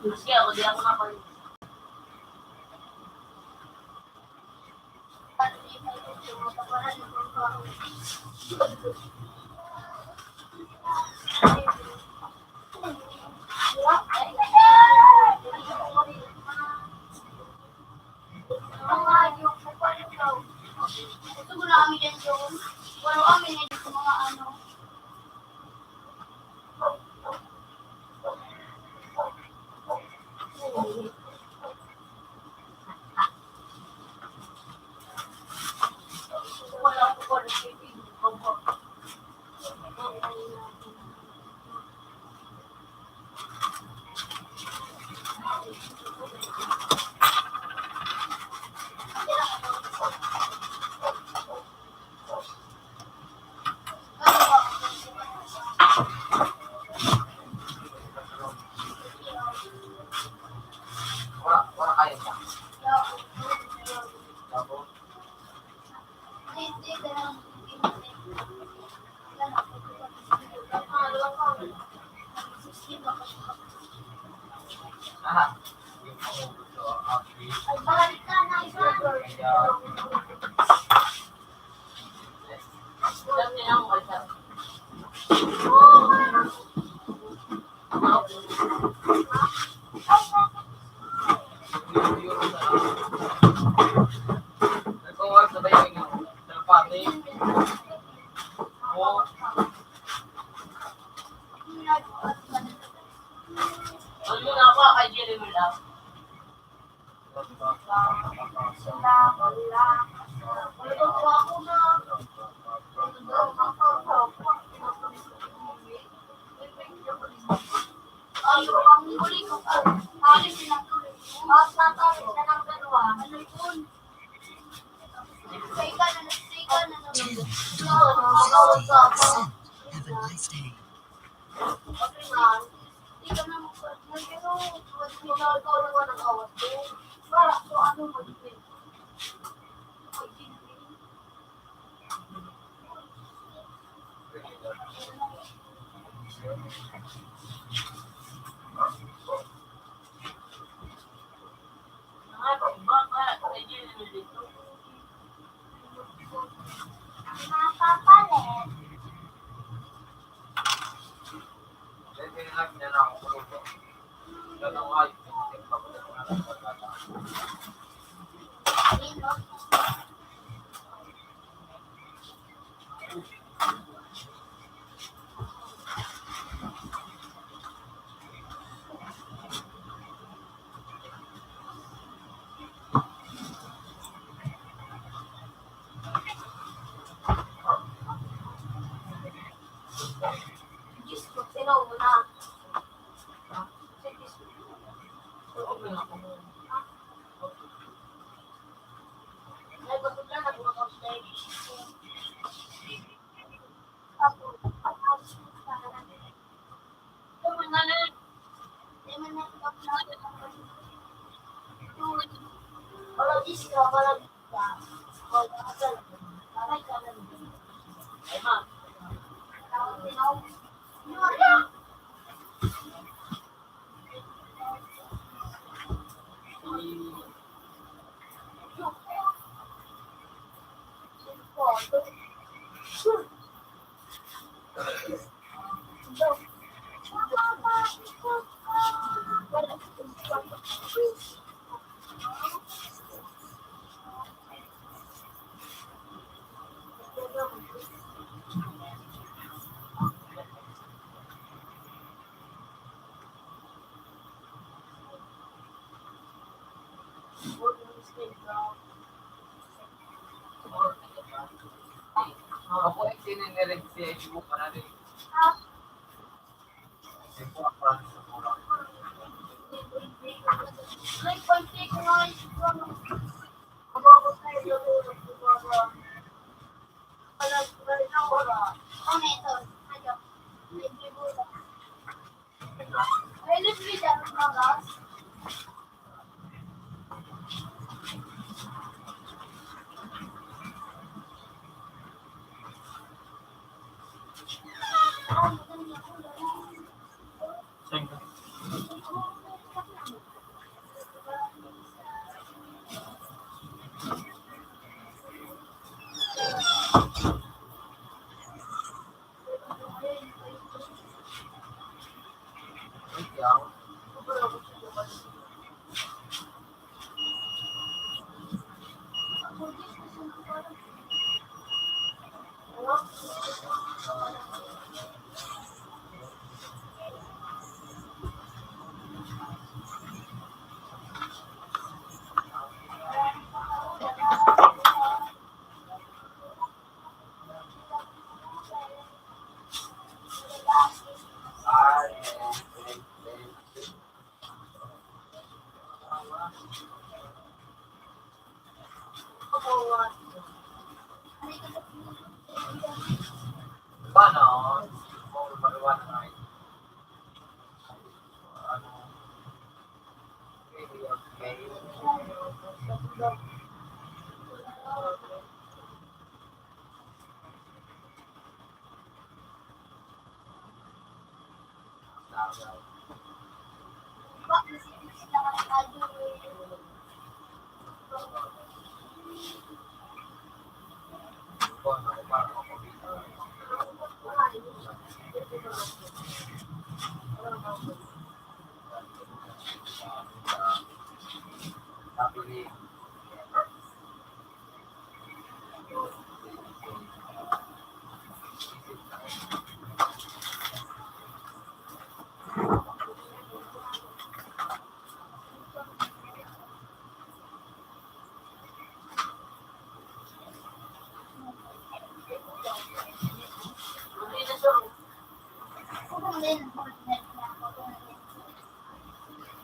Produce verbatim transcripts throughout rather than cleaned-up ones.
Maski ako, di ako mapag- Gusto ko na kami yan, John. Pero kami na dito mga ano.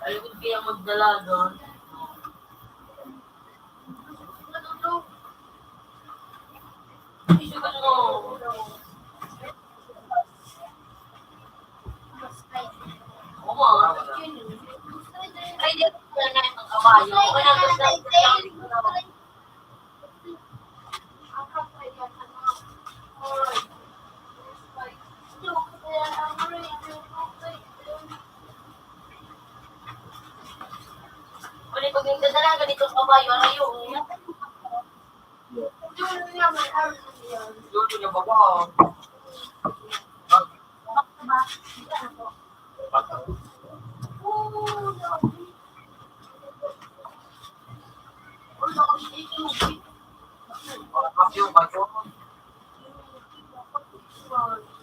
Ayun kaya magdala doon. Wala pag yung dadalaga dito sa kabayo, arayo. Yun, yun yung baba.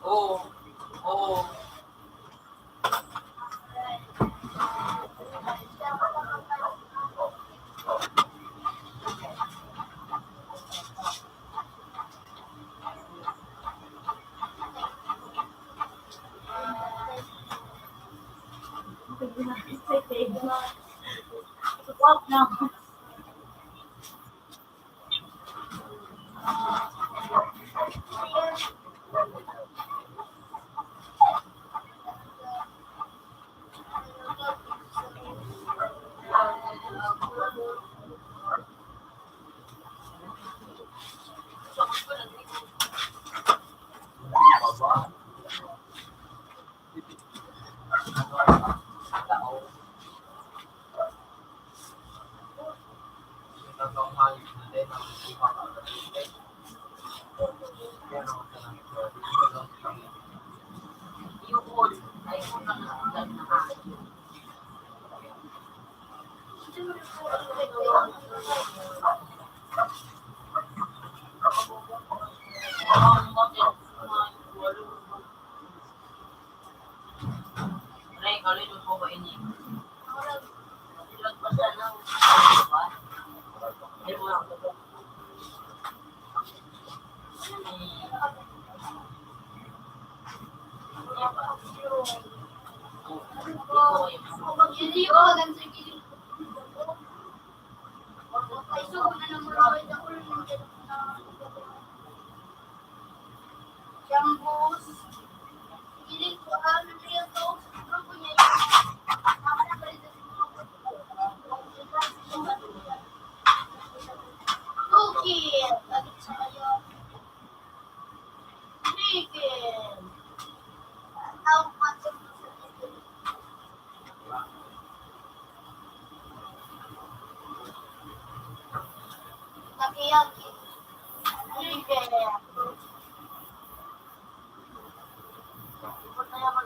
Oo. Oo.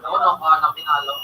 Ako na, ako na pinalo.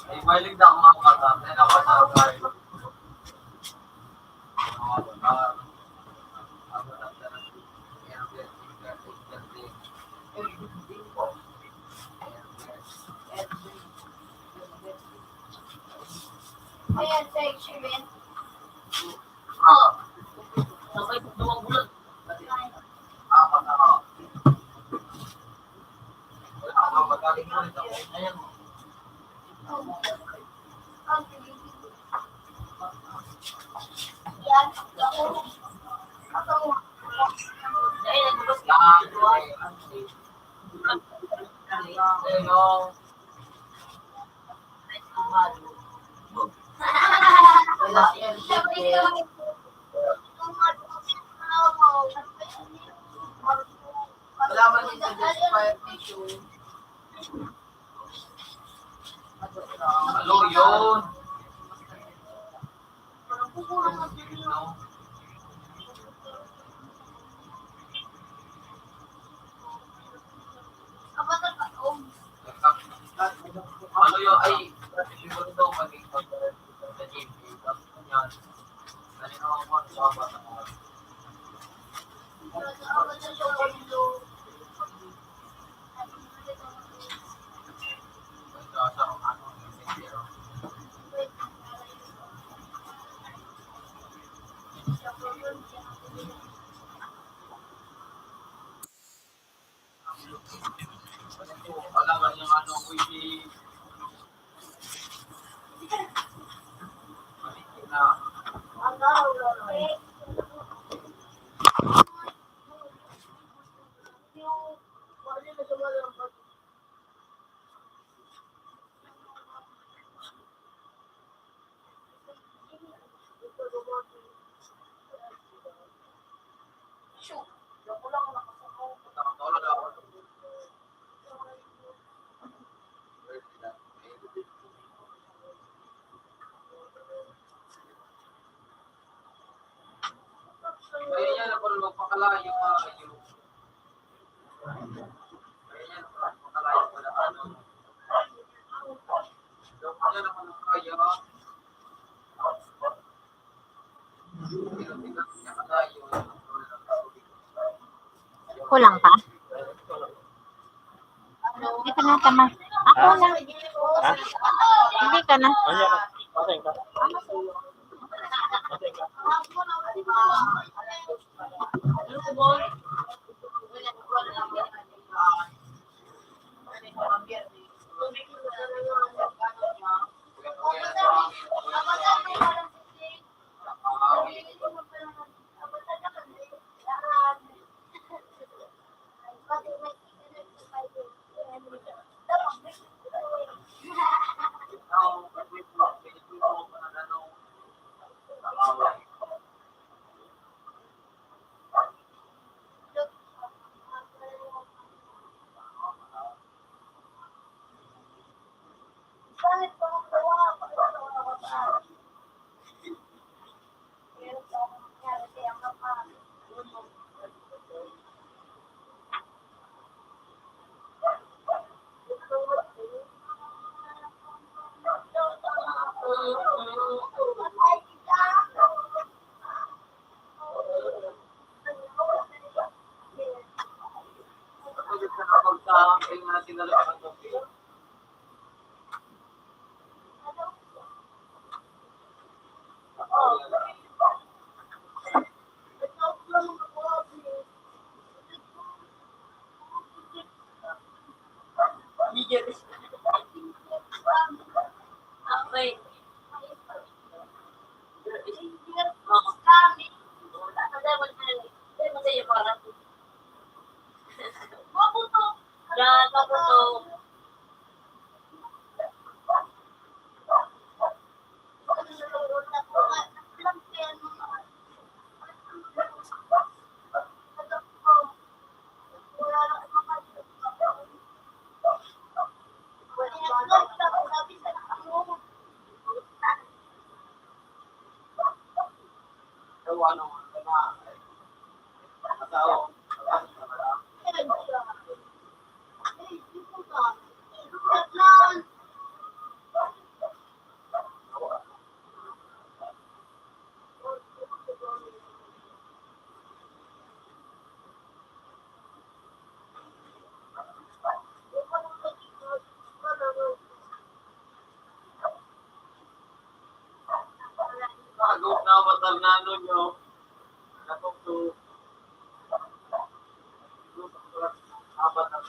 Ay, mahilig na ako mga bata. Kaya ako sa bahay. Mga bata. Ayan, sa experiment. Oh. Sabay ko dalawang bulan. Kalaban din sa Fire Nation. Ano yun? Ano yun? Ay, siguro daw maging pag-, sa G P, tapos yan. Kulang pa? Hindi ka na, tama. Ako na. Ha? Hindi ka na. Ano yan? Okay ka? Okay ka? Agok na matarnano nyo. Agok to. Apat na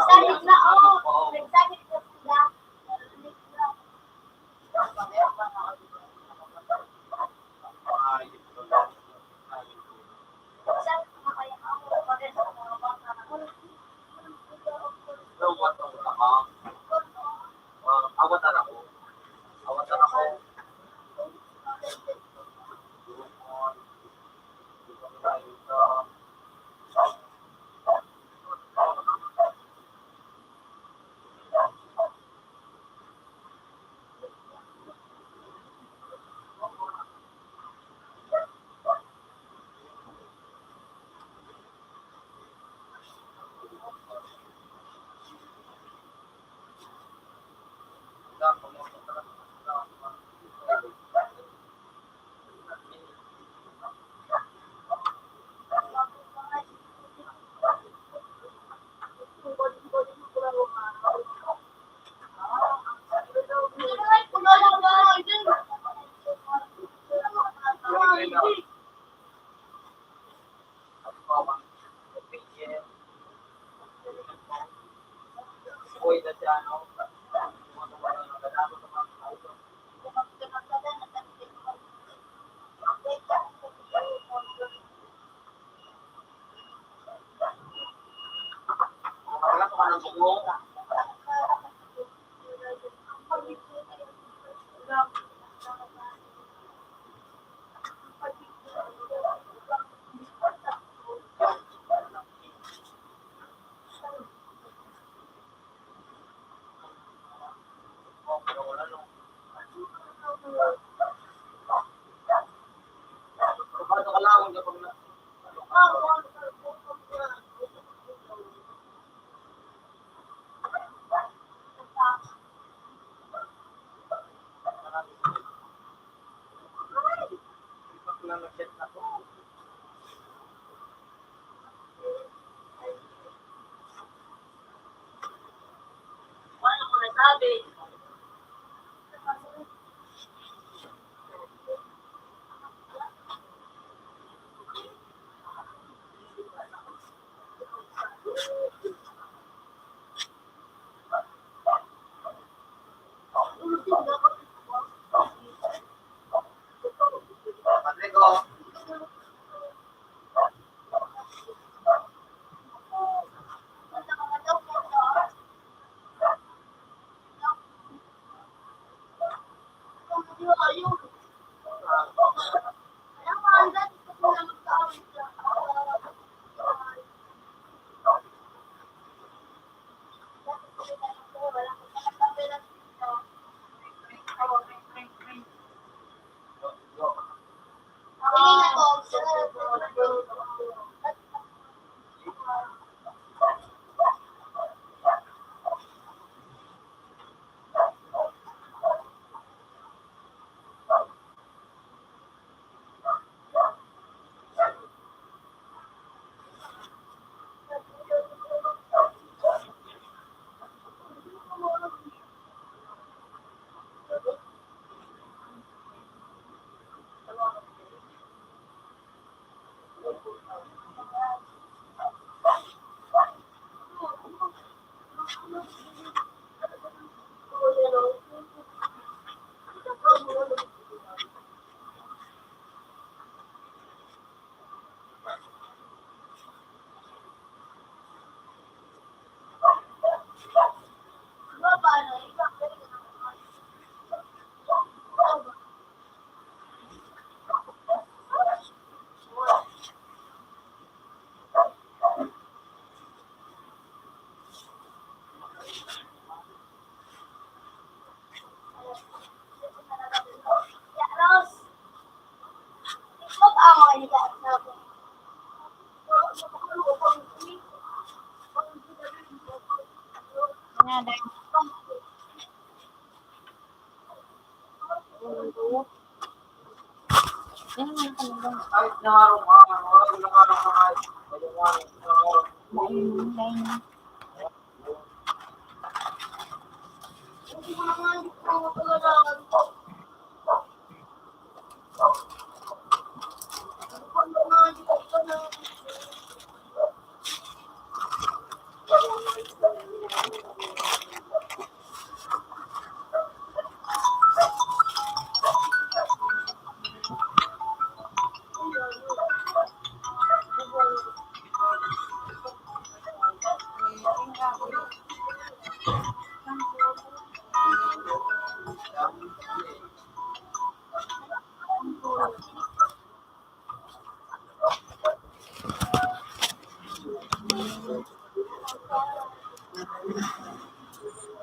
Sahig na, oh. Nagsahig na sila.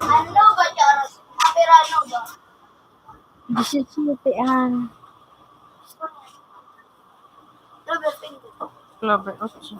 Ano ba, Charles? Pero ano ba? Disisiete an. Clover, otso.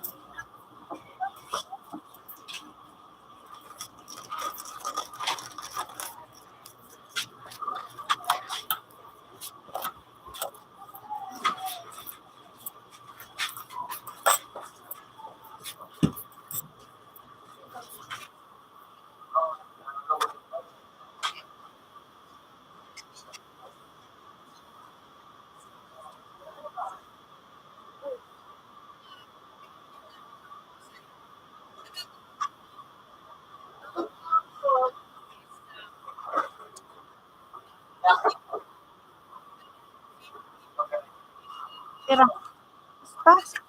Tira. Basta.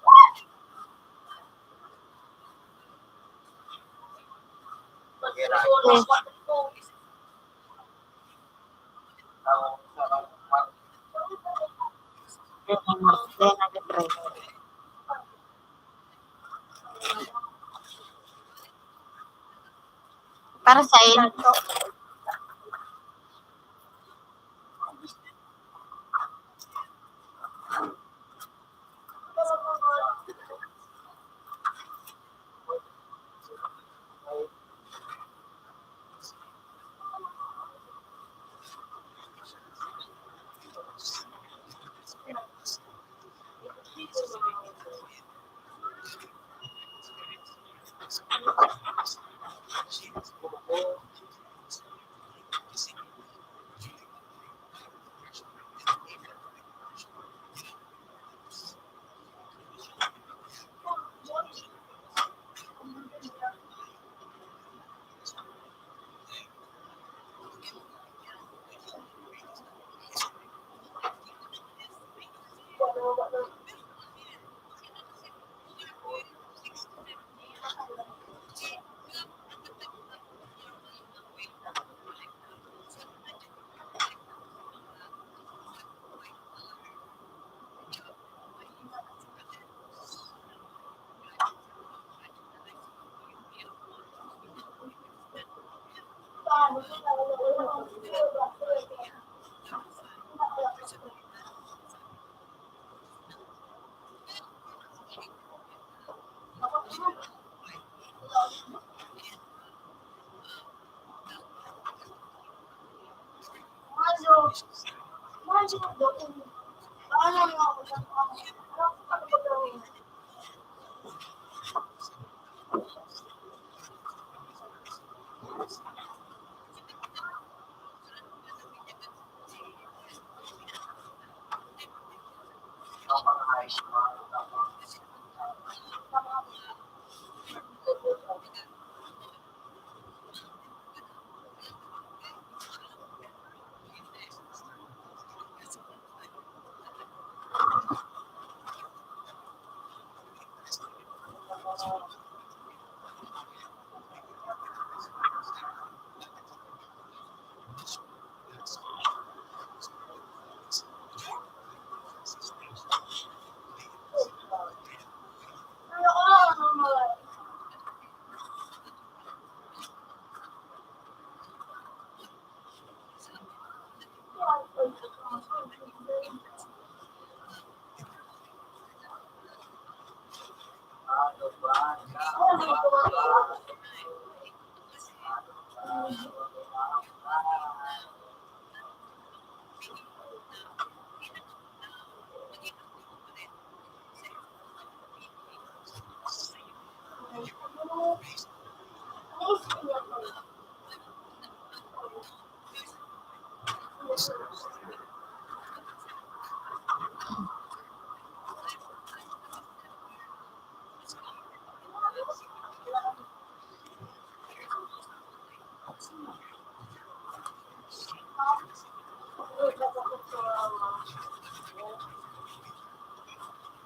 Yes. Para sa inyo.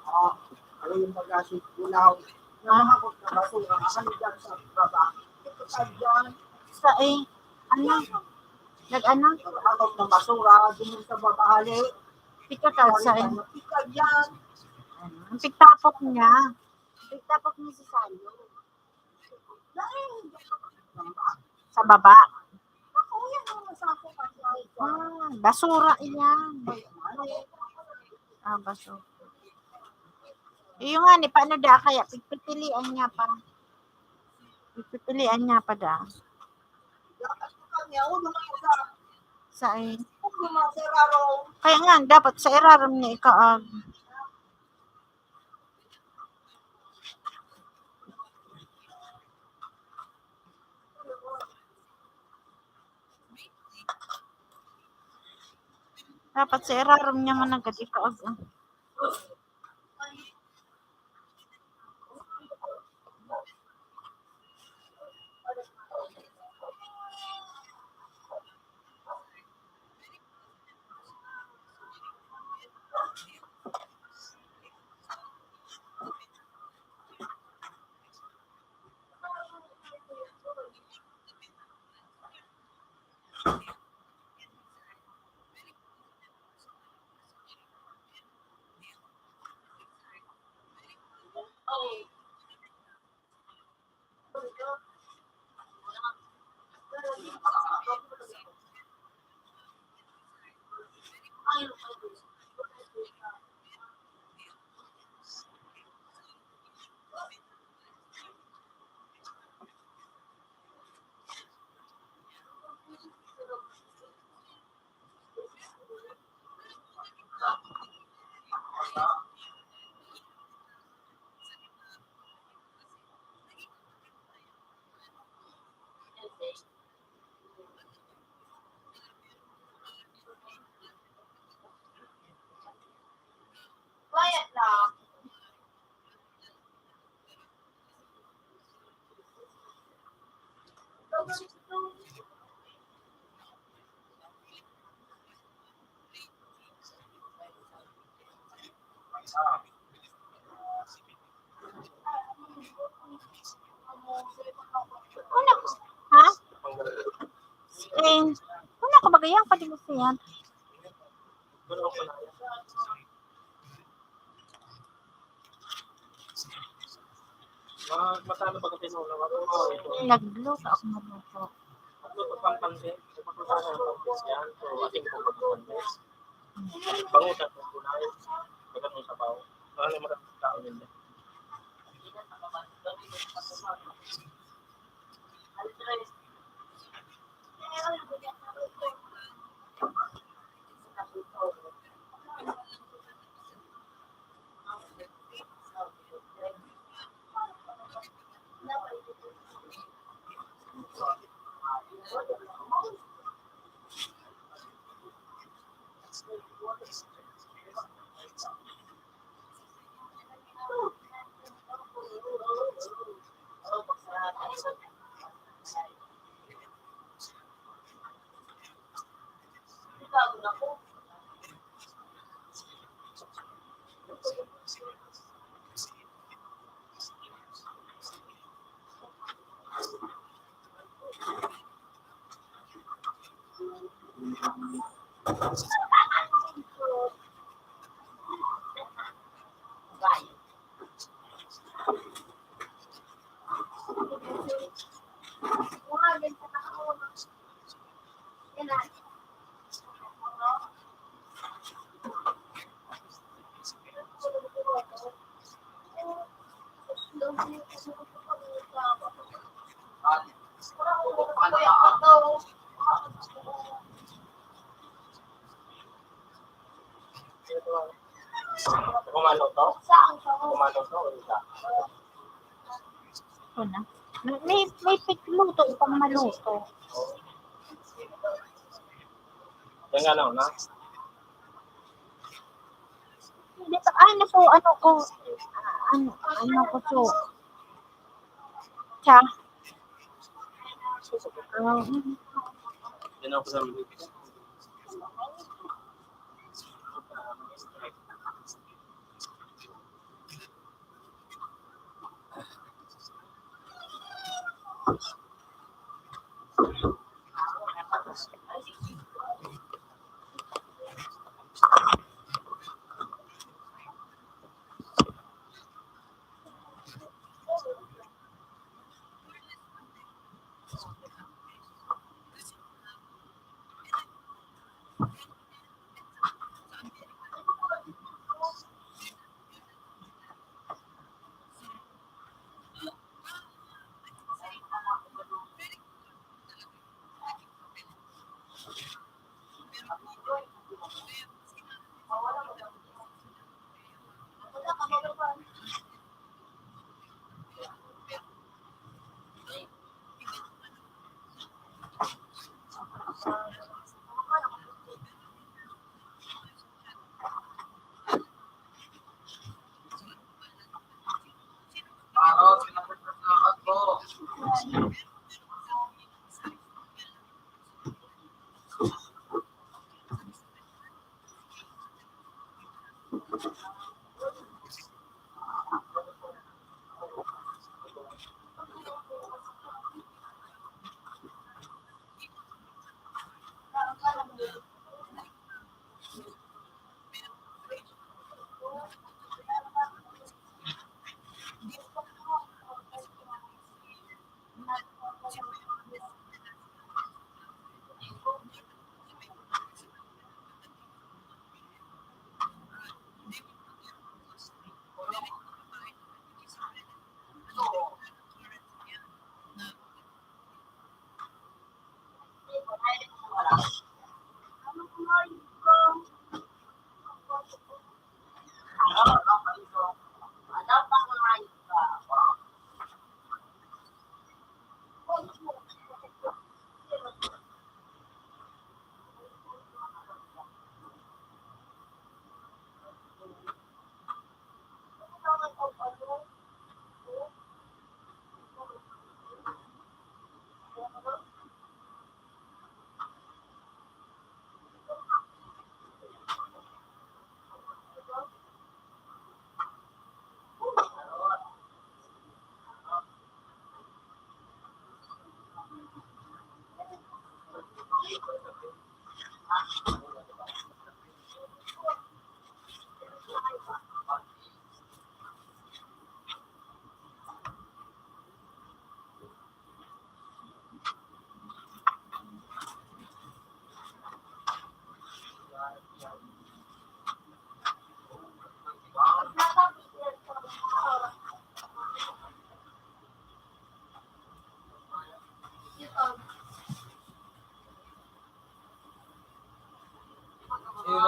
Ah, ano yung pag-asin? Ulaw. Nahakot na basura. Ano dyan sa baba? Ito sa dyan. Sa, eh, ano? Nag-ano? Nahakot na basura. Dun sa baba, hali. Ito ka, sa, eh. Ito dyan. Ang pigtapok niya. Ang pigtapok niya sa sayo. Sa baba. Ah, basura iyan. Ah, basura. Iyo nga ni, paano da kaya? Pigpipilian niya pa. Pigpipilian niya pa da. Sa, eh. Kaya nga, dapat sa irarom niya ikaag. Dapat sa irarom niya man agad ikaag, ah. Quiet lang. Una ko, ha? Screen. Una ko, bagayang pati mo siya. Nag-blue pa ako, magluto. Ano to, pampansin? Ano to, pampansin yan? So, ating po pampansin. Bangus at gulay. Magandang sabaw. Ano yung magandang tao yun? Kumano to? Kumano to? Ito na. May, may, may pitluto pang maluto. Yan nga lang na. Hindi pa, ano ko, ano ko, ah, ano, ano ko to? Cha. Ah, mm. Yan ako sa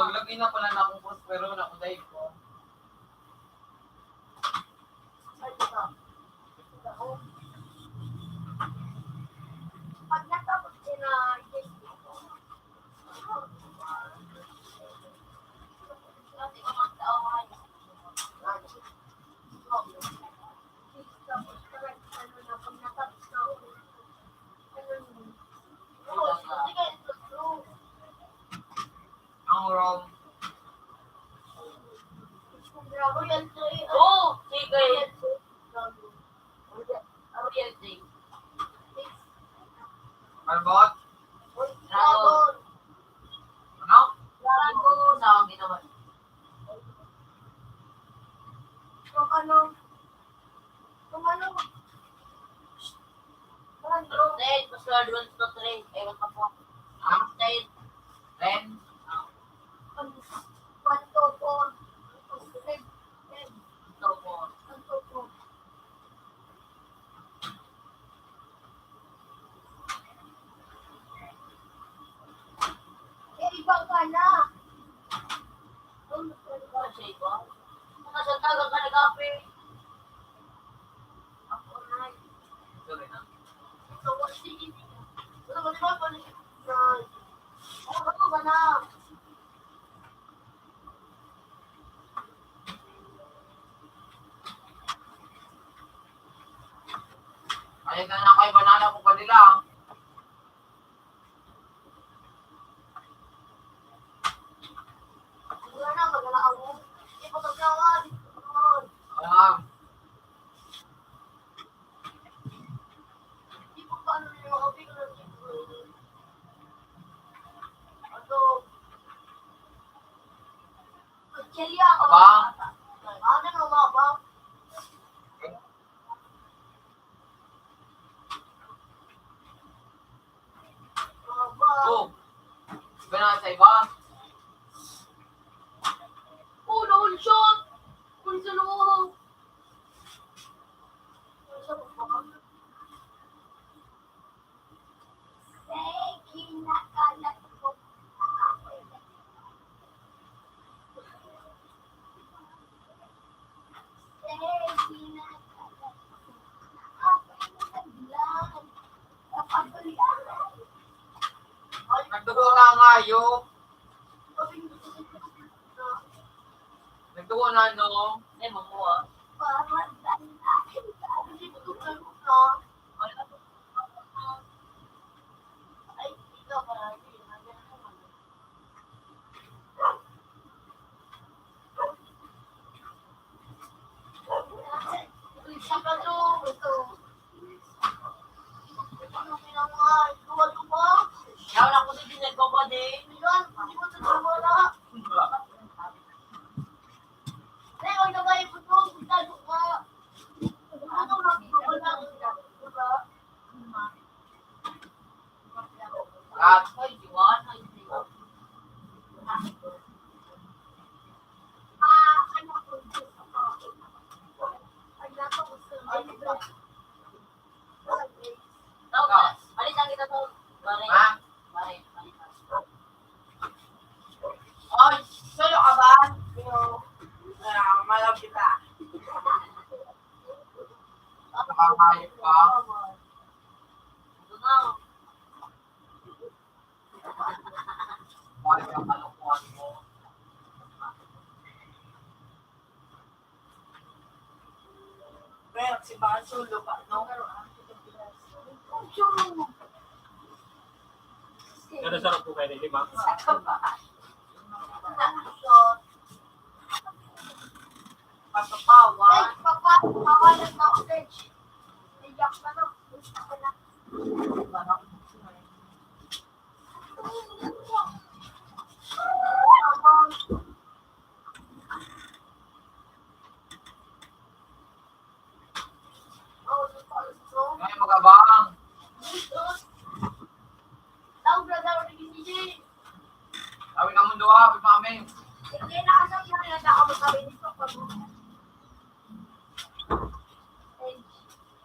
Naglagay na pala na akong pospero na ako dahil ko. Pag natapos ko na, Ang wrong. Oh, sige. Ang real thing. Marbot? Dragon. Ano? Dragon. Sa ang ginawa. Kung ano, kung ano, Ten, password one, two, three. Ewan pa po. Ah, ten. Ten. Ah. One, two, four. Ten. One, two, four. One, two, four. Eh, iba ka na. Ano sa iba? Nakasantagan ka nag-api. Ako na. Sorry na. Ito, wala, sige, sige. Wala, wala, wala, wala. Ano ba na? Kaya na na kayo, banana ko pa nila. Wala na, magala ako. Hindi pa maglawan. Ah. Hindi pa paano yung mga picture. Ano? Kutsilyo ako. Ba? Ano na, mga ba? Oh. Iba na sa iba. Oh, na-one shot. Kung sa loob. Kung sa loob. Nagdugo na ang hayop. Nagdugo na, no? Ay, mamuha. Oy, solo ka ba? Pero, ah, malaw kita. Nakakayod ka? Ito na. Bakit ang kalokohan mo? Pero si Baso, lupa, no? Pero sarap po kayo, di ba? Papapawa. Ay, papa, papa, nag-message. Naiyak na lang. Gusto ko na. Ay, magabang. Tawag na daw ni Gigi. Tawag na mundo, ha, with mami. Hindi na kasi yung nagkakamatawin dito pag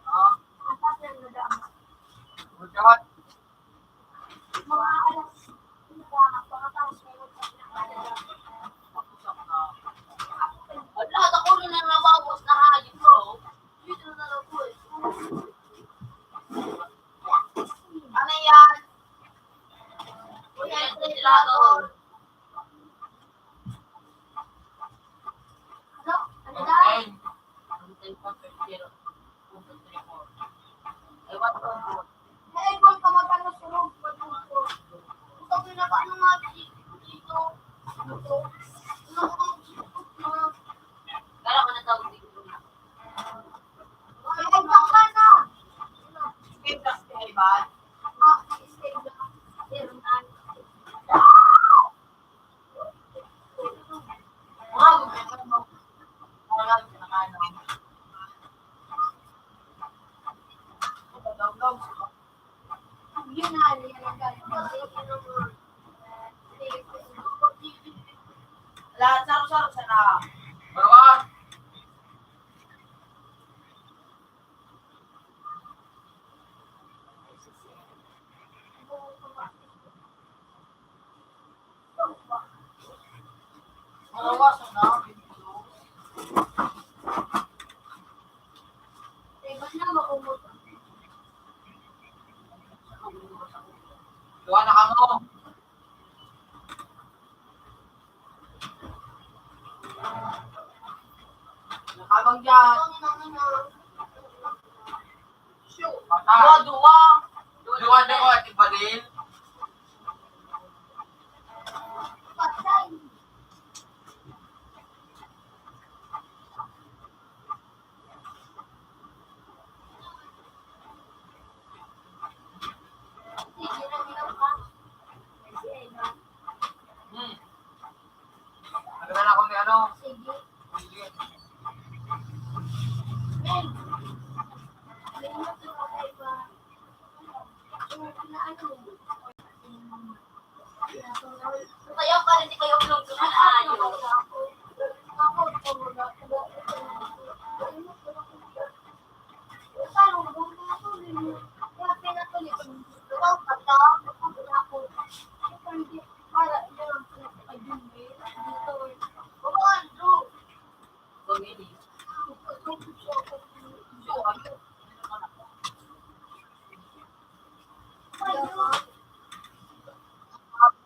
Ah. Atas na nadama. Good God. Mga alas, mga pagkatapos na yun, Ano? Ano daw? Ewan ko. Ewan ko, magkano sunog, magkano sunog. Gusto ko na paano nga dito. Ito. Ano ko, mga Kala ko na tawag dito. Ay, ay, baka na. Skip na, skip, ay, bad. Ah, skip na. Lahat saro-saro sana. Barawa. Marawasan na. Duha na kamo. Nakabang dyan. Patay. Duwa, duwa. Duwa, duwa, Ate Badil. Patay. Hmm. Nagdala ko ni ano? Sige. Sige. Kaya pa rin kayo vlog ko na ayo.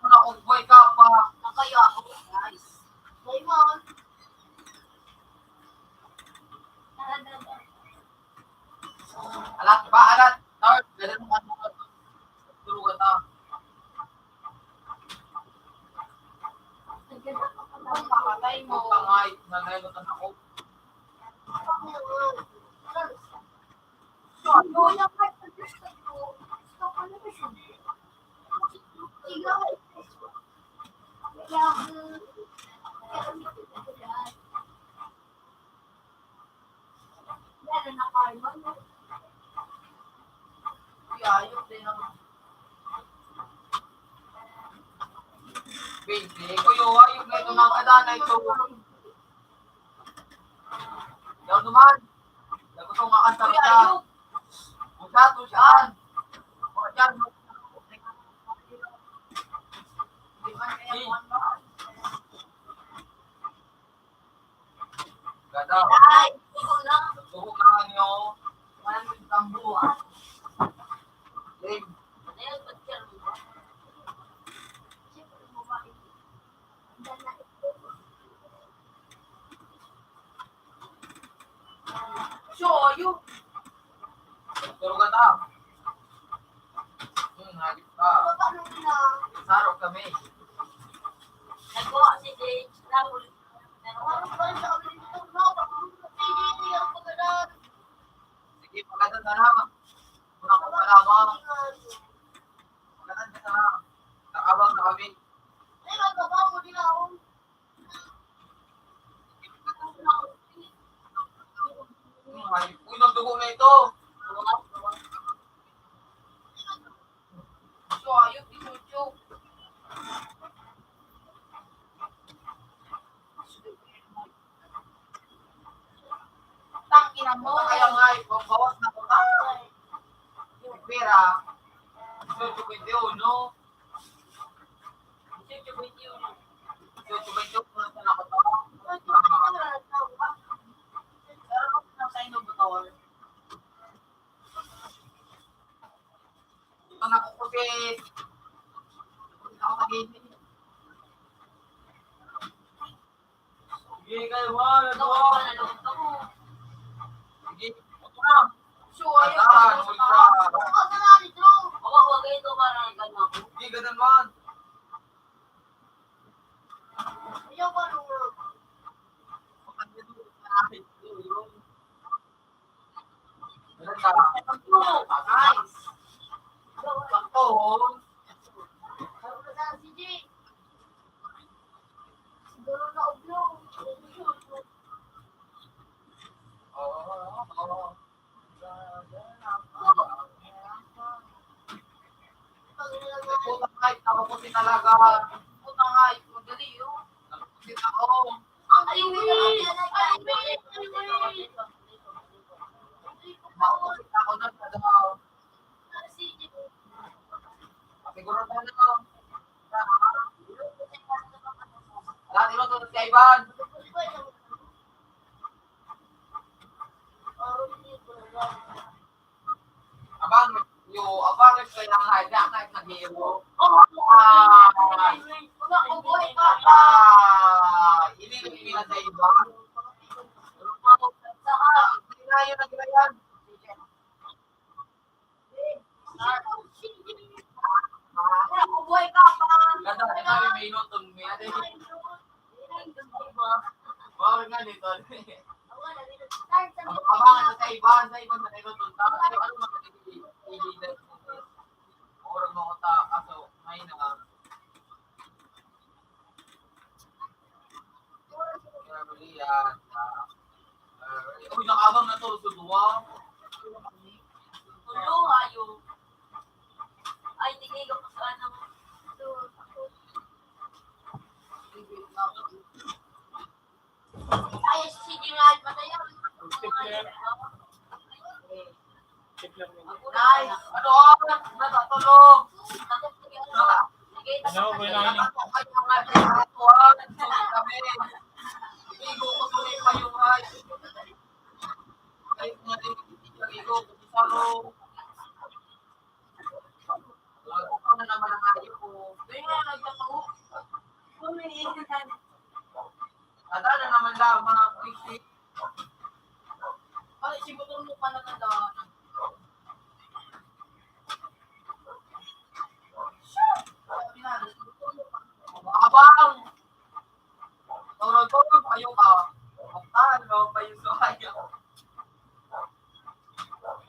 Naugboy ka pa. Nakaya ako, guys. Alat ba, alat? Tawag, dali mo ka. Tulog ka. Ang pakatay mo. Pangay, nanay mo ka na ako. Baby, kuyo, ayun na ito, mga kadana ito. Daw naman. Nagutong nga kanta. Kuya, ayun. Ang dato siya. Kuya, ayun. Gada. Ay, suko na. Suko na nyo. Walang tambuhan. Leg. So, yun. Tulog ka ta. Hmm, hagit pa. Sarok kami. Nagkuha si Jade. Sige, pagkatan na lang. Wala ko pa lamang. Pagkatan na lang. Nakabang na kami. Ay, magkabang mo din ako. Uy, nagdugo na ito. So, ayun, di YouTube. Tangina mo. Kaya nga, eh, bawas na ko. Pera. So, twenty-one. Disiotso bente uno. Disiotso bente uno na sana ako to. Pero kung nasa inyo, butawal. Ito na po, Kupit. Ako mag-ibig. Sige, kayo, man. Ano, ano, ano, ano? Sige, ito na. Sure, ayun. Tandaan, ultra. Ako, tandaan, ito. Wag, wag, ito, parang ganun. Sige, ganun, man. Ayaw, parang, Nice. Sakto, oh. Siguro na ublo. Oo, oo, oo. Putang ay, ako po si talaga. Putang ay, madali, oh. Ako po si tao. Ay, wait! Ay, wait! Ay, wait! Ako po si tao na talaga. Siguro na, no? Wala, di ba, to, kaiban? Abang, yo, abang, kaya nga, kaya nga, nag-iibo. Ah, ah, ini yung pinatay ba? Hindi na yun, naglayan. Wala ko buhay ka pa. Ganda, ikaw yung may inuton mo yan, eh. Bawal nga nito. Ang, ang mga sa iba, sa iba, sa iba, tunta. Ano, ano, mga hindi, hindi, hindi, oras mo ko ta, kaso, may na. Kaya mali yan. Ah, ah, uy, nakabang na to, so duwa. Tulo, ayo. Ay, tingin ko sa ano. Ay, sige nga, patay ako. Ay, ano? Natatulog. Ano, kuya Nani? Igo ko sa may payong ay. Ay, nga din, igo ko sa sarong. Wala ko pa na naman ang hayop ko. Kaya nga, nagkatawa. Kung may iintindihan. Tata na naman lang, mga puwisi. Ay, si motor mo pa na tanda. Abang! Toro-toro, payo ka. Magtahan, no? Payo sa kanya.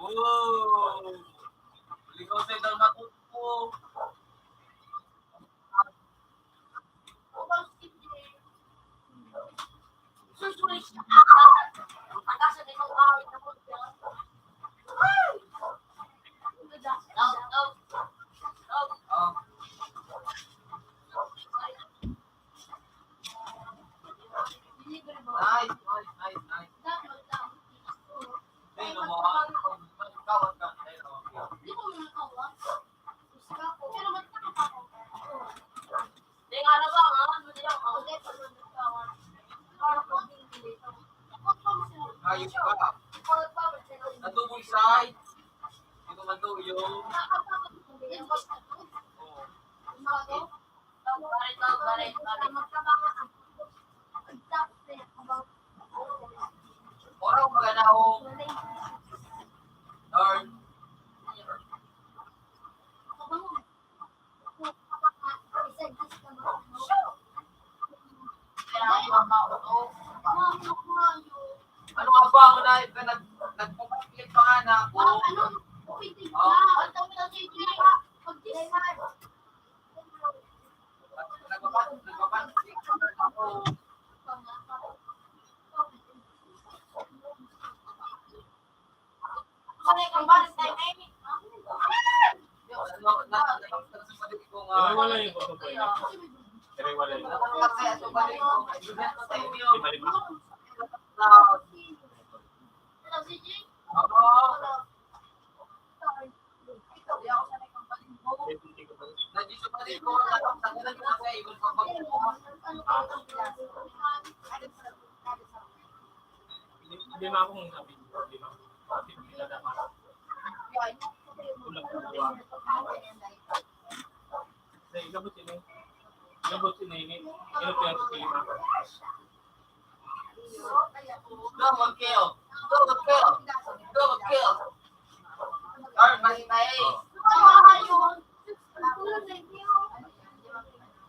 Wow! Ikaw sa itang matuto. Nice, nice, nice, nice. Hey, no, ikaw ang ka-, hey, no. Di ko man natawa. Gusto ko. Pero ba't nakatawa? Di nga na ba, ha? Ano nila, ha? Ayos ka. Na-double side. Ito man to, yung, oh. Ora ko maganaw. Lord. Ano nga ba? Ako na, nag-, nagpapakit pa nga na ako. Oh. Pero wala yung photo ko yun. Pero wala yung photo ko yun. Di ba, di ba? Problema ko kung sabi, problema ko. Hindi na dapat. Kulang pa ba? Sa ikabot yun eh. Ikabot yun eh. Pero pero sa problema ko. Double kill. Double kill. Double kill. Third, balik na eh. Oh.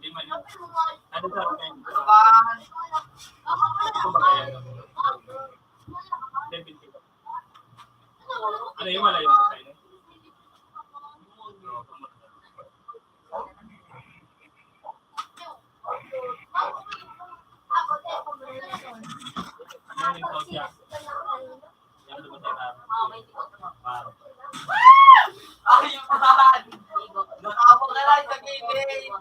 Di man yun. Ano sa akin? Ano ba? Ano ba yan? Ano yung malayo mo tayo? Ay, man! Nakawa ka lang sa gilid.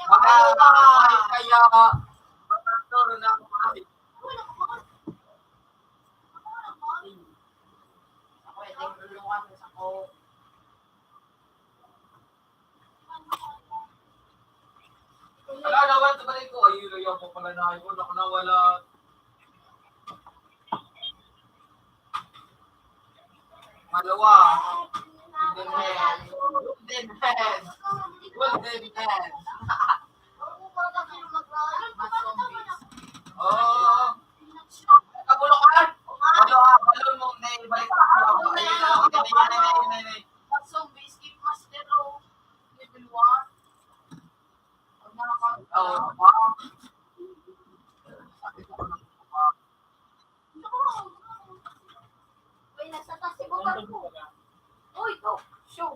Baka, kaya, matuturo na ako. Wala, nawala sa balay ko. Ayun, ayaw ko pala na iPhone. Ako nawala. Malawa. Golden hand. Golden hand. Golden hand. Oo. Kabulungan. Ano, ah, balon mo, hindi, balik mo. Hindi, hindi, hindi, hindi, hindi. Pag zombie, escape master, oh. Level one. Pag nakaka- Oo, ba? Uy, nasa taas si Bobang ko. Uy, to. Show.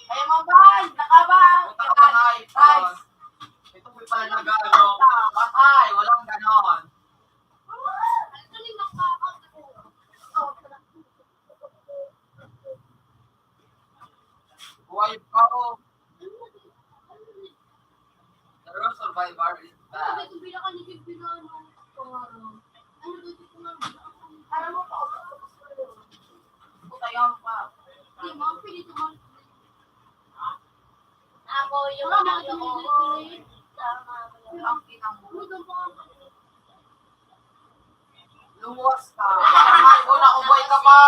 Kaya mo, Bay, nakabang. Puta ka, Nay. Guys. Ito po pala nag-ano. Patay, walang ganon. Buhay pa, oh. The real survivor is back. Puta, yan pa. Ako yung ang pinang- Lumuwas ka. Ay, wala akong buhay ka pa.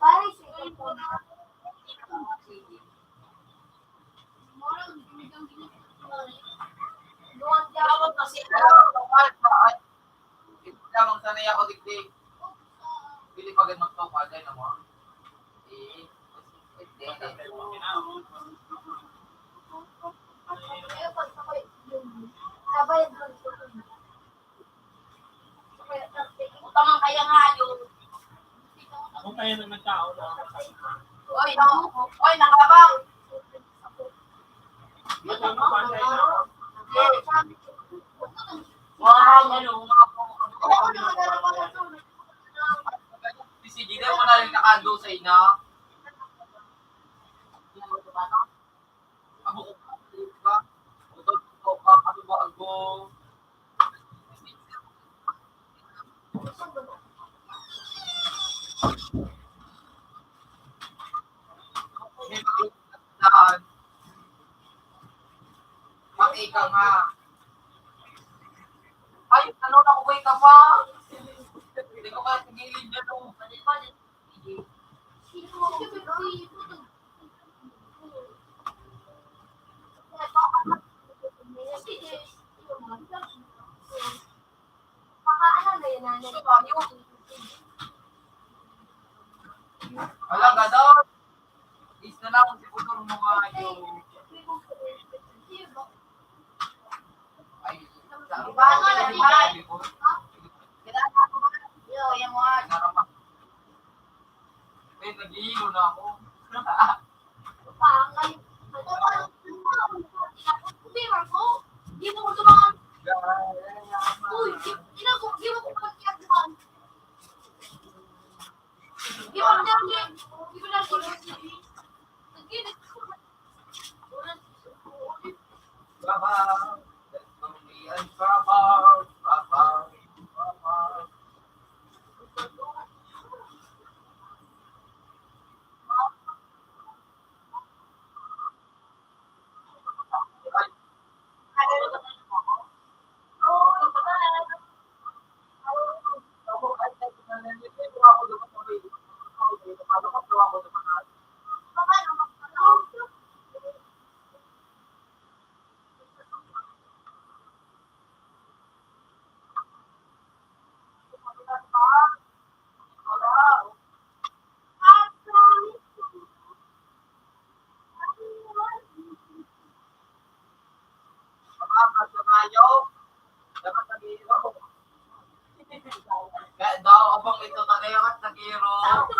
Pare, sige po na. Lumuwas ka. Lamang sanay ako, digdi. Pili pa ganun to, pagay na mo. Eh, eh, eh, eh. Utang ang kaya nga yun. Kung kaya na nagtao na. Oy, no. Oy, nakabang. Wow, ano nga po. Sige, di mo na rin nakando sa ina. Amo ko pa, di ba? Utod ko pa, ano ba ako? May mga Pati ka nga. Ay, ano na, okay ka pa? Hindi ko kaya tigilin dyan, oh. Ala, gadon. Is na lang si Putol mo nga yung Ay, sa iba, sa iba. Yo, yung mga narama. Eh, naghihilo na ako. Pangay. Hindi, Marco. Hindi mo ko tumangan. Uy, di, di na ko, di mo ko pagkakataon. Di mo na, di mo na, di mo na. Baba, let's go, me and Baba, Baba, Baba.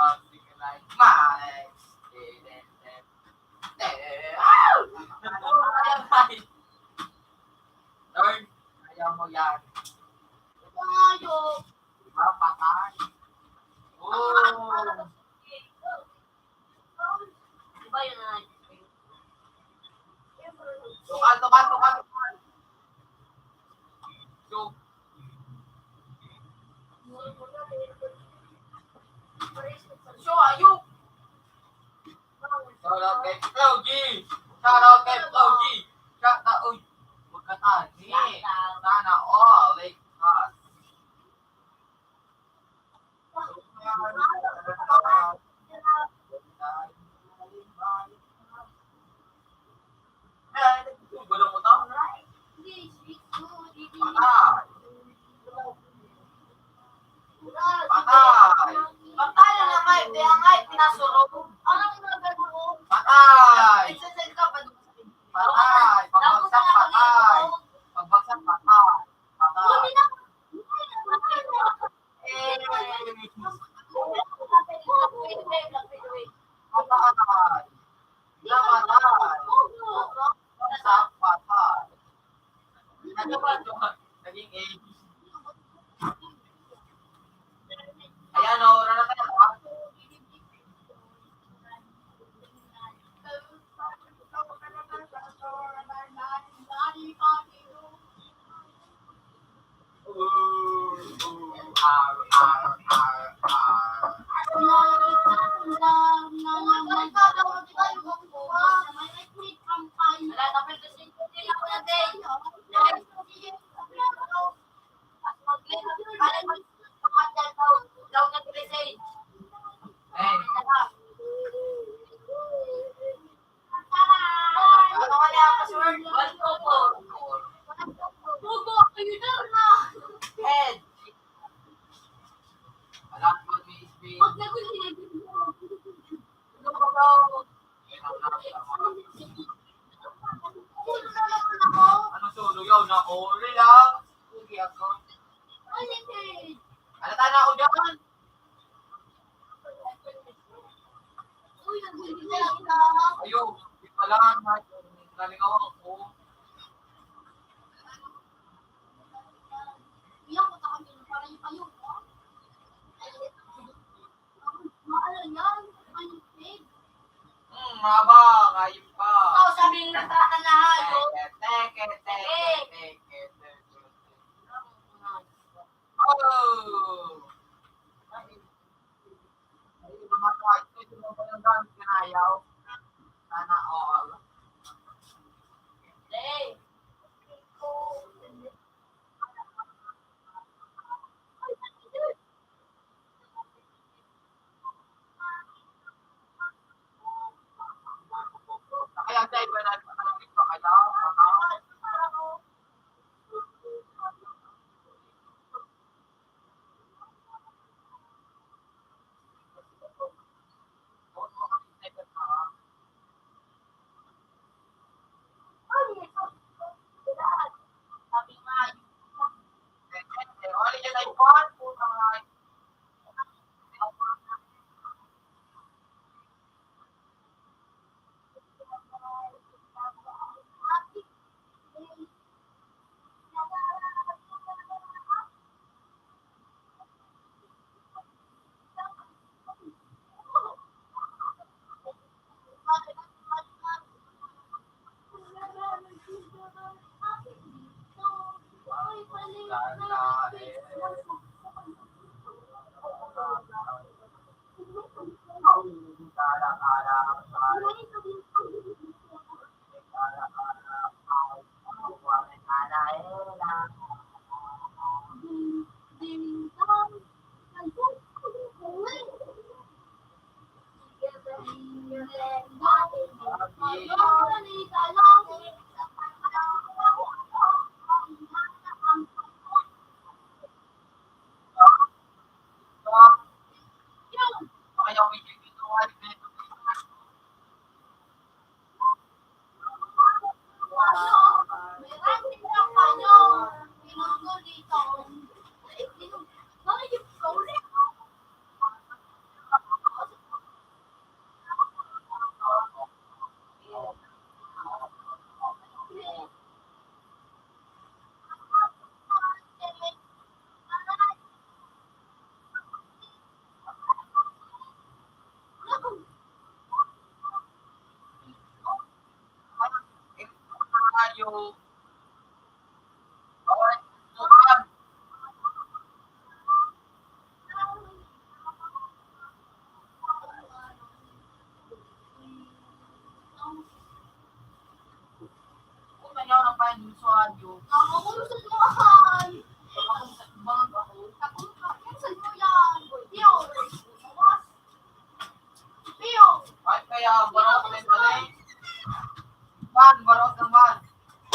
Ang sige na, mare. Turn. Ayaw mo yan. Ayaw. Diba? Patay. Oh. Diba yun, ay? Tukal, tukal, tukal, tukal. So, so, ayok. Shout out kay Flow G. Shout out kay Flow G. Shout out, uy. Magkatani. Sana all. Like us. Patay. Patay. Patay na naman, kaya nga, pinasurog. Ang mga ganun. Patay. Patay. Pagbagsak, patay. Pagbagsak, patay. Patay. Eh. Patay. Namatay. Sa patay. Ano ba ito? Naging A. Ayan o, wala na tayo, ha? Ano solo yun? Ako, relax. Hindi ako. Ano, tana ako dyan? Ayaw, di pala, na-, nalingaw ako. Hmm, mabang, ayun pa. Ikaw, sabi ng tata na hayop. Teke, teke, teke, teke, teke. Oh! Ay, mga kahit pwede mo ba yung gamit na ayaw? Sana all. Hey! Kaya tayo ba natin ang ito? Kaya, Ay, kaya, barot na yung balay. Ban, barot ng ban.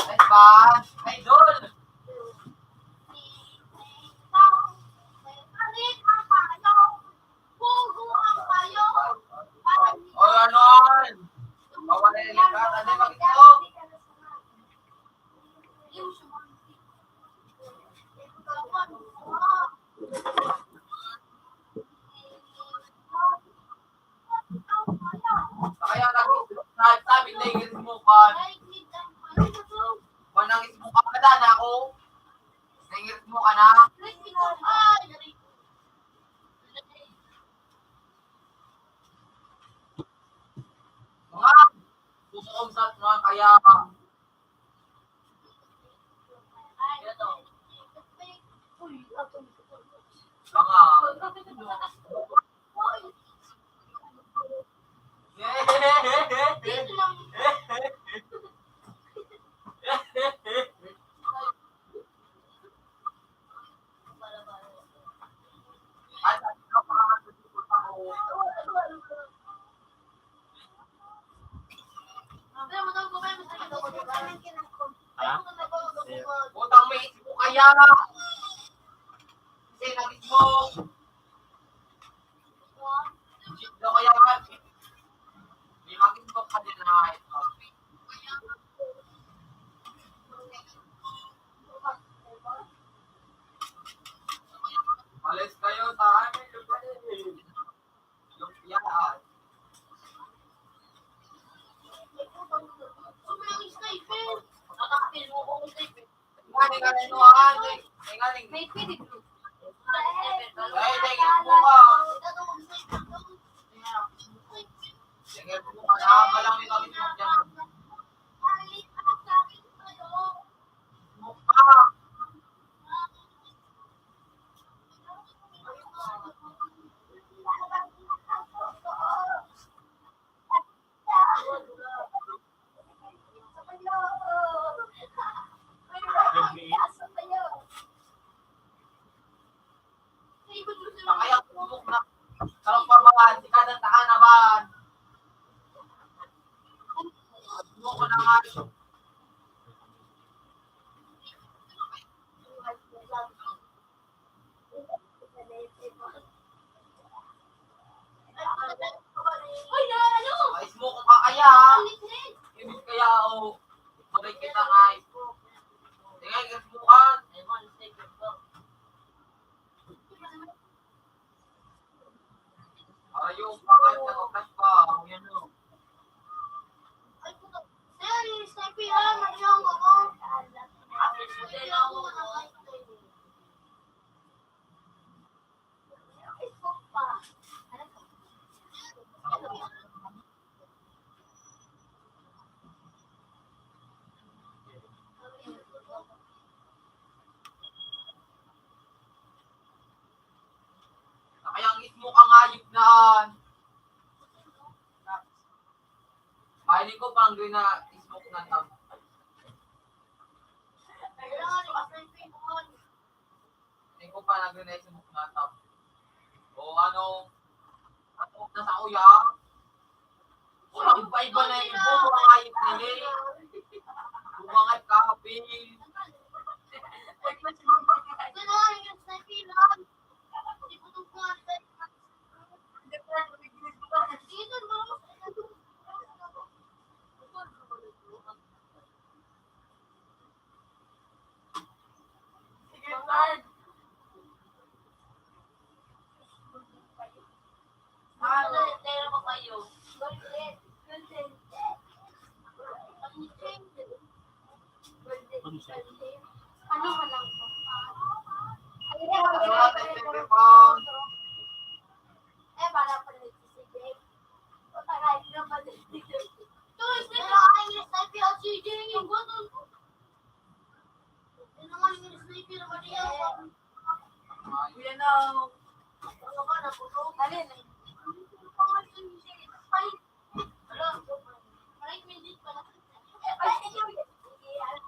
Ay, ban. Ay, dol. O, ano? Mawala yung likat. Ano yung makikita? Kaya nag-, nagsabi na yung smoke on. Manang smoke ka na ako. Nangis mo ka na? Mga, susuom sa mga kaya. Mga, Ha? Utang may isip ko kaya. Kasi naging mo. Hindi ko kaya nga. May mag-inbox ka din na ito. May pwede group. Ay, thank you po, ah. Thank you po, ah. Nakakala mo yung kami po dyan. Kaya kung buknak, sarang pamahan, si kada tahan naman. Ano ko na nga yun? Ay, smoke ka kaya, ha? Ibig kaya, oh. Sabay kita nga, eh. Tingnan, smoke ka. Ayaw, bakit ka magkas pa? Ang yan, oh. Ay, puta. Sir, yung sniper, ha? Masyong ako. Kaya ang ismo kang hayop na an. Mahiling ko pang green na smoke na tab. Hindi ko pa nag-realize yung mga tao. O ano, ano na sa uya? Walang iba-iba na yung buhay nila. Bumangat kahapin. Ito na yung sa pilan. Hindi ko nung kuwan. Dito, no? Sige, Lord. Ano, pero ko kayo. Ano siya? Ano ka lang po? Ano ka lang po? Eh, para pala si C J. O, tagay, na pala si C J. Ito, sniper. Ay, sniper ang C J. Yung button ko. Yan naman yung sniper, mali ako. Yan na. Ano ba, napuno? Alin? Ay, wala. Ay, minute pala. Ay, sige.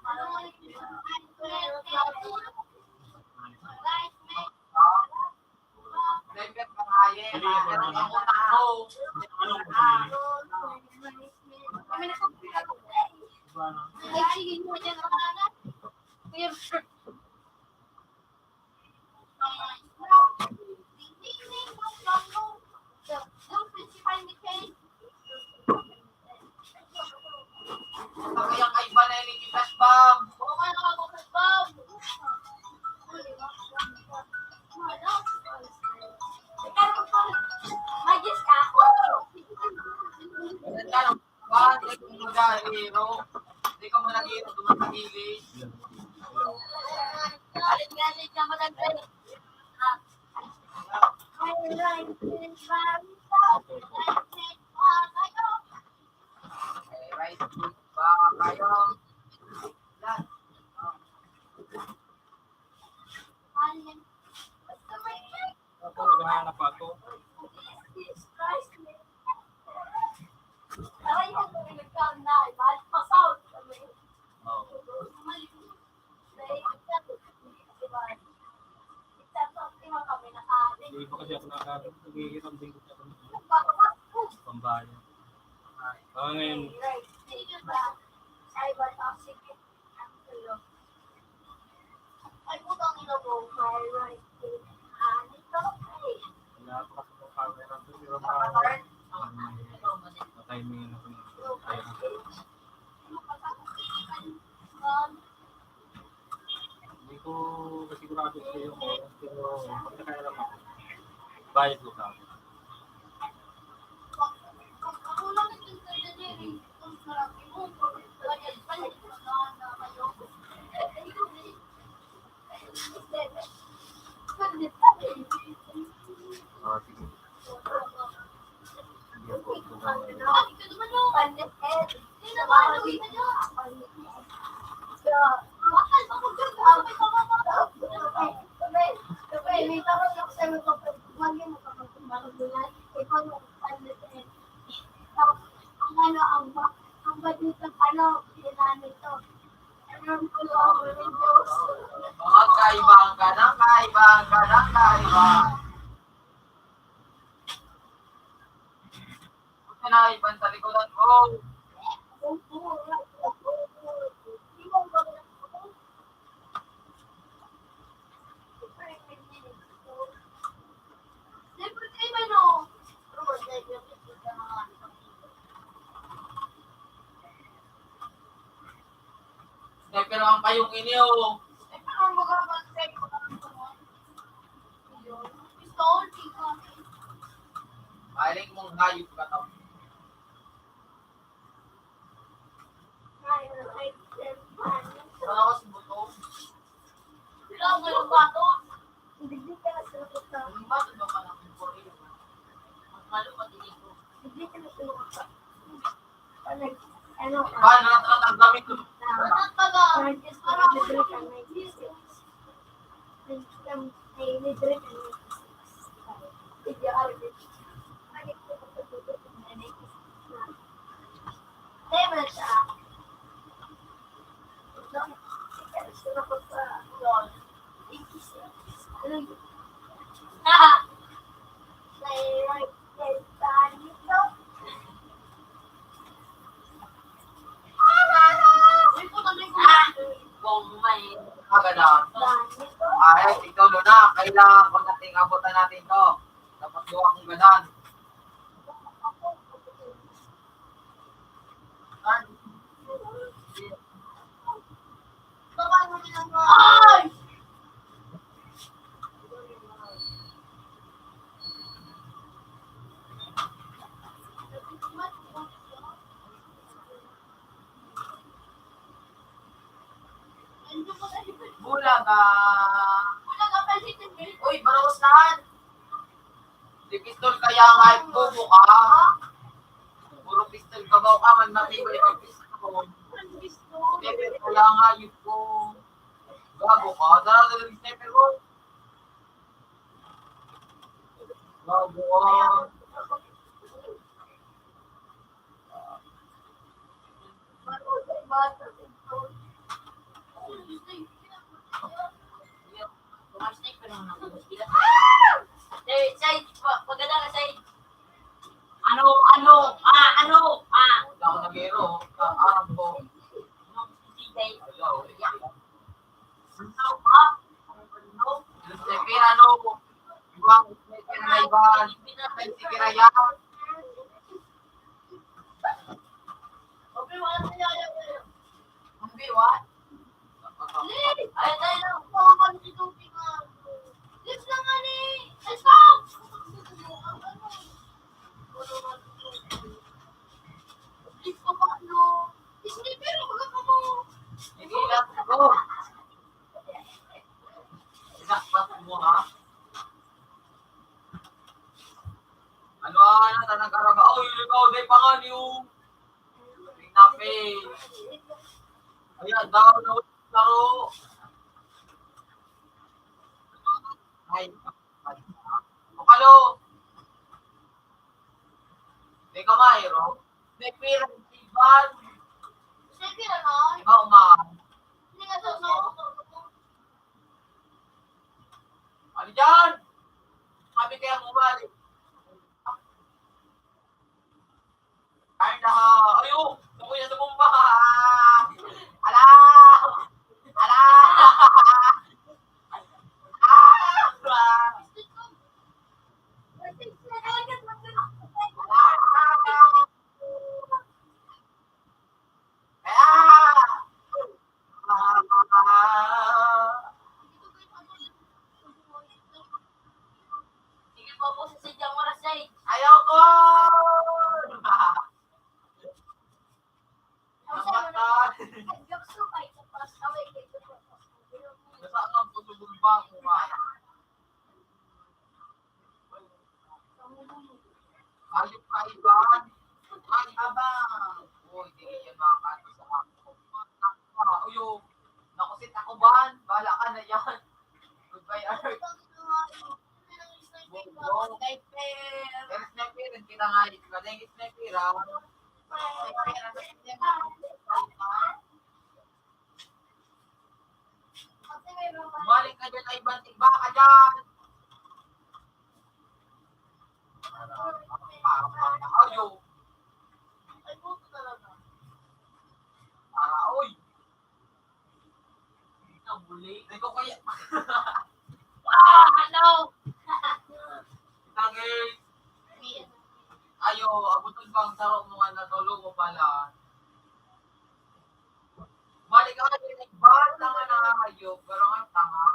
Ano nga yung Kaya kaiba na ini, Kitas Bam. Oo nga, nakabukas Bam. Magis ka. Ba, di ko mag-ahiro. Di ko man nag-ihiro, duman sa gilid. Galit-galit na maganda. Ay, right. Ba kayo? Ako, naghahanap ako. Oo. Hindi pa kasi ako nakaka-, naghihiram din kasi ako ng pambayad. Ah, ngayon. Ay, putang ina mo, Carl. Wala pa kasi akong camera. Pero baka, um, patay mo yun ako ng camera. Hindi ko kasigurado sa iyo kung oras, pero pag nakairam ako, bayad ko kamo. Ang ano, ang ba-, ang badutang ano, pinanito. Alam ko lang, Diyos. Mga kaibahan ka ng kaibahan ka ng kaibahan. Huwag ka na iban sa likodan ko. Sniper ang payong ini, oh. Sniper ang mga mag-sniper. Pistol, di ba? Mahiling mong hayop ka to. Wala ko sa buto. Wala ko sa buto. Hindi ka na sa buto. Ang bato daw ka ng buto. Ang malo ka dito. Hindi ka na sa buto. Ano, ano, Ba, ano, ano, ang gamit ko? Ano, ano, ano, ano, Kung may kaganahan. Ay, ito, Luna, kailangan ko nating abutan natin to. Dapat gawa kong ganan. Ay! Bulaga. Bulaga, pansit and milk. Uy, baraos na han. Di pistol kaya nga, bobo ka. Puro pistol ka ba? Ka man, mabibay ka pistol. Ang pistol. Sniper ko lang, hayop ko. Gago ka. Dala, dala yung sniper ko. Gago ka. Side, side, pa-, pagkada ka, side. Ano, ano, ah, ano, ah. Wala akong nag-ero, ah, aram ko. Side. Ayaw, eh. Ano, ah? Ano? Sniper, ano? Iwan, sniper na iwan. Sniper na yan. Ang biwa. Ay, tayo lang. Kumakan si Tubig nga. Lips lang nga ni. Ay, stop! Lips ko pa, ano? Sniper, wala ka mo. Sige lang, go. Sakpat mo, ha? Ano, ano, tanang karaga? Oh, yun ikaw, day pa nga, yung Ring na page. Ayan, daw na laro. Ay, o, kalo. May kamay, ro? May pira, Ivan. May pira, no? Ikaw, ma. Hindi nga to, so. Ano dyan? Sabi kaya mo, balik. Ay, na, ayo, tukoy na sa bomba. Ala! Ala! Ah! Ah! Sige po po sa sadyang oras, Jay. Ayaw ko! Namatay! Nasa ang pagsusumbang ko, man. Ayun, kaibahan. Ay, abang. Uy, di yan makakita sa Yan. Goodbye, Earth. Bongbong. Sniper. Pero sniper, kita nga, di ba? Dahil sniper, ah. Sniper, ano, sniper. Balik ka dyan, ay banting baka dyan. Para, para, para, ayo. Para, oy. Ang huli. Di ko kaya. Ah, ano? Tangis. Ayo, abuton pa ang saro mo nga natulog mo pala. Balik ka kasi nagbata nga na ayo, pero ang tanga.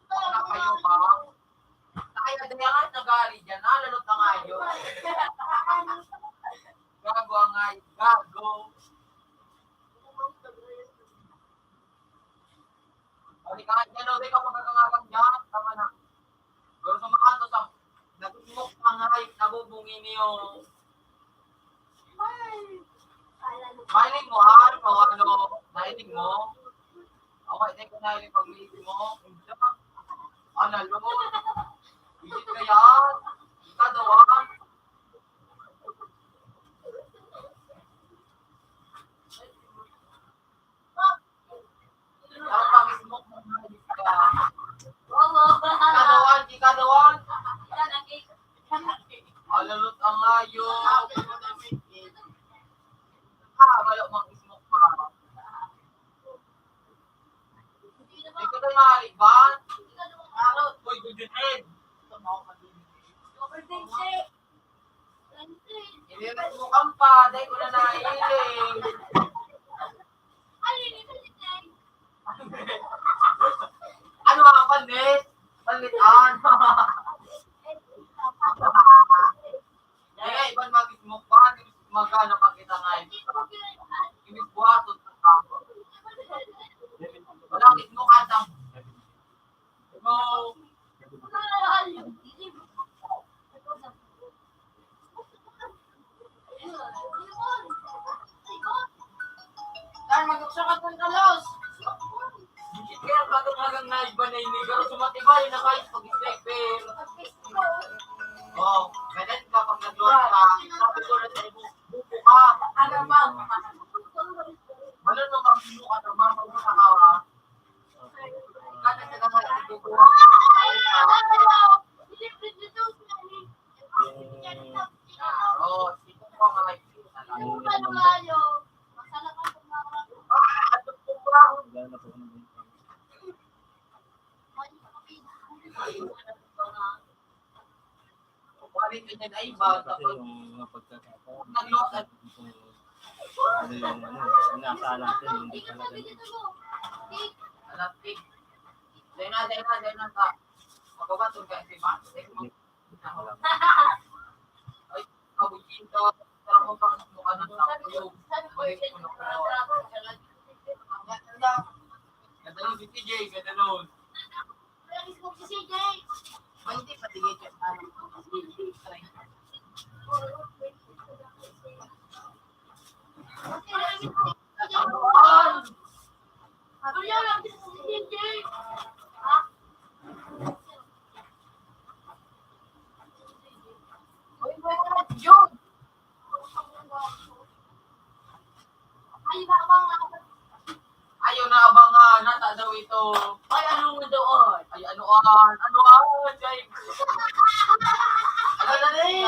Baka na kayo ba? Kaya di nga nag-aari dyan, ah, lalot ang ayo. Gago ang ayo, gago. O, di ka, yan, o, di ka magkakangakan dyan. Tama na. Pero sa mga to, sa, nag-smoke ang hype, nabubungi niyo. Mahiling mo, ha? Ano, ano, mahiling mo? Ako, hindi ko nahiling pag-iisip mo. Ano, lo? Isip ka yan? Ikaw daw, ha? Kapag-smoke mo na ka. Oo. Kadawan, di kadawan. Yan, ang cake. Alalot ang layo. Ah, wala mang smoke pa. Ikaw na maliban. Uy, good head. Overtake. Inirit mo kang pa, dahil ko na nahiling. Ano ang panit? Panit an. Kaya iban mag-smoke pa, magana pa kita nga. Inis buhaton. Walang smoke, Adam. Tan, mag-ukso ka, Tan Carlos. Kaya bago magang na iba na ini, pero sumatibay na kayo pag-sniper. Oh, ganun ka pag nag-load ka. Sabi ko na sa'yo, buko ka. Ano ba? Wala na bang buko ka naman? Pag-usa ka, ha? Balik ka niyan, ay, bata pa. Kasi yung mga pagkakataon, nag-loss at ano yung, ano, inaasahan natin, hindi talaga yun. Alam, eh. Dahil na, dahil na, dahil na, sa, magbabato ka, di ba? Hindi. Ay, kabukin ka, parang mo pang mukha ng tao, yung, balik mo na po. Ang ganda. Ganda nun si T J, ganda nun. Ang mismo si C J. Ay, hindi, patigil ka. Ano yan? Ano yan? Ang mismo si C J. Ha? Uy, meron na yun. Ay, naabangan. Ayaw na abangan, nata daw ito. Ay, ano nga doon? Ay, ano an? Ano an? Ay, ano na ni?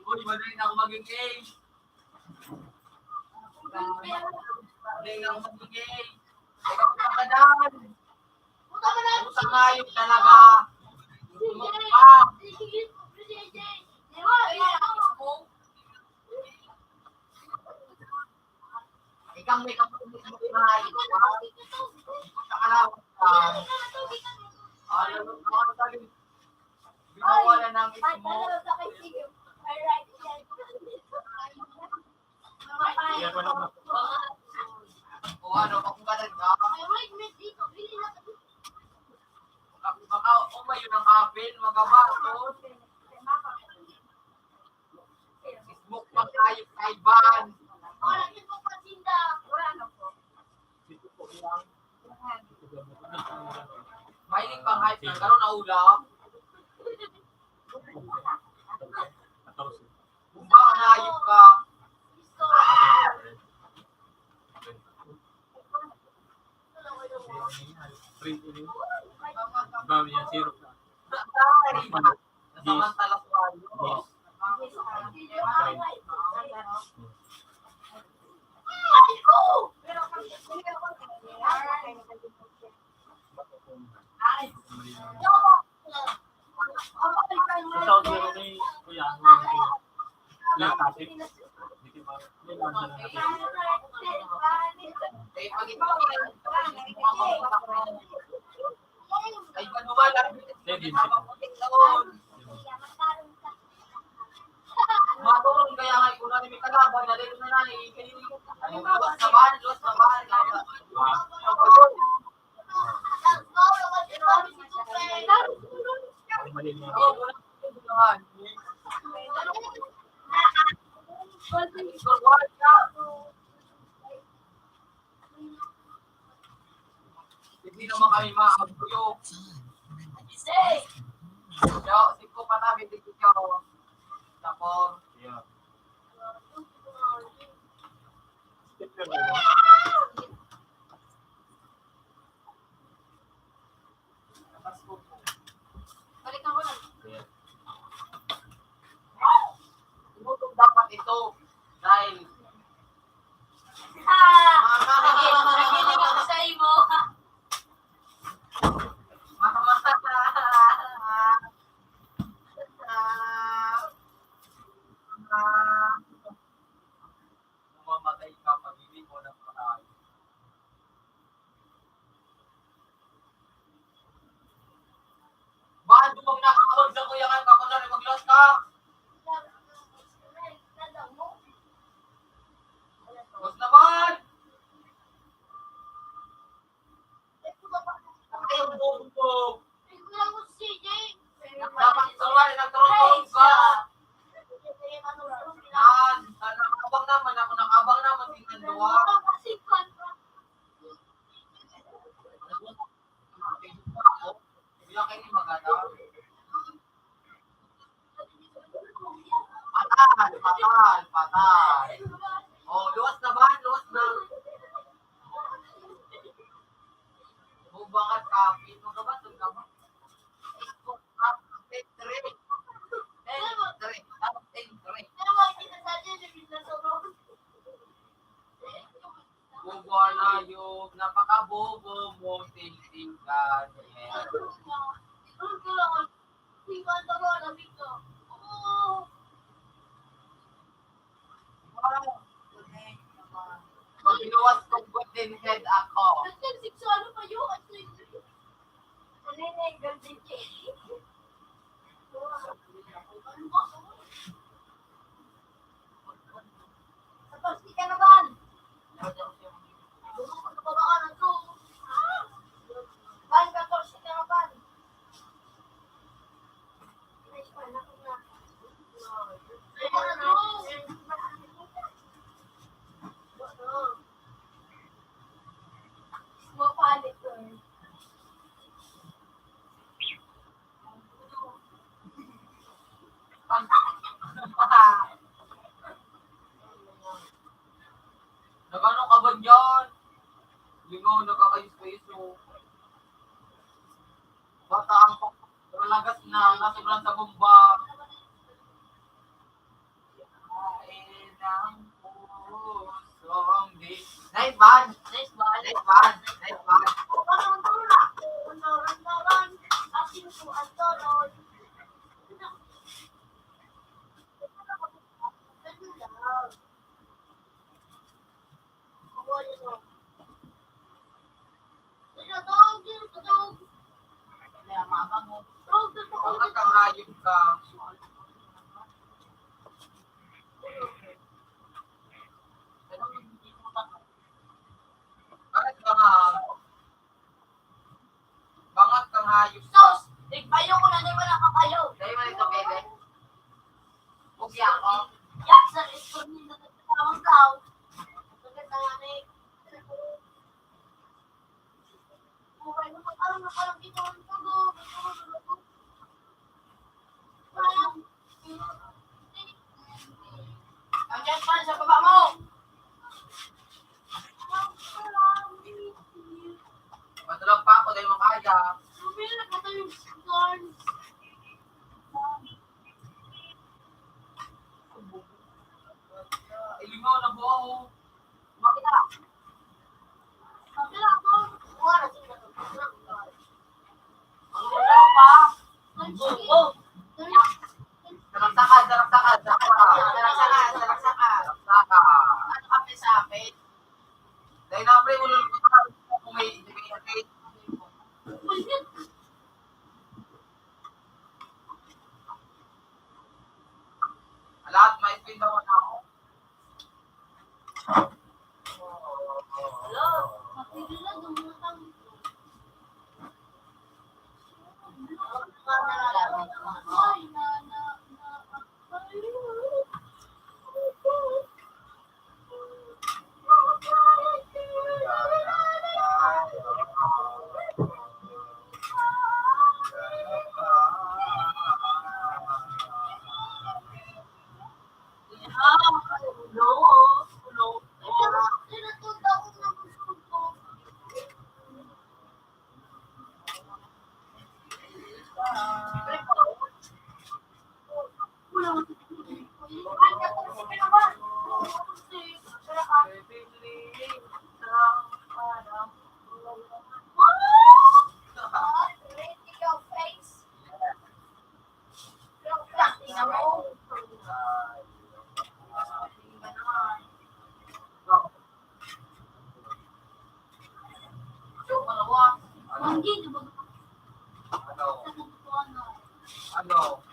Uy, madali na ako maging A. Madali na ako maging A. Ikaw na ka dyan. Puta, hayop talaga. Sumok ka. Ikaw may kapatid mo na. Sa kalawang ka. Alam mo, mga sabi, binawalan ng ismo. O ano, kung ganun ka. Mahilig pang hype na, karon na ulam. Kung ba, hayop ka. Ba, yan, zero. Samantala sa ano. Ikaw, zero ni Kuya. Kuya, kasi. Ay, manuwala. Seven. Maturong kaya nga, kung ano may kalaban, na rin na nani, kayo yung, ano, luwas na ba? Luwas na ba? Hindi naman kami maaguyok. Yo, singko pa namin, di ko. Tapos, yeah. Balikan ko lang. Tinutup dapat ito. Dahil... Ha! Nagiling ako sa imo. Mamamatay ka, pag-ibig mo ng patay. Bado mong nakakawag sa kuya nga, kakunan, mag-loss ka. Loss naman! Ay, ang bobo ko. Dapat sa wala, nagtulog ka. Yan, nakabang naman ako, nakabang naman, tingnan mo, ah. Hindi lang kayo maganda. Fatal, fatal, fatal. Oh, luwas na ba? Luwas na. Bubangat ka, pito ka ba? Ito ka ba? Ito ka ba? Ito ka ba? Bobo, hayop, napakabobo mo, tingting ka, Daniel. Pag binuwas ko, good din head ako. Nagsisikso, ano pa yun? Ano yung golden cake? Sa plastic ka na ba? Gusto ko sa babaan na to. Ban, katorse ka na, ban. Ay, ban, ako na. Ay, ano? Ano? Mapalit ko eh. Nagano ka ba dyan? Lingaw, nakakayos-kayos, oh. Bata ang pa-, lagas na, nasobran sa bomba. Kain ang pusong di-, nice one! Nice one! Nice one! Nice one! Kaya mama mo, bakit kang hayop ka? Bakit ka nga? Bangat kang hayop ka. Sus! Tigpayo ko na, di ba nakapayo? Dahil mo nito, bebe? Huwag niya ako. Yak sa restaurant nito, nagtatawag daw. Nagtatawag ni Ang dyan pa, sa baba mo. Matulog pa ako dahil makaya. Ilimaw na buo. Makita. Makita ako. Ang ulo pa. Ang buko. Sarap-sakal, sarap-sakal, sarap-sakal. Sarap-sakal, sarap-sakal. Sarap-sakal. Ano kami sa amin? Dahil na, pre, ulo pa. Kung may, may, may, lahat may pindawan ako. Hello, matigil na, dumutang. Ay, na, na, na, ay. Ano? Ano?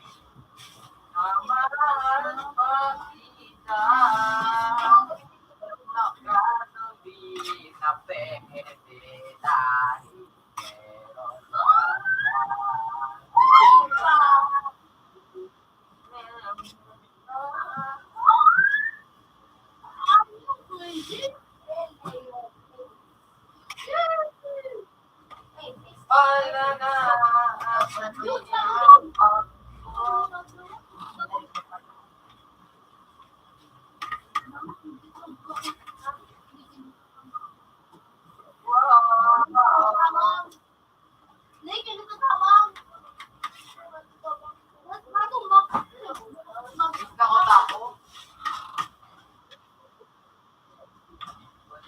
Mamahalin pa kita. Nakatabi na pwede tayo.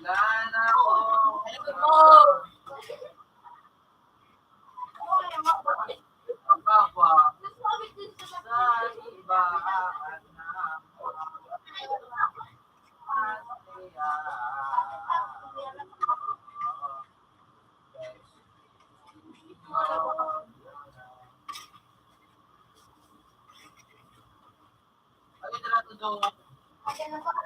Wala na ako. Papa, sa iba na. Ano na lang ito? Harap ng mga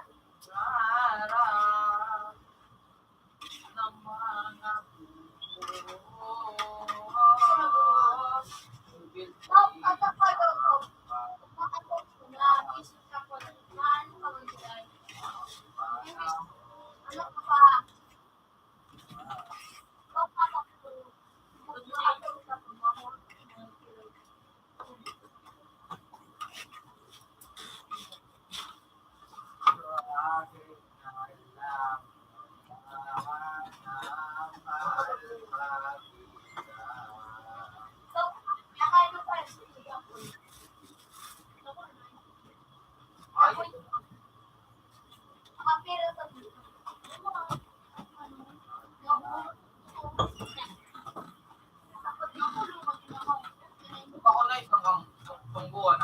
buhok.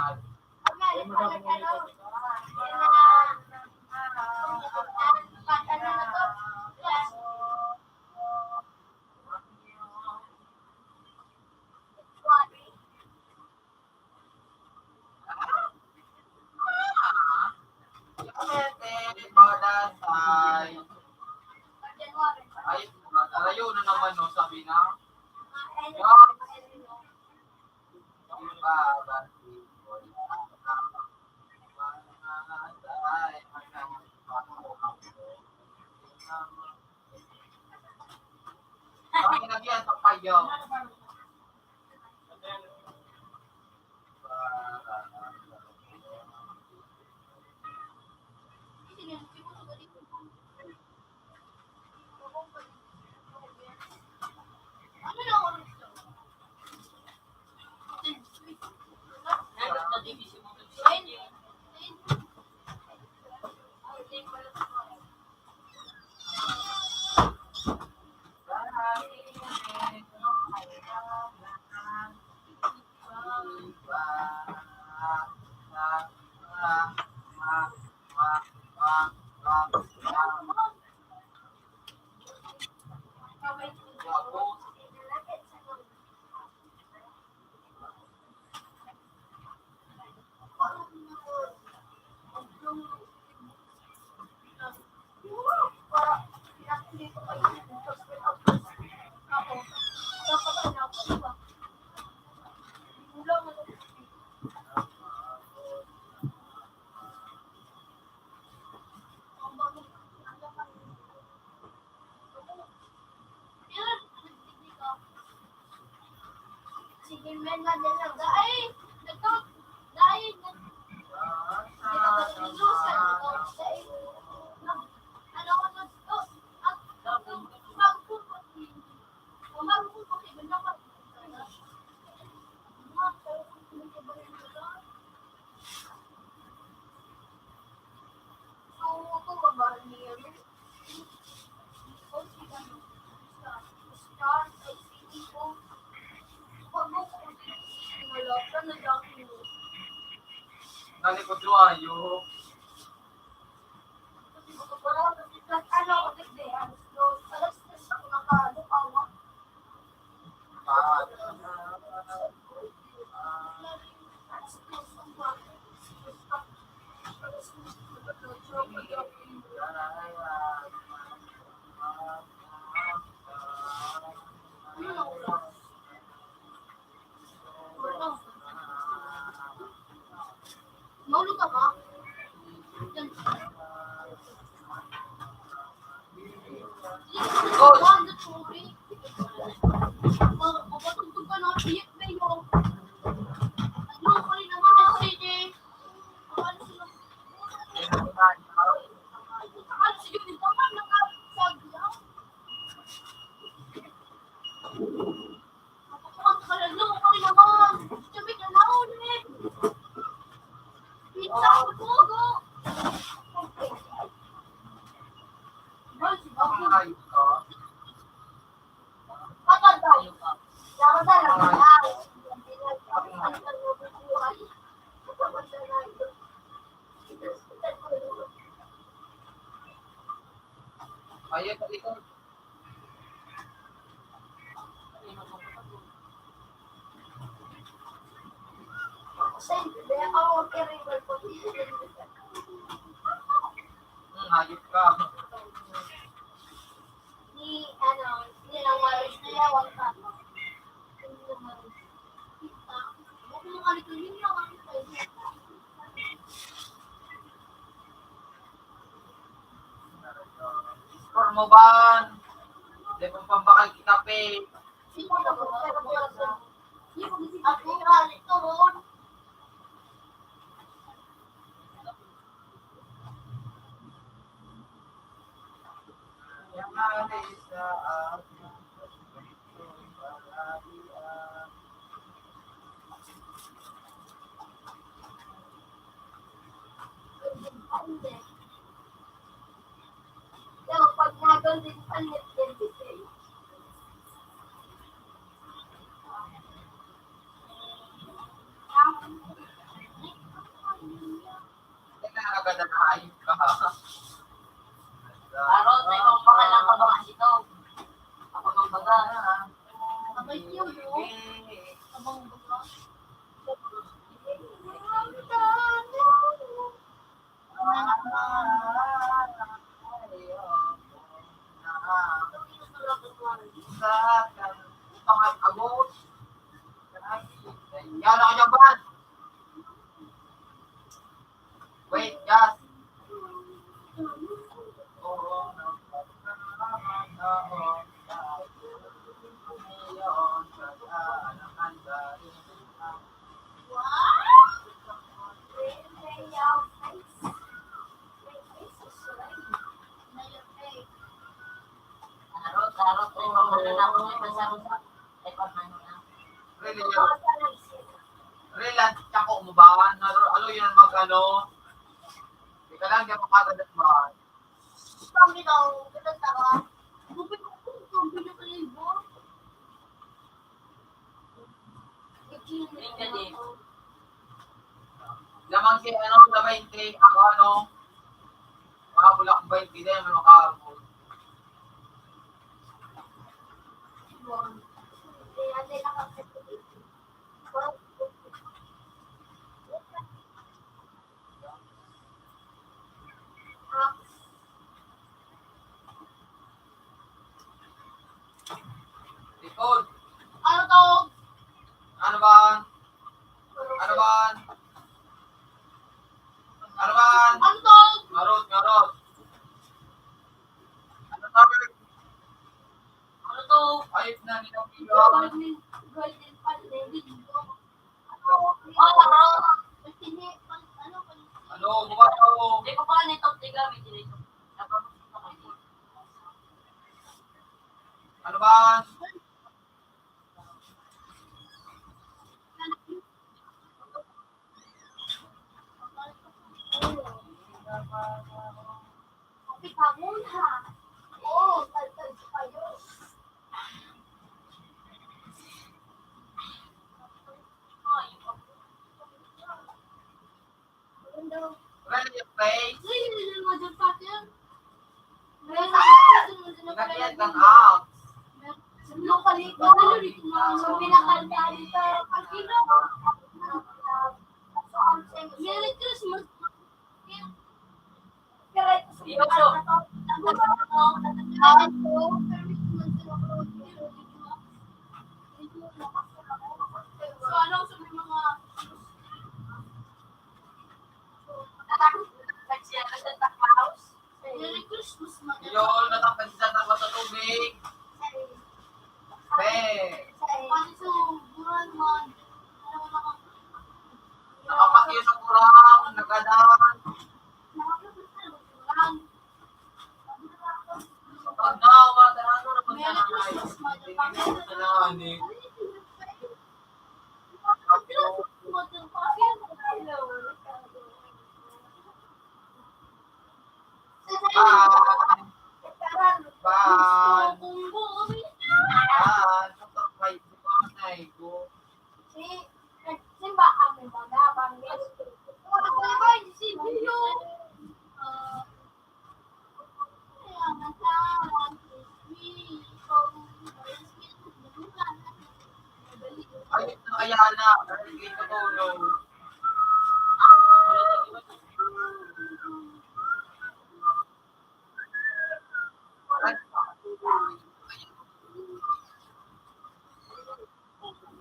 Ay, narayo na naman, no, sabi na. Ang lagyan sa payo. Sige, men, man, yan lang. Dai, nagtut-, dai, nag-, dai, nag-, ano ko, nag-, nag-, Nalikod ko ayo. Maulog ka ba? Yan. Mapatugtog ka na, piyat na yun. Ano, kali naman, sige. Ano sila? Ano sila? Hindi ka man nakasagya. Ayaw sa likod. Hmm, hayop ka. Ni, ano, ni Langwaris na yawan ka. Score mo ba? Di ba pambakal kita, pe? Teka, agad na ayun ka. Aro, tayo ang pangalan ka ba kasi to? Ako nang baga. Abay, yun, no? Abang baga. Yan ako, Japan. Wait, gas. Oo, nagpagkakataon tayo. Ano na ako, may pasarusa. Ay, pag ano na. Really, really, tsako mo ba? Ano, ano yun mag-ano? Ika lang, di ako kagadat ba? Kami daw, kita tara. Bukod ko, kung pinapalibo. Lamang si ano, na baynte, ako ano, mga bulak baynte na yun, mga kahapon. Likod. Ano to? Ano ba? Ano ba? Ano ba? Ano to? Ngarot, ngarot. Ano to? Ano to? Ayos na, hindi na pila. Golden, golden pan, golden. Ano, ano? Ano, bukas ako. Di ko pa nito, di gamit nito. Ano ba? Kapit pa muna. Oo, tagtag pa yun. Ay, yung Well, you play. Uy, yun yung motherfucker. Nag-iyan kang out. Ano pala ito? Ano rin kung mga pinakanta dito? Ang ino? Merry Christmas. Merry Christmas. So, ano sa mga Merry Christmas, mga Yun, natangkad si Santa Claus sa tubig. Be. Nakapakyo sa kurang, nagadan. Pag nawa, ano naman na nanay? Hindi ko na ani. Bye. Bye. Bye. May bukas na igo. Si, simba kami, baga, bangis. Ano ba yung si Biyo? Ah, Ay, kaya na. Ay, hindi ko tulog.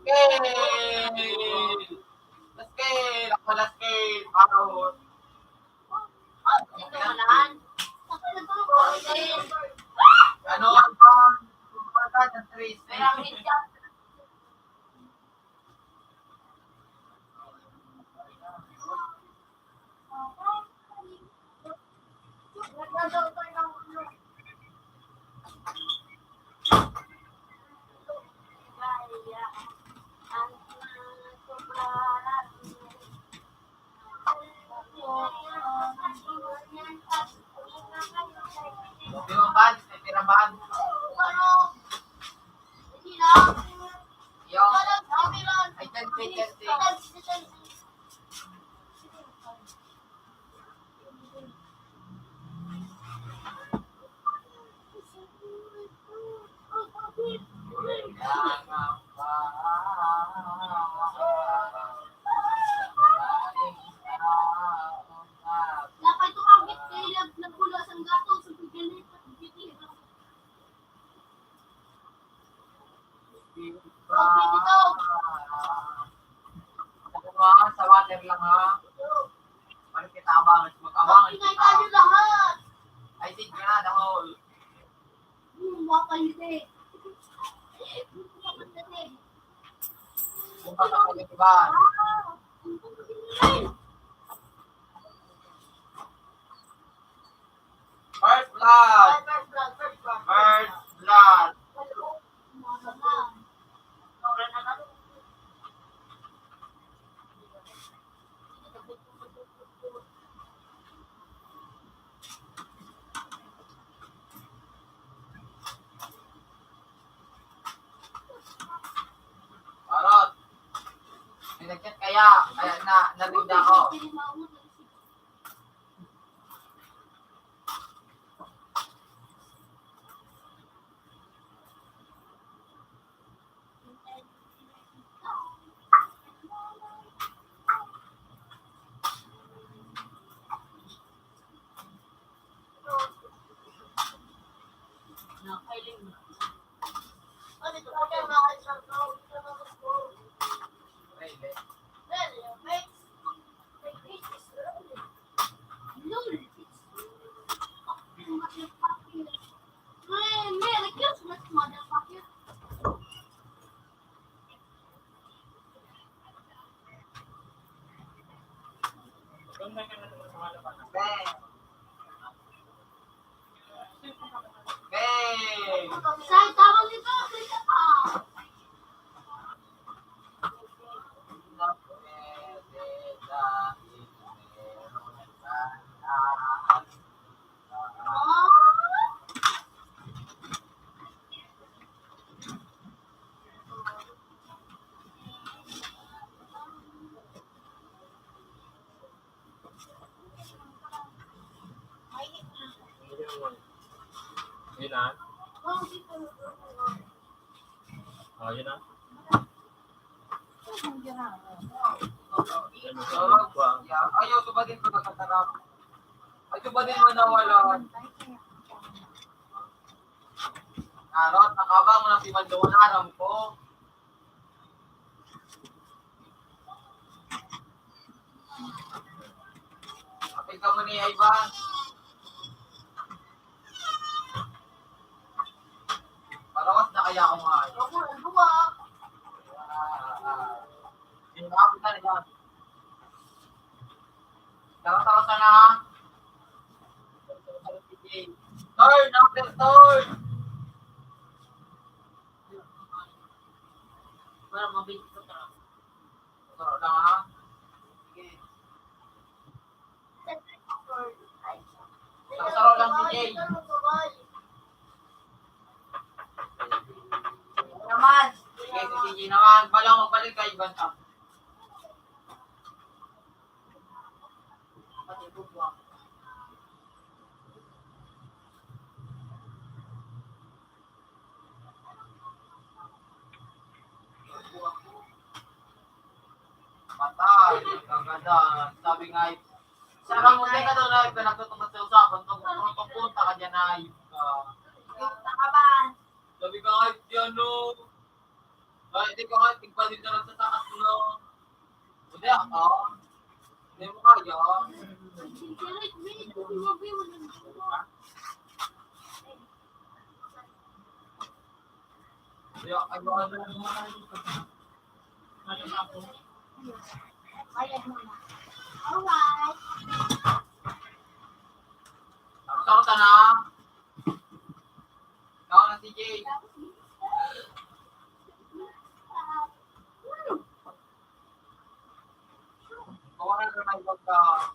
Scale! Scale! Ako na scale! Out! Ito naman. Ano ang pang-, ang pang-, ang trace? Di ba, Bans? May pira, Bans? Yung, ay, ten, ten, ten, ten. Lapay to, agit, kaya nag-, nagpula sa gato, sa pagganit, pagganit. Okay, dito. Ako nga, sa water lang, ha? Parang kita abang, mag-abang. Mag-ingay tayo lahat. Ay, sige na, dahol. Hmm, mapahiti. Bukas ako, di ba? Ah, ang pagkain. First blood. Ay, first blood, first blood. First blood. na, naduda ako. Yun na. Oh, yun na. Ayaw, tuba din ko nagkasarap. Ay, tuba din mo nawala. Narot, nakabang na si Mandong, aram ko. Apil ka mo ni Ivan. Palawas na kaya ako nga. Ako, ano ba? Ah, ah. Yung mga kita na yan. Tara, tara, sana. Turn, after turn. Para mabilis ka, tara. Tara lang, ha? Sige. Saro-saro lang si Jay. Naman. Sige, si Jay naman. Bala mo, balik kay Ivan ka. Pati bubuang. Patay, kagada. Sabi nga, eh, sarang mo din ka daw na, eh, pinagtutungkol sa usapan, kung, kung, kung punta ka dyan, ay, ah. Yung takaban. Sabi ka nga, eh, di ano, kahit ikaw nga, tigpalit na lang sa taas, no? Hindi, ah. Hindi mo kaya. Kaya, ano, ano, ano, ano, ano, Alright. Tapos ako, tana. Ikaw na, C J. Kawalan na may pagka-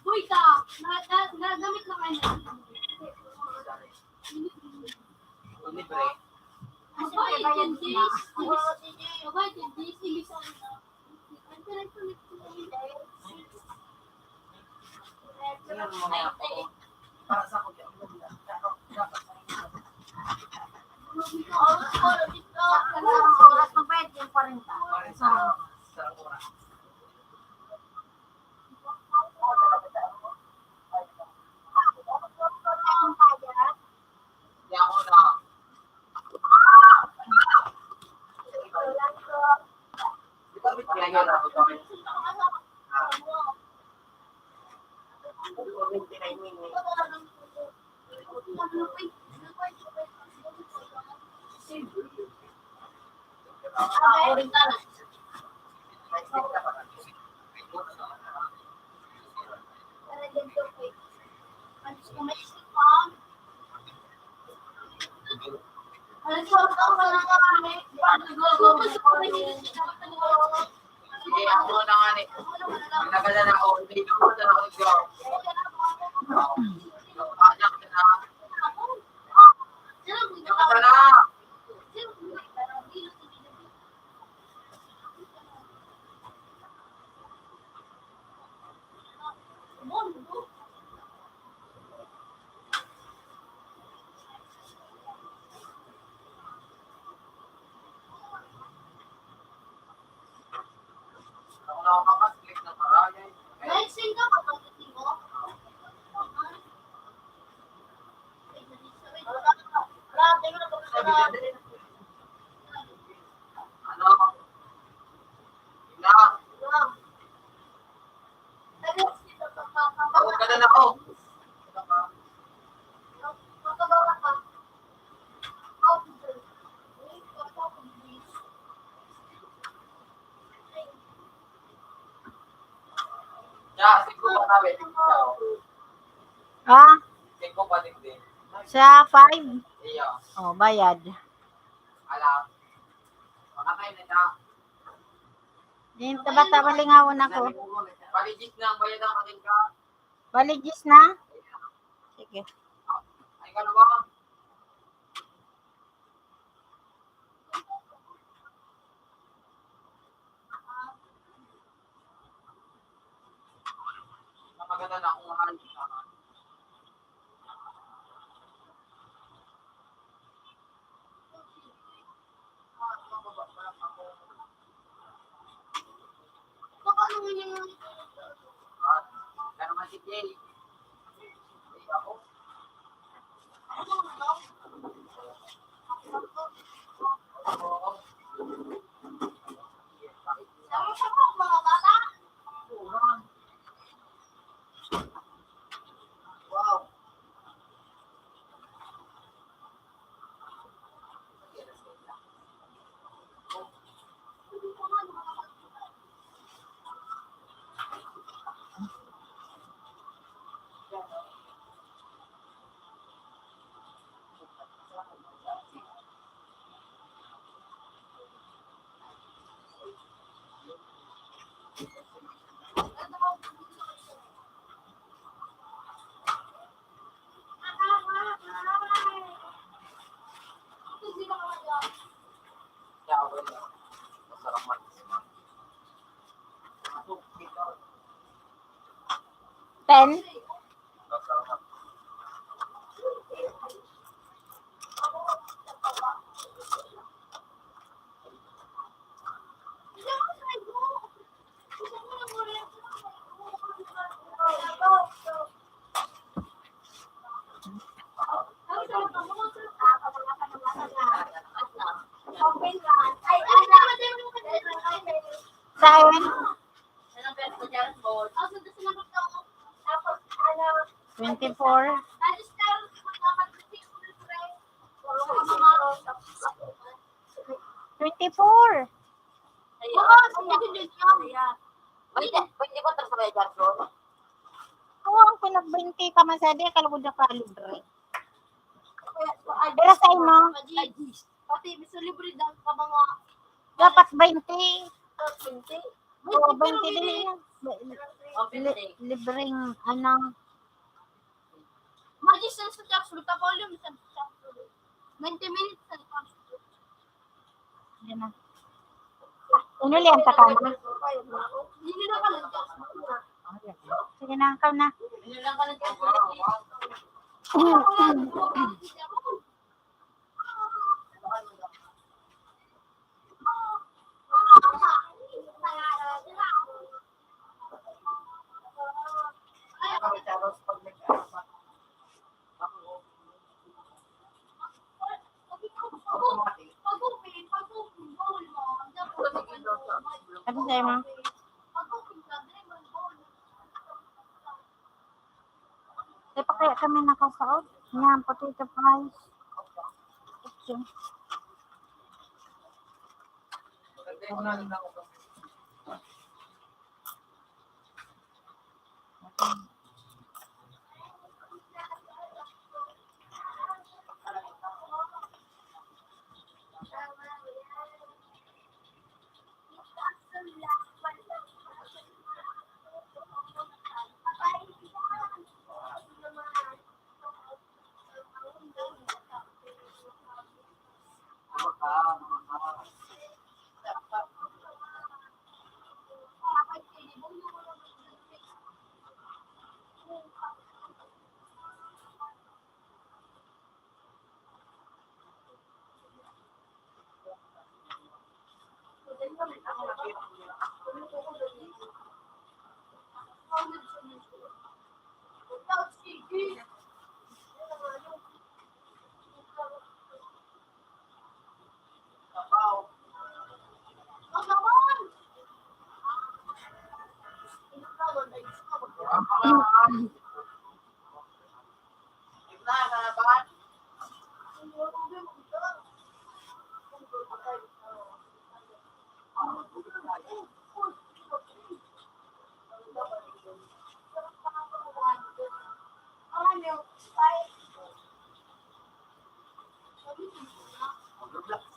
Uy, ka! Na, na, nagamit na kayo. Libre. Abay, ten days. Abay, ten days. Ibig sabihin, Oras magbayad yung kwarenta. Sige, ako na nga ni. Ang nagdala na ako, hindi ko na ako ikaw. Paano ka na? Paano ka na? Ha? Sa five? Oh, bayad. Yung tabata, malingawon ako. Baligis na? Sige. Napaganda na akong mahal. Ano naman si Jay? Ten? Saan? Twenty-four. Twenty-four. Ayun. Pwede, pwede ba ito sa may Johnson? Oo, ang pinag-twenty ka man sa di, kalugod na ka libre. Pero sa imo? Pati, gusto libre daw ka mga dapat twenty. Twenty? Oo, twenty, dili na. Li-, libreng, ano. Magis sa Johnson, tapos volume sa Johnson. Twenty minutes sa Johnson. Yan na. Inulian ka ka na? Sige na, ikaw na. Ano sa'yo, ma? Di pa kaya kami nakasaod? Yan, potato fries. Ito. Grabe.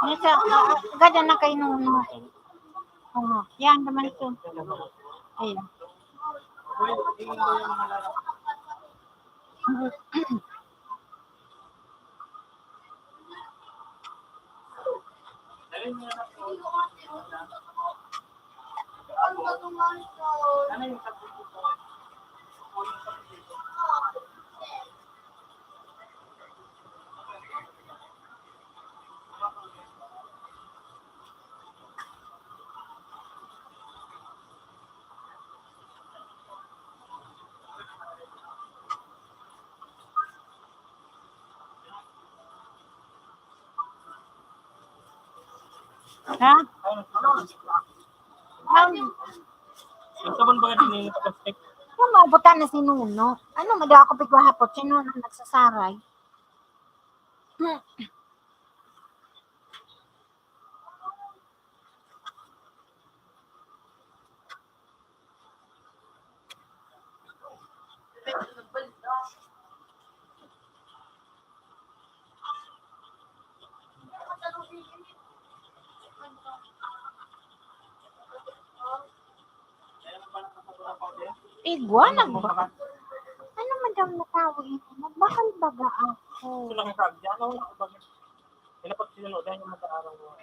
Nasa, ah, gada na kay Nuno. Oh, yan naman ito. Ayun. Ha? Ang Ang sabon ba din yung plastic? Kung maubutan na si Nuno, ano, madi ako pigwahapot, si Nuno nagsasaray. Hmm. Igwa, nagba-, ano man daw na tawo ini? Nagbakal baga ako. Sila nga sabi, ano, ano ba? Dapat sinunodan yung mag-aaral mo.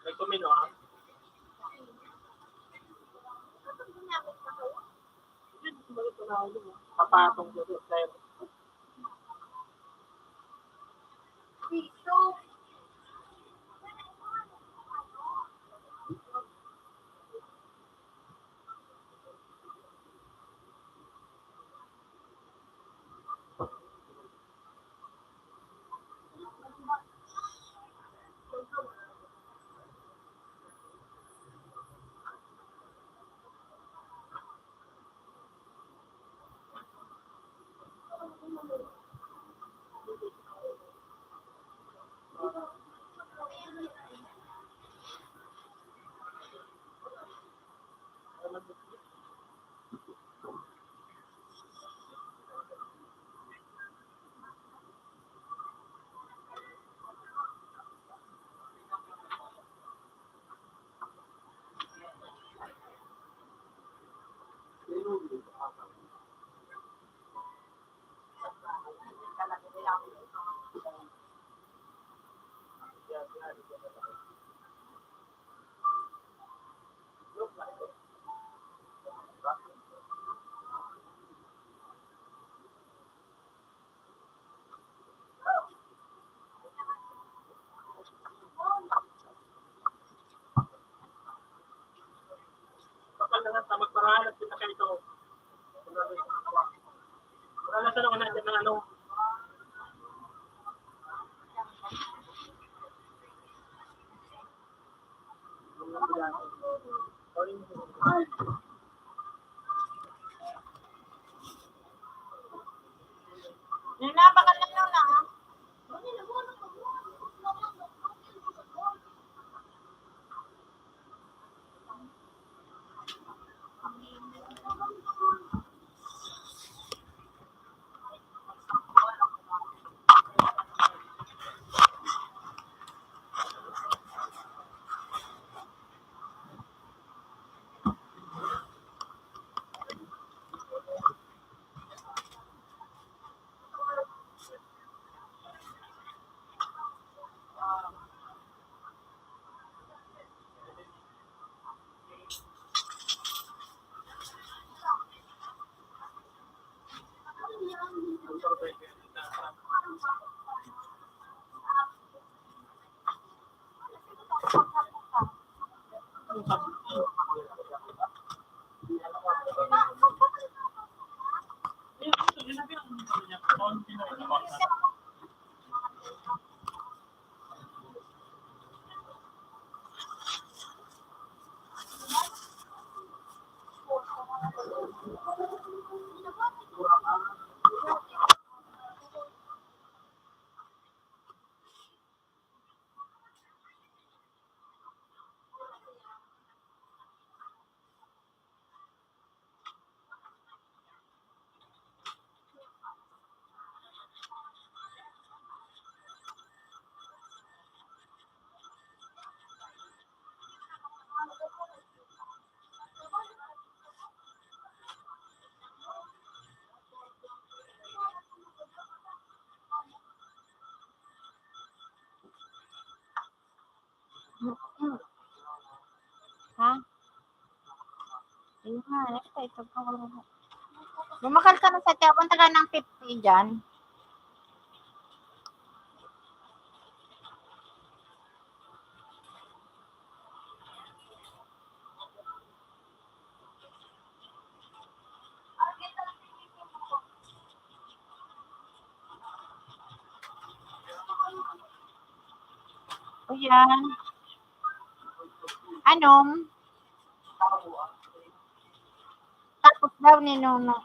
May kumino, ah. Papatong ko sa Ha? Ayun nga, ito, ito pa. Bumakal ka na sa tiyawan, taga ng fifty dyan. O yan. Anong? Tapos daw ni Nono.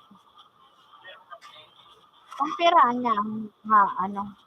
Kumpiraan niya ang, ha, ano.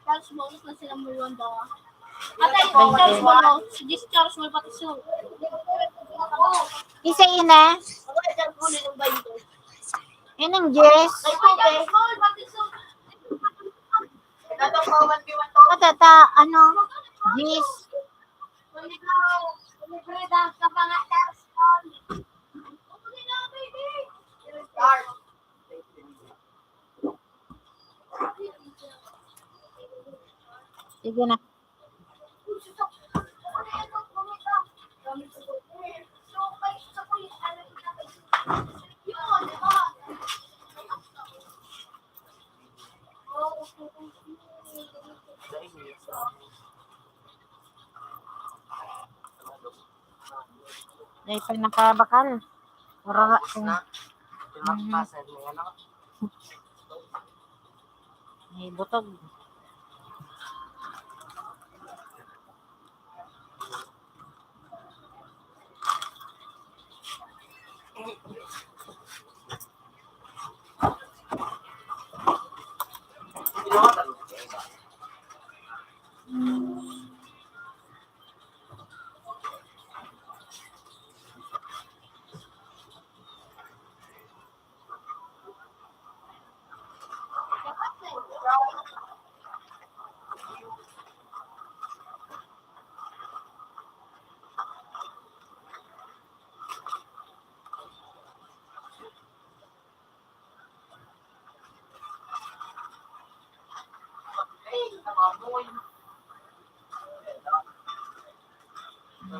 Charles Bolo, sila Mulwan ba? Atay, Charles Bolo, si Jis Charles Bolo, pati si Isa ina. Ining Jis. Matata, ano? Jis. Sige na. Dai pa nakabakal. Urara ko. Na? Pinapasa mo yan, ano? Ay, butog. Ha?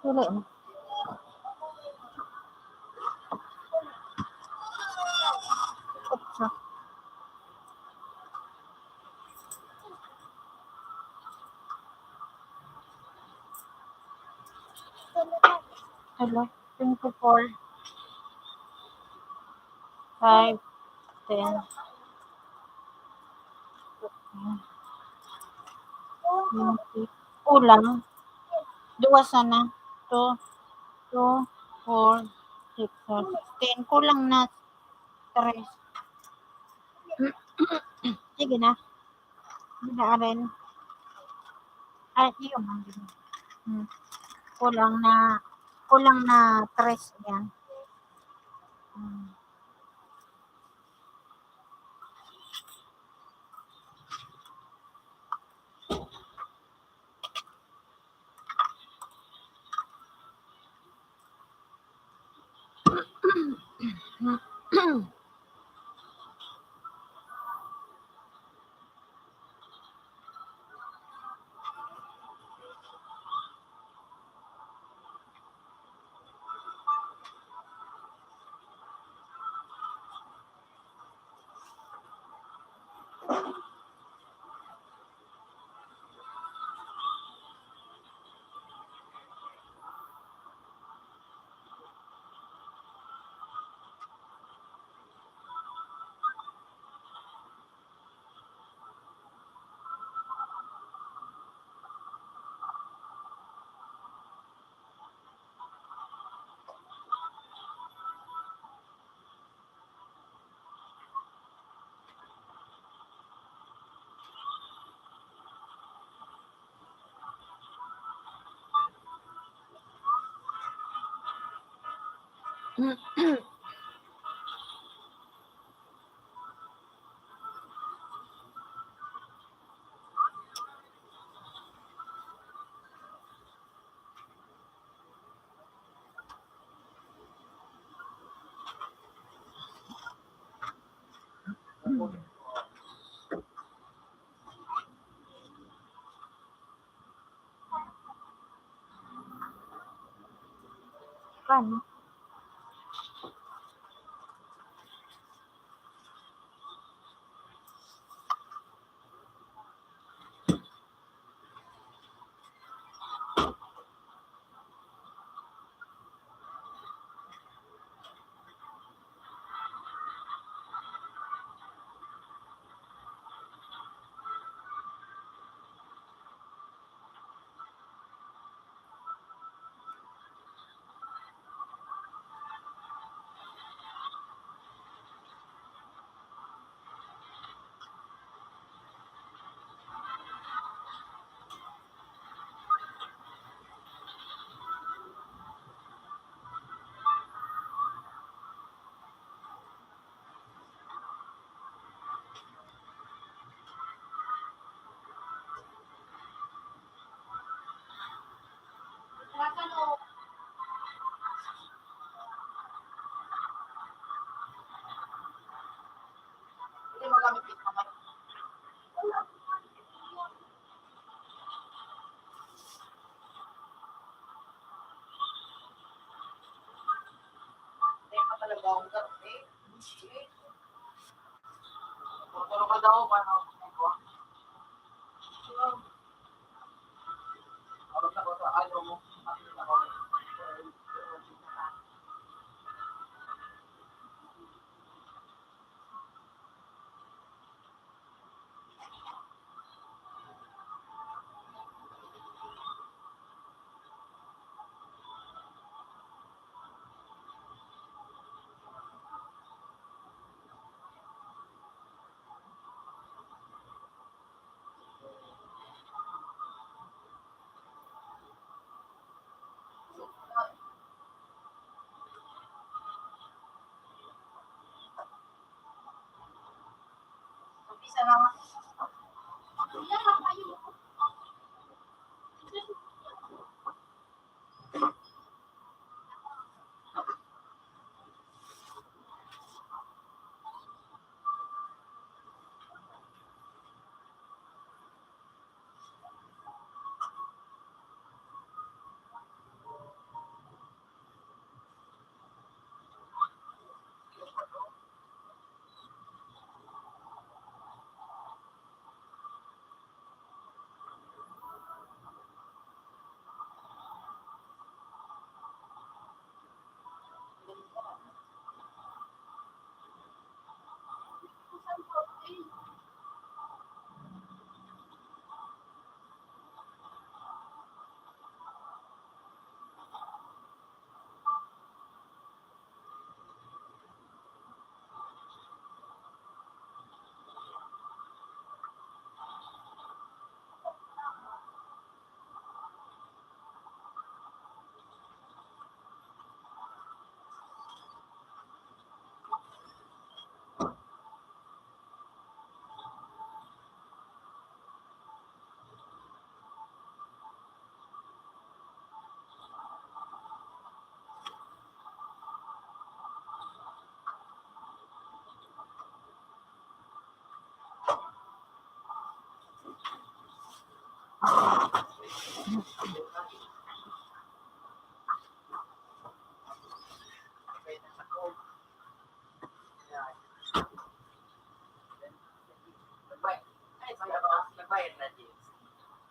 Dali na. Oops. Hello, twenty-four. Five, ten. Twenty. Kulang. Duwa sana. Two, two, four, six, seven, sixteen. Kulang na tres. Sige na. Hindi na rin. Ay, iyo man din. Hmm. Kulang na, kulang na tres yan. Hmm. Kan.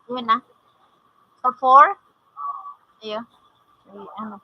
Yun na. Sa four? Ayun. Ay, ano.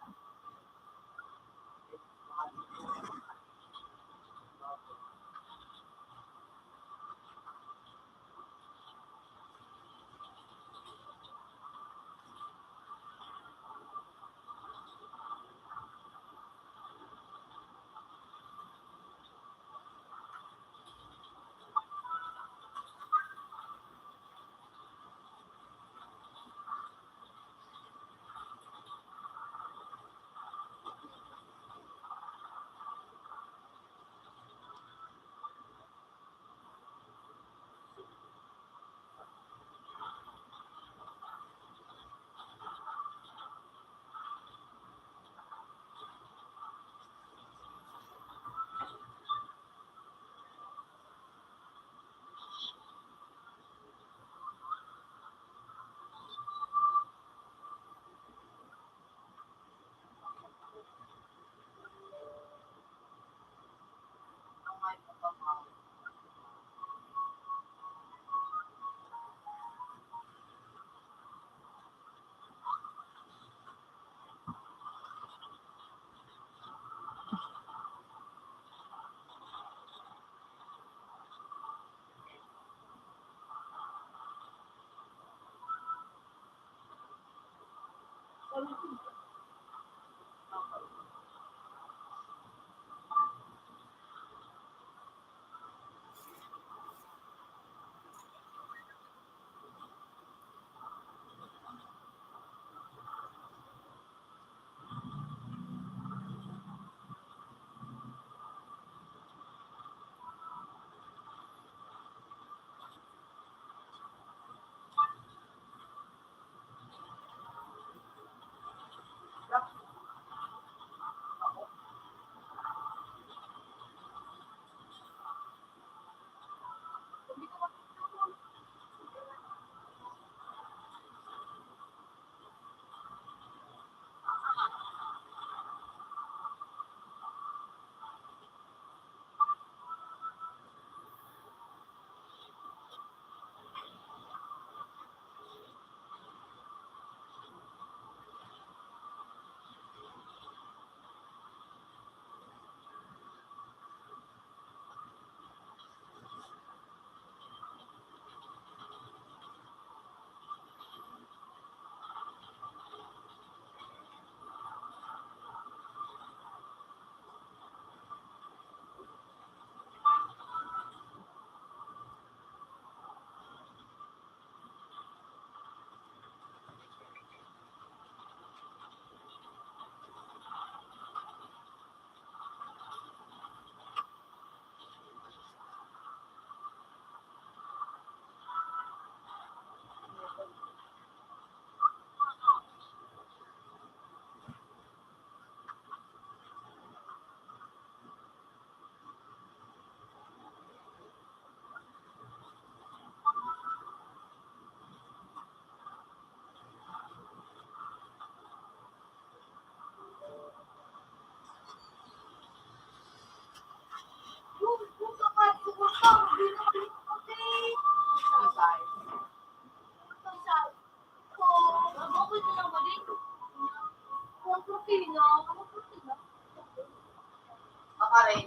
Ang arin.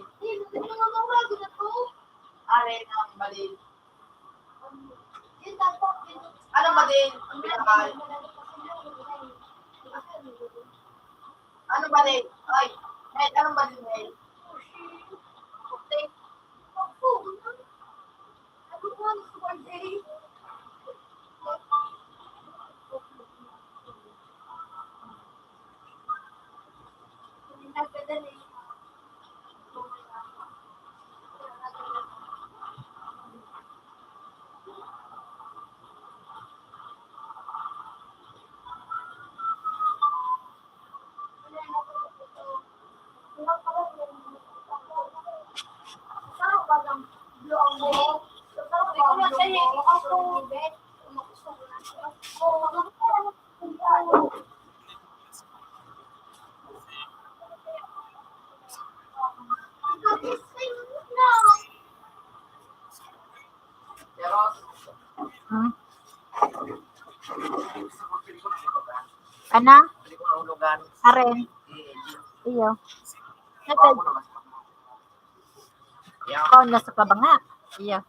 Arin ang mali. Ano mali? Ang pinakal. Ano mali? Ay, Ned, ano mali, Ned? Hmm. Ana? Aren. Iyo. Natag. Ikaw na sa kabanga. Iyo.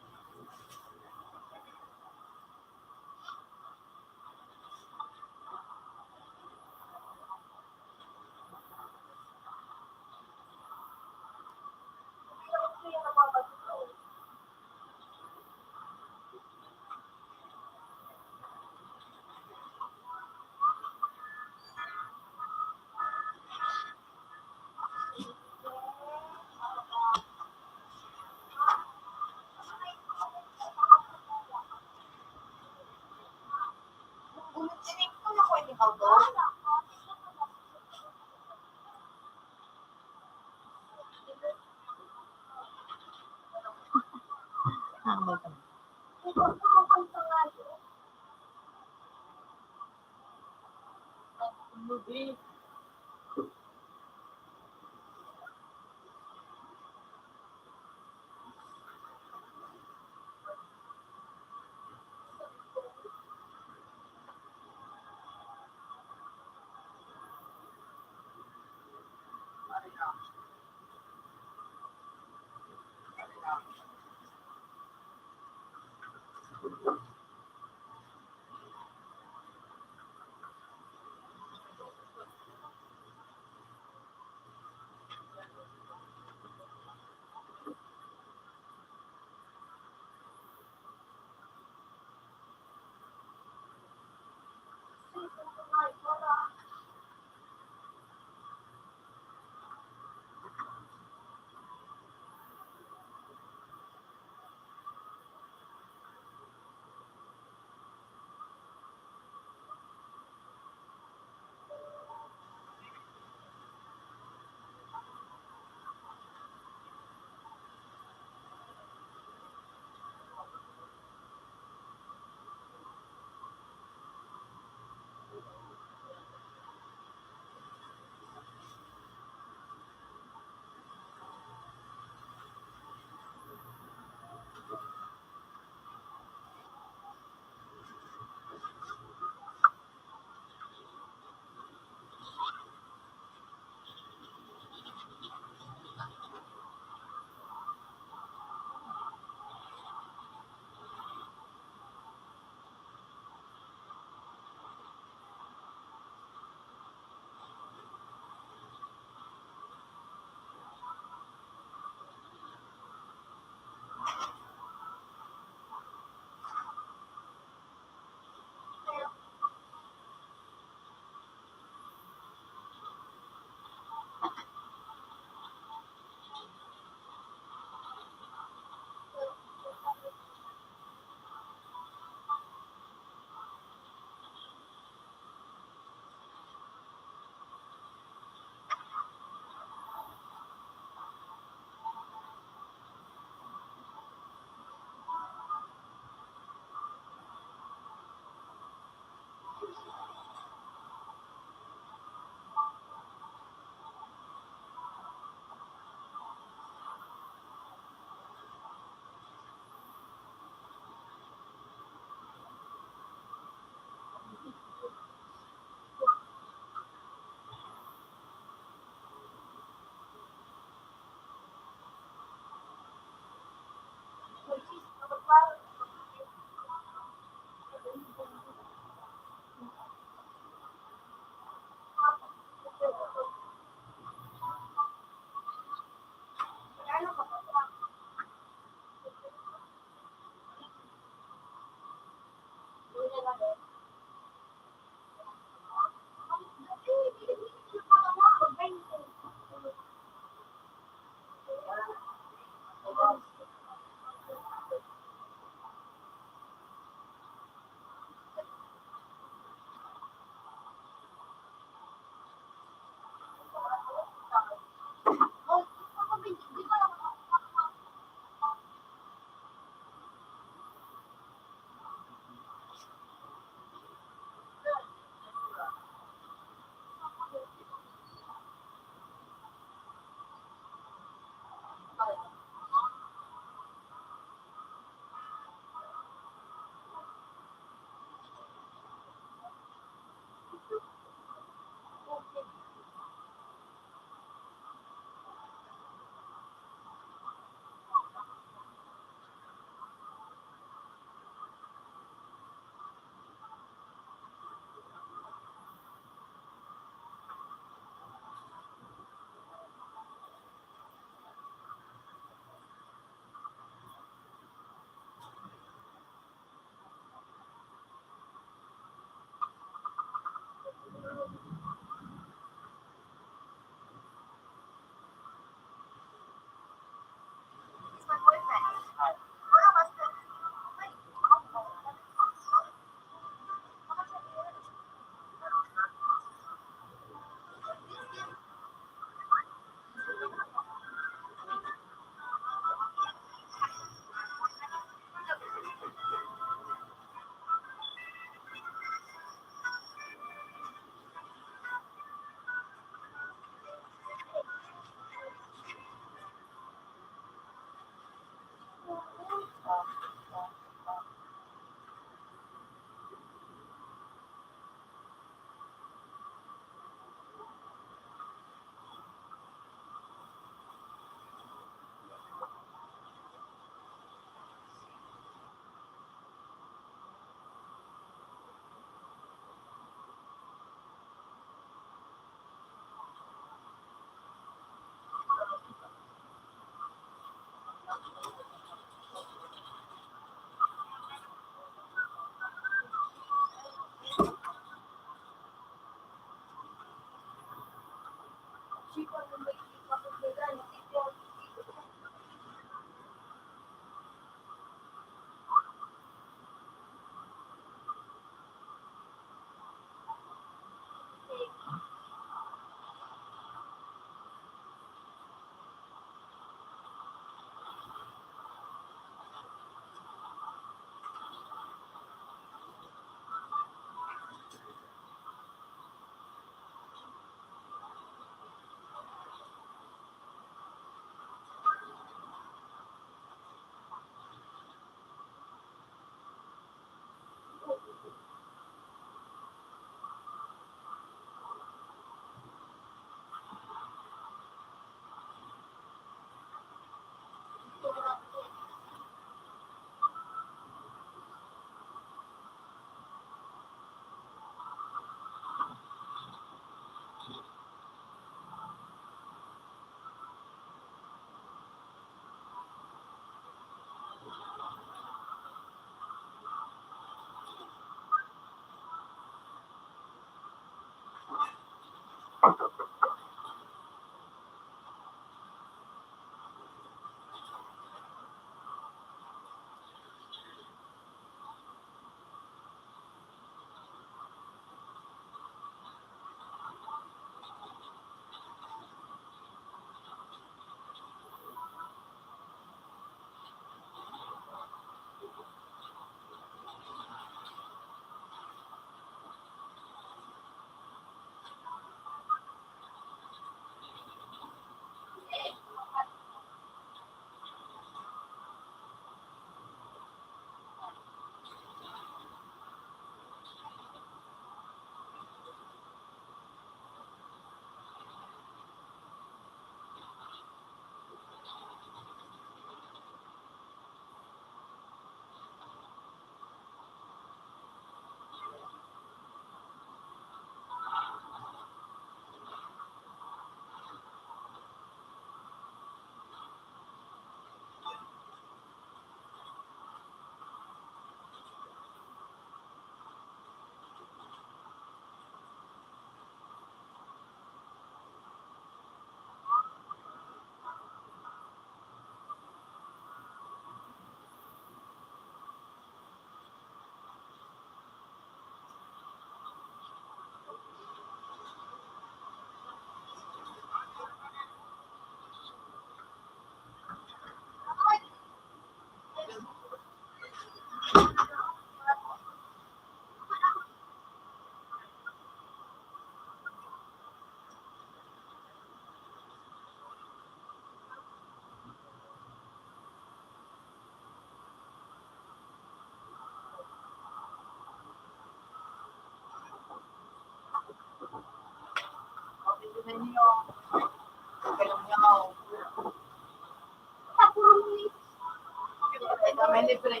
May libre.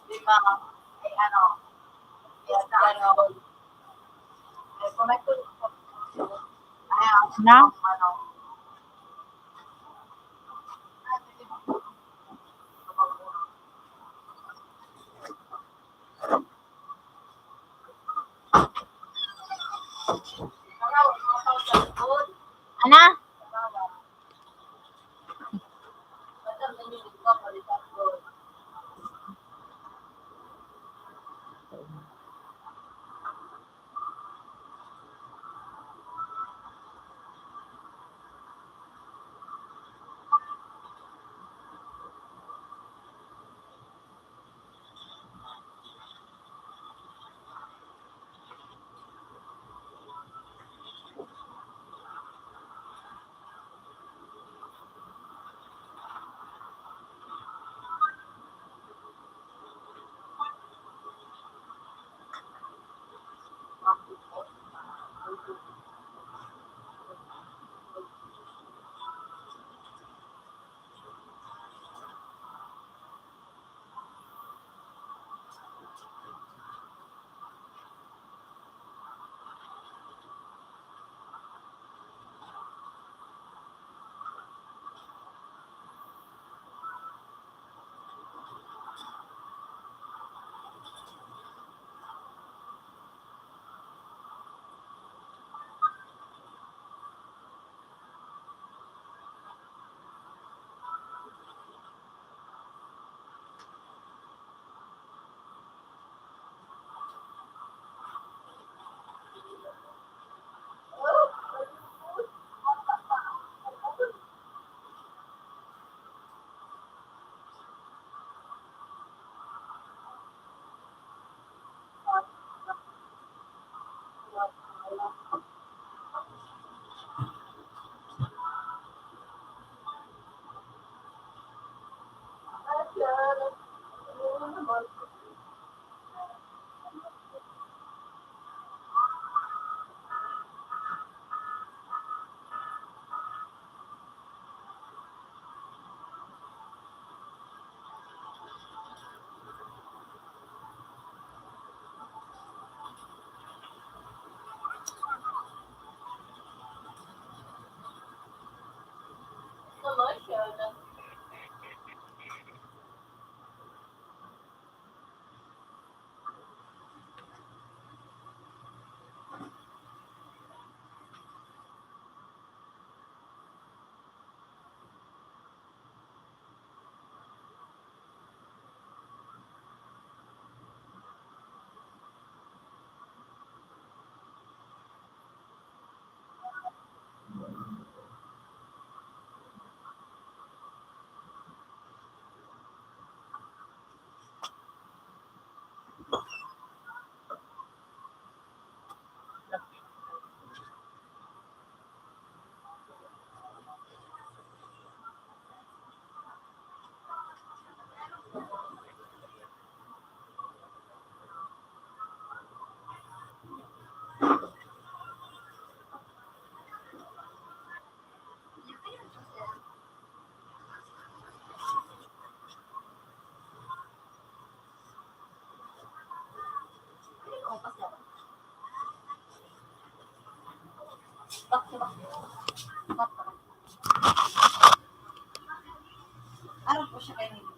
Di ba? Ay, ano, yes, ano, eh, kung may tulog ko, ay, ang, na? Ano, Ana? Araw po siya kayo.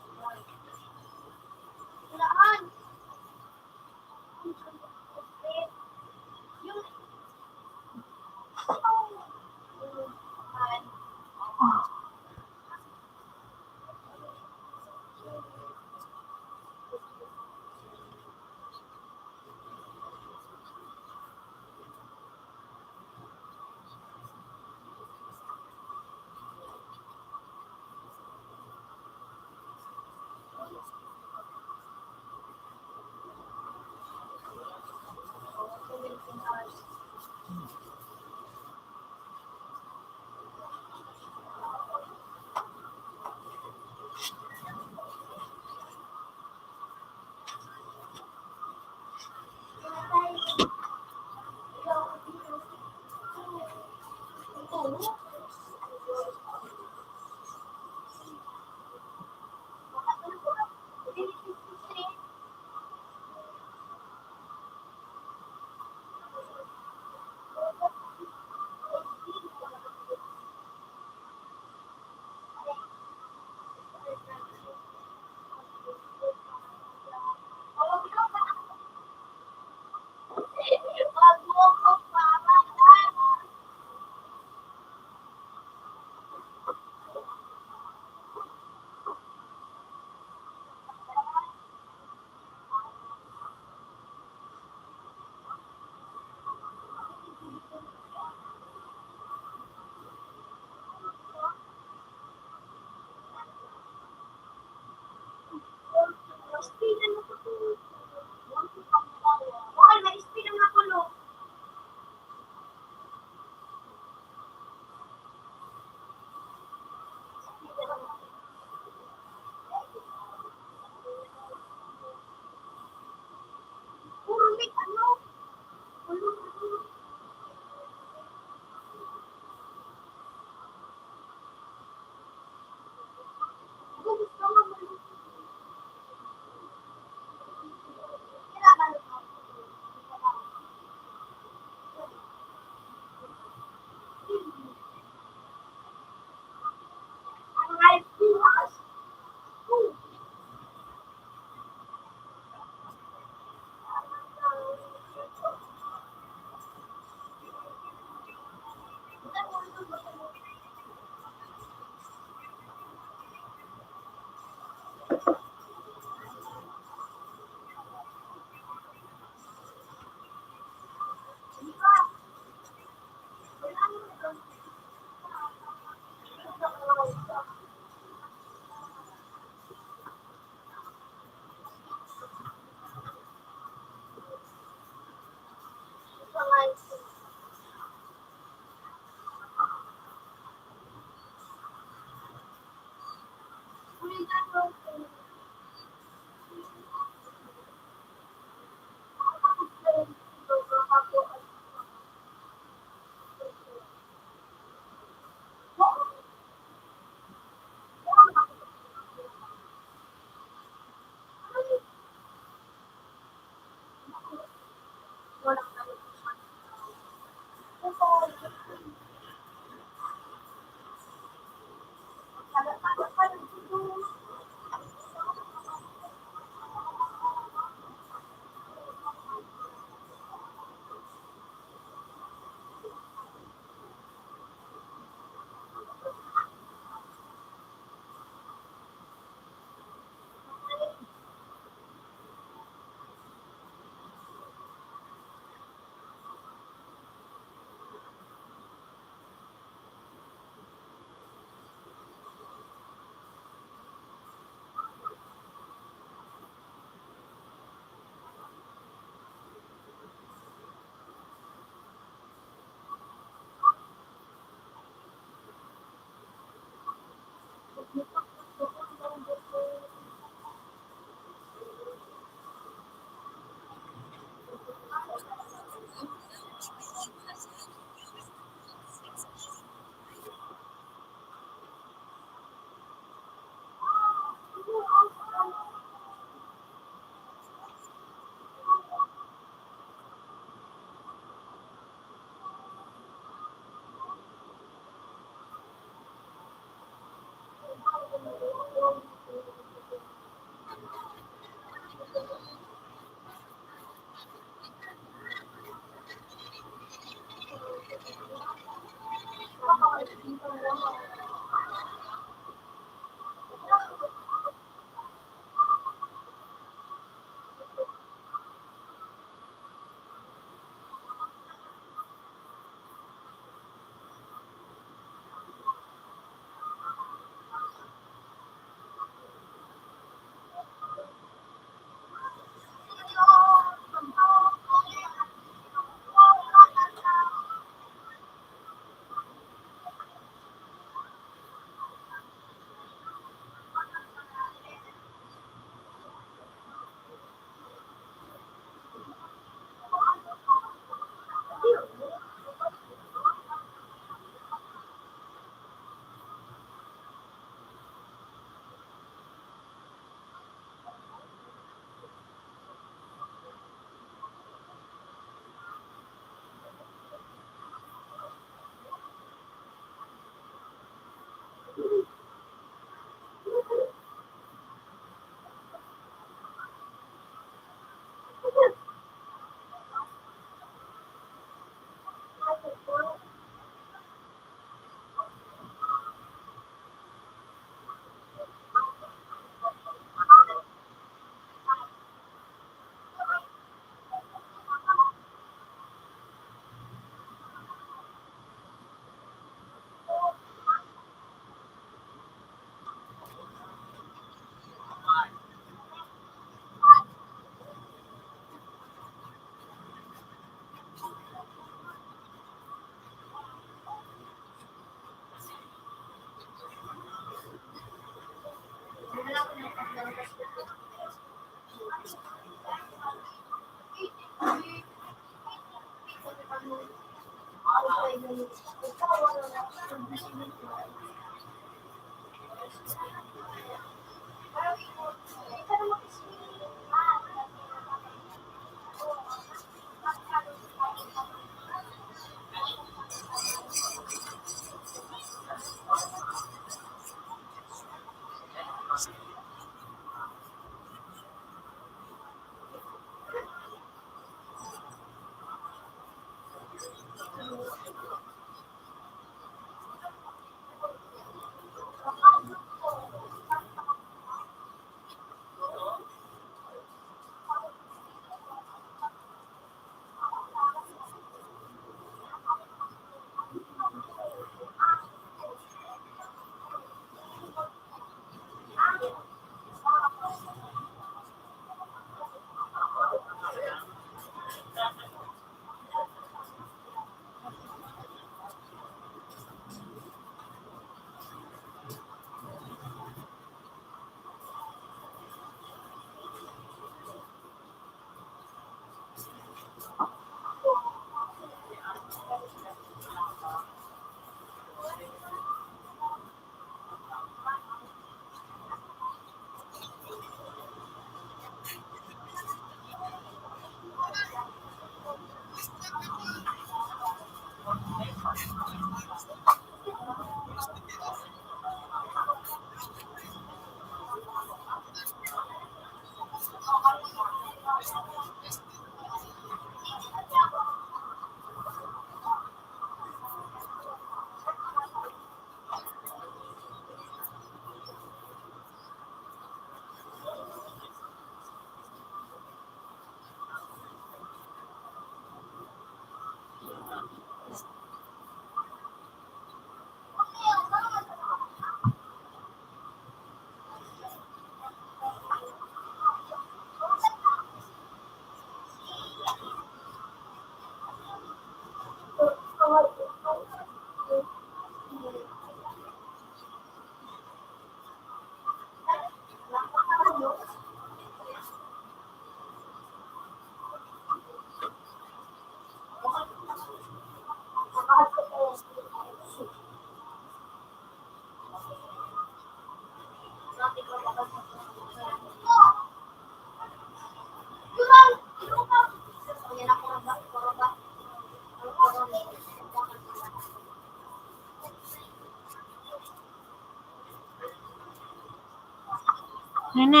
Nene,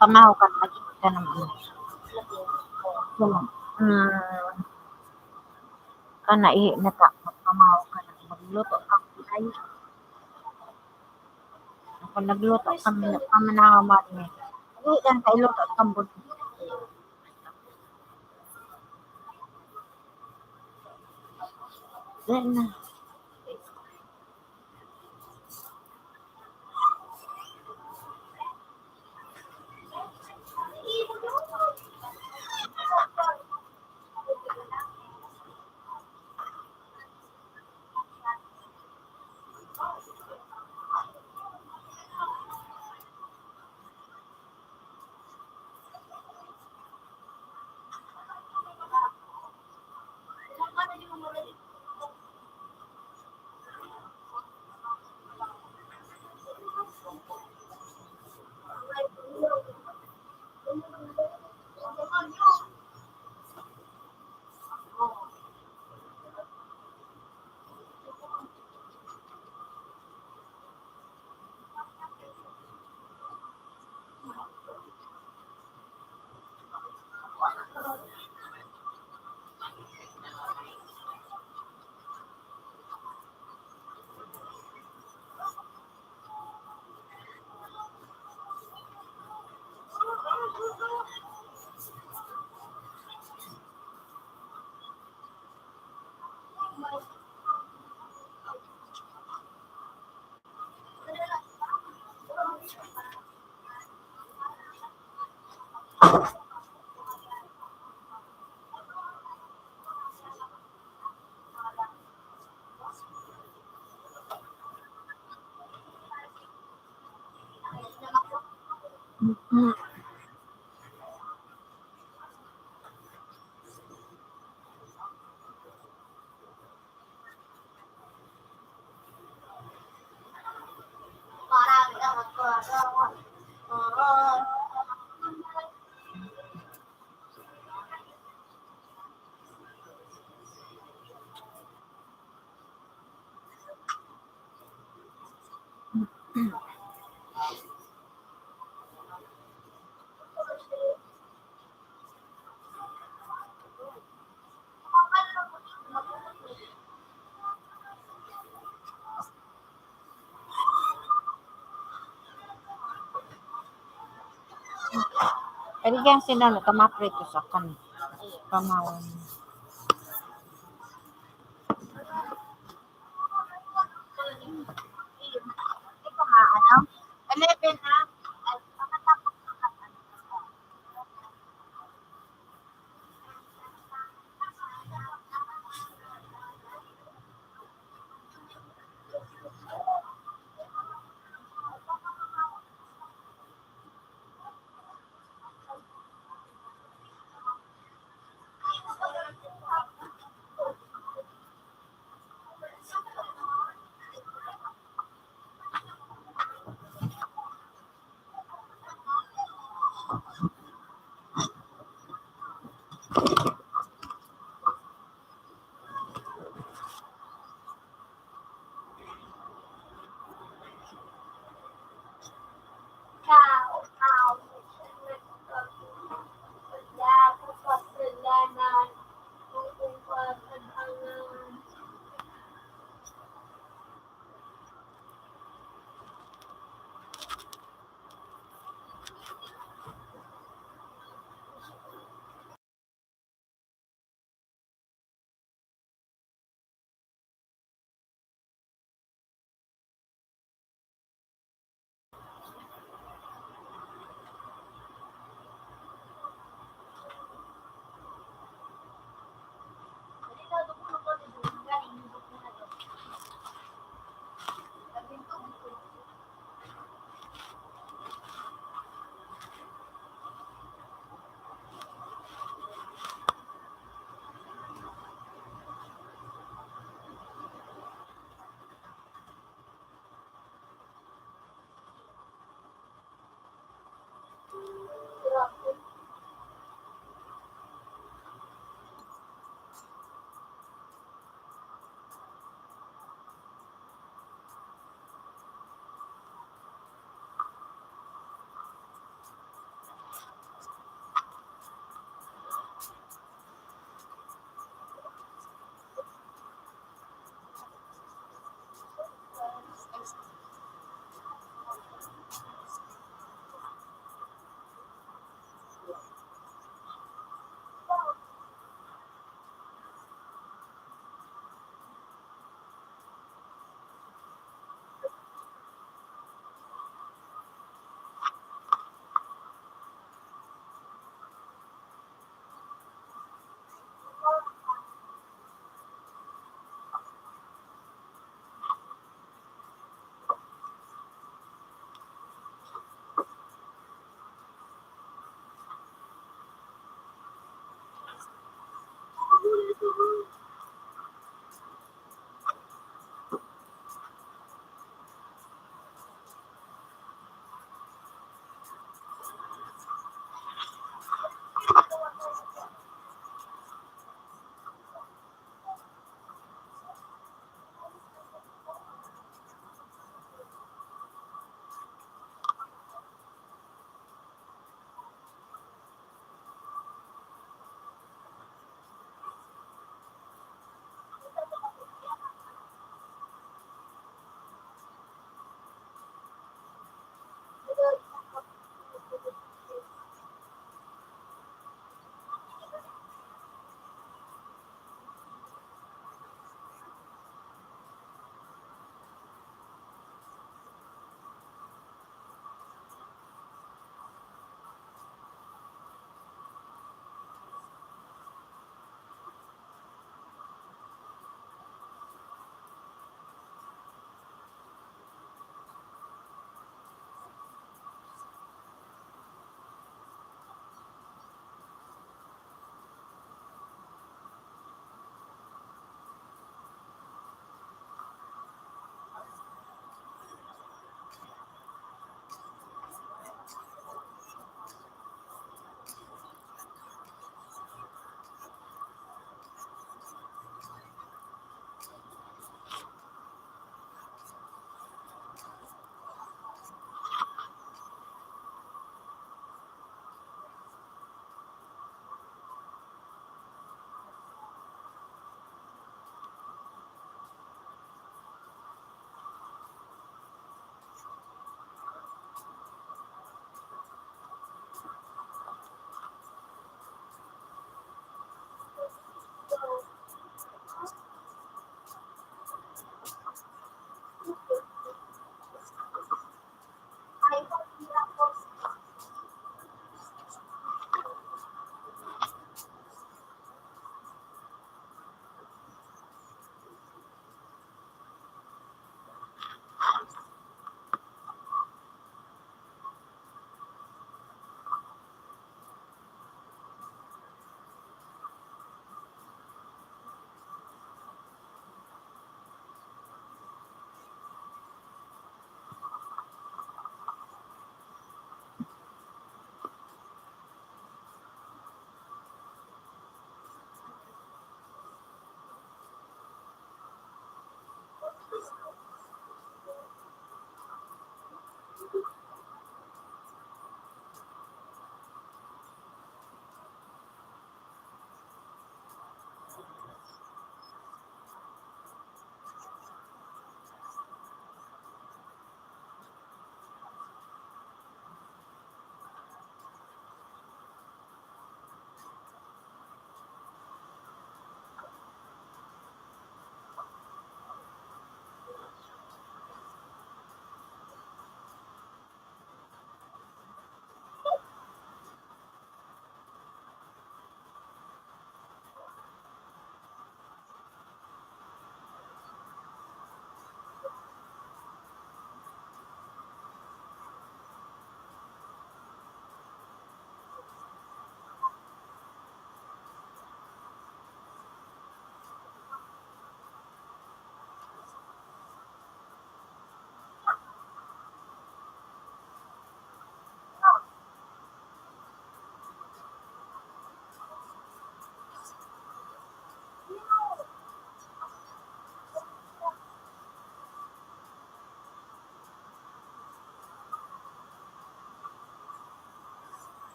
pamahaw ka, lagi ka naman. Yun, mm, kana, ihi na ka, magpamahaw ka na, magluto ka, ay. Ako nagluto kami, pamanahon man ni. Ihi lang ka, iluto ka, bud-, yan na. Pwede yan sila, no, kamaprito sa kan-, pamawon. Ito nga, ano? Eleven na.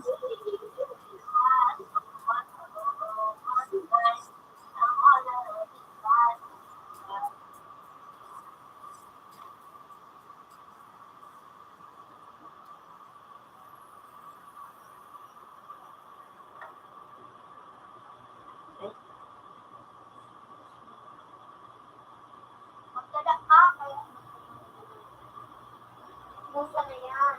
Magdala ka, kaya busa na yan.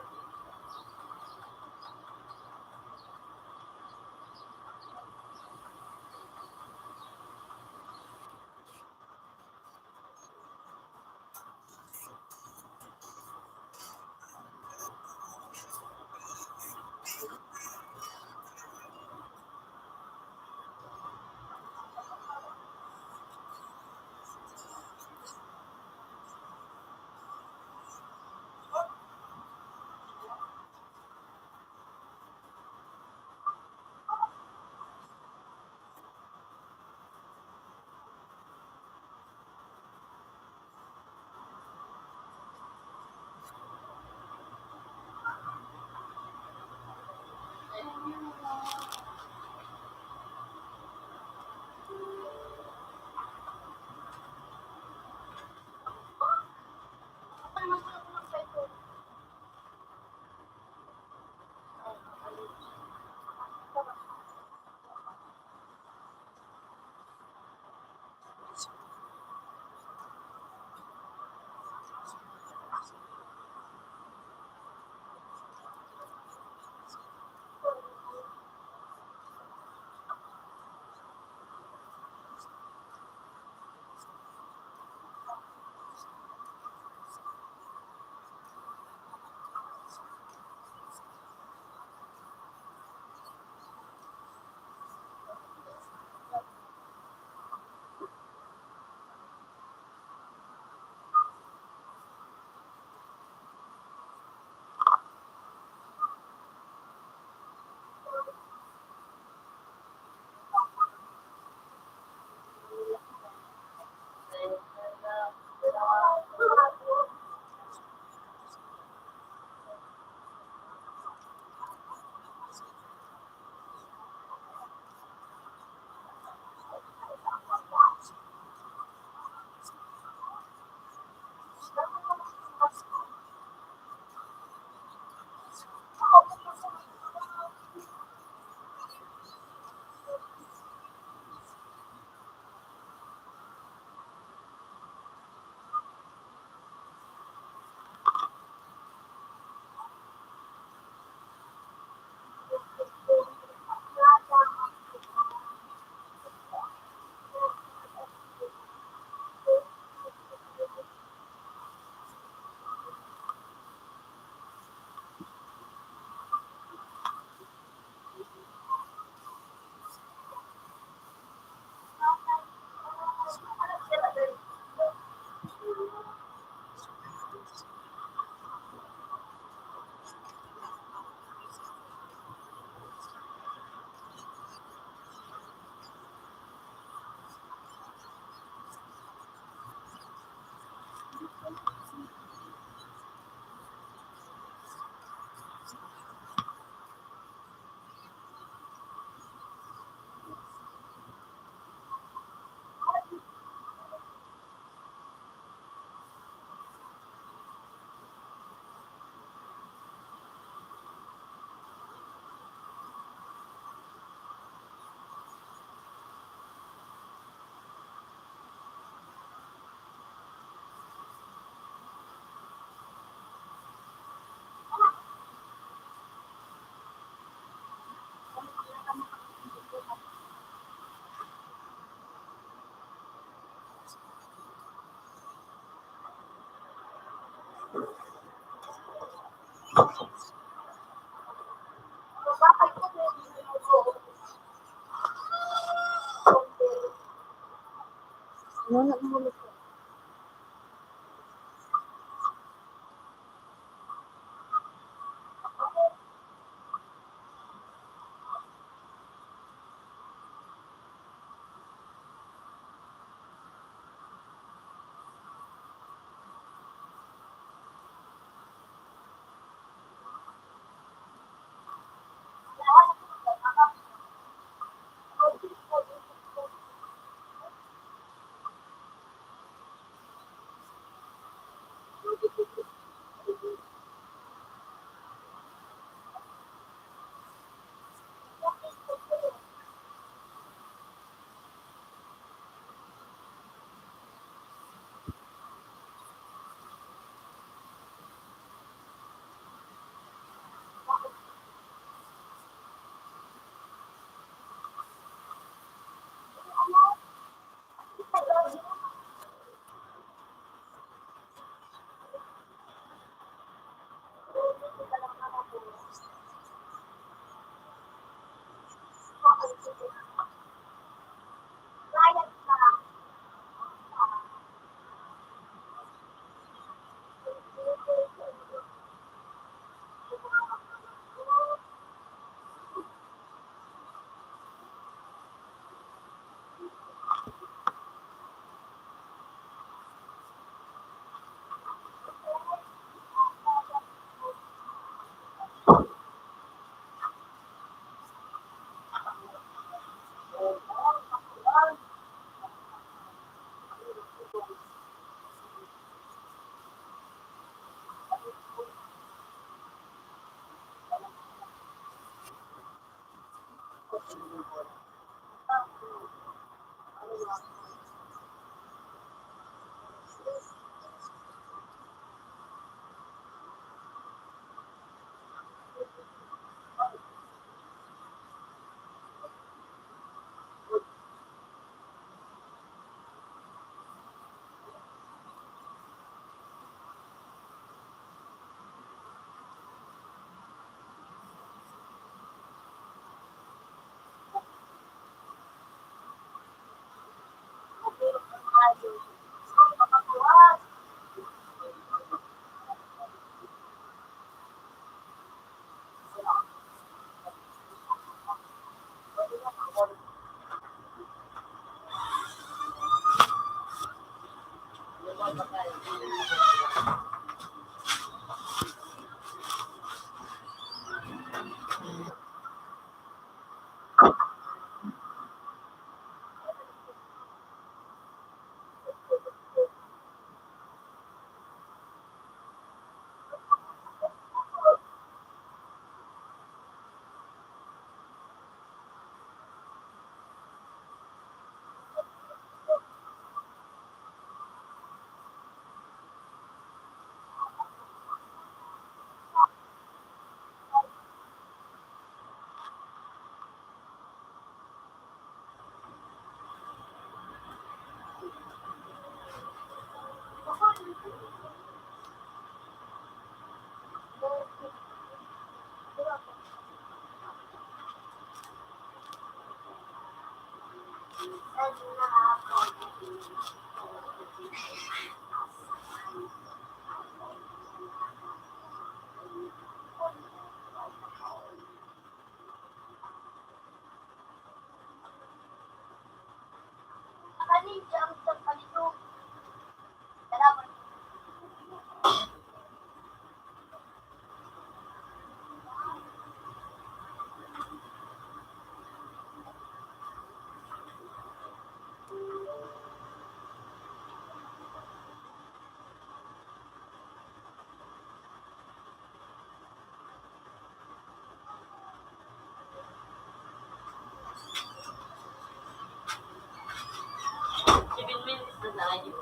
Seven minutes na tayo.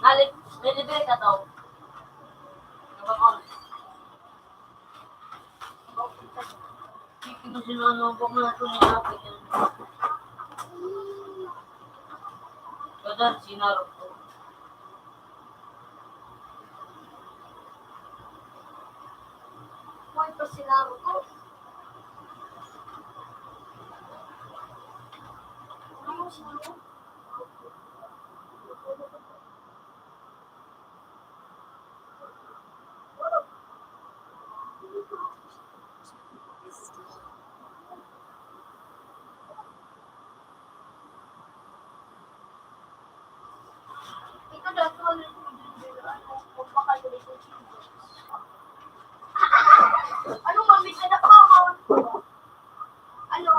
Nalip-, nilibre ka to. Nabakon. Ito sinunubok na ito ni Ate. Kadal, sinarap ko. Hoy, pasilaro ko. Ano mo sinabi? Ano, mami, anak ko, ha? Ano?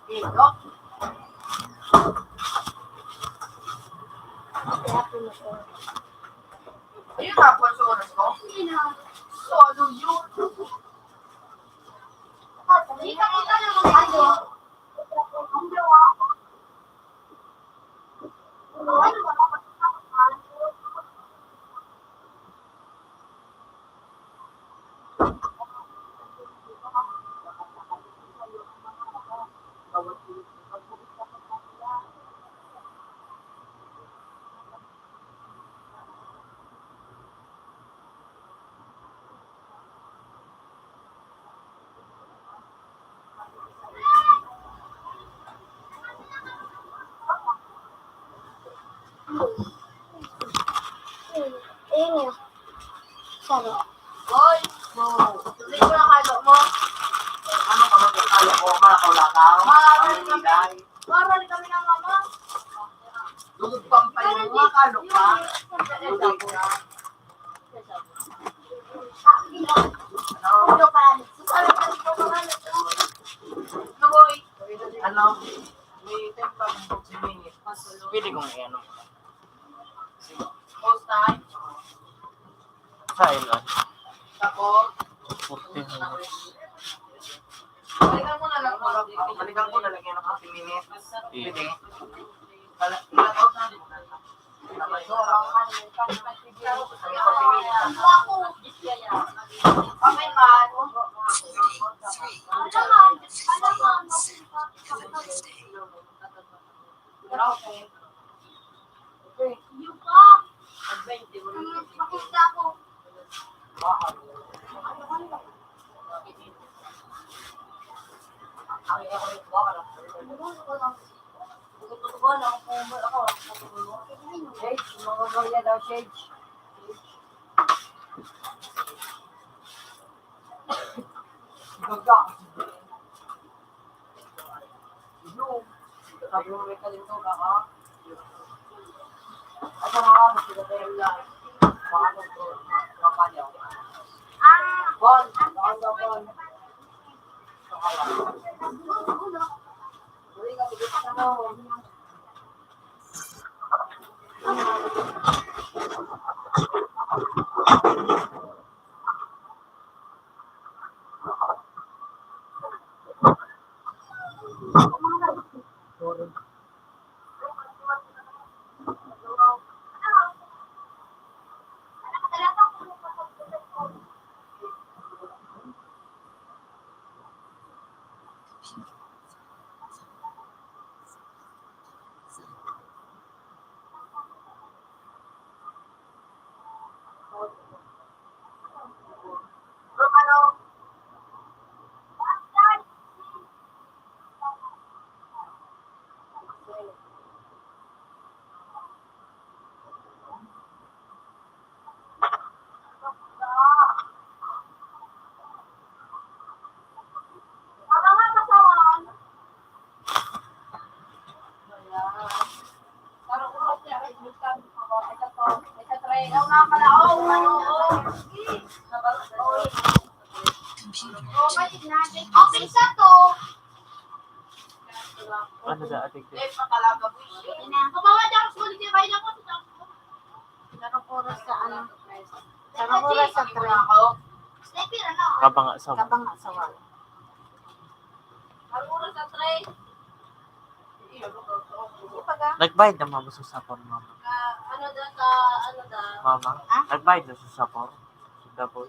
Ayun nga po sa oras ko. So, ano yun? Kita-kita naman tayo. Ayun nga. Saro. Hoy! Tuloy mo na kalo mo. Ano ka magkakalo ko? Malakaw-lakaw? Maraming kami. Maraming kami ng mama. Dugog pa ang payo mo, makalo ka. Dugog ka. Ano? Ano? May time pa, fifteen minutes. Pwede kong i-ano. Post time. Sa ilan? Sa four. Fourteen minutes. Balikan ko na lang po. Balikan ko na lang yan ng fifteen minutes. Pwede. Bala-, bala-, Shades, mga bagya daw, shades. Gaga. Sabi mo may kalinto ka, ha? At ang mga gusto ko tayo lang. Mga gusto ko, mga panyaw. Ah. Bon, bon, bon, bon. Uy, kapit ka mo. Ano sa ating Sarong oras sa ano? Sarong oras sa three. Kabanga sa Kabanga sa one. Ipaga? Nagbayad na mama sa sapon, mama. Ano daw sa, ano daw? Mama, Ha? Nagbayad na sa sapon. Sa Daboy.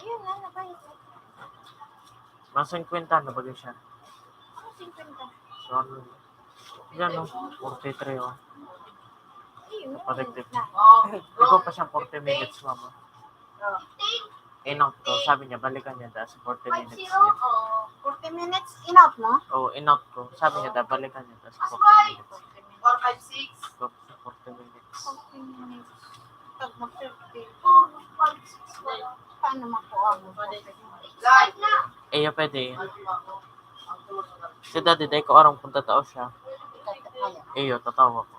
Ayun nga, nabayad na. Mga singkwenta na ba siya? Ano singkwenta? So, ano? Yan, no? Forty-three, oh. Ayun, Paligpit. Na. Ikaw pa siyang forty minutes, mama. Oh. Enough to. Sabi niya, balikan niya dahil sa forty minutes niya. Forty minutes, enough, no? Oo, enough to. Sabi niya, dahil balikan niya dahil sa forty minutes. Four, five, six. Enough to sa forty minutes. Forty minutes. Pag mag-fifty. Paano makuha mo? Iyo, pwede yun. Si Daddy, dai ko aram kung tatao siya. Iyo, tatawa ko.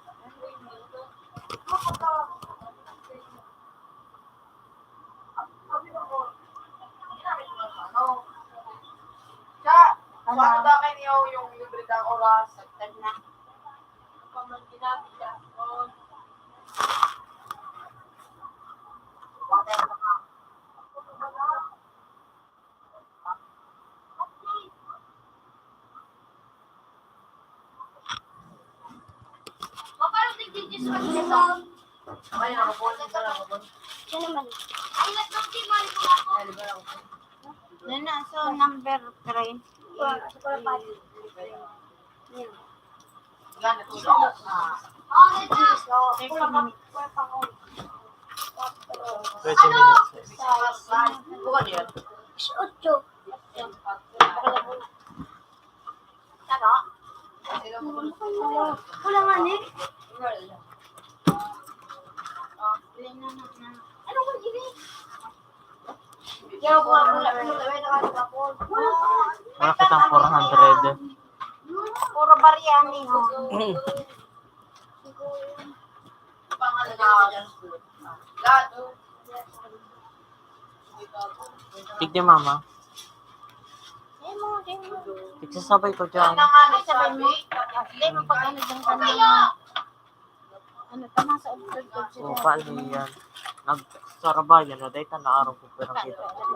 Paano ba kayo yung libre ng oras? Time na. Siya naman. Yan na, so number three. Yan. Thirty minutes. Thirty minutes. Ocho. Wala nga ni. Ano ko ini? Wala kitang four hundred. Puro Biryani, oh. Tigdi, mama. Ay, mo, di mo. Tigsasabay ko dyan. Ay, sabay mo. Hindi mo pag ano dyan ka na. Ano, tama sa upload ko dyan. O, paano yan? Nagsarabayan na, dahil na araw ko, pero kita ko.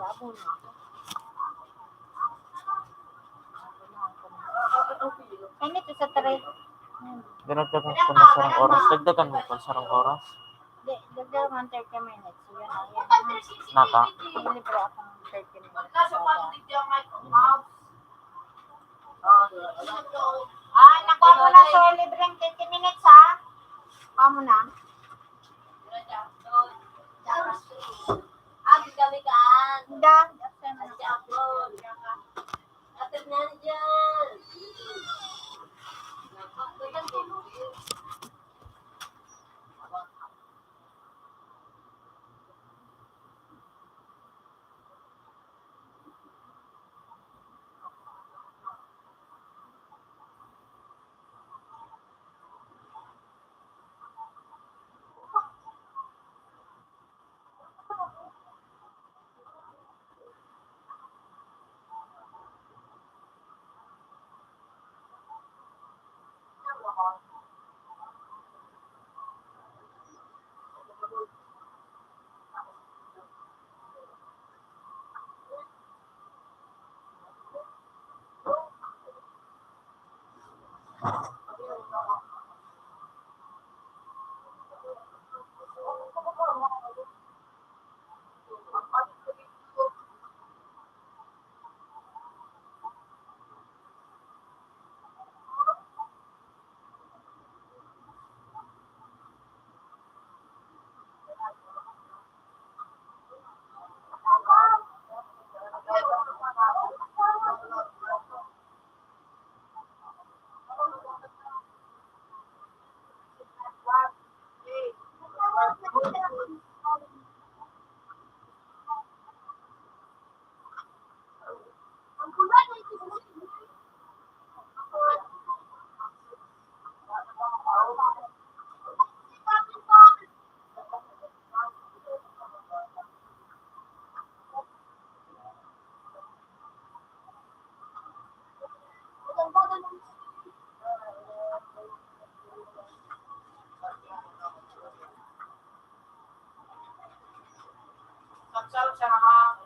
Ano ito sa tray? Dinagdagan ko na sarang oras. Dagdagan mo pa sarang oras. Di, dagdagan mo thirty minutes. Yan, yan. Naka? Libre akong thirty minutes. Ah, nakuha mo na, sir. Libreng thirty minutes, ha? Kuha mo na. Ang kami kaan. Done. Ate na dyan.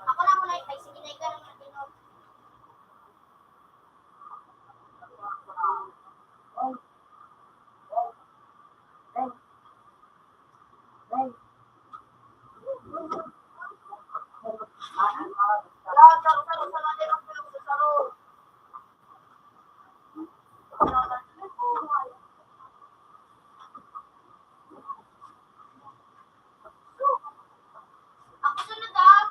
Ako na muna, ipay. Sige na, ikaw na muna, Pino. Ako sunod, ah.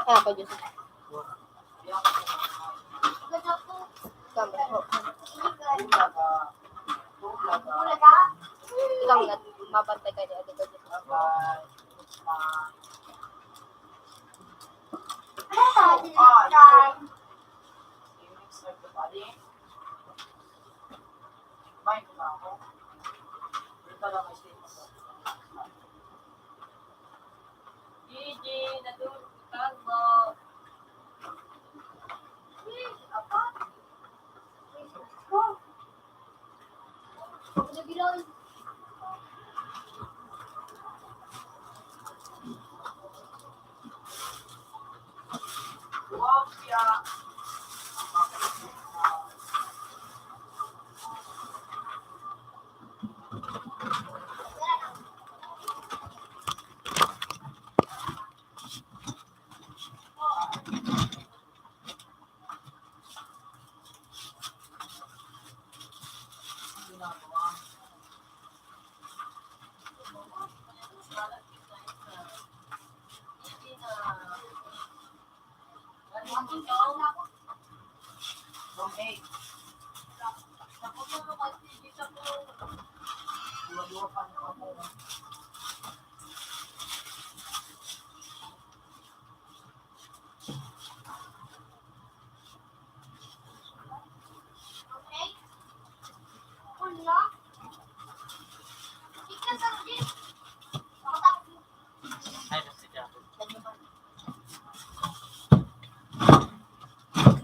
Ah, ako, Diyos. Ikaw, bro. Ikaw na, mabantay ka niya. Ikaw, Diyos. Gigi, nadurog ang mo. Gigi, apa?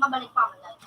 Mabalik pa, mabalik.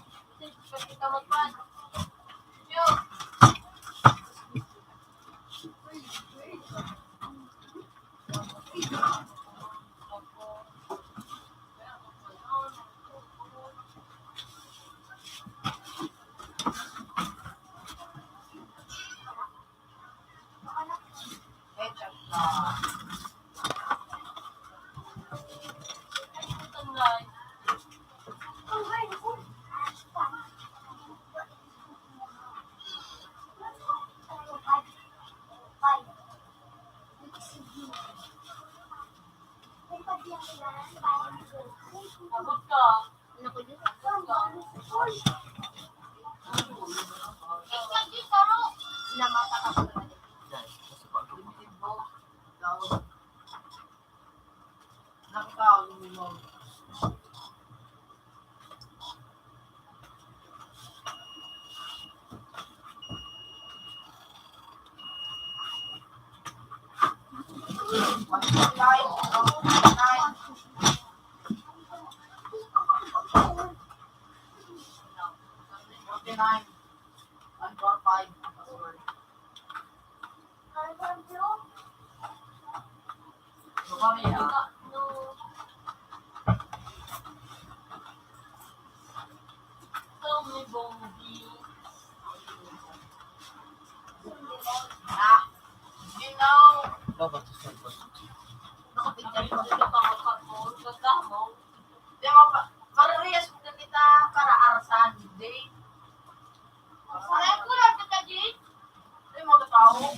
Forty-nine. One four five. Parehas mo kita para arasan, Jay. Parehas mo lang kita, Jay. Ay, mga tao.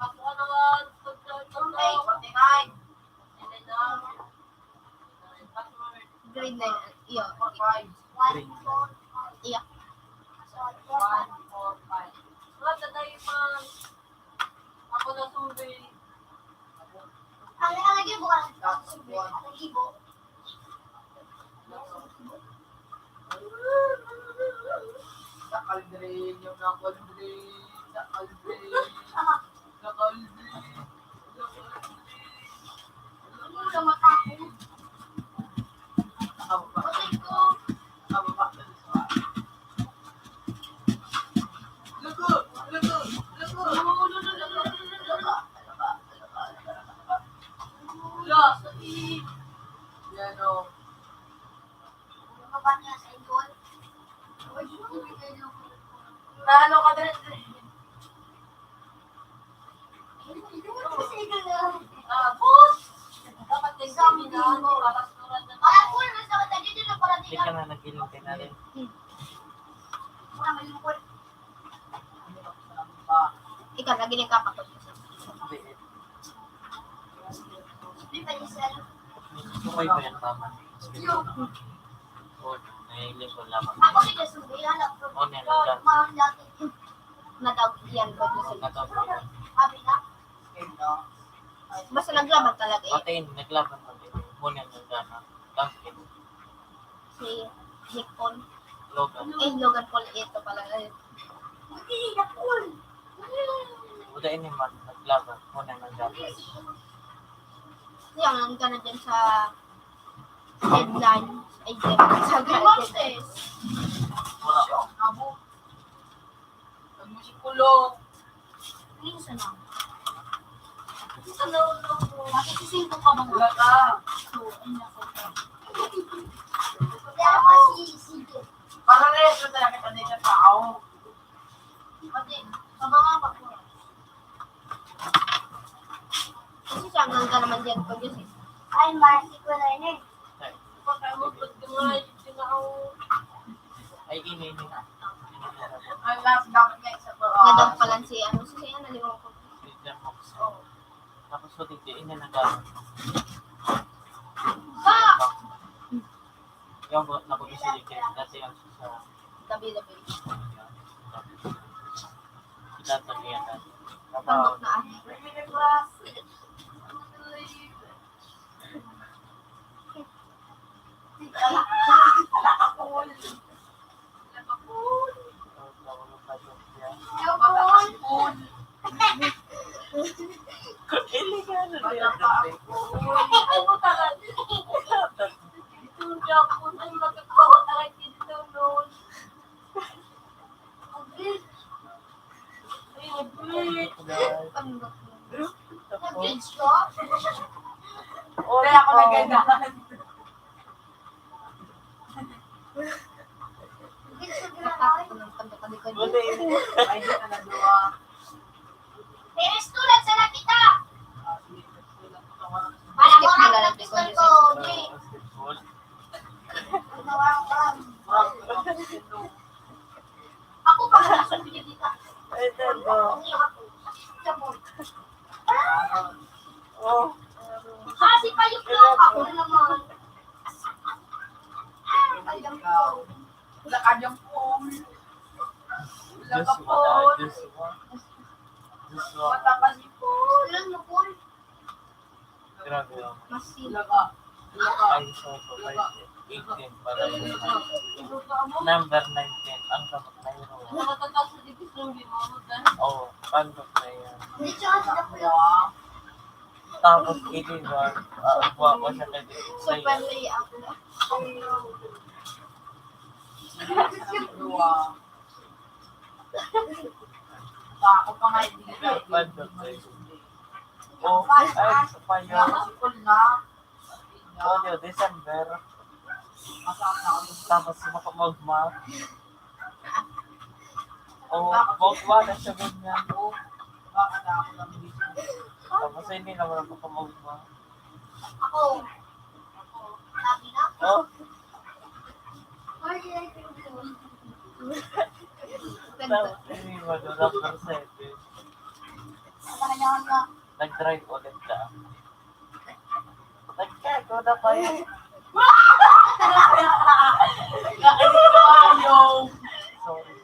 Ako, ano nga, pag-, pag-, pag-, Forty-nine. Grade nine, iyo. Grade nine. Iyo. Ako na sumbay. Ang, ang lagi mo ka, ang sumbay, ang lagi mo. Sa Aldrin, yung na Aldrin, sa Aldrin, sa Aldrin, sa Aldrin. Ano sa mata ko? Nakababa. Patay ko. Nakababa. Lago! Lago! Lago! Lago! Lago! Lago! Lago! Yan, oh. Naano ka dito? Tapos, dapat din kami na ano, kapasturan na. Hindi ka na nag-inom ka na rin. Ikaw, lagi na yung kakapot. Hindi. Di pa niya siya. Sumay ba yan, mama? Oh, nahiling ko lamang. Ako si Jesus, ihanap ko. Oh, nila ka. Nadaog yan, pag Nataw ko yan. Sabi na, basta naglaban talaga eh. Pati yun, naglaban kami. Muna yung gana. Duncan. Si Nick Paul. Logan. Eh, Logan Paul, ito pala. Eh. Hindi, Nick Paul. Buda ini man, naglaban. Muna yung gana. Yan, ang gana dyan sa headline. Ay, dyan. Sa headline. Wala. Abo. Pag musikulo. Minsan lang. Ano, ano, ano, makikisingko ka bang wala ka? So, ayun na po. Kaya kasi, sige. Para na yun sa talaga kanila tao. Pati, mababa pa po. Kasi siya, hanggang ka naman dyan pag yun eh. Ay, masi ko na yun eh. Ay, ini, ini. Ang last dapat nga isa po. Nadagpalan si, ano, si, ano, nalimutan ko. Si John Fox. Oo. Tapos, so, tigdi, ini na gano'n. Ba! Yung bu-, nabugis si Ricky, dati yung sa Gabi-gabi. Pinatag niya na. Pangok na ah. Illegal na yan. Ay, mo talaga. Ito, Japon, ay, magkakawa talaga dito, no? Ay, agree. Nag-grades ka? Kaya ako naganda. Ay, di ka na duwa. Pero tulad sa nakita. Para mo na lang pistol ko, di. Ako pa ang nasa pinagita. Ay, tanda. Ang hirap ko. Sabon. Oh. Kasi payok lang ako na naman. Ay, ang Wala ka diyang phone. Wala ka Joshua, phone. Joshua. Joshua. Mata pa si phone. Wala mo phone. Grabe, oh. Mas Wala ka. Wala ka. Ay, so, so, five, eighteen pala yun. Number nineteen, ang kamot na yun. Nakatatas sa division, di mo, oh, pandok na yan. Hindi siya, Wow. Tapos, eighty-one, ah, kuha ko siya kay Super layout na. Dua. Ako pa nga, hindi na. Pandok na yun. Oh, ay, sa payo. Nakasipon na. Oh, di, December. Tapos, makamagma. Oh, magma na siya ganyan. Oh. Tapos, hindi naman ako makamagma. Ako. Sabi na? Oh. Ay, ay, ay, ay. Tapos, hindi mo doon ang percent. Nag-drive ulit ka. Nagkago na pa yun. Sorry.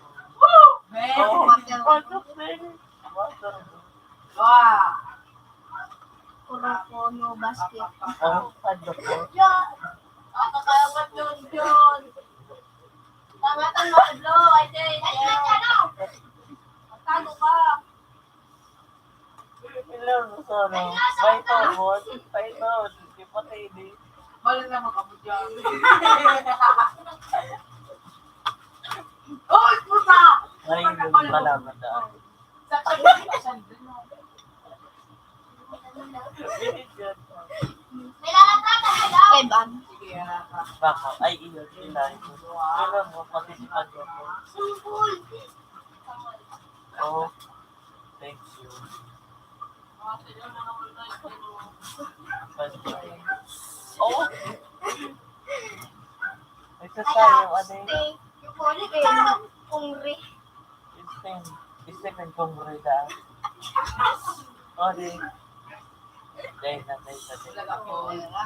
Oh, what the thing? What the Wow! Kurokono basket. Oh, ano po? Ang kakalapat yun, yun. Tama, tama, bro. Ay, ay, ay, ay, ano? Magtago ka. Hello, Rosana. May tawon. May tawon. Di pa tayo, di. Wala na, makapudyan. Uy, puta! Ay, yung pala, madaan. Sa pag-ibig, siyempre, no? Kailangan tatanggap. Kay Bam. Sige, ah, Bako. Ay, iyo, sila. Pero mo, pati si Pagko. Sungkol. Oh, thank you. Oh! Ito tayo, ano yun? Stay. Yung kulit, eh. Kungri. Stay. Stay ng kungri na. Oh, di. Dahil na, dahil na, dahil na.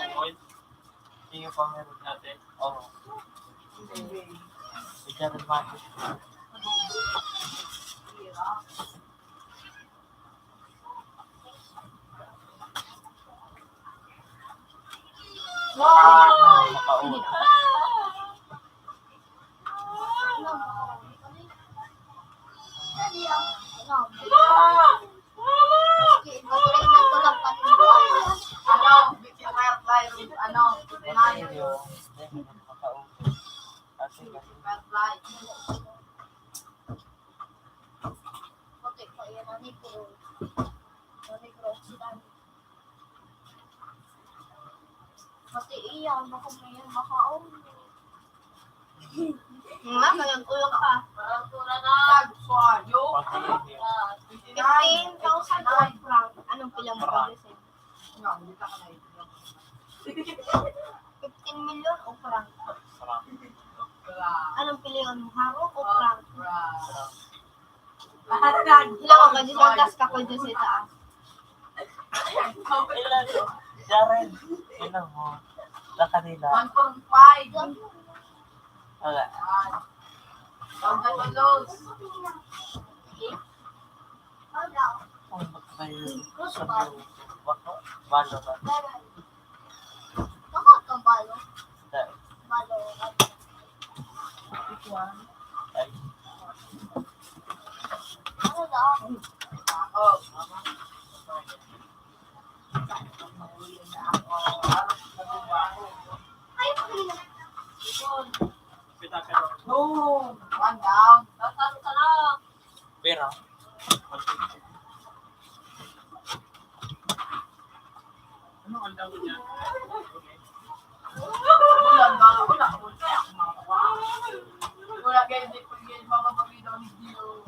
Oy. Tingin pa meron natin. Oo. Si Jared Marcus. Wow! Makaon. Ano? Ano? Ano? Firefly, ano? Makaon. Firefly. Puti pa yan, ang negro. Ang negro, sila. Pati iyan, baka may makaon. Nga, kaya kulang pa. Parang tura na. Tag, suwayo. Pati iyan. Ah, fifteen thousand o franc. Anong pilang franc? Fifteen million o franc? Franc. Anong pilihan mo? Harok o franc? Franc. Pahatag. Hilaw ka, di lang gas ka ko dyan sa itaas. Ilan? Jared, ilan mo? Sa kanila. One point five. Wala. One. Huwag na tulos. Ang magkayo sa bako. Balo ba? Bako kang balo. Dahil. Balo. Ay. Ano daw? Ako. Boom! One down. Tatalo ka lang. Pera. Ano ang dami niya? Wala, wala, wala. Wala, guys, di pa, guys, makapagkita ko ni Dio.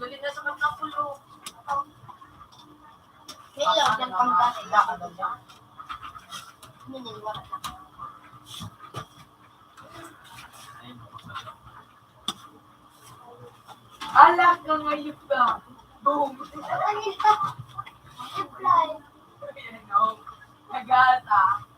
Dali na sa mga pulo. Hello, welcome back. Hindi, wala na. Alam ka, ngayop ka. Boom. Ano ito? Reply. Ayan, oh. Nagasa.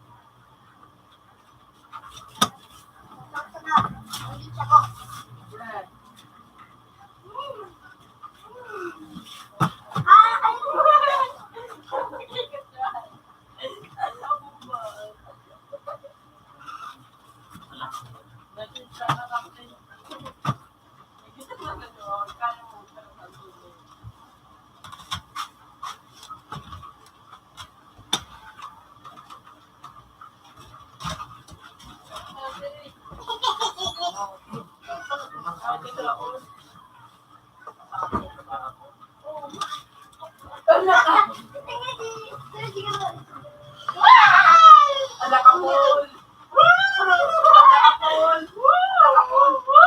Ala ka, Paul! Ala ka, Paul! Ala ka, Paul!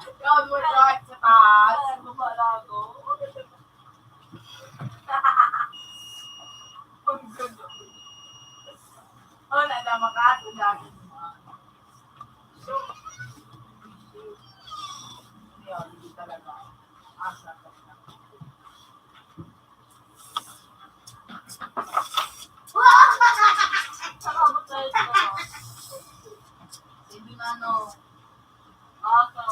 Ikaw, mo sa taas. Ang gulo. Oh, nadama ka, ito dati. So, hindi talaga. Asa ka na? Hindi na, no. Asa?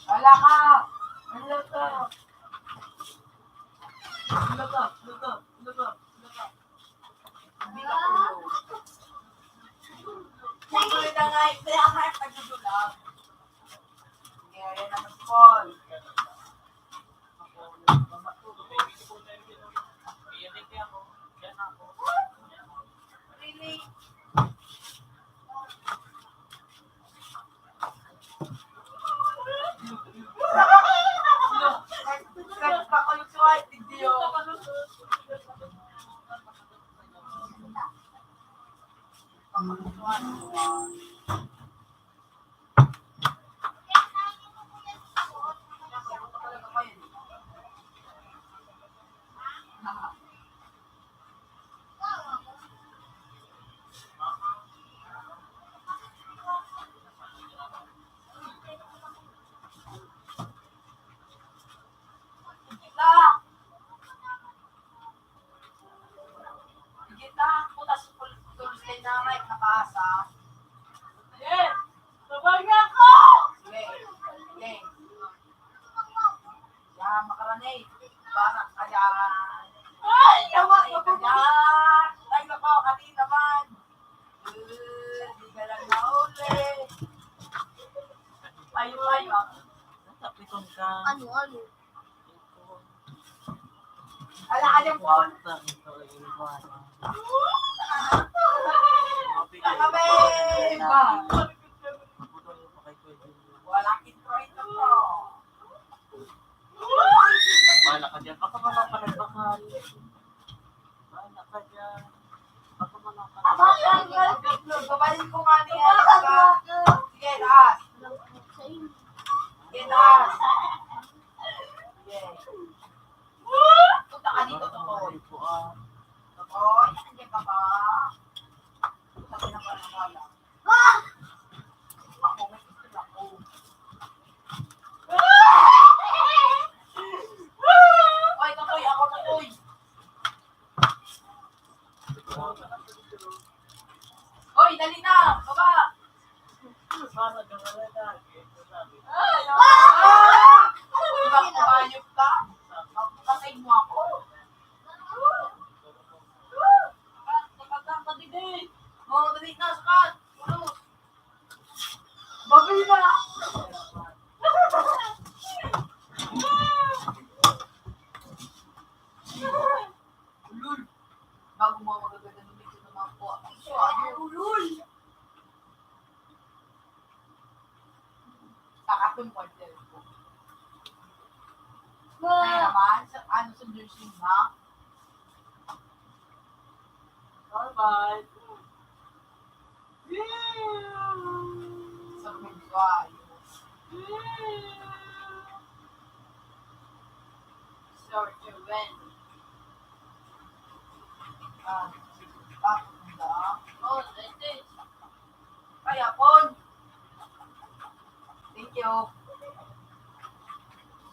Wala ka! Wala ka! Wala ka! Wala ka! Wala ka! Wala ka! Hindi ka tulog. Tulog na nga, hindi ako nagdudulog. Kaya yan ang Paul. Sige ta, putas pul-, Thursday na, Mike, nakaasa. Sige, sabay niya ako! Sige, sige. Yan, makarani. Basa ka dyan. Ay, yawa, yawa. Ay, nako, kati naman. Eh, di ka lang nauli. Ayo, ayo. Tapiton ka. Ano, ano? Ala ka dyan, Paul. Nakabeba. Wala intro, intro. Bala ka dyan. Baka wala ka nagbakal. Bala ka dyan. Baka wala ka nagbakal. Babalik ko nga niya. Sige, taas. Sige, taas. Sige. Punta ka dito, Totoy. Totoy, nandiyan ka ba? Punta ka na pala, wala. Ah! Ako, may gusto na ako. Oy, Totoy, ako, Totoy. Oy, dali na! Baba! Ay, ah! Di ba kumayop ka? Patay mo ako. Sakat ka, padigay. Oh, dali na, sakat. Ulos. Babi na. Ulol. Bago mo magaganda ng picture ng mga kuha. Ay, ulol. Sa katong quarter ko. Kaya naman, sa, ano, sa nursing, ha? Bye-bye. Sa mga ayos. Sir Joel. Ah, ah, ah. Oh, dito. Kaya, Pon. Thank you.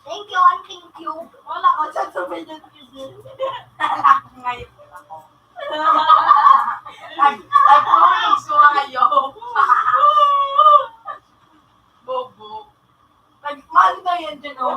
Thank you and thank you. Wala ko sa sabihin ng P J. Ngayon ako. Ay, ay, Pon, nagsuwayo. Bobo. Nagmahal na yan dyan, oh.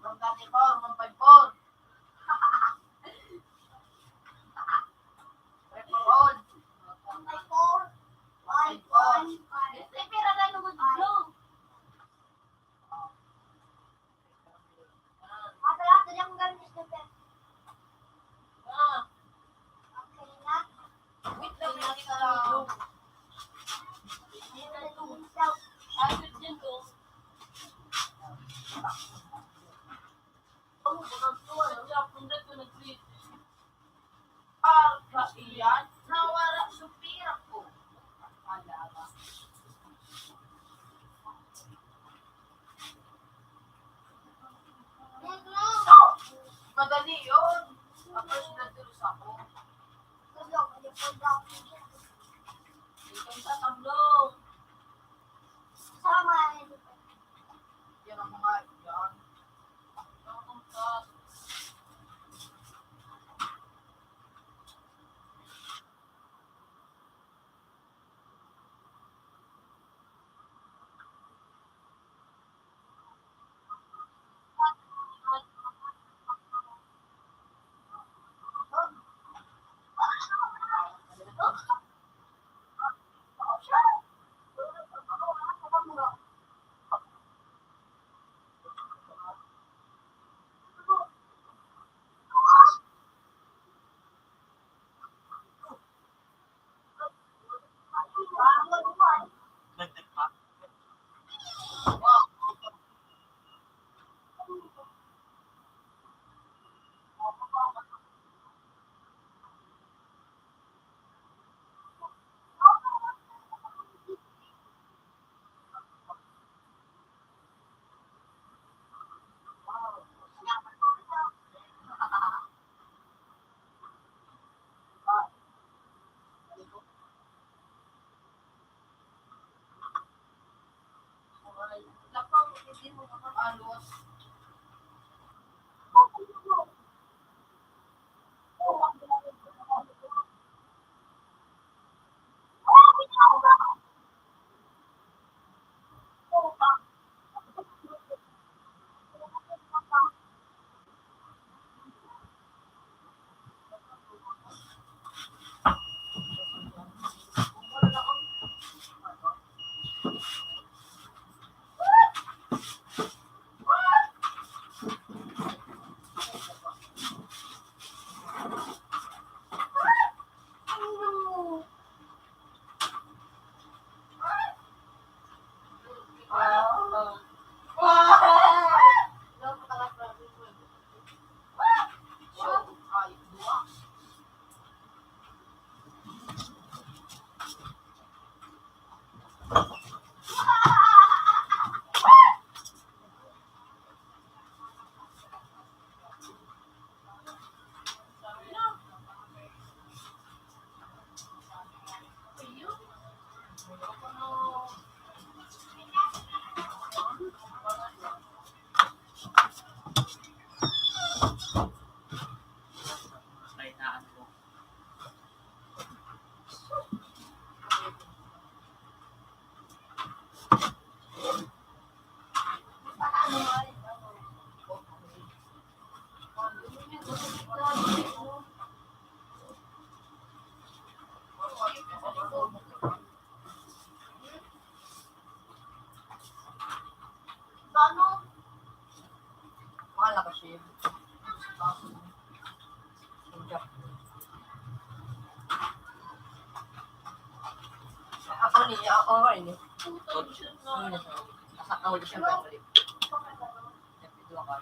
One thirty-four, one five four. One five four. One five four. One five four. Pira na lugod, bro? Ah, pala, dali akong gamit, Mister Pep. Ah. Okay na. Wait lang, wait lang. Wait lang, wait lang. Ayos din to. Ang mga tuwa, wala akong nagre-, Pagkaiyan, nawara so pira ko. Ala ba? Madali yun. Tapos, natulos ako. Itong tatablo. Yan ang mga yan. Mahal na kasi. Ako ni, ako nga ini. Ano na siya? Asa ka ulit siya, balik? Ito ka.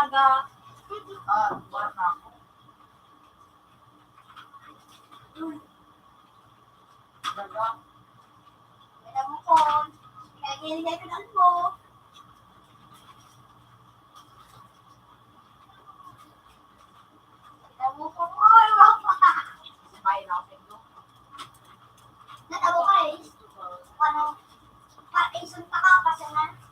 Talaga. Ah, wala na ako. Talaga. Wala mo ko. Kaya ganyan na yung ano mo. Wala mo ko. Ay, wala pa. Sabay na ako sa'yo. Natabo ka eh. Ano? Parkinson pa ka, pasangan.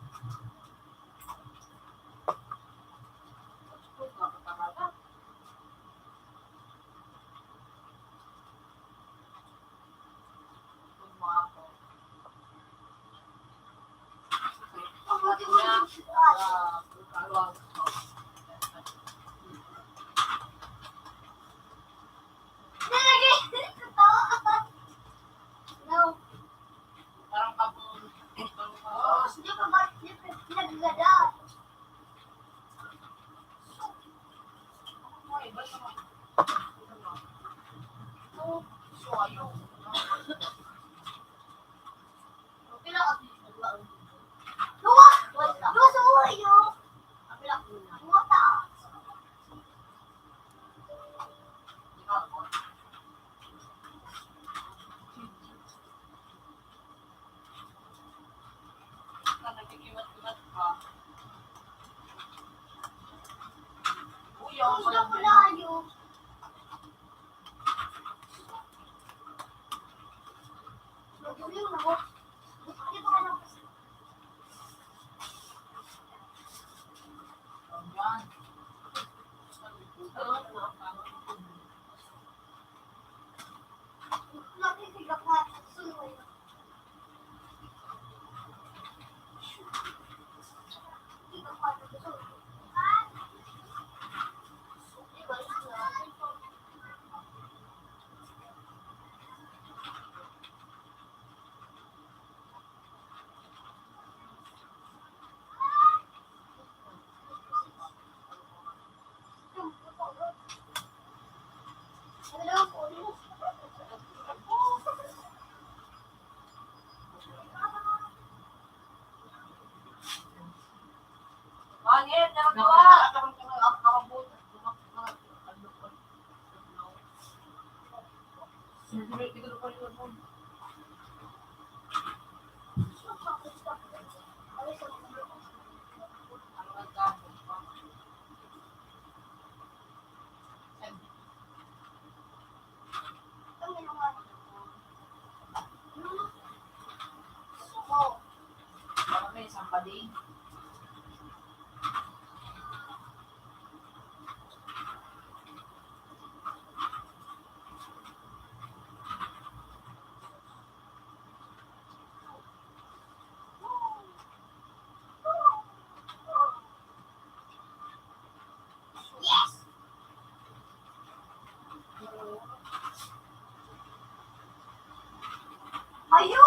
Ayo!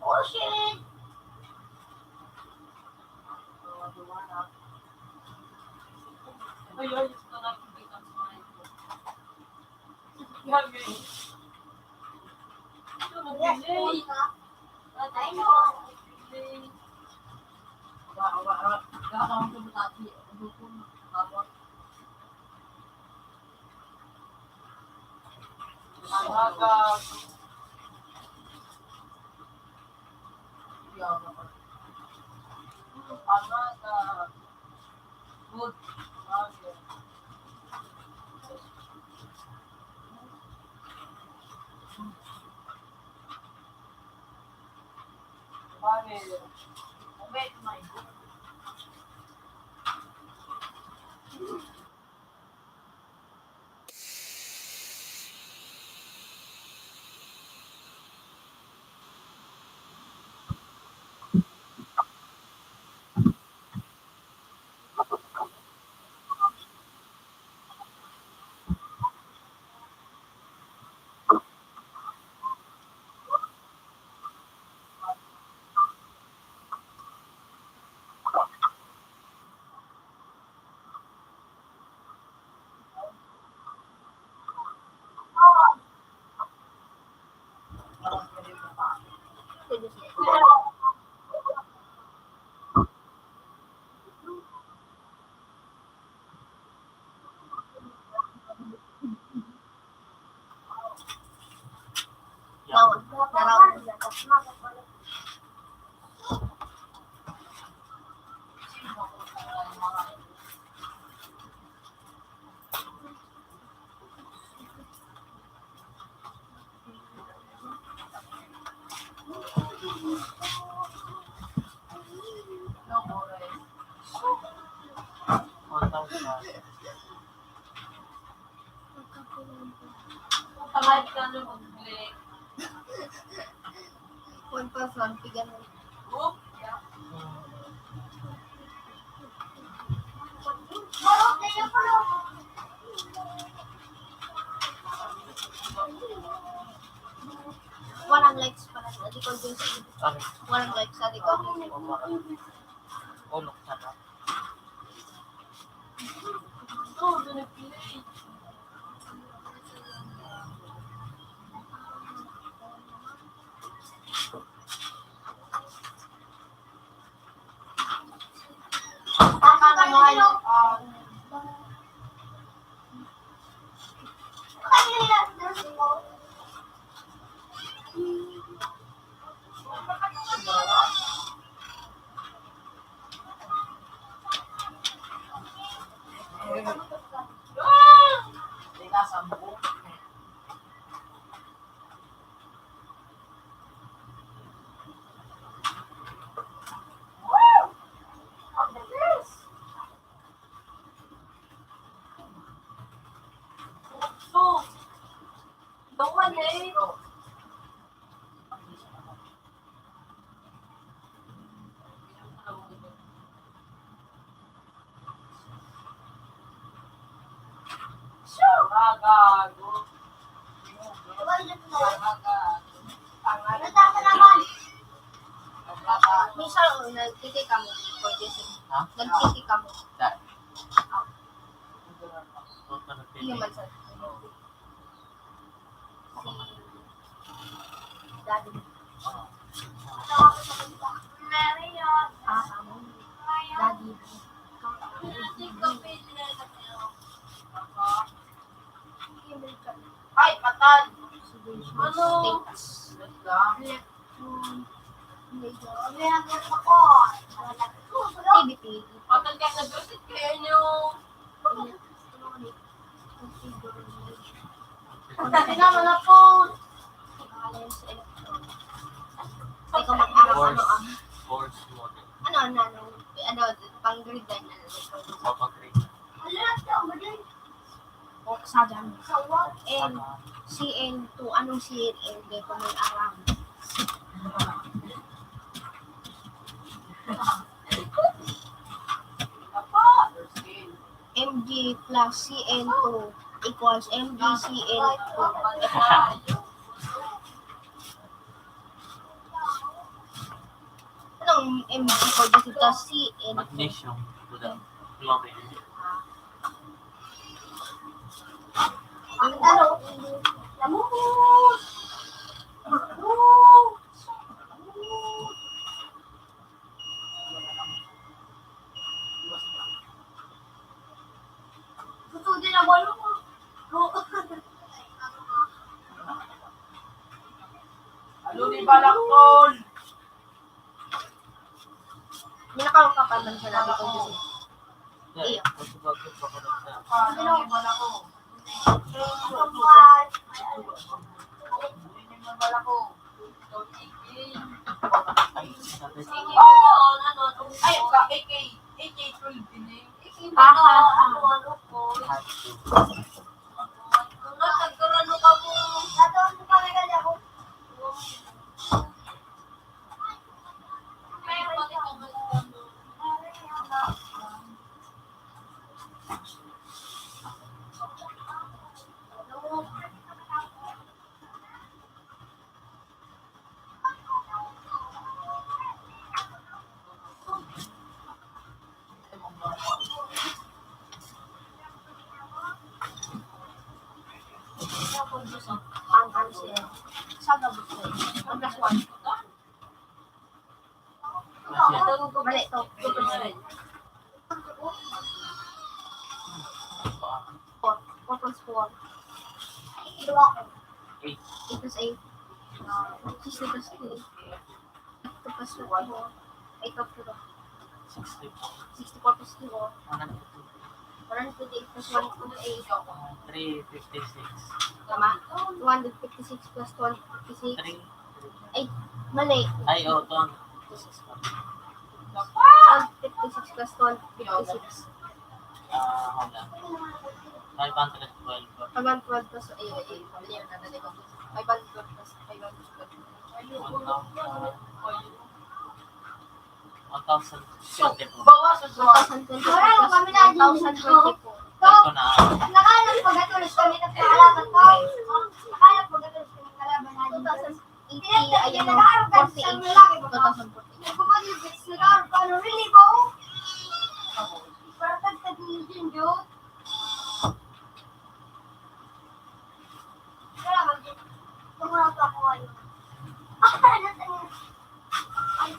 Oh, shit! Tamad ka na mag-click. One plus one, pigan mo. Oh, yeah. Walang likes pala sa di ko, Jose. Ano? Walang likes sa di ko. Uno ka na. Minsan, oh, nagtiti kamo. Ha? Nagtiti kamo. Sa? Iyo man, sir. Daddy. Ah, daddy. Ay, patay. Ano? Activity. Patay ka, nag-visit kayo nyo. Tingnan mo na po. Ikaw mag-aral, ano, ah? Course, course model. Ano, ano, ano, ano, pang grade nine, ano, Papa grade. Ano na ito? Madali. O, sa dyan. Sa what? N, C N two. Anong C N N? Di ko may aram. M G plus C N two equals M G C N two. Anong M G ko dito? C N two. Magnesium to the chlorine. Ang ano? Lamok! Gusto din ang balo ko. Ano ni Balakon? Ninakaw ka pa man sa labi ko, Jose. Iyo. Ano ni Balakon? Ay, ka, A K, A K twelve din eh. Aha. Ang answer, sa gabos ko. Ang plus one. Mali, ito. Four. Four plus four. Eight. Eight plus eight. Uh, sixty plus two. Two plus two. Eight plus two. Sixty-four. Sixty-four plus two. One hundred twenty-eight plus one twenty-eight. Three fifty-six. Tama. Two hundred fifty-six plus two hundred fifty-six. Three. Ay, mali. Ay, oh, two hundred fifty-six. Two hundred fifty-six plus two hundred fifty-six. Ah, hold on. Five hundred twelve. Five hundred twelve plus, ay, ay, ay, pabili na natin ito. Five hundred plus, five hundred twelve. One thousand, one thousand twenty-four. One thousand twenty-four plus one thousand twenty-four. Ito na. Nakahanap pagkatulos kami ng kalaban ko. Nakahanap pagkatulos kami ng kalaban natin. Eighty, ayun, no? Forty-eight. Two thousand forty-eight. Nagkukuha yung bits, nag-aarap ka ng relibo. Para tagtag mo din, Diyot. Salamat, Diyot. Kumuha pa ako ngayon. Ah, ano tayo? Ay,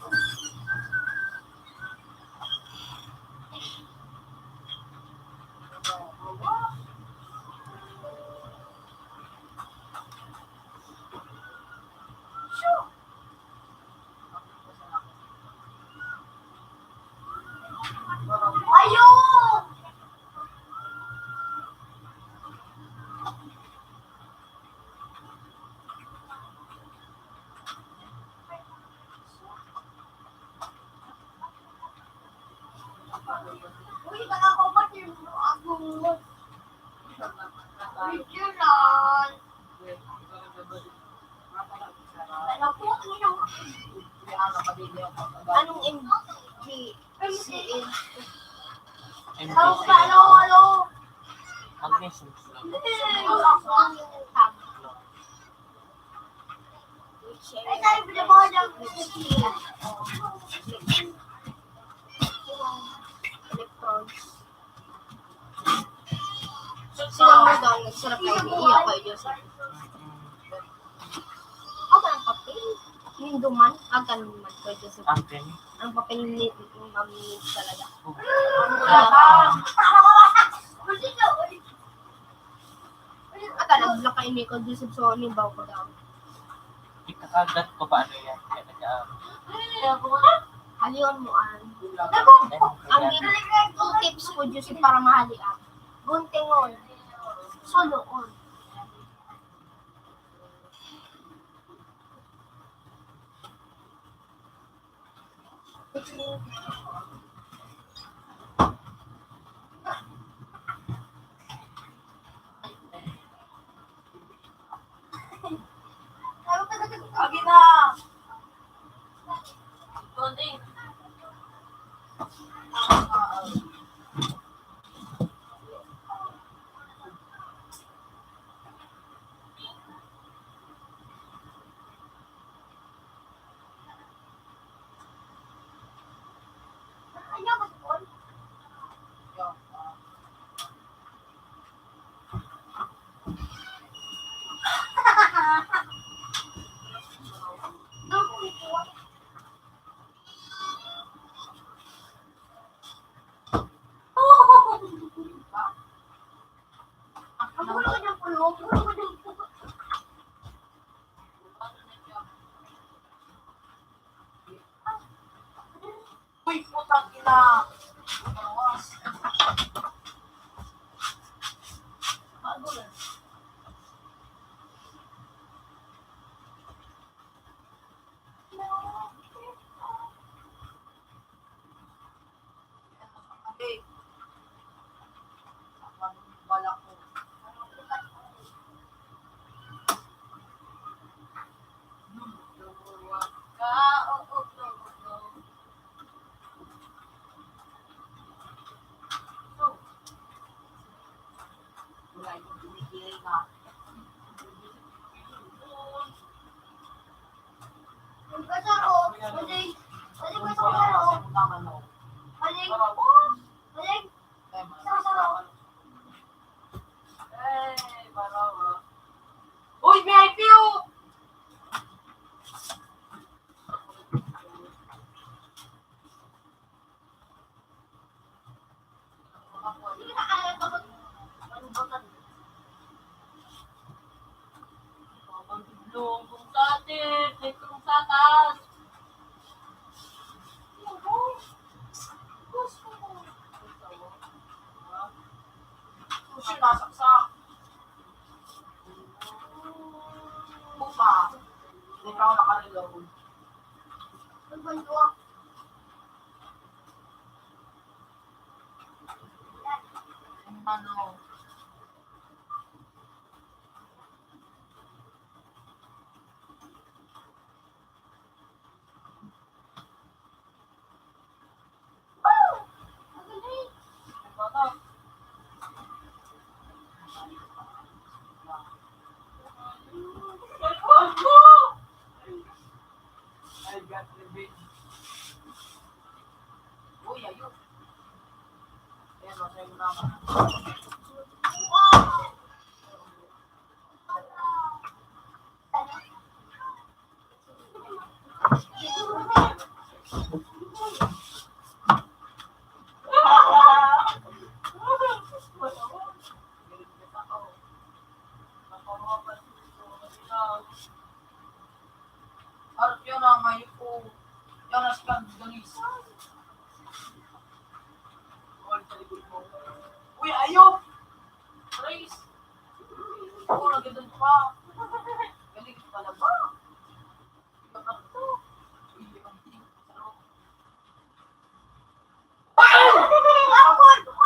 Uy, nakakapatid mo ako. Picture lang. Ano po? Anong M G C M? M P C. Ano, ano? Ano yung sumusunod? Ay, sabi ko na ba, electrons. Sila mo daw, nagsarap na iniiyak ko, Diyos. Ako ang papel. Ninduman, agan man ko, Diyos. Ang papel ni, ni Ma'am Nid talaga. Ata, naglakay ni ko, Joseph, so, halimbawa ko daw. Ikakagat ko ba ano yan? Kaya nag-, ah, Halion mo, an. Ang gib-, two tips ko, Joseph, para mahalian. Guntingon. Soloon. Agi na! Konting. Uy, putang ina! Bago lang. Uy, V I P, oh! Lungkong sa atin, lungkong sa taas. Gusto mo. Gusto mo. Masaksak. Pupa. Hindi pa ako nakareload. Ang banduak. Ano? I got revenge. Uy, ayun. Ayan, masaya mo naman. Arap yan ang ngayon ko. Yan ang skandalisa. All sa likod mo. Uy, ayop! Praise! Oo, nagandang pa. Galing pala ba? Iba ka to. Uy, iba ka to. Ako, ako, ako.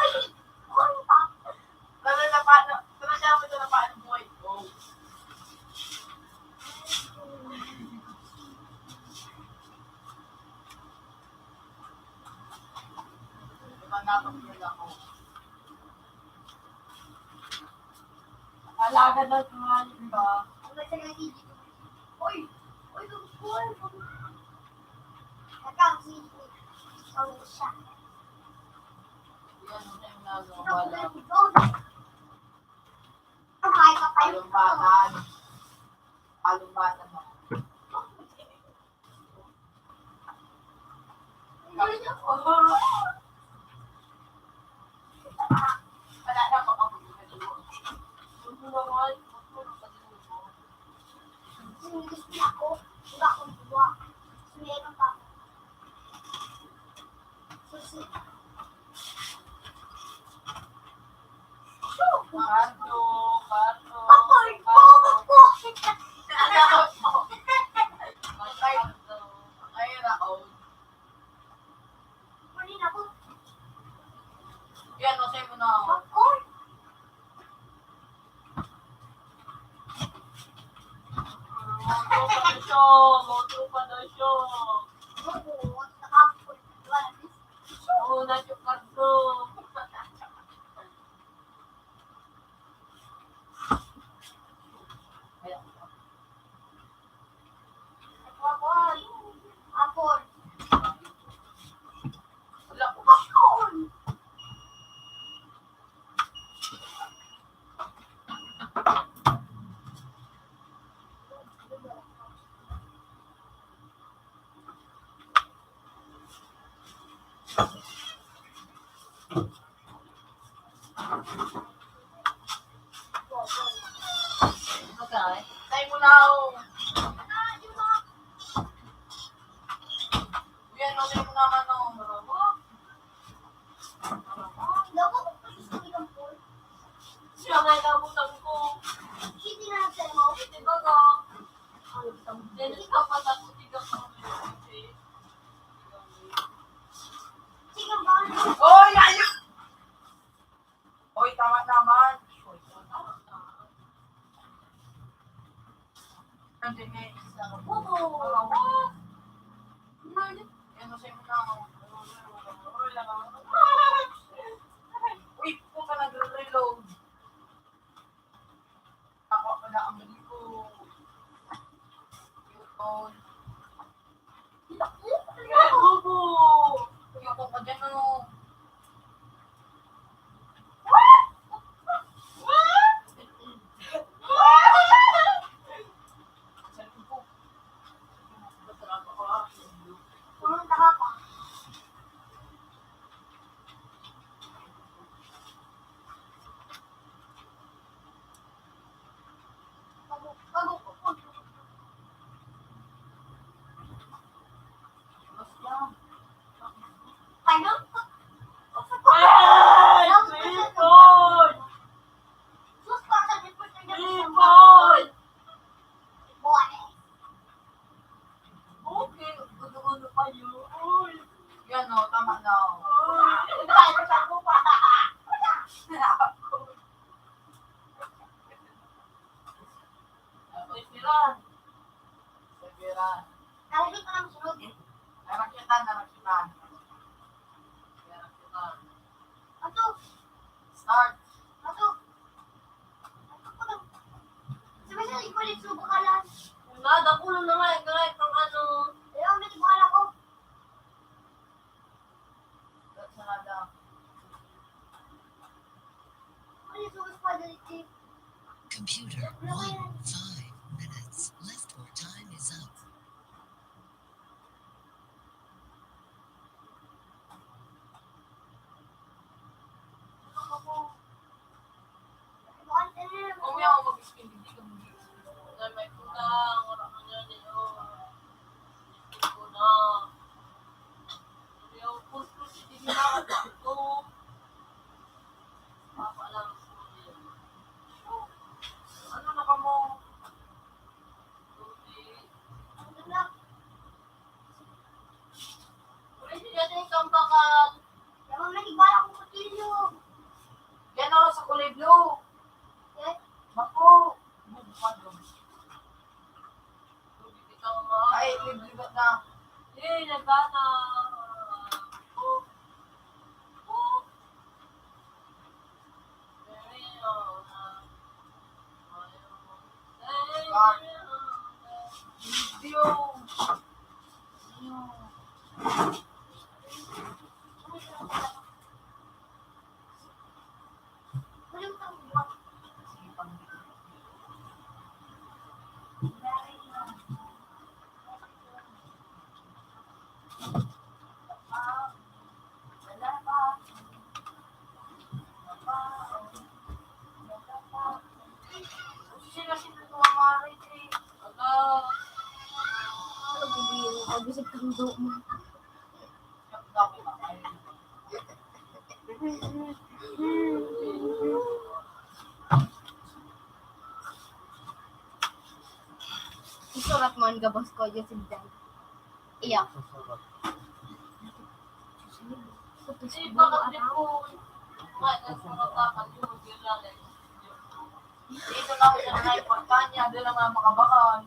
Nalalapanan, talaga mo nalalapanan ang buhay ko. Iba na pag yun ako. Alagad na tumalim ba? Uy! Uy, uy, uy! Nagkakasisi. Ang siya. Yan, yan, yan, yan. Ito, ito, ito. Ang kahit pa kayo. Palumbatan. Palumbatan mo. Wala na ako. Gusto na ako. Wala akong buwa. Meron pa. Susi. Cardo, Cardo, Cardo. Ay, ay, raon. Yan, masaya mo na ako. Moto pa na siya, moto pa na siya. Oo, na siya, Cardo. Apon. Apon. Wala ko. Apon. Okay. Tayo mo na, oh. Yan, ano yung naman, oh. Siya nga yung nabutang ko. Hindi na sa mo. Hindi ba ka? Hindi ka pa sa kutigang mo. Sige, ba? Oy, ayun! Oy, tama naman. Nandiyan nga yung isa. Oo. Ano? Yan, masaya mo na ako. Uy, puta, nagre-reload. Ako pala ang mali ko. Yun. Ay, bobo! Uy, ako pa dyan, oh. Pumunta ka pa. Start. Ato. Sabi sa ikulit, subukan lang. Nga, dakulo na nga, eh, nga, pang ano. Ayaw, may tibukan ako. Sarado. Ano yung subukan dito? Computer, one, five minutes left or time is up. Kung yaw mag-spin, hindi ka mag-spin. Dahil may kulang, wala ka niya, niyo. Hindi ko na. Hindi ako gusto, hindi na ako gusto. Papa lang. Ano na ka mo? Ano na? Pwede natin itong bakal. Yaman na, igbala kong kutsilyo. Yan o, sa kulay blue. Eh? Bako. Bukado. Ay, liblibat na. Eh, nagbata. Oh. Oh. Isurat mo an gabos ko, Joseph Jan. Iya. Di ba kasi po, dito na ako sa mga importante, di lang mga makabakan.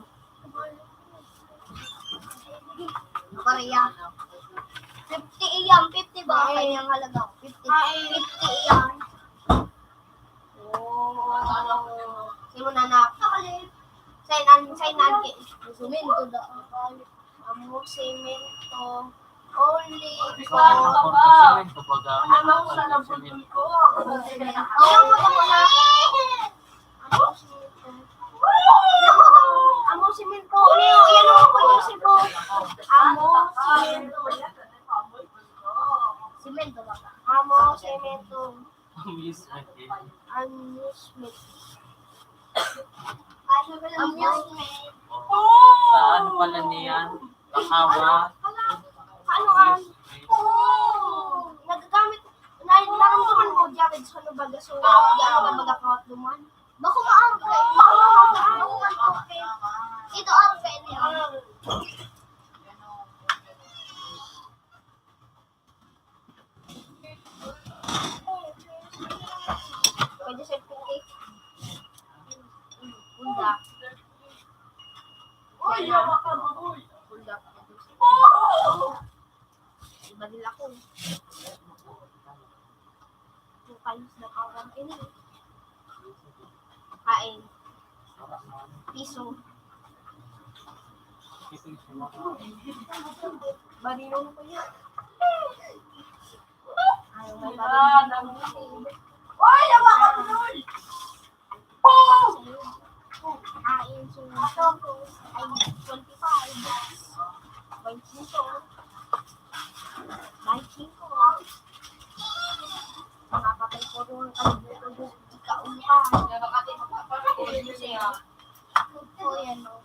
Korea. Fifty iyan, fifty ba? Ay. Kanyang halaga. Fifty. Ay. Fifty iyan. Oh. Sino na na? Sainan, sainan ki-, semento da. Amo semento. Only for... Semento baga. Ano sa nabutol ko? Ayaw mo na muna. Amo semento. Amo semento. Ano yun? Yan ang ako yung semento. Amo semento. Semento ba? Amo semento. Amusement, eh. Amusement. Ano ba yung amusement? Sa ano pala niya? Kahawa? Ano ang... Oo. Nagagamit, na, naramdaman mo, Jared, sa ano ba, gaso, di ako ba magkakawat duman? Bako maaro ka, eh. Bako maaro ka, eh. Ito, aro ka, eh. Pwede sa cupcake. Punda. Uy, yawa ka, baboy. Punda. Iba nila ko. Two times the power ini. Kain. Piso. Barilon ko yan. Ay, may barilon. Uy, yawa ka, Lord! Kain, so, ay, twenty-five. Twenty-two. Twenty-two. Nakapatay ko doon, ano, dito, dito, di ka umpa. Kaya baka di mo pa, parang hindi siya. Ako, yan, no.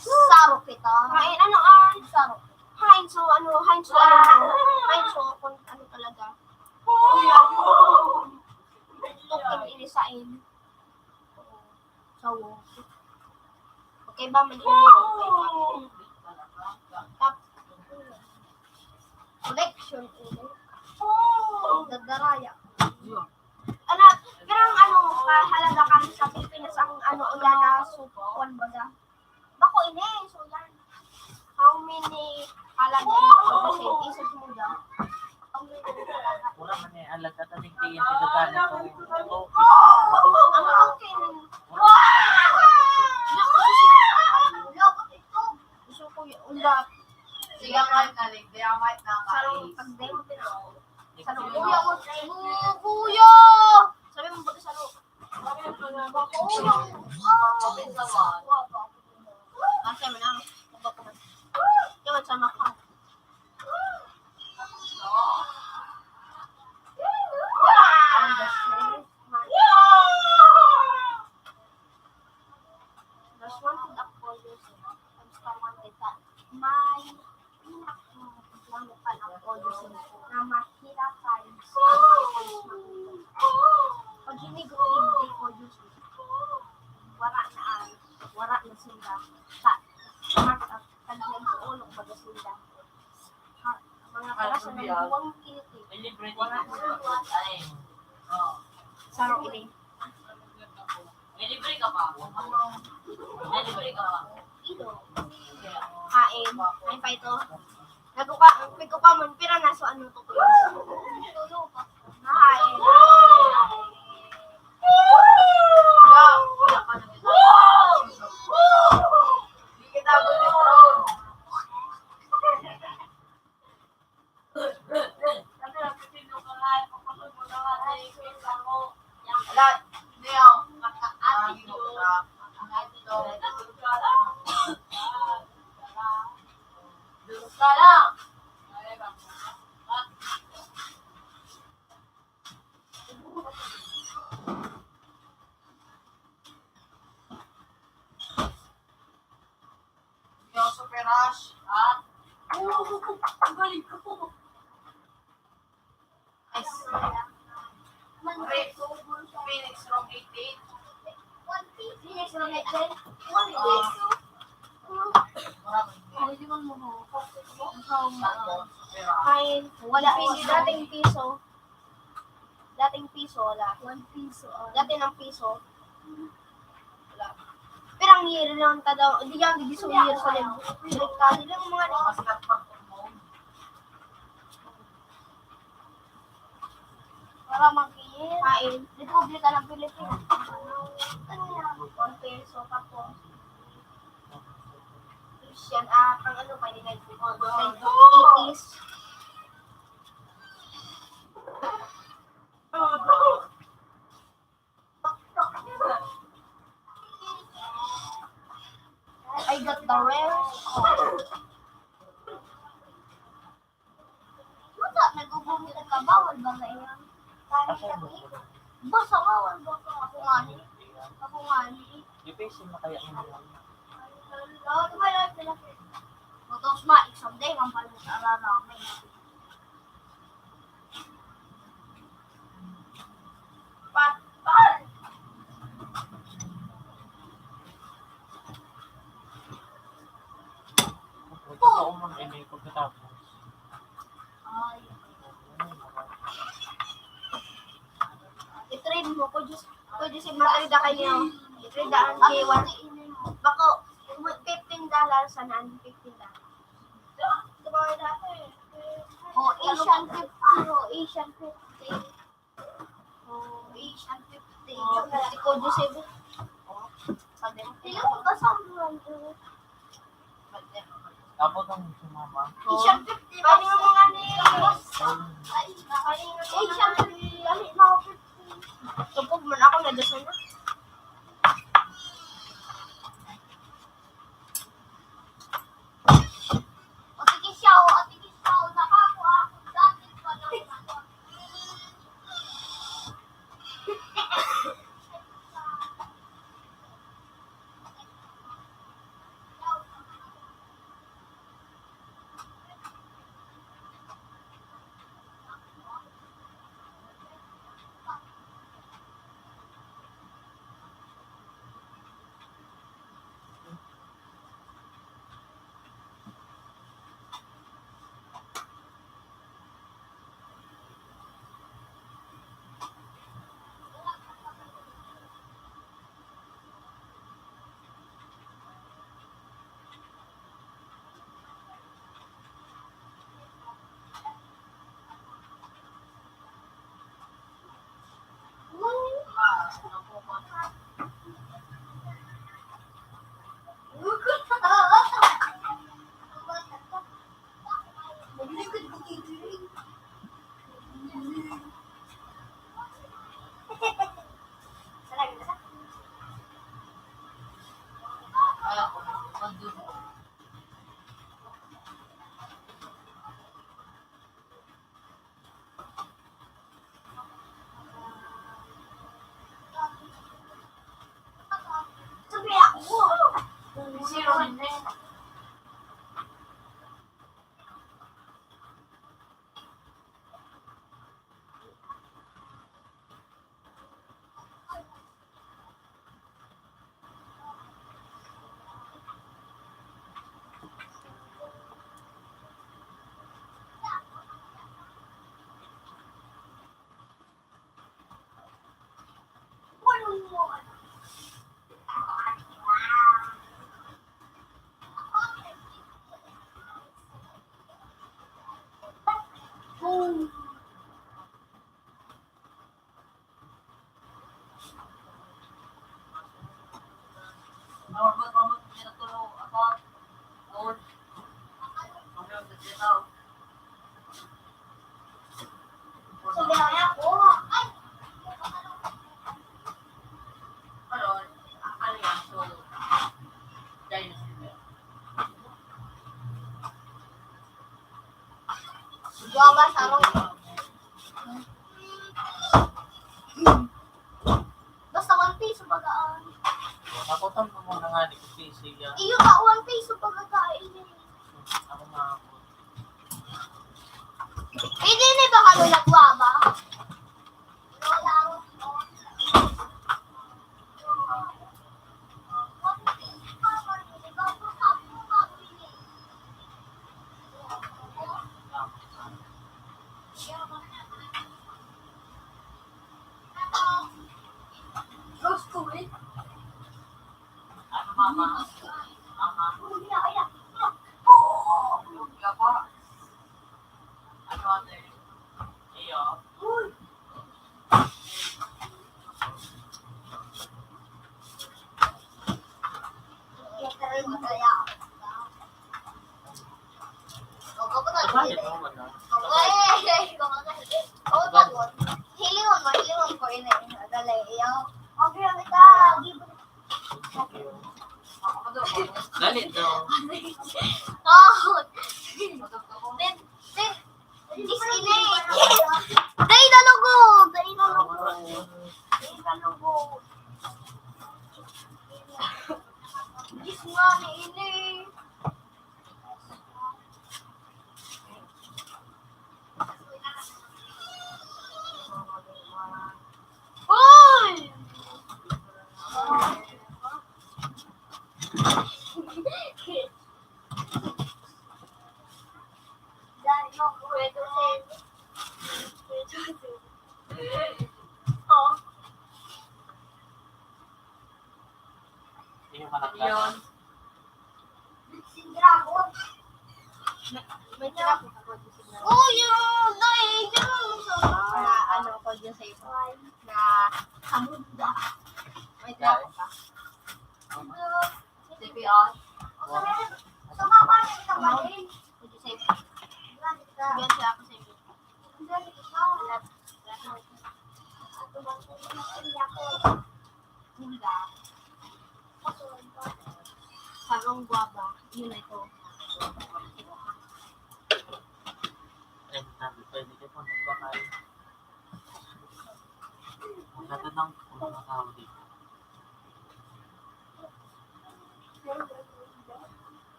Saro kita. Kain, ano, ah? Saro. Hain, so, ano, hain, so, ano, hain, so, kung ano talaga. Tukin inisain. Sawo. Okay ba? Mali, mali. Tap. Collection. Dadaraya. Ano, pero ang ano, kahalaga kami sa Pilipinas, ang ano, ulan na sukuan baga. Bako ini, so yan. How many halaga ini? Kasi, isos mo dyan. Mura man eh, alag ka tanig tiyan, tigagamit ko. Ang akin. Wow! Naku, si Loko ito. Gusto ko yung ulap. Sige, Mike, nalig. Di ako, Mike, na Sarong pag-demo din ako. Sarong kuya mo. Oh, kuya! Sabi mo ba sa loob? Sabi mo ba? Sabi mo ba? Asa mo na? Yawan sa maka. Ang dasal. Mas wanted ako po yun. Mas wanted ka. May pinakang lang pa ng audio na mahirapan sa mga makita. Pag hinigot hindi ko yun. Wala na ang, wala na sila. Sa, sa, sa, sa, sa, sa, sa, sa, sa, sa, Mga karasa ng buwang kinitik. Wala na. Ay. Oh. Sarong ini. May libre ka pa? May libre ka pa? Ilo. Kain. Kain pa ito. Nagkuka, pagkuka mo, pira na so ano to? Tulo pa. Kain. Wala pa na. Hindi kita gulit. Yung Super Rush, ha? Oo, ang galing ko. Nice. Phoenix from eighty-eight. Phoenix from eighty-eight. Ay, wala. Dating piso, wala. One piso, ah. Dati ng piso. Wala. Pirang year naman ka daw. Di yan, di so year sa Republika. Di lang mga para mag-year. Kain. Republika ng Pilipinas. One peso, tapos Christian, ah, pang ano pa, nineteen eighties. I got the rest. Wala, nagugumit ka. Bawal ba nga yan? Basta bawal ba ka? Ako nga ni. Ako nga ni. Ipisin mo kaya mo. Oo, di ba lang sila? Magtapos ma, exam day, ang pala sa araw na may. Patpal! Gusto ko man, eh, may pagkatapos. Ay. I-trade mo ko, Diyos. Ko, Diyos, i-trade na kayo. I-trade na ang K one. Bako, fifteen dollars, sana ang fifteen dollars. Oh, Asian fifty, oh, Asian fifty. Oh, Asian fifty. Oh, fifty ko, Joseph. Sabi mo, "Tiyo, basahan mo lang, Joseph." Tapos ang sumama. Asian fifty, pwede mo mga ni, Asian fifty, dali na ako fifty. Tupog man ako, nadasan na. Ate Kisyaw, Ate Kisyaw, nakakua ako dati pa lang. Guwaba, sarong. Basta one piso baga an. Takotan mo muna nga, di ko busy yan. Iyo ba, one piso baga kain eh. Ako nga ako. Pwede ni ba kami nagwaba? Ano, mama? Mama? Ano ba? Ano, ate? Iyo? Hilingon mo, hilingon ko ini. Dali, iyo. Dali daw. Oh. Din, din. Diyos ini. Dai na lugod. Dai na lugod. Dai na lugod. Diyos nga ni ini. Uy! May tinapos ako dyan sa Oh, yun! Dai, dyan mo sa Na ano ko dyan sa iba. Na hamunda. May tinapos ka. C P R. Sumama na kita ba din? Dyan sa iba. Dyan sa ako sa iba. Hula. Sarong guwaba. Yun na ito. Ay, sabi ko, hindi ko pa magpakain. Ang ganda ng, ano, tawag dito.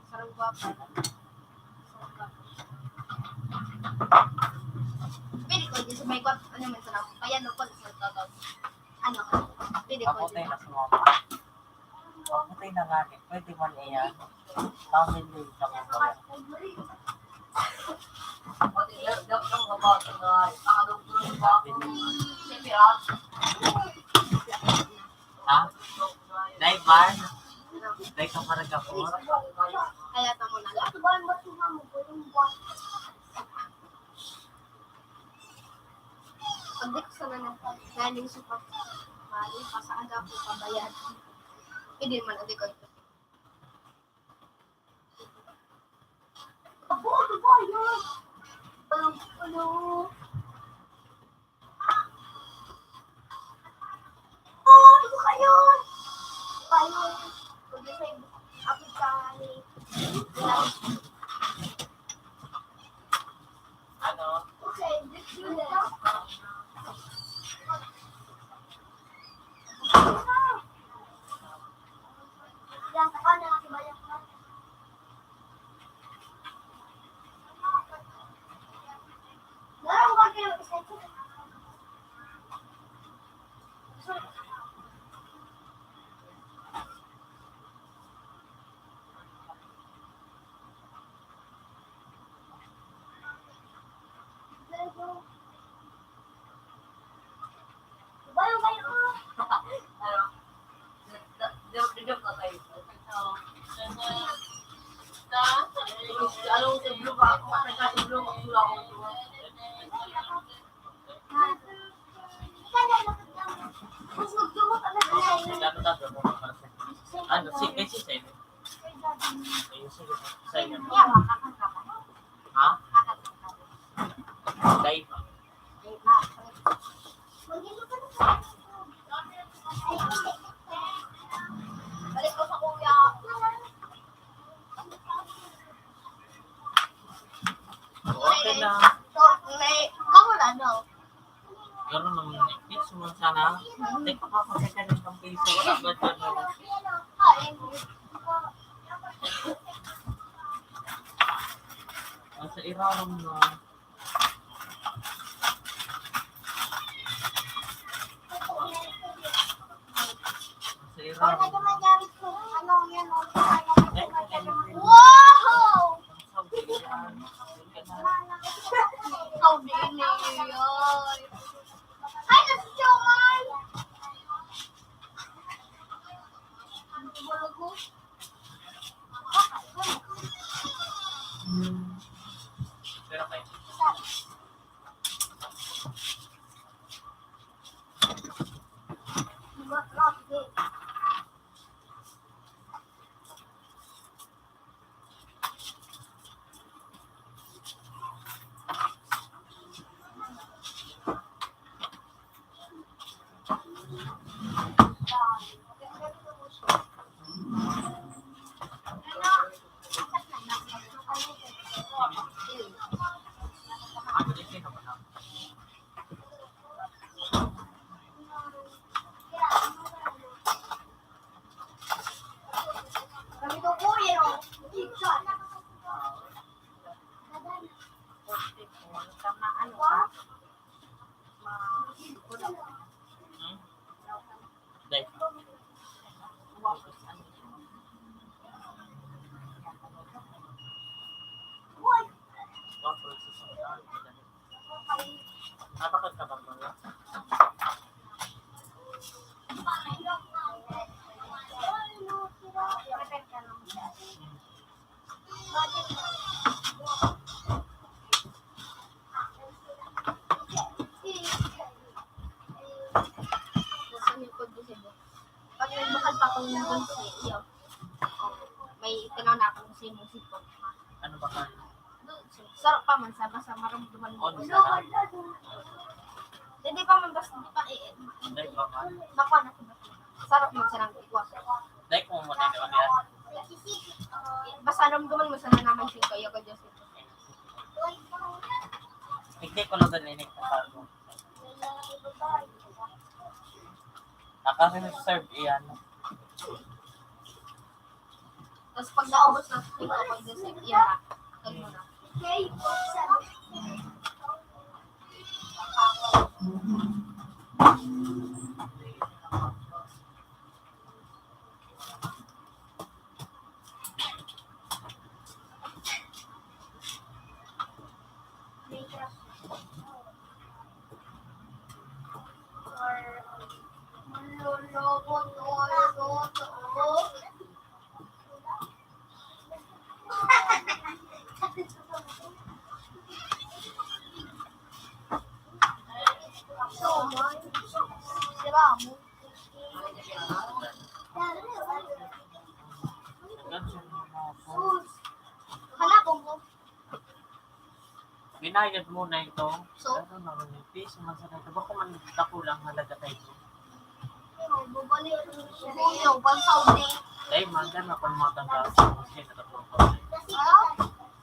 Sarong guwapa. Pwede ko, di sa may kwat-, ano man sa nang, kaya no, pag sa tawag. Ano, pwede ko. Ako tayo na sumama. Ako tayo na nga, eh. Pwede man iyan. Family sa mga. Ha? Dai man? Dai ka pa nagkapot? Kaya tamo na lang. Pag di ko sana nagpa-, galing sa pag-, mali, pasaan ako pabayad. Hindi man, hindi ko. Ako, ano ba yun? Ano, ano? Oh, ano ba kayo? Kayo, pag-isay, apit ka ni, ano? Okay, this is it. Ano, si, may si Simon. Ayun, sige. Simon. Ha? Dai pa. Balik ko sa kuya. Okay na. May, ikaw wala, no? Gano'n naman, eh. Piso man sana. Hindi pa ako sa ganun pang piso. Wala ba dyan, no? Ay, hindi. Nasa irarom na. Sa irarom. Wow! Ikaw din eh, yoy. Ay, nasa siomay! Pero kayo. Napakagkabang mo na. Gusto niyo po dito. Pag nagbakal pa akong bunso, iyo. May tinaw na akong sa imong sipon. Ano ba ka? Sarap pa man sa basta maramdaman mo. Oh, di sarap. Hindi pa man basta pa eh. Hindi pa man. Baka na. Sarap man sa nang ikwa. Dahil kung mo na naman yan. Basta ramdaman mo sana naman siya kaya ka Diyos. Hindi ko na dali ni Carlo. Naka-reserve iyan. Tapos pag naubos na, ito, pag-reserve iyan na. Kaya mo na. Hala, kung binayad mo na ito. So? Ano naman yung piso man sa nito? Bako man dako lang halaga tayo. Bubali ang Saudi. Dahil man, dahil ako ang mga tanda sa Muslim na katulong ko.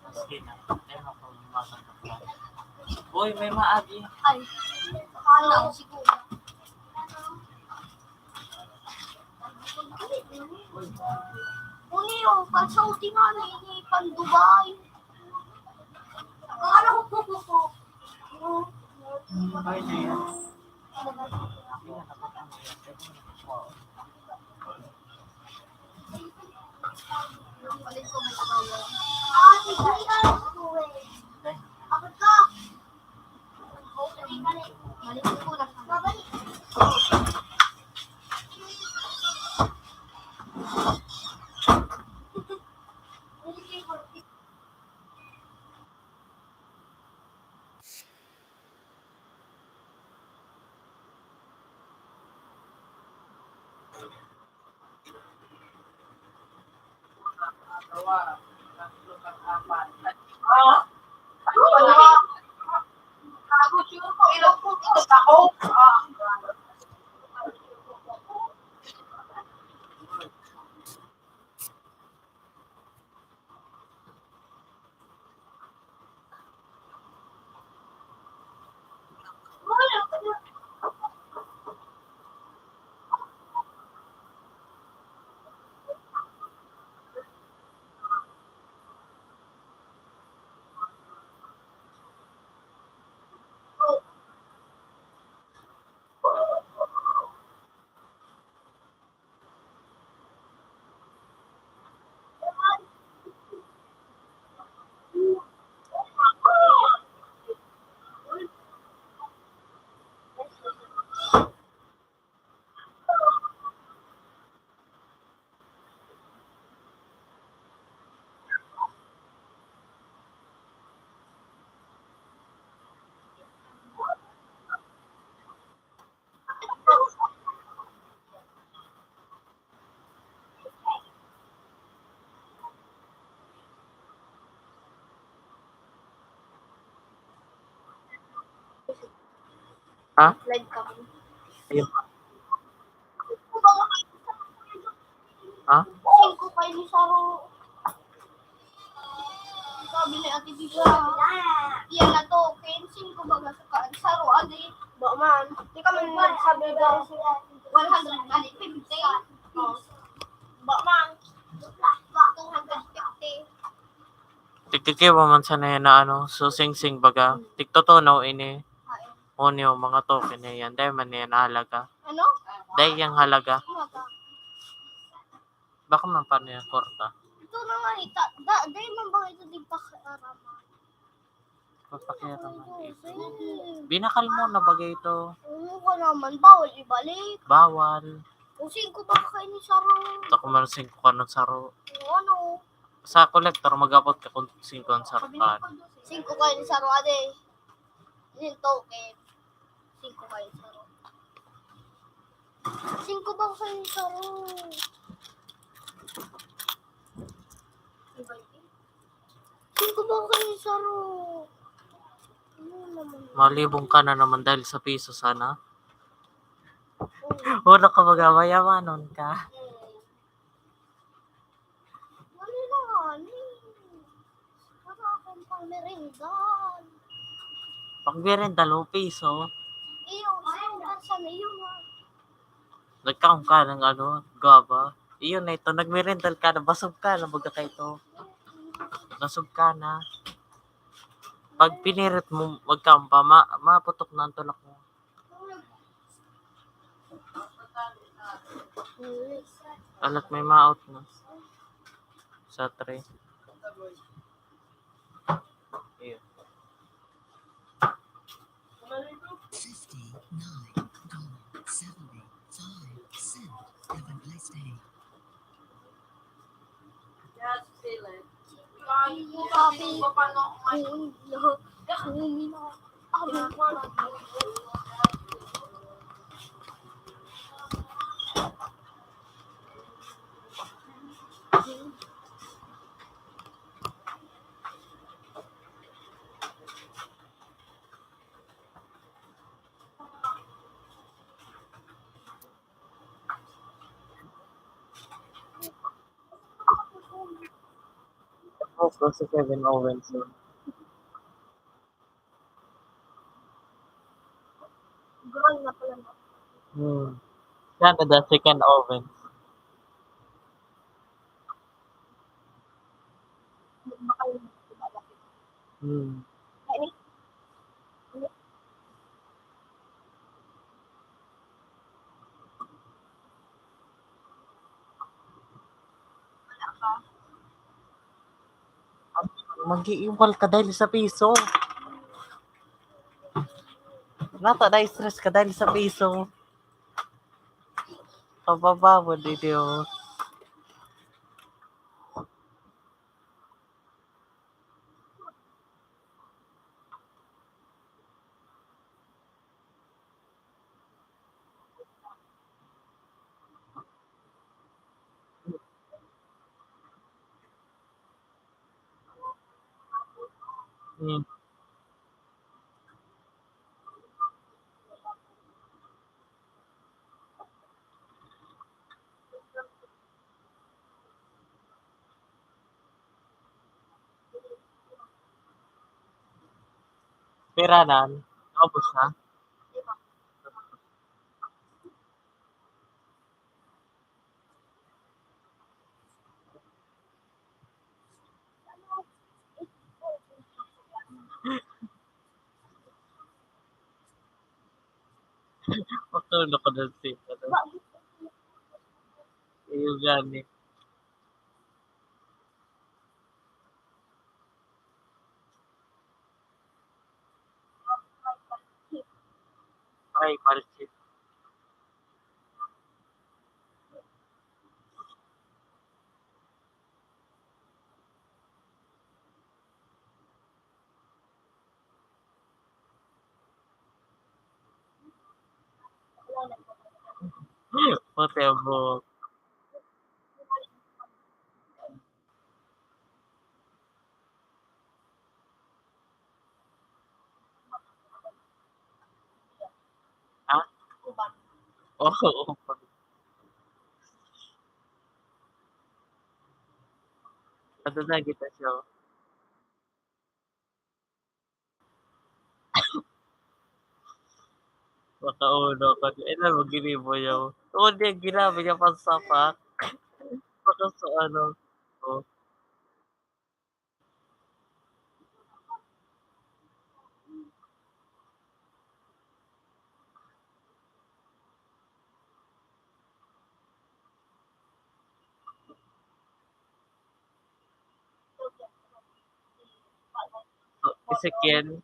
Muslim na. Dahil ako ang mga tanda. Uy, may maagi. Ay. Ano? Siguro. Uni, oh, pag Saudi nga, ni, ni pang Dubai. Ano? Balik ko, may sabaw. Ah, hindi ako eh. Abot ka. Ha? Live kami. Ayun. Ha? Singko kayo ni Saro. Sabi ni Ate Tita, "Yan na to, kaya singko baga sa kaan, Saro, adi." Ba man, di ka man nagsabi, guys. One hundred, adi, fifty. Oh. Ba man, two hundred fifty. Tigtikiwa man sana yan na ano, so singsing baga. Tigtotonaw ini. Ay. Onyo, mga token na yan. Dahil man yan halaga. Ano? Dahil yung halaga. Halaga. Baka man paano yung korta? Ito na nga, ita. Da, dahil man ba ito di pakiaraman? Papakiaraman. Ito, sir. Binakal mo na bagay ito. Oo ka naman. Bawal ibalik. Bawal. Kung singko ba kayo ni Saro? Ito kung meron singko ka ng Saro. Yung ano? Sa kolektor, mag-abot ka kung singko ang Saro ka. Singko kayo ni Saro, ade. Yung token. Singko kayo ni Saro. Singko ba kayo ni Saro? Iba yun. Singko ba kayo ni Saro? Ano naman? Malibong ka na naman dahil sa piso sana. Oo. Wala ka mag-amayamanon ka. Hmm. Wala na nga, ni. Para akong pangmerindal. Pangmerindal mo, piso? Iyo, sa iyo nga. Nagkaon ka ng ano, guava. Iyo na ito, nagmerindal ka na, basog ka na, baga ka ito. Basog ka na. Pag pinirit mo, magkaon pa, ma-, maputok na ang tulak mo. Alat may maot na. Sa three. Ayun. Fifty-nine dollar seventy-five cent. Have a nice day. Opo, si Kevin Owens yun. Groin na pala, no? Hmm. Canada, si Ken Owens. Baka yun, diba, laki? Hmm. Ay, ni-, ni-, Mag-iiwal ka dahil sa piso. Nata na-stress ka dahil sa piso. Pababa mo, di, di, oh. Hmm. Pera nan, naubos na. Matulog ako dun sa ano. Iyo gani. Ay, marching. Puti ang buhok. Ha? Oo, oo. Nadadagit na siya, oh. Makauno ka. Eh, na, maginibo niya. Tungod niya, ginabi niya pansapak. Baka sa ano, oh. So, Ezekiel.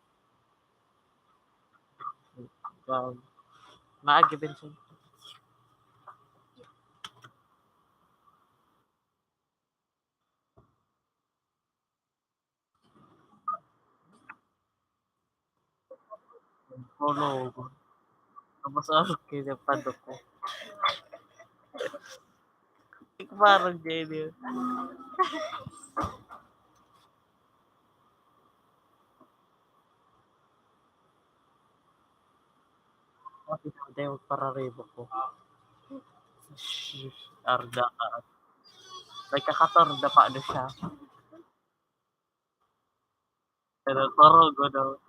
Um, maagi, Benson. Tulog. Tapos, ah, kaya padok ko. Parang gaya niya. Pati na tayo magpararibok ko. Shh, arda ka. Nagkakatorda pa na siya. Pero turog, ano?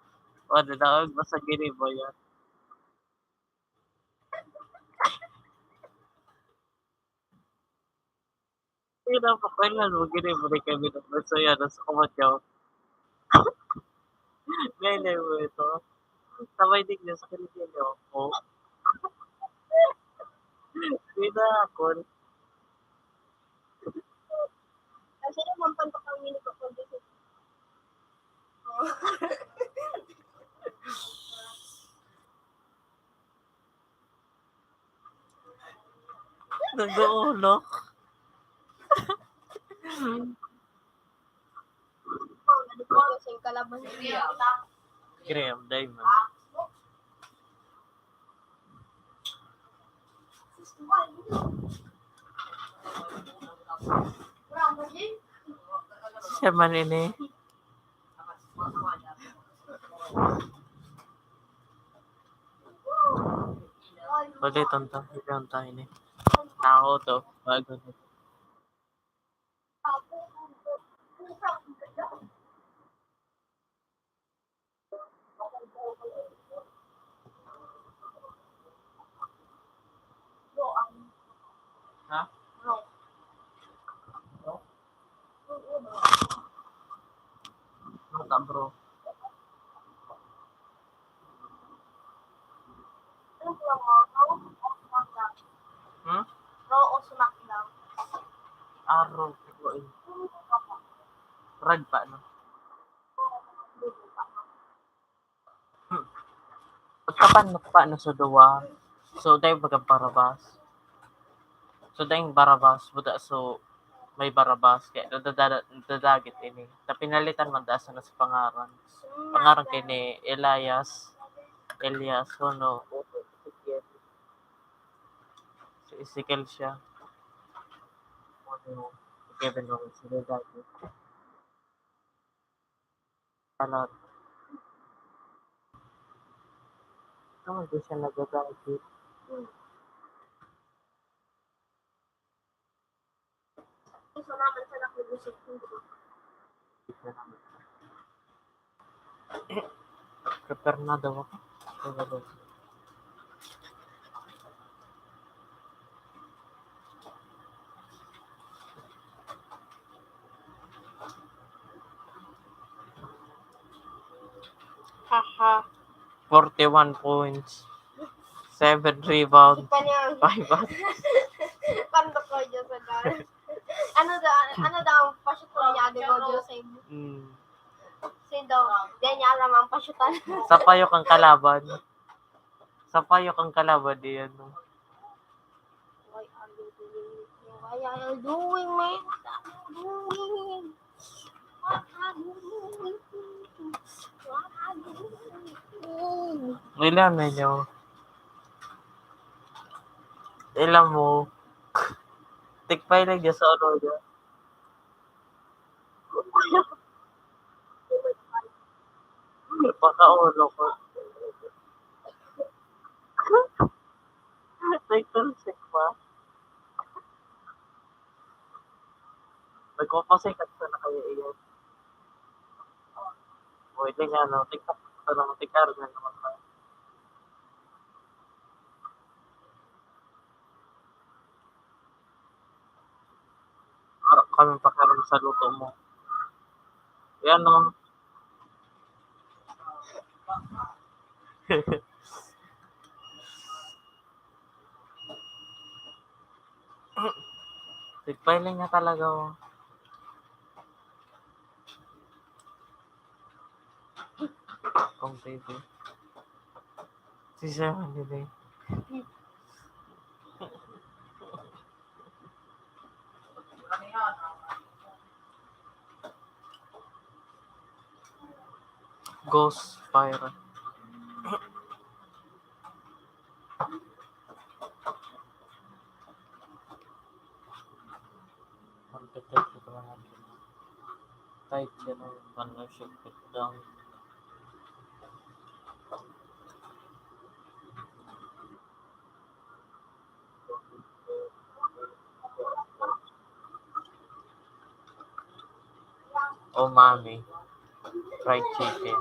Wala na, ang basta ginibo yan. Pero, pakailan mo, ginibo na kami ng masaya na sa kumatyaw. Ngayon mo ito. Sabay din niya sa kinikilig ako. Pinakon. Kasi naman, pantok ang mini ko, kung gusto. Oh. Nag-uulok. Sing kalaban. Graham Diamond. Siya man ini. Ulitan ta, ulitan ta ini. Tao to, bago na. Ha? Ano ta, bro? Hmm? Raw o snack lang? Araw ko eh. Rag pa, no? Hmm. Pagkapan mo pa, no, sa duwa. So, dahil baga barabas. So, dahil barabas, buta, so, may barabas, kaya nadadada-, nadadagit ini. Na pinalitan man daa sana sa pangaran. Pangaran kini Elias, Elias, Hono, si Ezekiel siya. Hono, Kevin Owens, nadadagit. Ano? Ano, di siya nagagamit. Prepare na daw ako. Haha. Forty-one points. Seven rebound. Ipa niya. Five assists. Pandok ko dyan sa dance. Ano daw, ano daw ang pa-shoot niya, di ba, Joseph? Mm. Sino daw? Di niya alam ang pa-shootan. Sa payo kang kalaban. Sa payo kang kalaban, di yan, no? Why are you doing it? Why are you doing, man? What are you doing? What are you doing? What are you doing? Wala na nyo. Ilam mo. Tikpay lang dyan sa ulo niya. Pakaulo ko. Title sick ba? Nagpapasikat ka na kaya iyan. Pwede nga, no? TikTok ka naman, TikTok na naman. Wala kami pakialam sa luto mo. Yan, no? Tigpailing nga talaga, oh. Kung baby. Si Sir Holiday. Ghost Fire. Ang title ko naman. Title, partnership with Dong. Oh, mami. Fried chicken.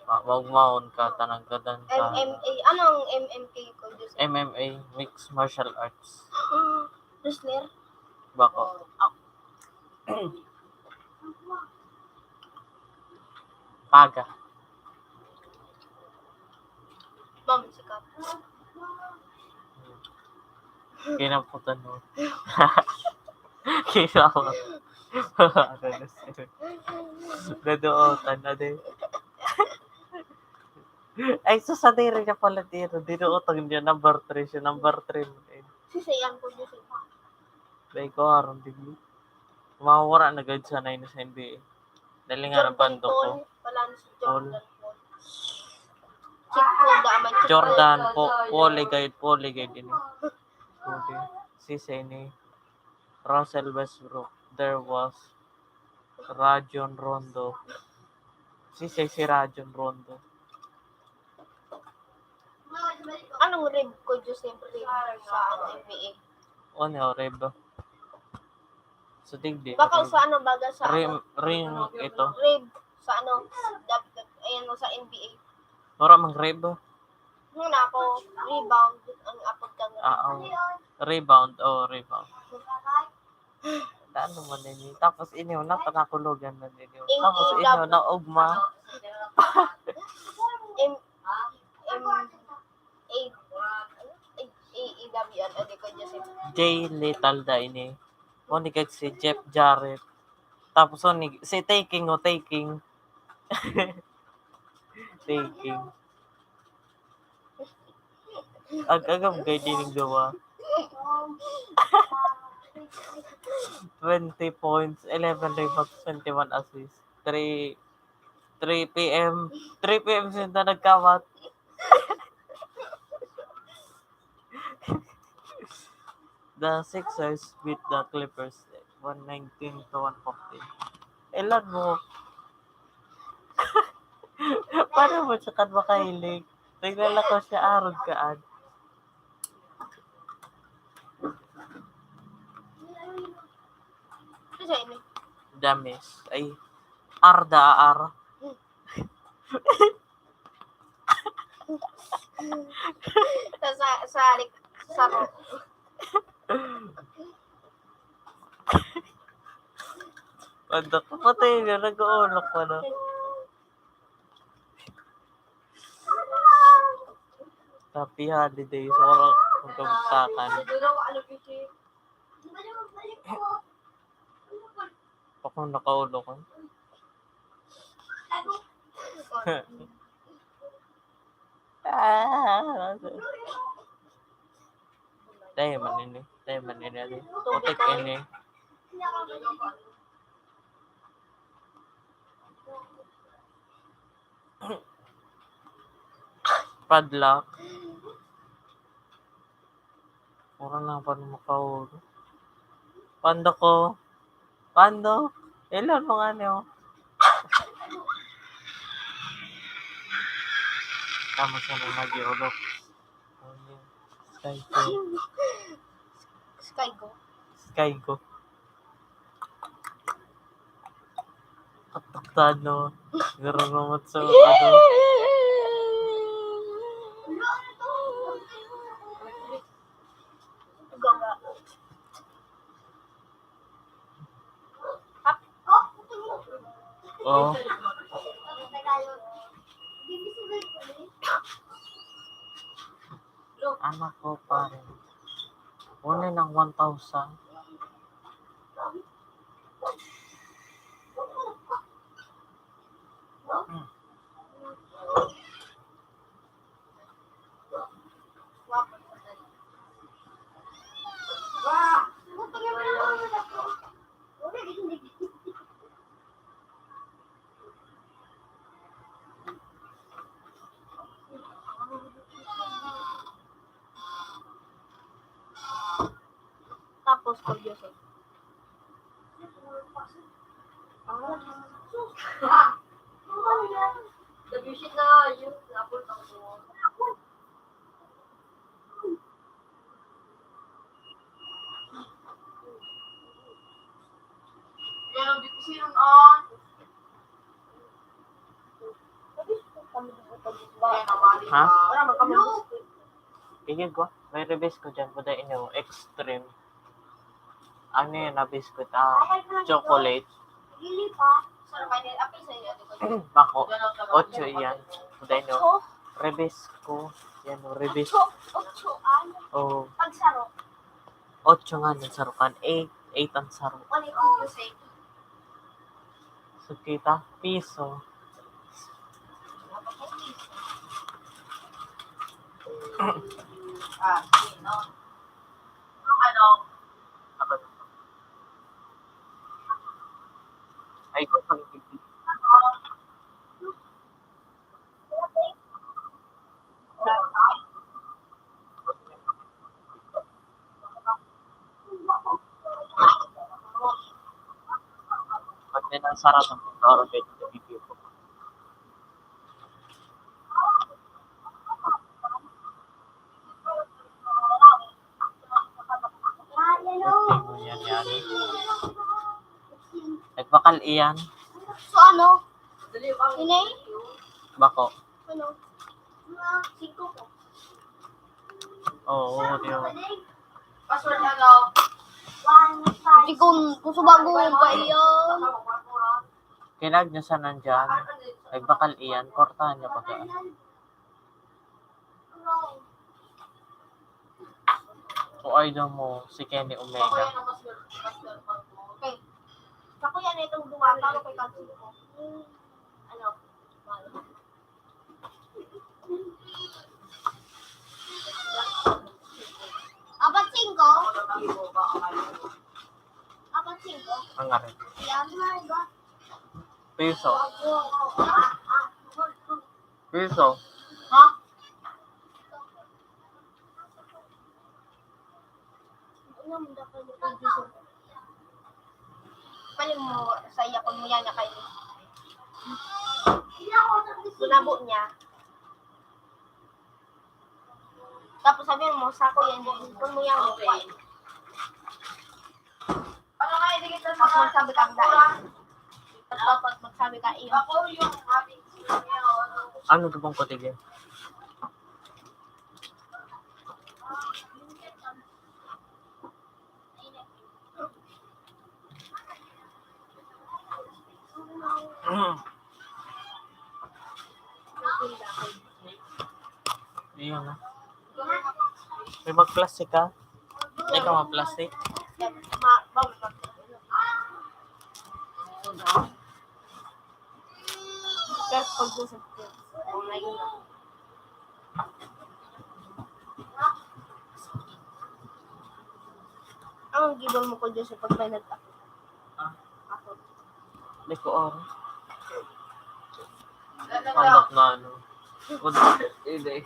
Ma-, magmaon ka, tananggadan ka. M M A. Anong M M K ko, Jose? M M A, Mixed Martial Arts. Mm, wrestler? Bako. Oh. Paga. Ma'am, sikat. Kinaputan mo. Kinaputan. Nadootan na din. Ay, sus, sadiri niya pala dito. Dinuotang niya, number three siya, number three mo, eh. Sisayang ko dyan, sir. Dahil ko, harong digdi. Mawawara na gad sa nine sa N B A. Dali nga, Jordan, nabandok ko. Paul. Wala na si Jordan Paul. Paul. Check ko, daman, check ko. Jordan, Po-, Paul, eh, gayud, Paul, eh, gayud ini. Paul, eh. Si Sene. Russell Westbrook. There was Rajon Rondo. Si, si, si Rajon Rondo. Anong rib ko, Joseph? Rib sa, ano, N B A? Ano, rib? Sa digdi, baka rib. Sa ano, baga sa rim, ano? Rim ito. Rib sa ano, dap-, ayan, sa N B A. Wala mang rib. Muna ako, rebound, ang apod kang rib. Ah, oo. Rebound, oh, rebound. Daan naman ninyo. Tapos inyo, na panakulogan na ninyo. Tapos inyo, na ugma. M, M, A, A, A, A, W, ano, di ko dyan si Jay Little da ini. O, ni kag si Jeff Jarrett. Tapos, o, ni, si Taking, o, Taking. Taking. Ag-agam kay dining duwa. Twenty points, eleven rebounds, twenty-one assists. Three, three P M. Three P M sinda nagkawat. The Sixers beat the Clippers one nineteen to one fourteen. Ilan mo? Paano mo siya kan makahiling? Naglalakas siya, arog ka, an. Ano sa inyo? Damis. Ay, ar da, ar. Sa, sa, sa, sa, Ano ka, patay na, nag-uulok pa na. Happy holidays, walang magkamuktakan. Ako nakaulo ko. Ah, tayo man ini. Tayo man ini. Putik ini. Padlock. Mura na pa ni makahulo. Pando ko. Pando. Ilan mo nga niyo? Tama siya na nag-iulok. Sky ko. Sky ko. Sky ko. Kataktan, no? Nararamot sa ano. Oh. Anak ko, pare. Kunin ang one thousand. Hmm. Tapos, pag Joseph. Nabisit na yun. Napul pa ko. Yan ang dipisiron, ah. Ha? Wala man kami biscuit. Tingin ko, may reviews ko dyan. Buda inyo, extreme. Ano yun na biscuit? Ah, chocolate. Dili pa. Bako. Ocho iyan. Buda inyo. Ocho? Reviews ko. Yan o, reviews. Ocho? Ocho an? Oo. Pagsaro? Ocho nga ang sarukan. Eight. Eight ang saro. Wala yung music. So, kita, piso. Ah, sino? Ano? Ako. Ay, ko pang Pag may nasara sa motor, medyo nabibiro. Ano yan, yan? Nagbakal iyan. So, ano? Inay? Bako. Ano? Mga singko po. Oo, oo, di ba? Password na daw. Di kung, kung subago pa iyan. Kinag niya sa nandyan. Nagbakal iyan. Kortahan niya pagkaan. O idol mo, si Kenny Omega. Ako yan, itong duwa, talo kay Kansi ko. Ano? Apat singko? Apat singko? Ang aray. Yan, mga iba. Piso. Piso. Ha? Pali mo sa iya kung mo yan niya kayo. niya. Tapos sabi mo, "Sako yan, cellphone mo yan." Tapos magsabi ka, "Ang dai." Tapos magsabi ka, "Iyo." Ano to pong kutigin? Ayun na. May mag-plastic ka? Ikaw mag-plastic? Tapos pag-usap ko. Oh my God. Ang gibal mo ko dyan sa pagbayad ako. Ako. Di ko or. Anak na ano. Good. Hindi.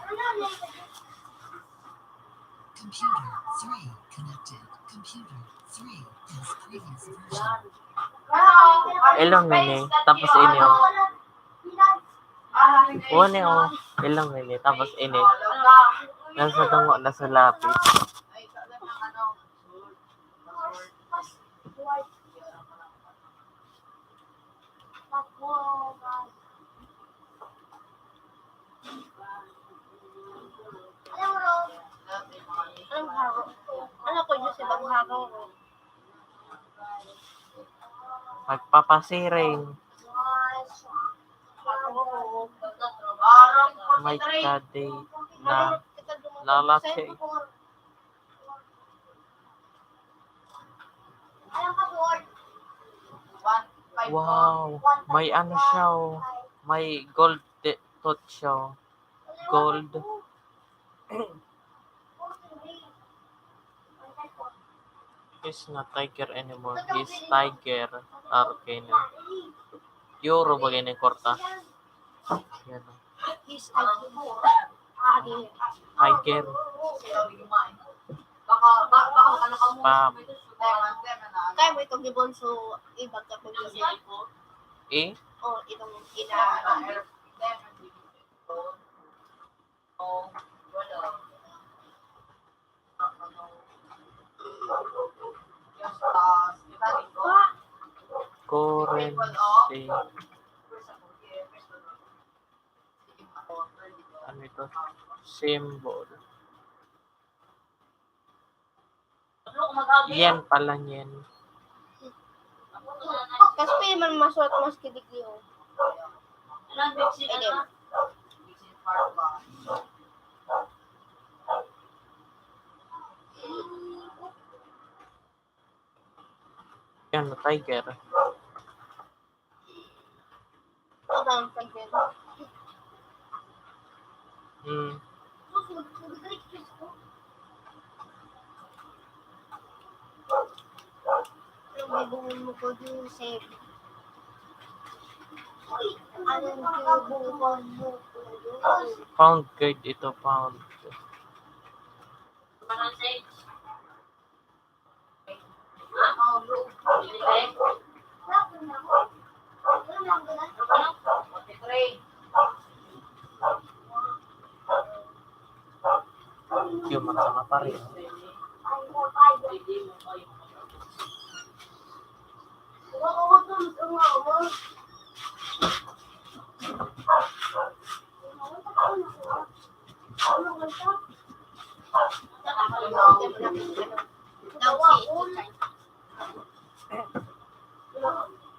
Computer three connected. Computer three is previous version. Ilang mini, tapos inyo. One o, ilang mini, tapos ini. Nasa tungo na sa lapis. Ano ko dyan sa ibang haro? Magpapasiring. May kadi na lalaki. Wow, may ano siya oh. May gold tooth siya oh. Gold. He's not tiger anymore. He's tiger. Arkin. Euro ba ganyan kwarta? Yan. He's tiger. Tiger. Spam. Kaya mo itong gibon so ibag ka pag Eh? Oh, itong ina. Currency. Ano ito? Symbol. Yan pala yan. Kasi pwede man masuot mas kidig niyo. Pwede. Yan, tiger. Ito ang tiger. Hmm. Ang gagawin mo ko dun, sir? Anong gagawin mo ko dun? Pound card ito, pound. Human ka na pa rin.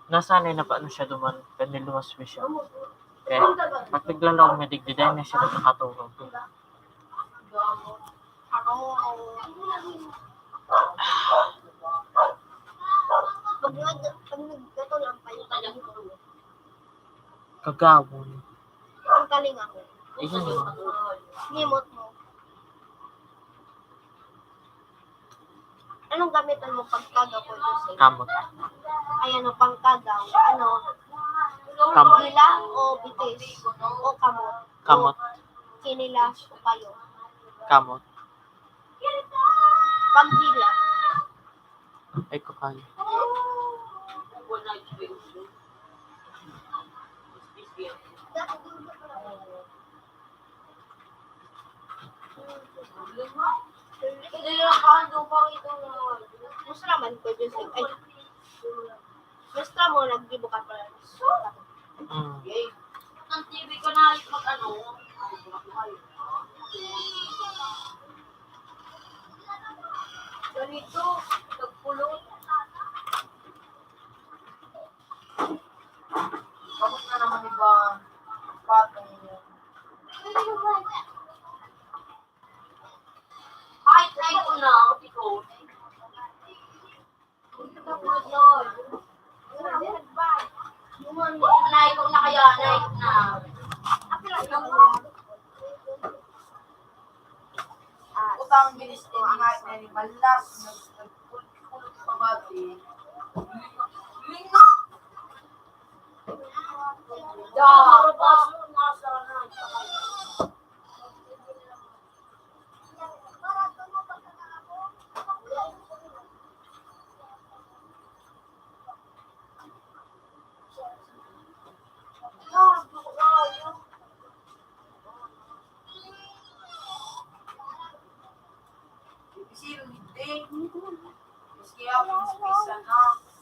Nasanay na pa ano siya duman, kan niluwas pa siya. Okay. Pag naglalaog na digdi, dahil na siya nakatulog. Pag nag-, pag nagkatulog pa yung Kagawon. Ang kalinga ko. Iyon yun. Limot mo. Anong gamitan mo pagkagaw ko, Jose? Kamot. Ay, ano, pangkagaw? Ano? Kamot. Dila o bitis? O kamot? Kamot. Kinilas o payo? Kamot. Pagdila. Ay, ko kaya. Hindi lang pa ang lupang ito. Gusto naman ko, Diyos. Ay, gusto mo, nagdibo ka pala. So, Mm. ang T V ko na mag-ano. Ganito, nagkulong. Tapos na naman iba, patong. Ay, try ko na, ikaw. Naipon na kaya, naipon na. Utang bilis ko ang ating malas, nagkulot-kulot pa ba, eh? Linga! Dapat!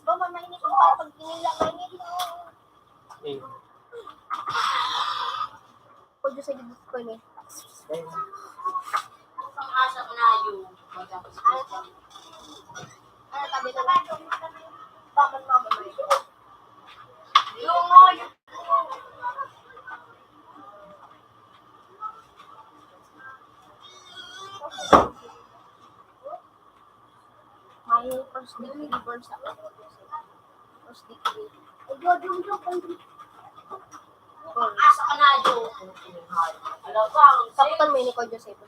Ba, mainit pa pag pinila, mainit. Eh. Pwede sa gitna ko ni. Ang asa ko na yung magkakasakit. Ano tabi na ba? Bakit mama may yung May first degree burns ako. First degree. Asa ka na yung alam ko ang Saktan mo ni Kuya Joseph.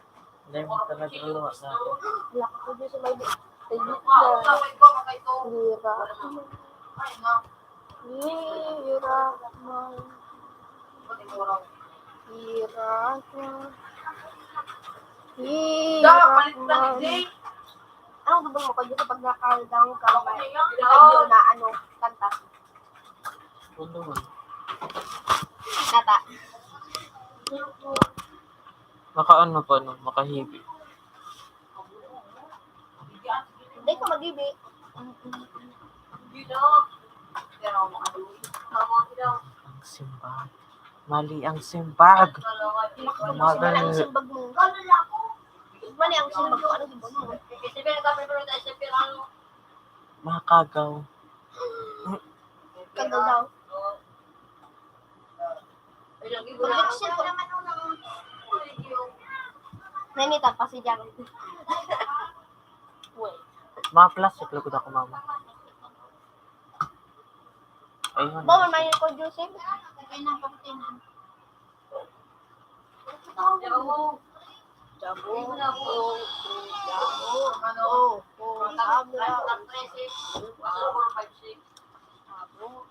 Dahil mo talaga luluwas na ako. Wala ka Kuya Joseph. May di. May di Ikaw, na. ikaw, ikaw, ikaw. Hira. Ay, na. Hira. Man. Ba't ikaw raw? Hira. Da, palit na ni Man. Jay. Ano ba mo Kuya Joseph pag naka-down ka? May na ano, kanta. Ano man. Nata. Makaano pa, no? Makahibi. Hindi ko mag-ibi. Ang simbag. Mali ang simbag. Mali ang simbag mo. Mali ang simbag ko. Ano simbag mo? Makagaw. Kagaw daw. Conviction ko. Nanita pa si Jang. Wait. Mga plastic lugod ako, mama. Ayun. Bawal man yung conducive. Jabo. Jabo. Jabo. Ano? Oh, oh, sabi lang. Jabo. Oh,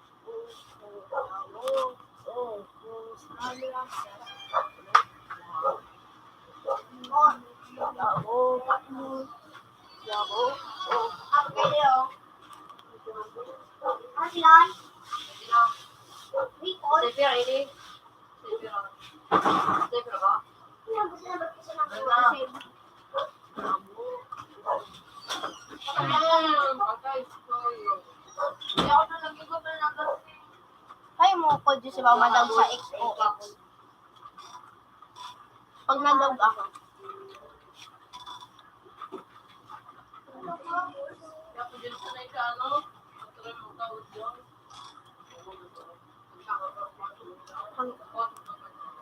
oh, oh, oh, sabi lang. Jabo. Jabo. Oh. Ano sila? Record? Kaya mo ko dyan si Mama daw sa X O X. Pag nandog ako. Ang,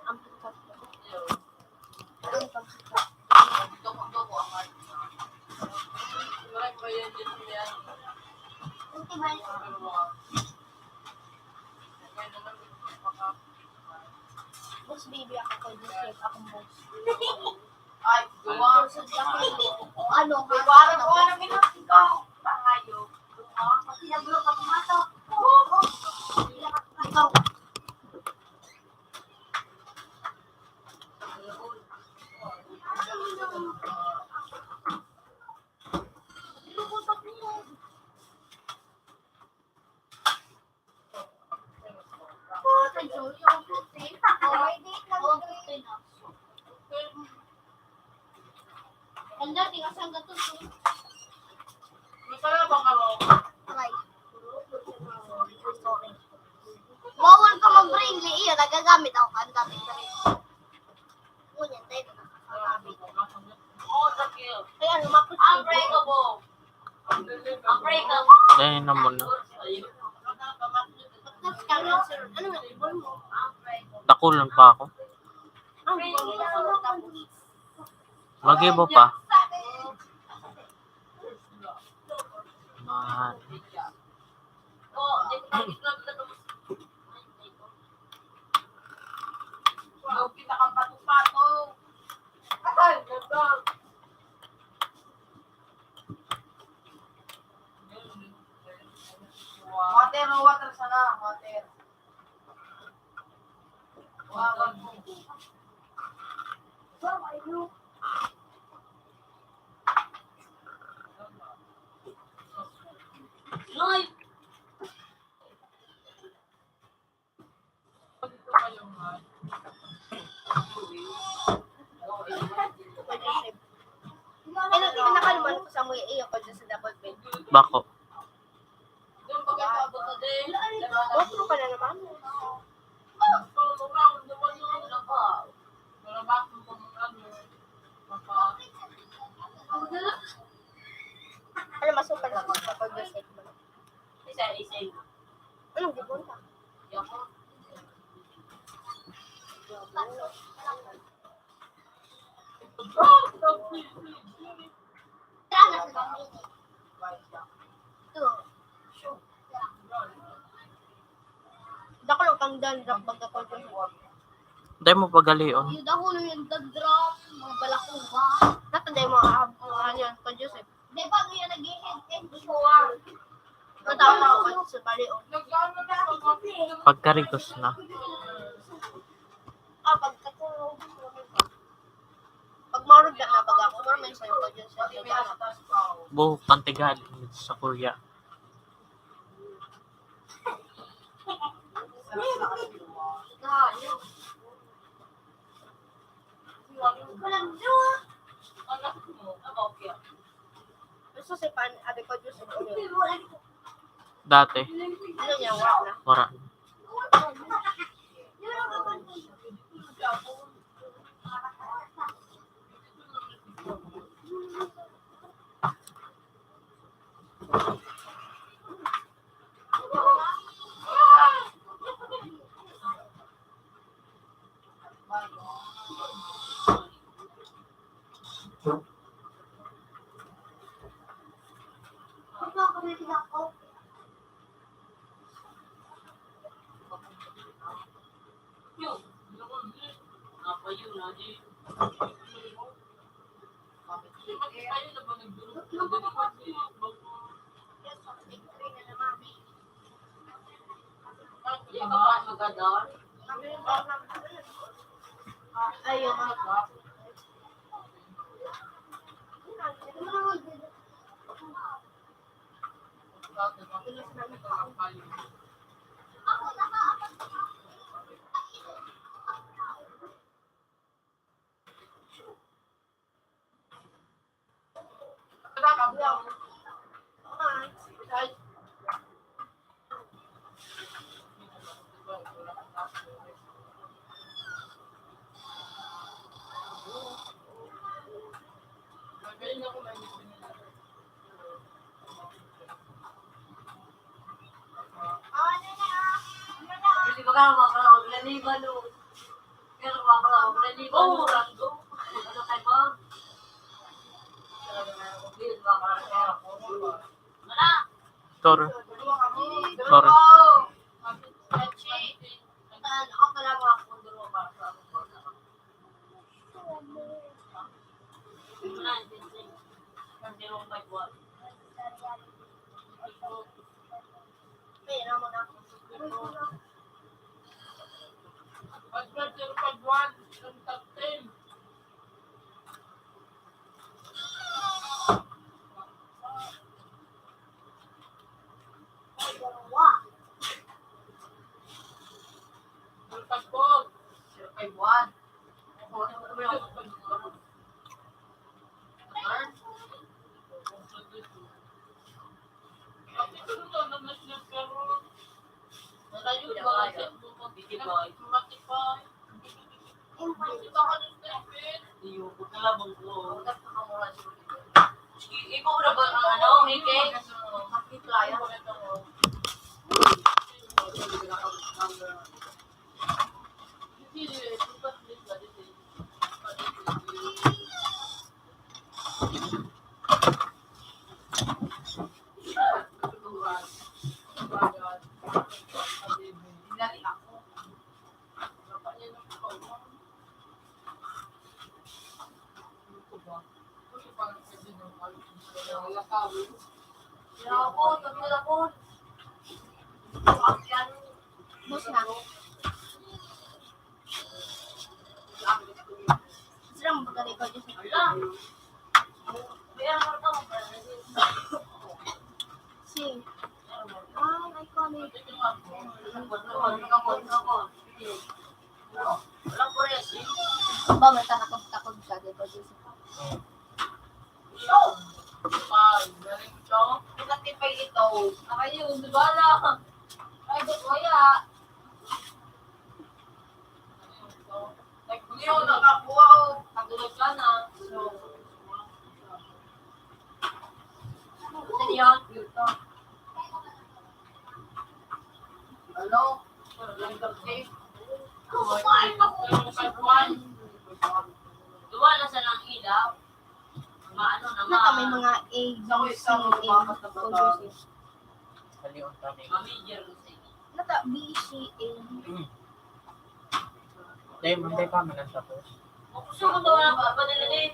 ang, Boss baby ako kay Joseph, akong boss. Ay, gawa. Ano, Gawa na ko na minus ikaw. Pangayo. Pati na bro, pati mata. Ikaw. Ang dating asang gato. Masarap ang karo. Aray. Sorry. Bawal ka mag-Braille, iyo, nagagamit ako kan dating Braille. Ngunyan, tayo na. Kaya, lumapit. Unbreakable. Unbreakable. Dahil na muna. Ano yung ibon mo? Dakulan pa ako. Ang ibon mo. Mag-ibo pa. Mahal. Water, water sana, water. Ano, pinakaluman ko sa mga iyo ko dyan sa double bed. Bako. Bako ka na naman. Ano, masukal lang sa pag-reset mo. Isa, isa. Anong gibon ka? Dako lang kang dandruff, baga ko dyan. Dai mo pagalion. Yung dahon yung dandruff, mga balakuha. Natanday mo, ah, mga ano yan, pa Joseph. Di ba, kuya, nag-i-head and shoulder? Matawa na ako sa balion. Pagkarigos na. Ah, pagkatulog. Pag maurog na, nabaga ako, pero may sayo pa dyan sa Buhok kan tigal sa Korea. Gusto si Pan, abi ko, Diyos ko. Dati. Ano niya, wala na. Wala. Ayaw, mga Kasi baka makalawag na ni Balo. Pero makalawag na ni Balo. Ano kay Bob? Sorry. Sorry. Iyo, kalabang ko. Ikaw na ba ang ano, Ricky? Boss na. Sila mo pagka-record yun. Si. Ah, iconic. Ba, may takot-takot ka, di ba, Jessica? Pag galing ko, pinatipay ito. Ayun, di ba na? Ay, ba't kaya? Ayun, so, nagbuliw, nakakuha ko. Katulad ka na. So, ano yun? Ano? Duwa na sa nang ilaw. Maano na Nata may ma- mga A, B, C, A, produces. Halion kami. Mami, Jerusalem. Nata B, C, A. Dahil Monday pa man ang tapos. Gusto ko daw na ba? Padala din.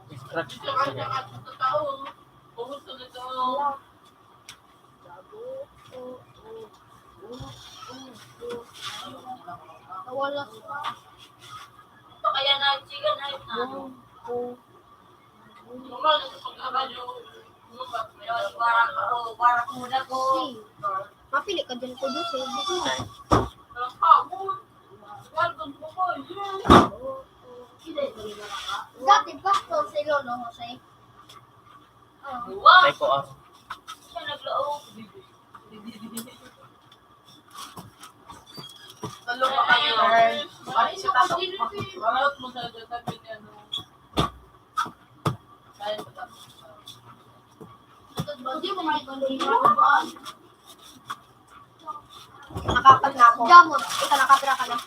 Distraction na yan. Wala. Nawala siya. Ito kaya na, chicken na yun, ano? Normal na sa pagkakadyo. Pero para ko, para ko muna ko. Hey, mapili ka dyan ko, Jose. Dito na. Welcome po, Jose. Dati, pastor si Lolo Jose. Ay, po, ah. Siya naglaog. Talo pa kayo. Ay, siya kasi. Marot mo sa sabi niya, no? Kaya sa tapos. Hindi mo nga ikaw, hindi mo ba? Nakapat na ako. Gamot. Ikaw, nakapira ka na.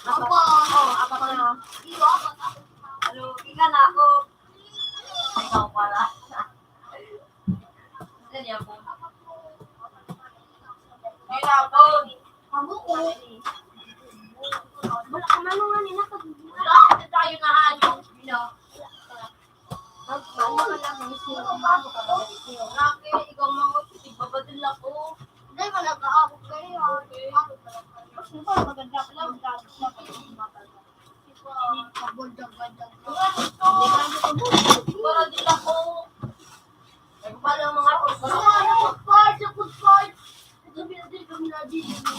Apat. Opo. Oo, apat na. Iyo, apat ako. Ano, ika na ako. Ikaw pala. Ganyan po. Ginapon. Pabuo. Wala ka man nga nila pag- Wala, tayo na hayo. Wala. Mag-, ano ka lang, may sino, ano ka lang, may sino. Laki, ikaw mga tigbabadil ako. Dahil wala ka, ako kayo, ah. Okay. Ako pala kayo. Mas mo pa, maganda ka lang, maganda ka lang. Para di ako. Nagpala ang mga ako. Sa mga food court, sa food court. Ito, pinatay kami na dito.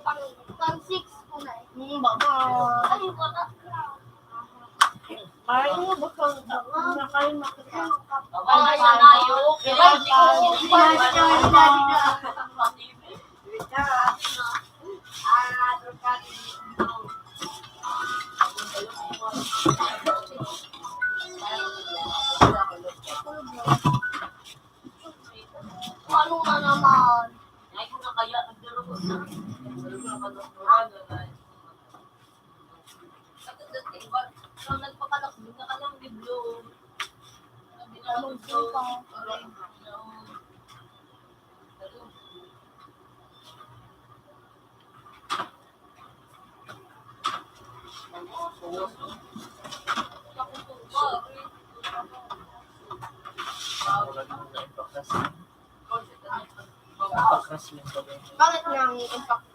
Pang, pang six ko na eh. Hmm, baba. Ay, wala. Ay, ano ba kang nakain makita? Baba, sa layo. Ano na naman? Ay, kung na kaya, nagdaro ko na. Nagdaro ko na. Katulad, di ba? Nung nagpakalakbong na kanyang libro. Sabi na lang, so, Bakit nang impact?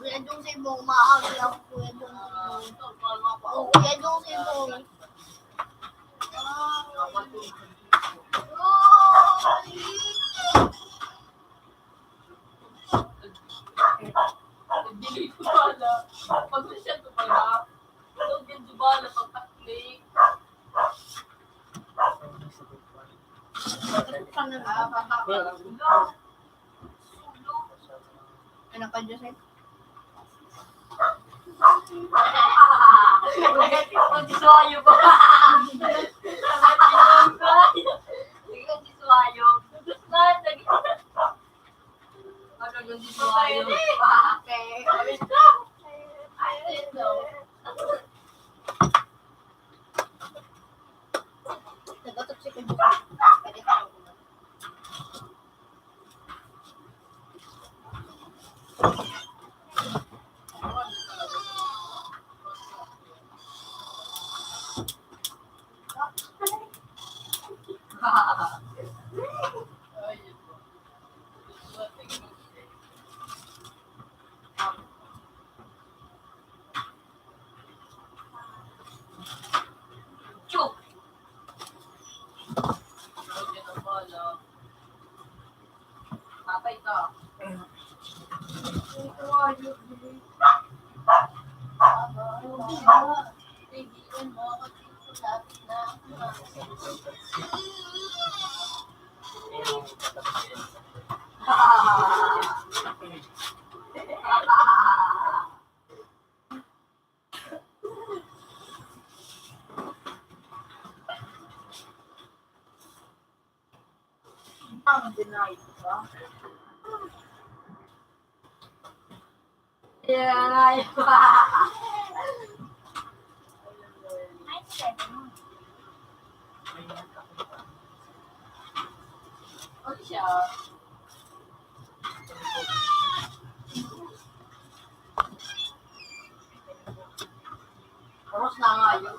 Kuya Jong Sibong, maaga lang, Kuya Jong Sibong. Oh, Kuya Jong Sibong. Dili ko pala. Pag-social ko pala. Huwag din dubala pag-click. Ano ka, Jose? Pag-suwayo ba? Pag-suwayo. Gusto na, lagi. Ano yung di ko kayo? Okay. Nag-autopsy ko dito. Pwede ka lang. Chuk! Patay ka. Ang deny ko ba? Yeah, ay. Ano siya? Oras na nga yun.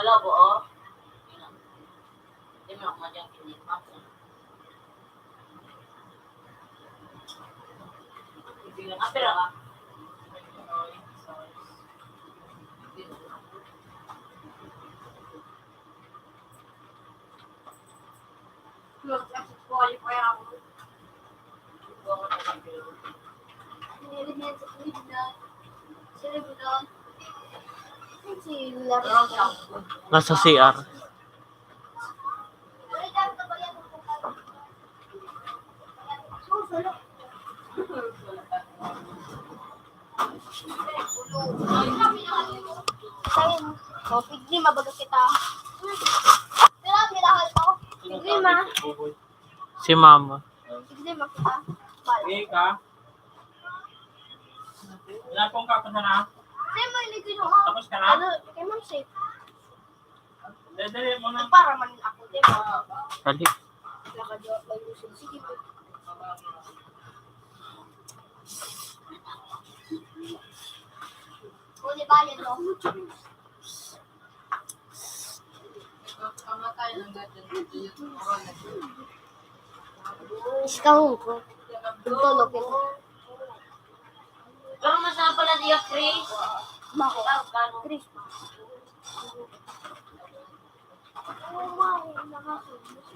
Lobo, oh. Hindi mo ako madyang kinidnap. Hindi lang, ah, pero, ah, Nasa C R. Ayun. O, pigdi, mabaga kita. Pero ang minahal ko. Pigdi, ma. Si mama. Pigdi, ma kita. Bala. Ika? Wala pong kapunta na? Hindi mo, hindi ko yung, ah, Tapos ka na? Ano, kay Ma'am Safe. Dali mo na. Para man ako, di ba? Dali. Nakajowa pa yung Yusuf. Sige po. O, di ba, yun, no? Iskahon ko. Ito, lokin. Pero mas na pala niya, Chris. Mako. Chris.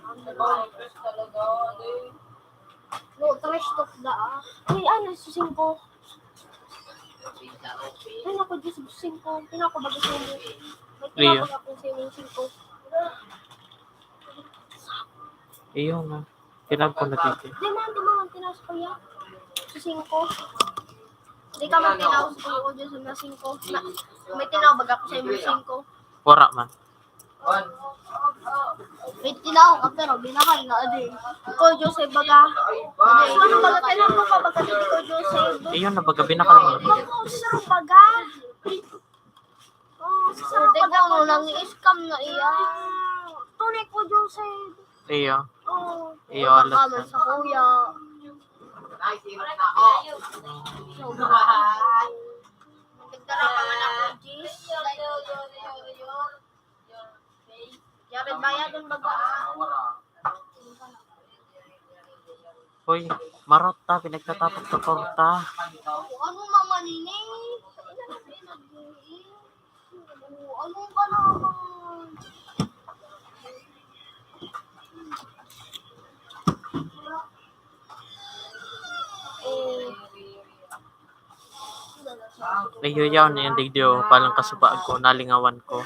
Ang Chris talaga, ano eh. No, tres tok da, ah. Ay, ano, sa singko. Ay, naku, Diyos, singko. Ay, naku, baga singko. May Iyo. tinapos ako sa imong singko. Iyo nga. Tinawag ko na dito. Di man, di man, tinaos ko yan. Sa singko. Di ka man tinaos ko yung audio sa mga singko. Na, may tinawag ako sa imong singko. Wara man. May tinawag ka, pero binakal na, adi. Ikaw, Jose, baga. Adi, ano baga, tinawag ko pa, baga, ikaw, Jose. Iyo na baga, binakal mo na. Ikaw, sir, baga. Oh, sa baga mo, nang i-scam na iya. Tunay ko, Jose. Iyo. Oh. Iyo, alas Baka man na. Sa kuya. Nagdara pa man ako, Jis. Jared, bayad ang baga. Hoy, marot ta, pinagtatapok sa torta. Ano naman ini? Ano ka naman? Eh, Nahihiyaw na yung digdi, oh. Palang kasubaag ko, nalingawan ko.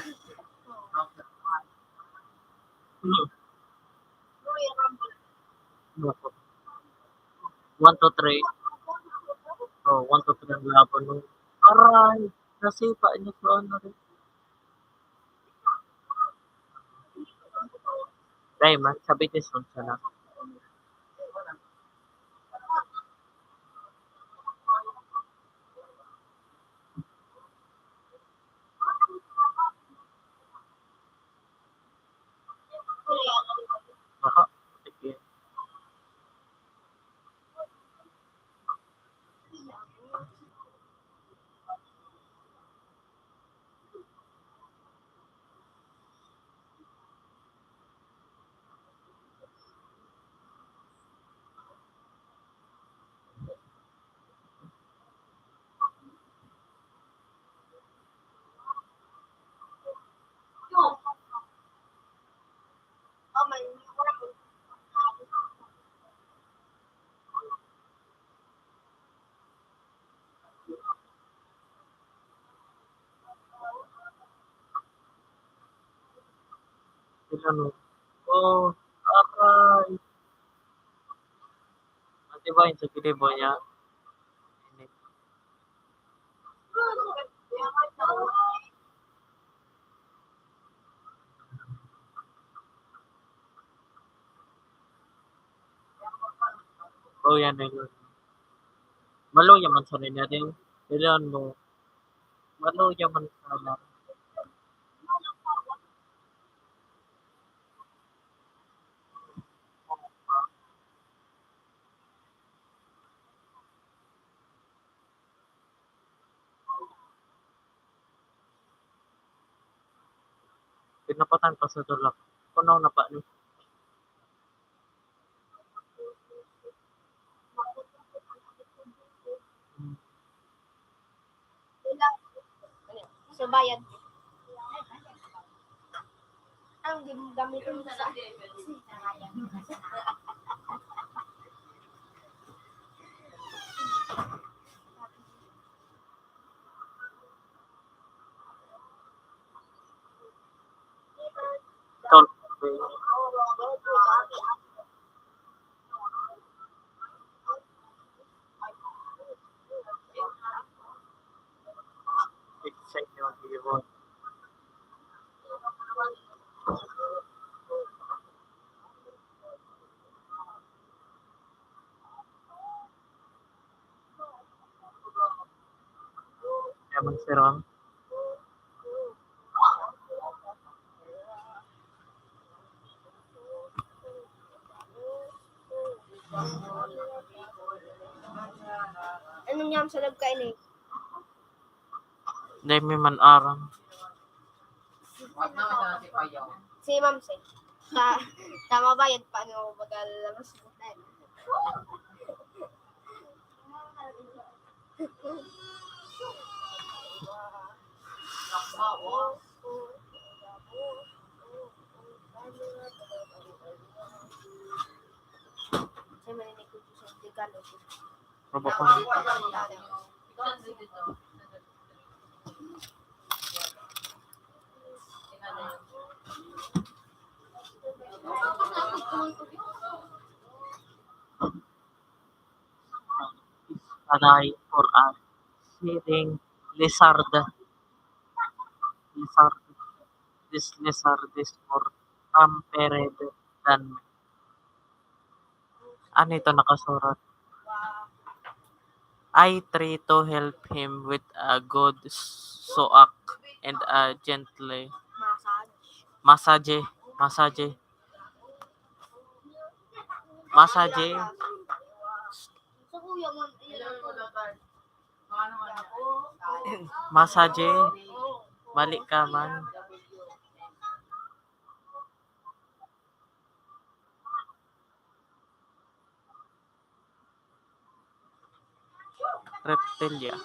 One, two, three. Oh, one, two, three ang laban nun. Aray, nasipa niya sa ano rin. Dai man, sabi ni Son sana. Aha, sige. Ano? Oh, aray. Ate ba yung sa gilibo niya? Oh, yan na yun. Maluya man sana niya din. Kailangan mo. Maluya man sana. Napatan pa sa tulak. Kunaw na pa ni. So, bayad. Ang gam-, gamitin mo sa Tol. Sa inyo, Iwan. Yaman, sir, ah. Ano niya sa lab kain eh? Dai mi man aram. Si Ma'am, sir. Sa, sa mabayad pa, ano, bagal labas mo tayo. Robocon. Aray for a sitting lizard. Lizard. This lizard is more tempered than me. Ano ito nakasurat? I try to help him with a good soak and a gently massage. Massage. Massage. Massage. Mali ka man. Reptilia.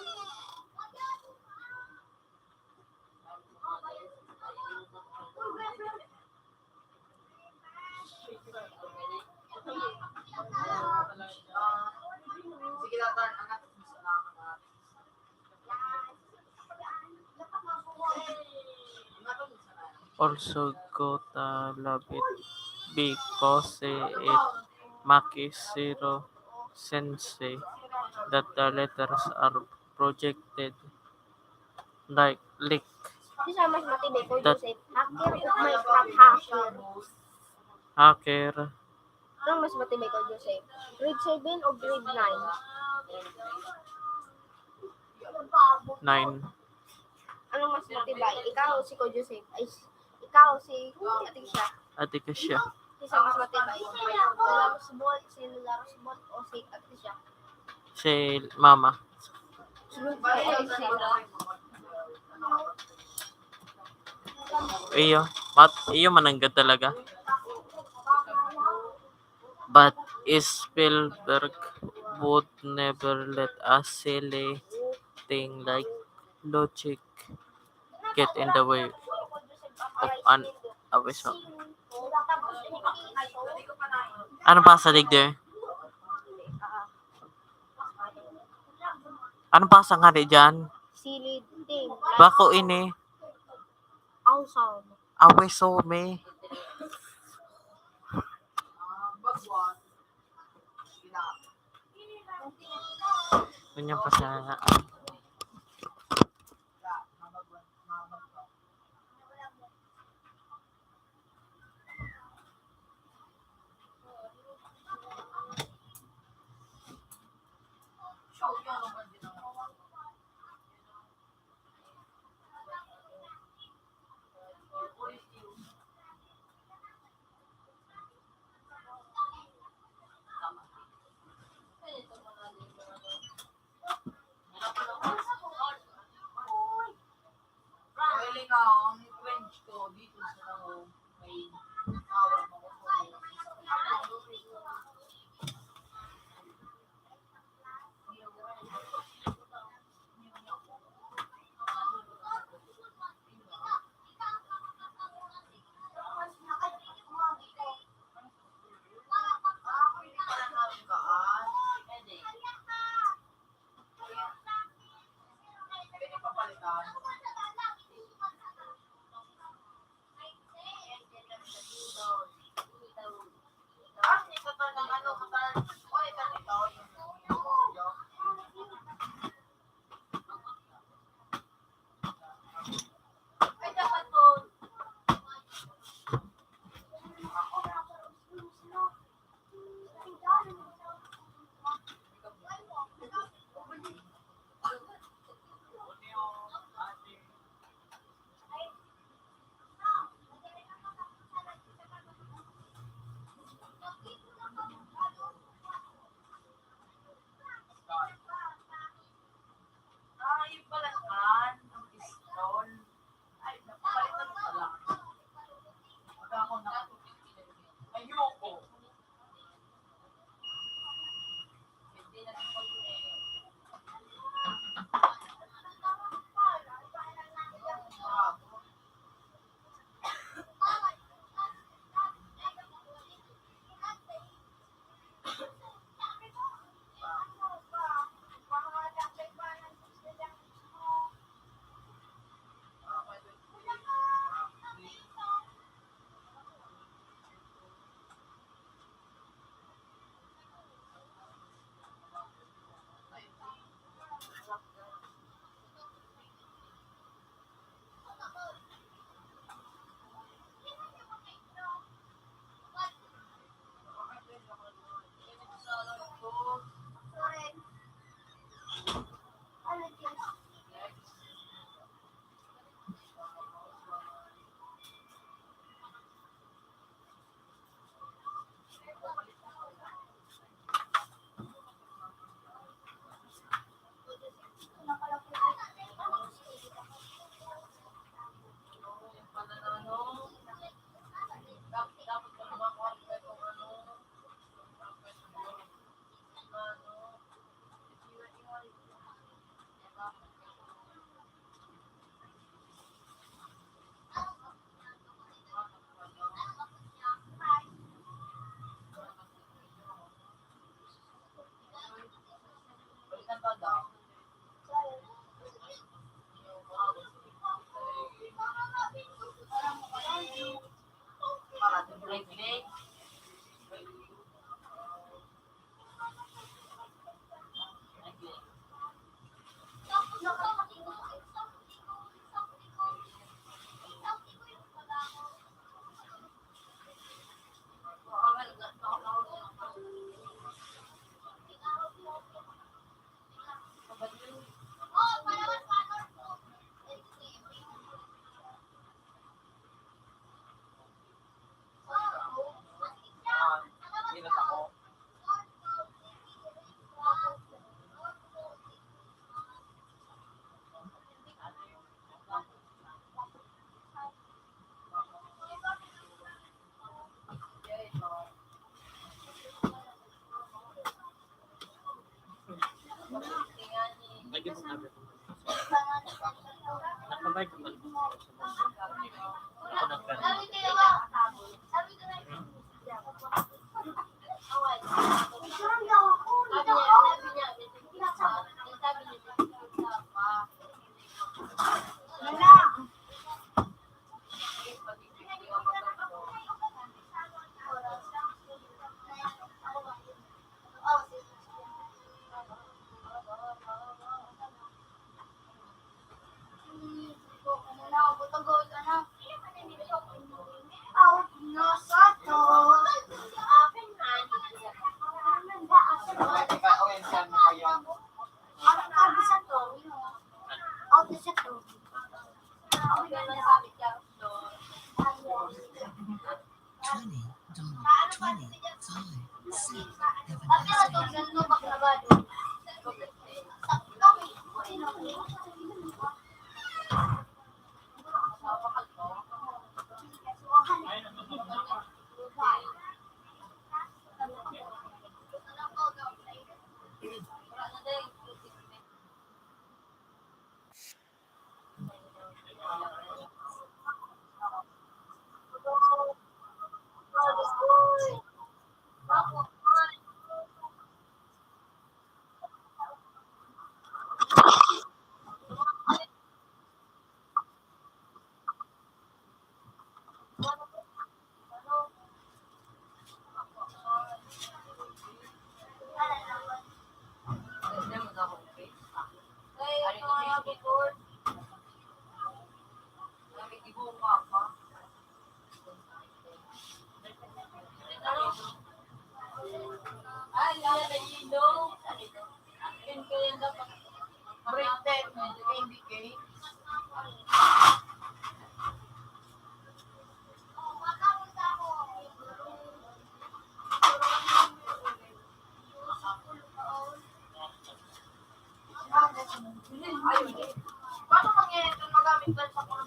Also got a love it because it makes zero sense that the letters are projected like leak. Isa mas matibay ko, that Joseph. Hacker o may hacker? Hacker. Anong mas matibay ko, Joseph? Grade seven o grade nine? Nine. Anong mas matibay? Ikaw o si ko, Joseph? Ay, ikaw si Ate Kesia. Ate Kesia. Isa mas matibay. Laros Ball, si Laros Ball o si Ate Kesia? Si mama. Iyo, mat, iyo mananggad talaga. But Spielberg would never let a silly thing like logic get in the way of an awesome. Ano pa sa digdi? Ano pa sa ngani dyan? Silly thing. Bako ini. Awesome. Awesome. Ganyan pa sa Twenty, dollar, twenty, five, six, everlasting. Break ten, K B K. Paano mangyayari kung magamit lang sa mga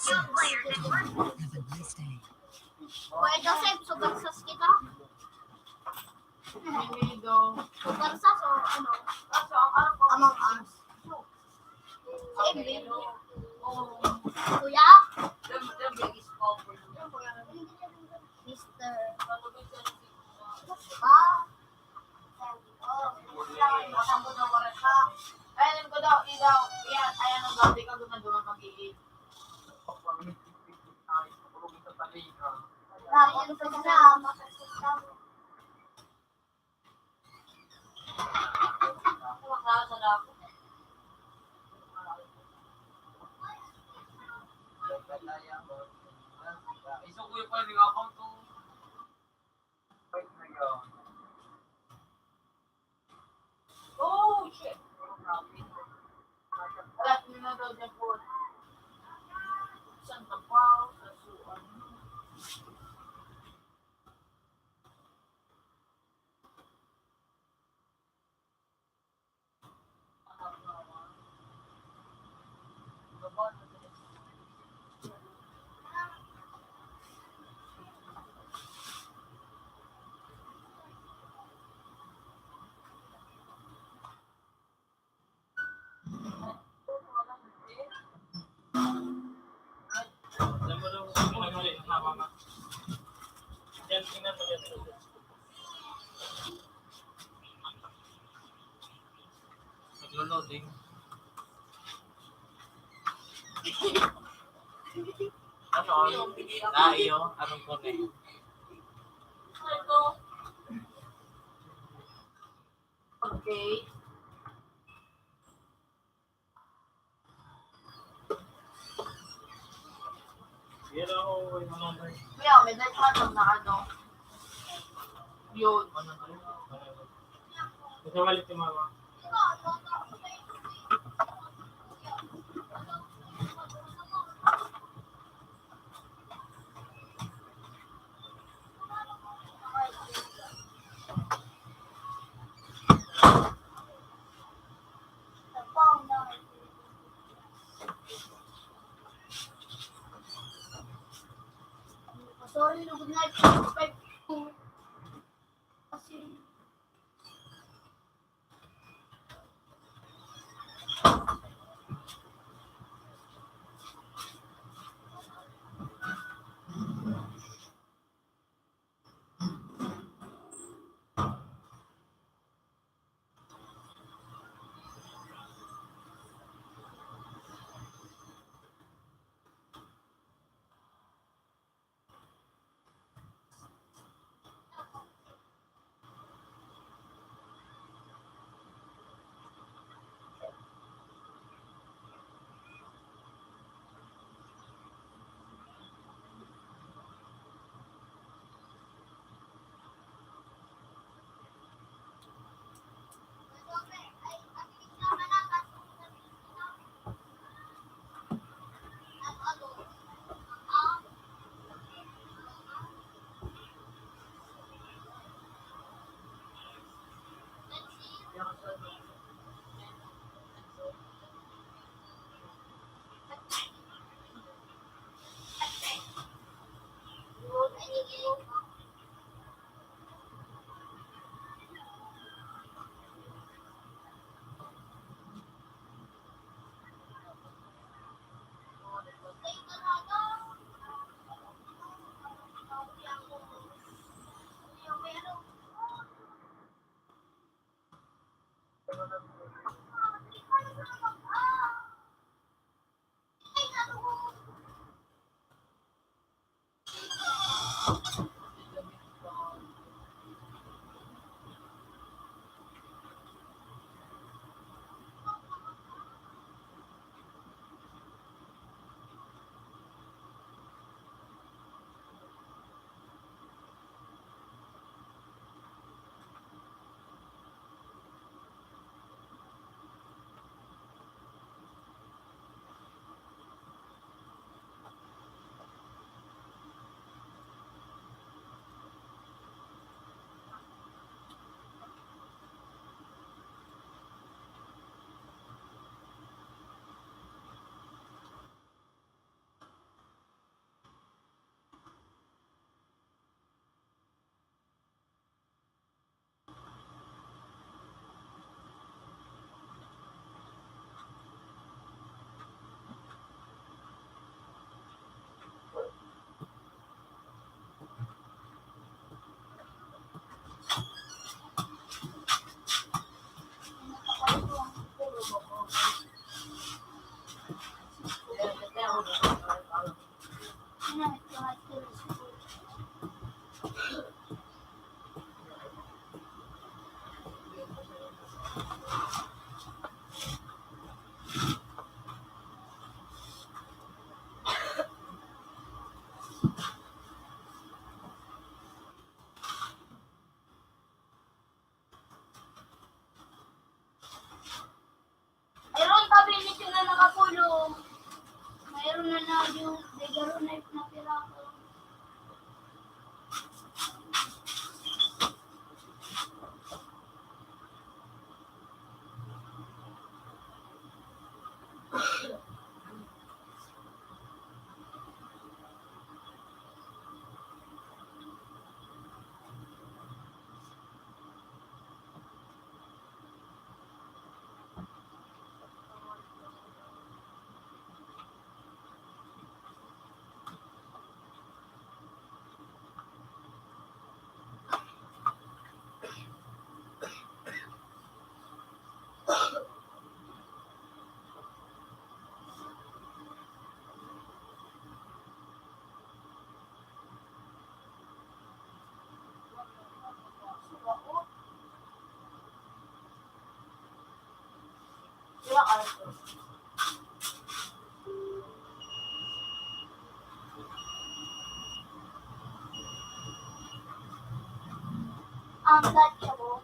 Have a nice day. Kuya Joseph, sugar sauce kita. Sugar sauce o ano? Among Us. Same din. Kuya? Mister. Ah. Ayan, ko daw, ilaw. Ayan, ayan ang gabi ka, gumagawa mag-iit. Tapos, ito na, makasal ka. Iso ko yung pwede nga akong to. Oh, shit. Alas na daw dyan po. Santa Claus, Asuan. Naglo-loading. Ano? Ah, iyo. Anong connect? Okay. Yan ako, yung mga may Kuya, may nagpatong na ano. Yun. Nasa wallet ni mama. Sorry, lugod na. Pero na, natira ko lang. Ang tatlo.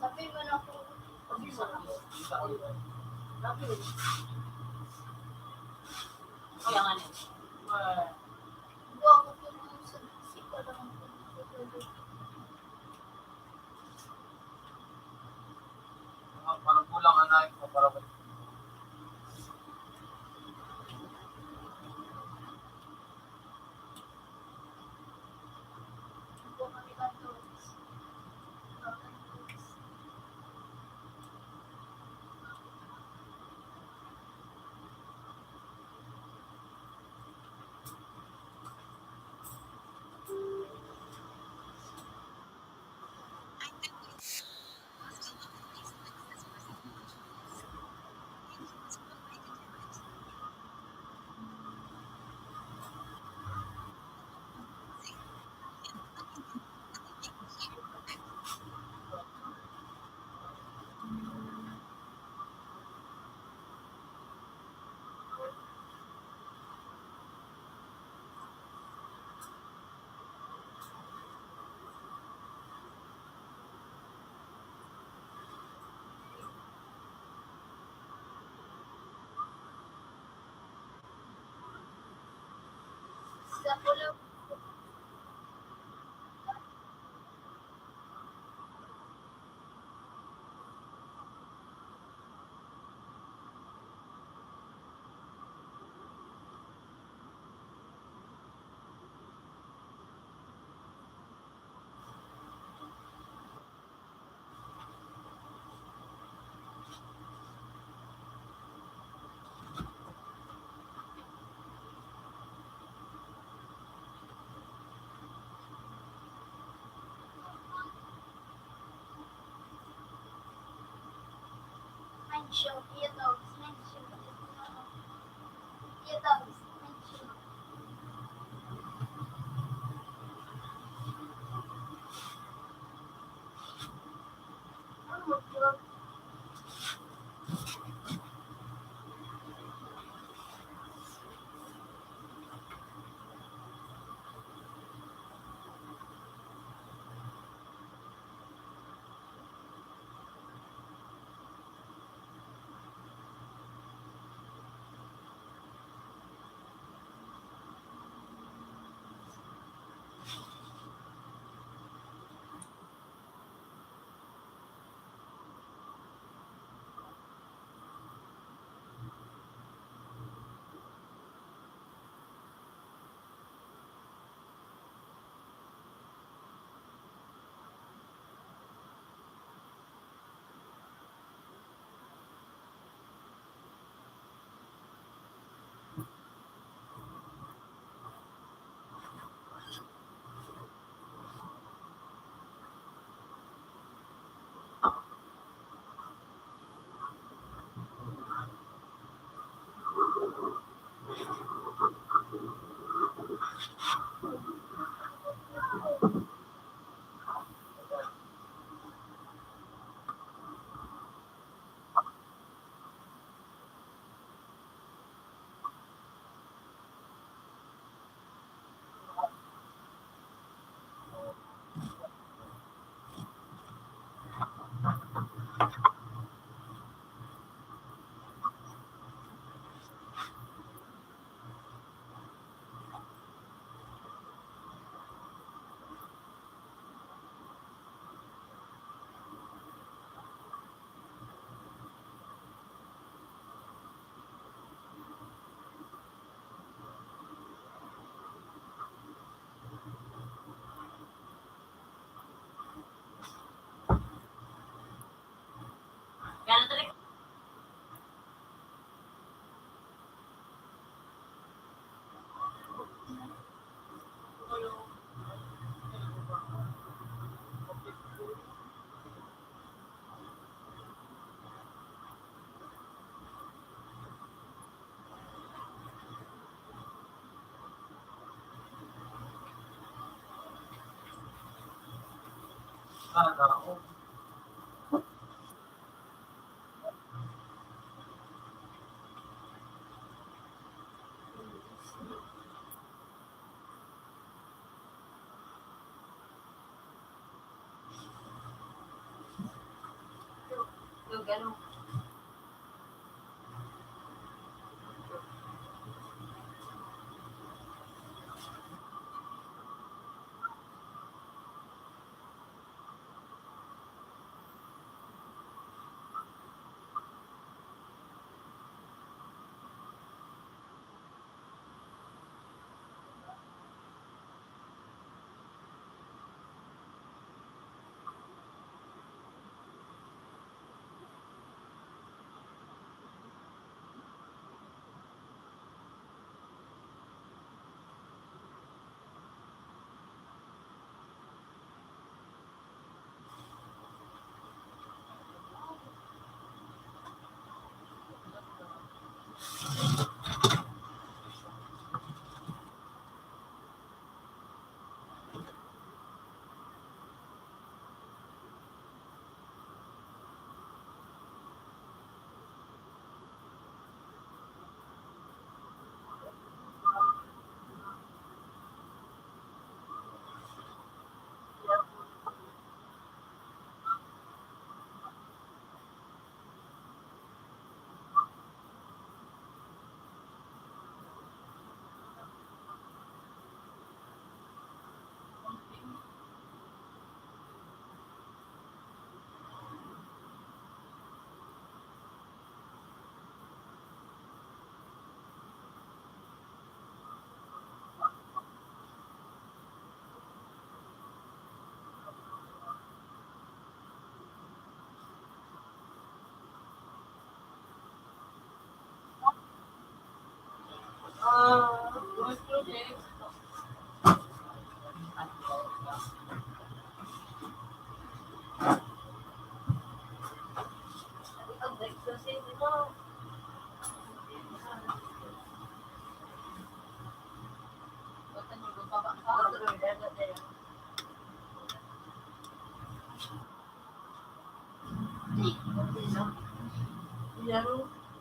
Sabi mo na po. Kaya nga niya. Buwan ko po yung sa siko lang po. Parang kulang, anak, parang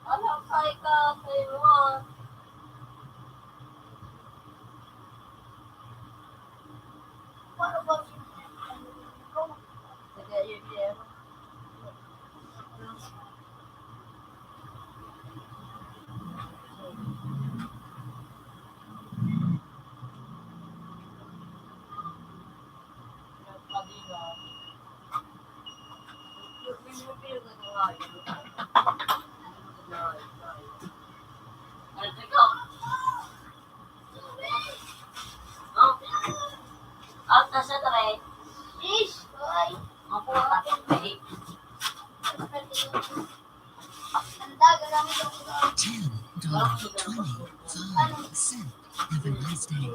Alam, kaya ka, kaya mo, ah. Paano ba? Sige, yun, yun. Out na sa tray. Ish, boy. Maputa. Ang daga namin yung ten, twelve, twenty, five, seven. Have a nice day.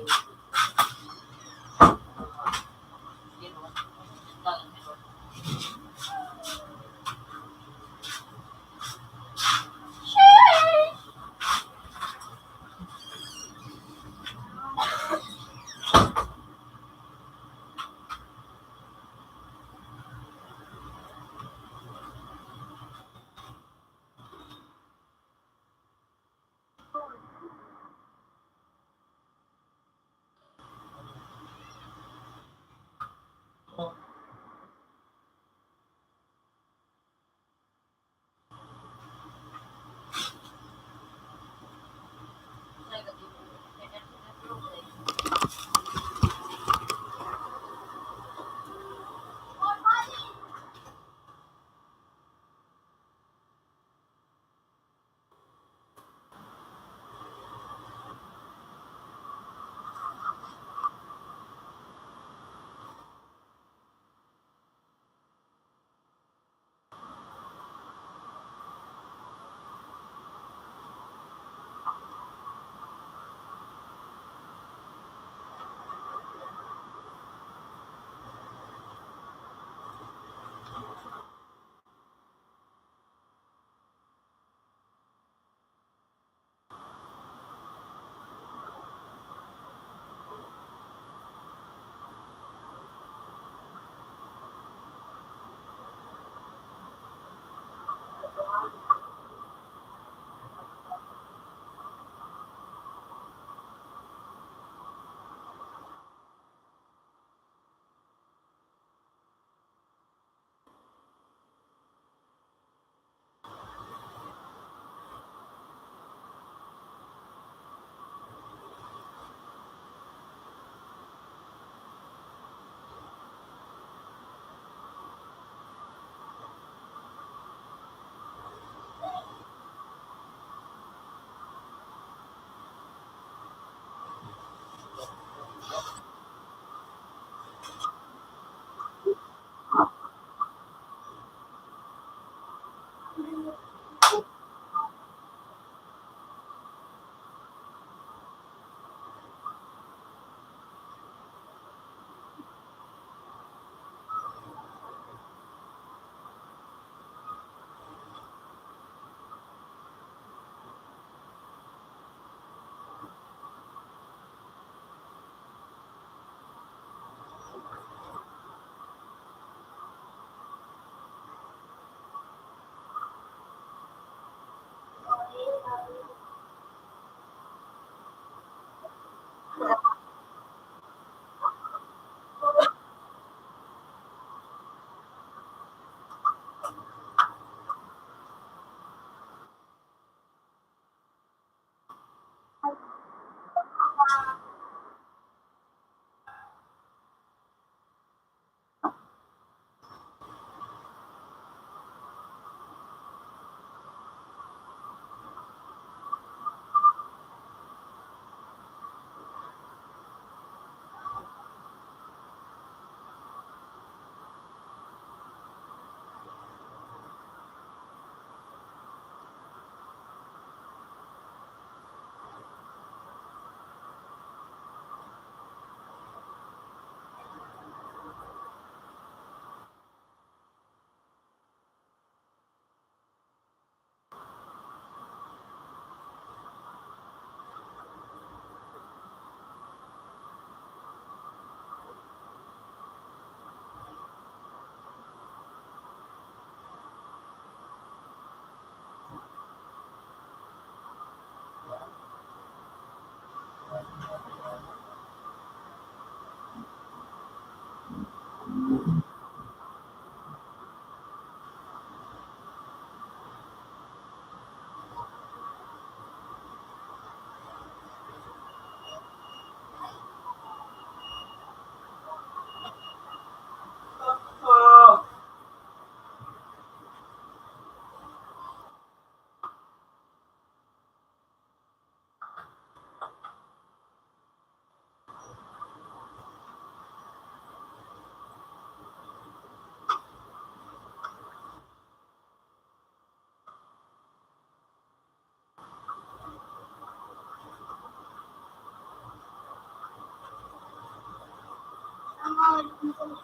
Computer,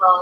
now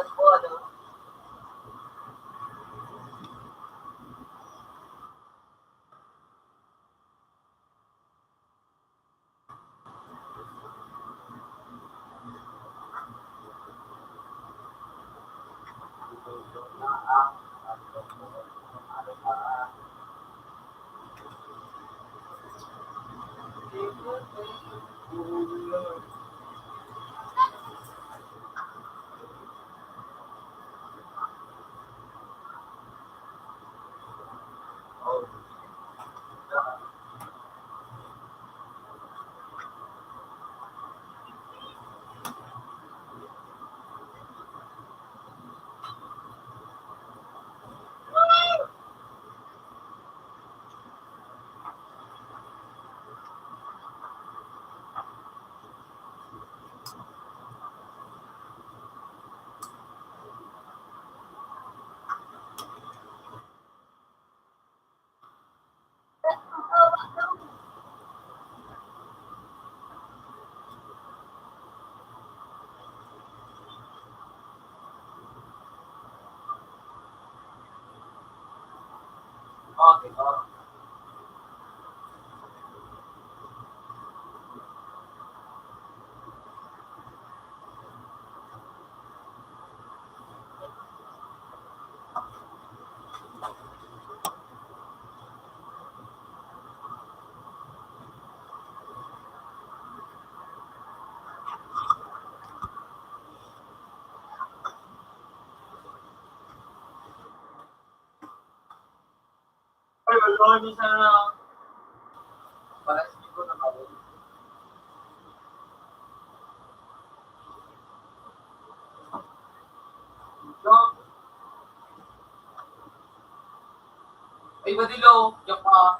this time. Ay, madilo. Diyan pa.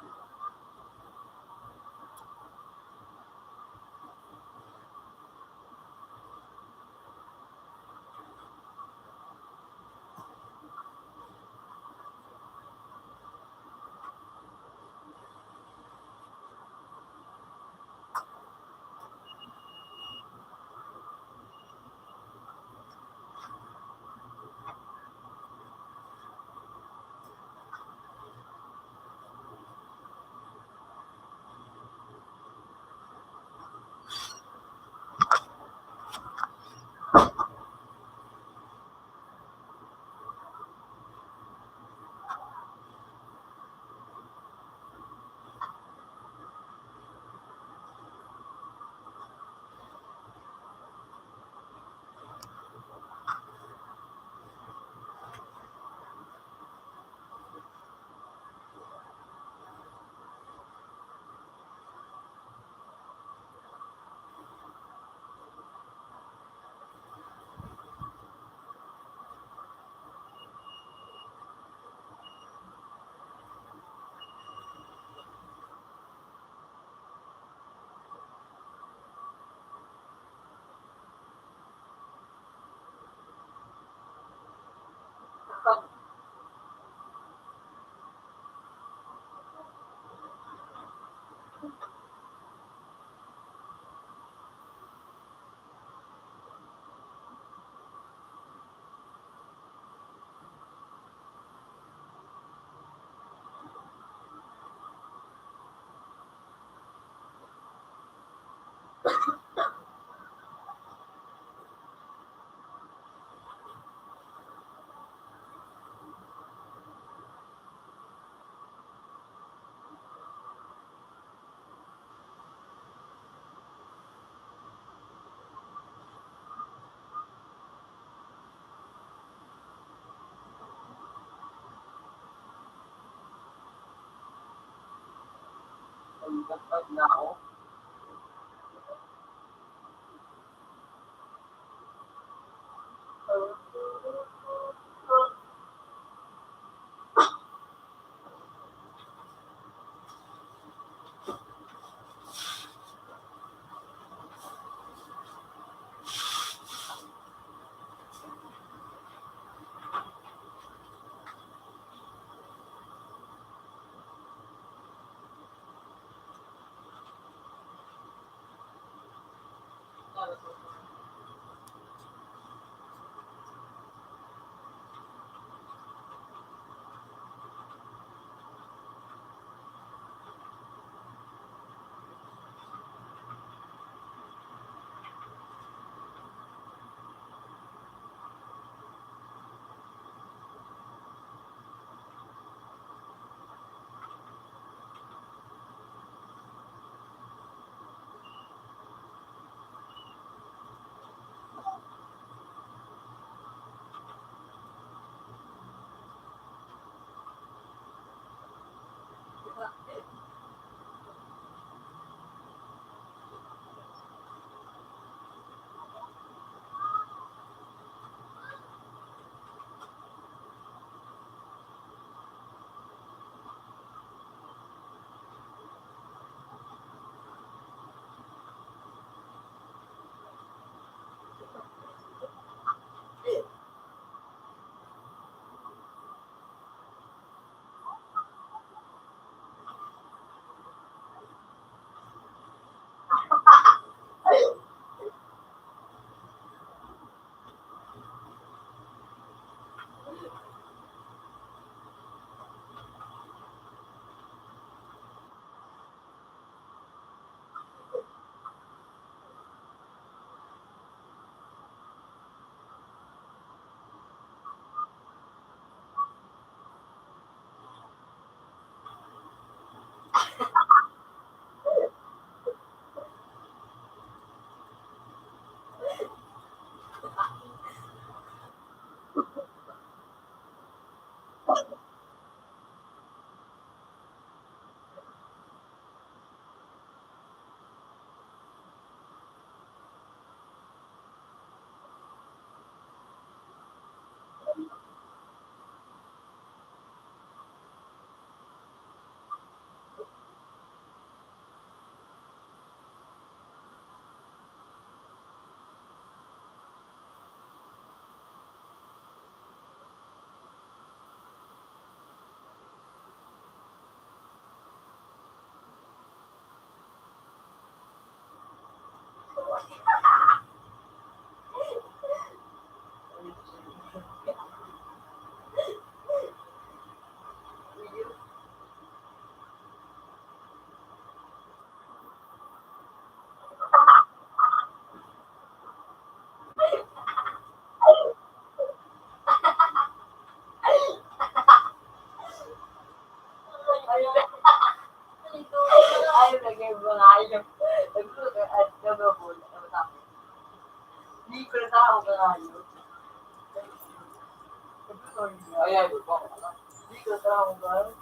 Ay, lagay mo nga yun. Hindi ko na ako kakayo. Ayan, hindi ko na ako kakayo.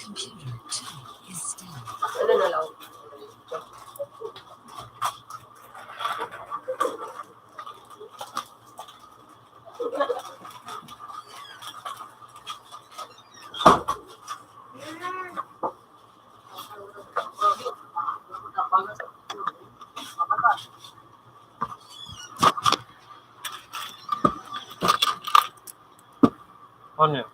Computer two is down. Ano yan? Computer is down.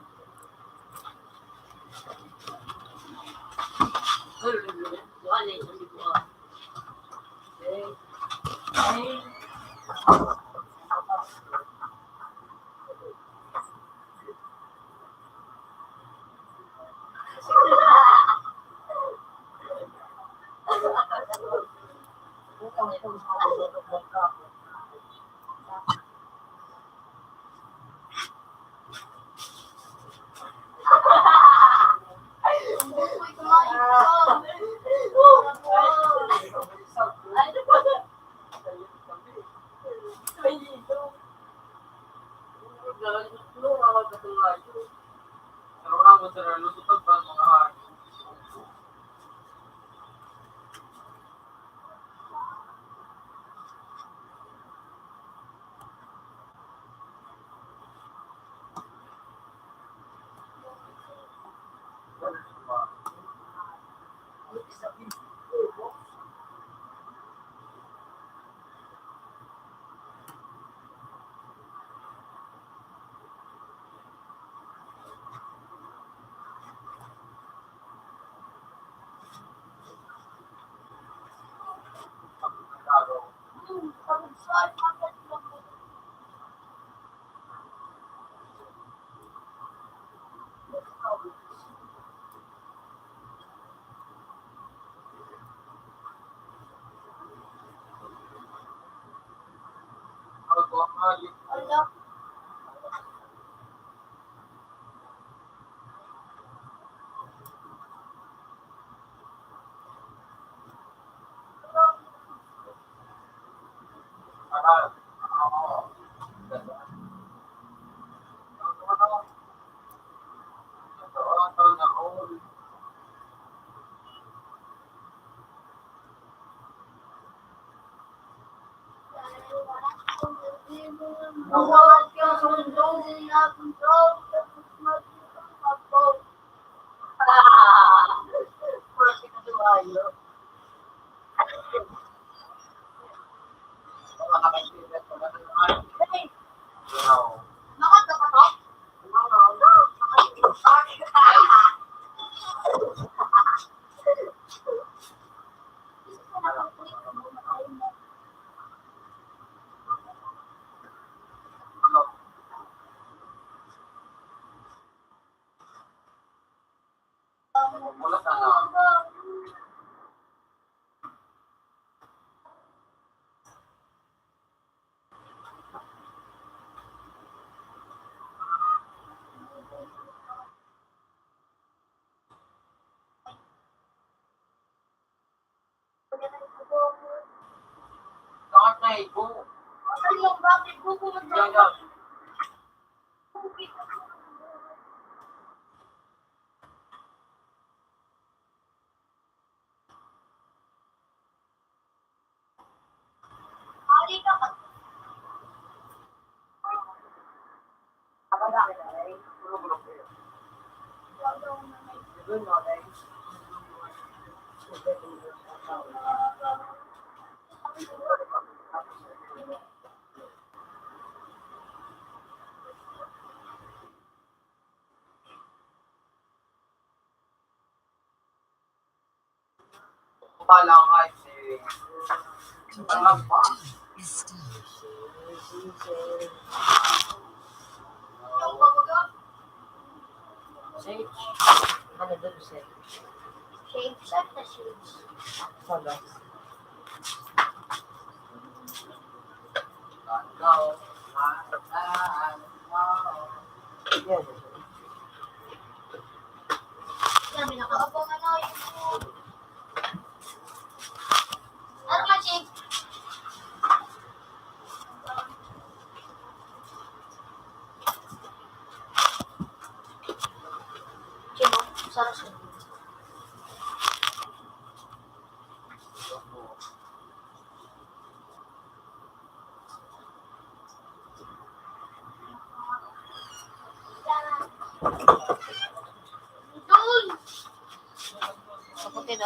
Sage. Ano doon, Sage? Sage, sir, na Sage. Wala. Yan. Sabi na ka. Opo, ano, yung ano man, Chief? Chief, oh, sarap siya. Sino?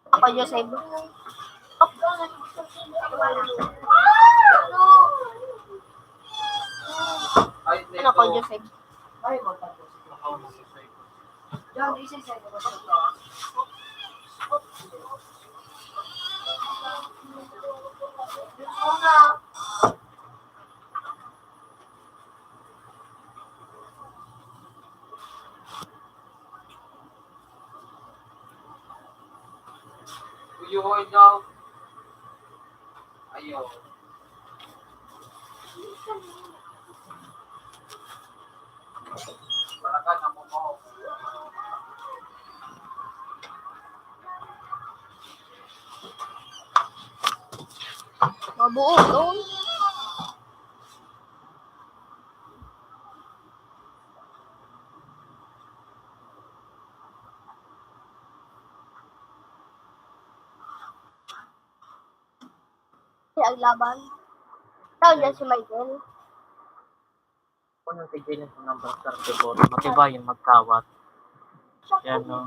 Ako, Joseph. Ano ko, Joseph? Uyuhoy daw. Ayaw. Para ka na mo. Mabuo, oh. Ang laban. Tao niya si Michael. Kung yung kay Jenny po ng Brad Carpenter, matibay yung magkawat. Yan, no?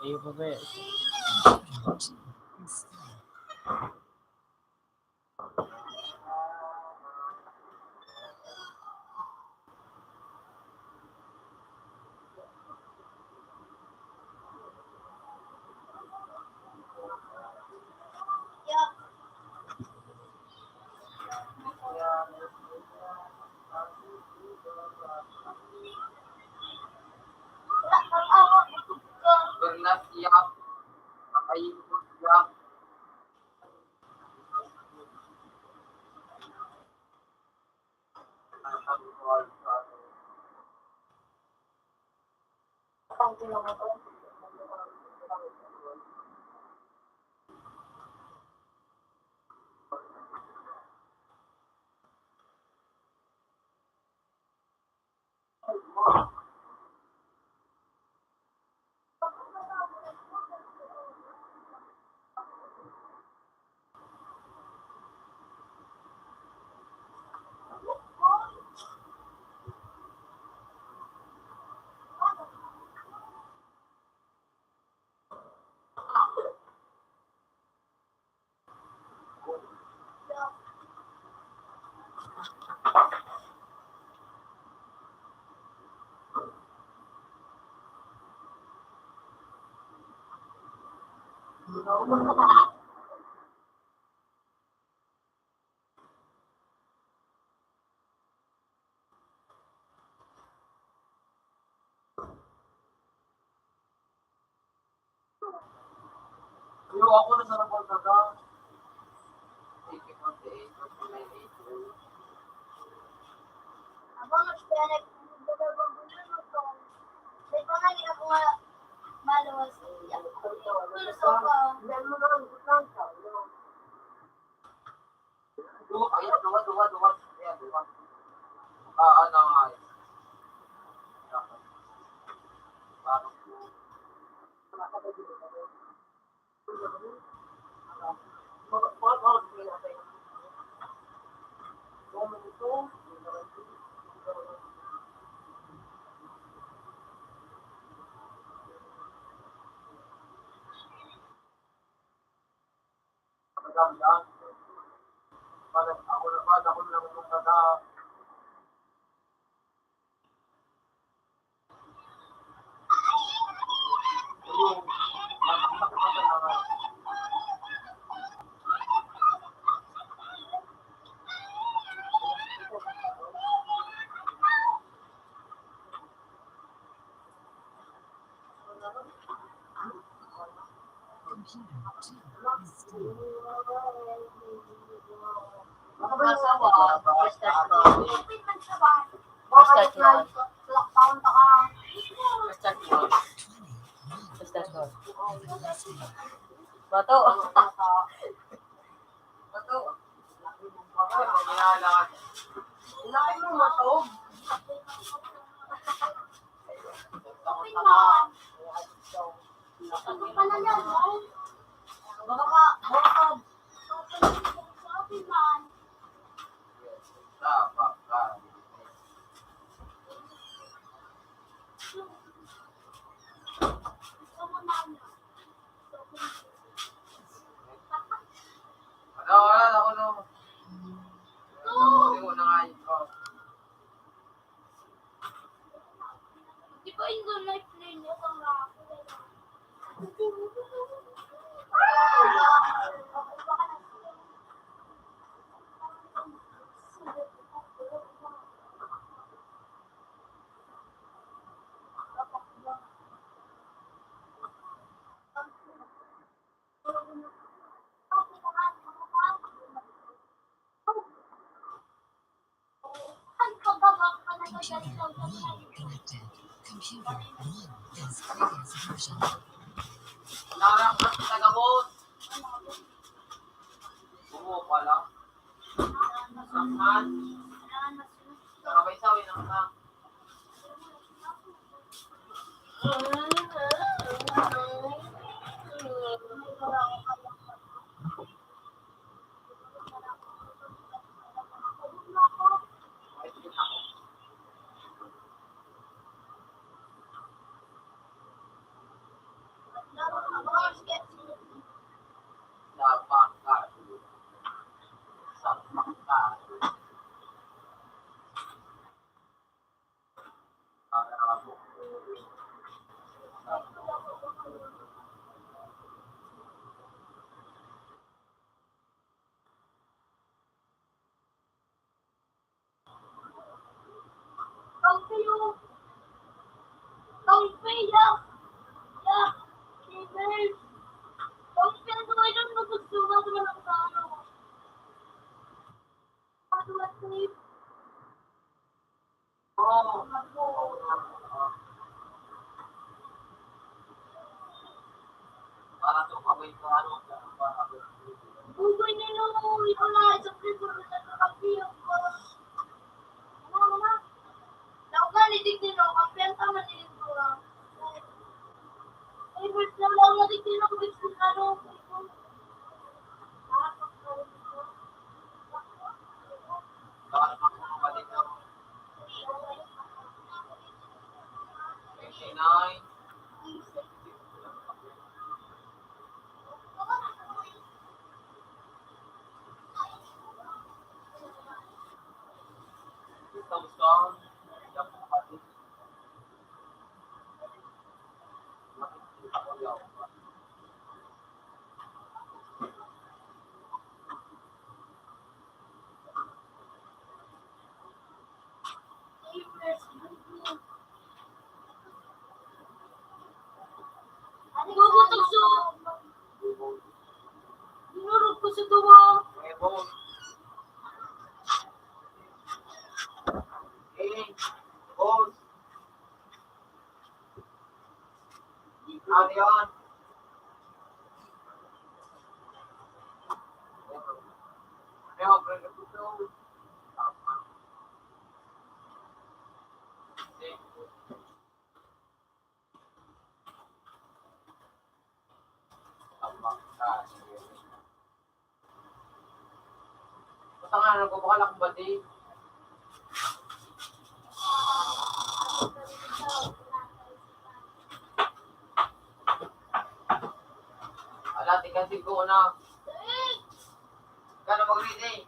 Ayun po ba eh? Pero ako na sa Laportada. Thank you for the eight for the nine eight. Abang at kaya nagdadabang ko na, no? May pangalan ako nga maluwas. Pero so, ah, Duwa, ayan, duwa, duwa, duwa. Ayan, duwa. Ah, ano nga yun? Parang, Computer two is stable. Basta ko. Basta ko. Basta ko. Basta ko. Bato. Bato. Laki mo, matog. Baka ka, baka ka. Wala, wala, ako no. Hindi ko na nga yun. Oh. Di ba yung lifeline mo, kang Connected. Computer one as previous version. Narang ka sa gabos. Bumo pala. Sakman. Karabay sa winang ka. Bubutog sa, dinurog ko sa duwa. Ano yun? Basta nga, nagbubuka lang akong bati. Ala, tigasin ko na. Ikaw na mag-reading.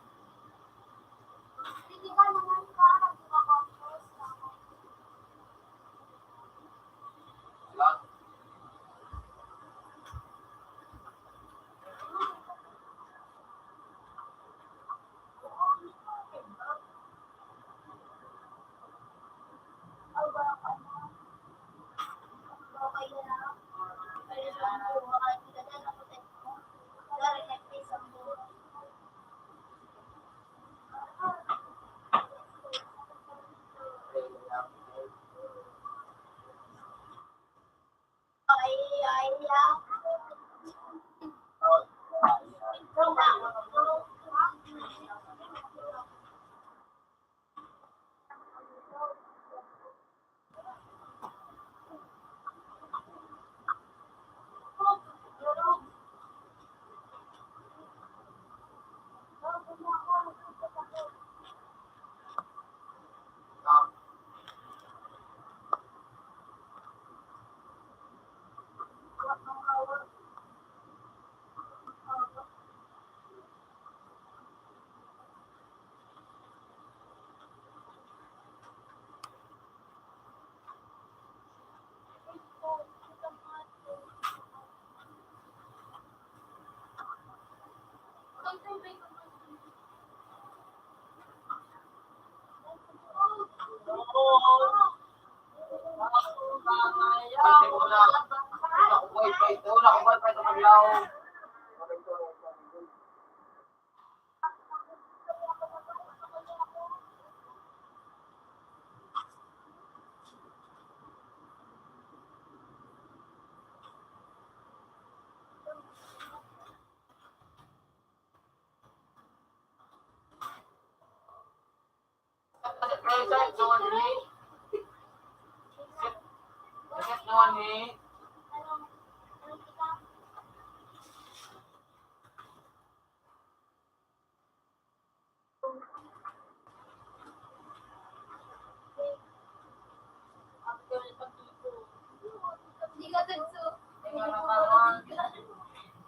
Di ka tagso.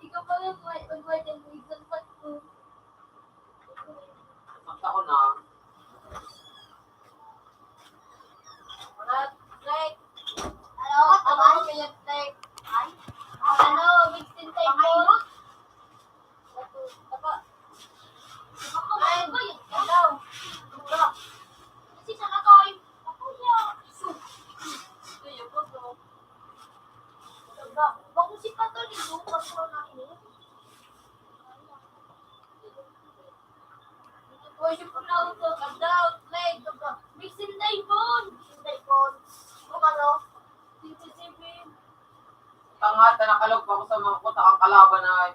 Di ka pa nga kuha, pag-kuha dyan, exam pa ko. Ang taon na. Wala, like, ano, ano, minute, like, ay, ano, mixing time po. Ay, hello. Kasi sa nakaw, ako niya. Kaya po, bro. Bako si Pato, ligo, bako na ini. Worship ko na ito, kanda, play, mixing time po. Mixing time po. Kung ano, T V C B. Tanga, ta nakalog pa ako sa mga kuta kang kalaban na.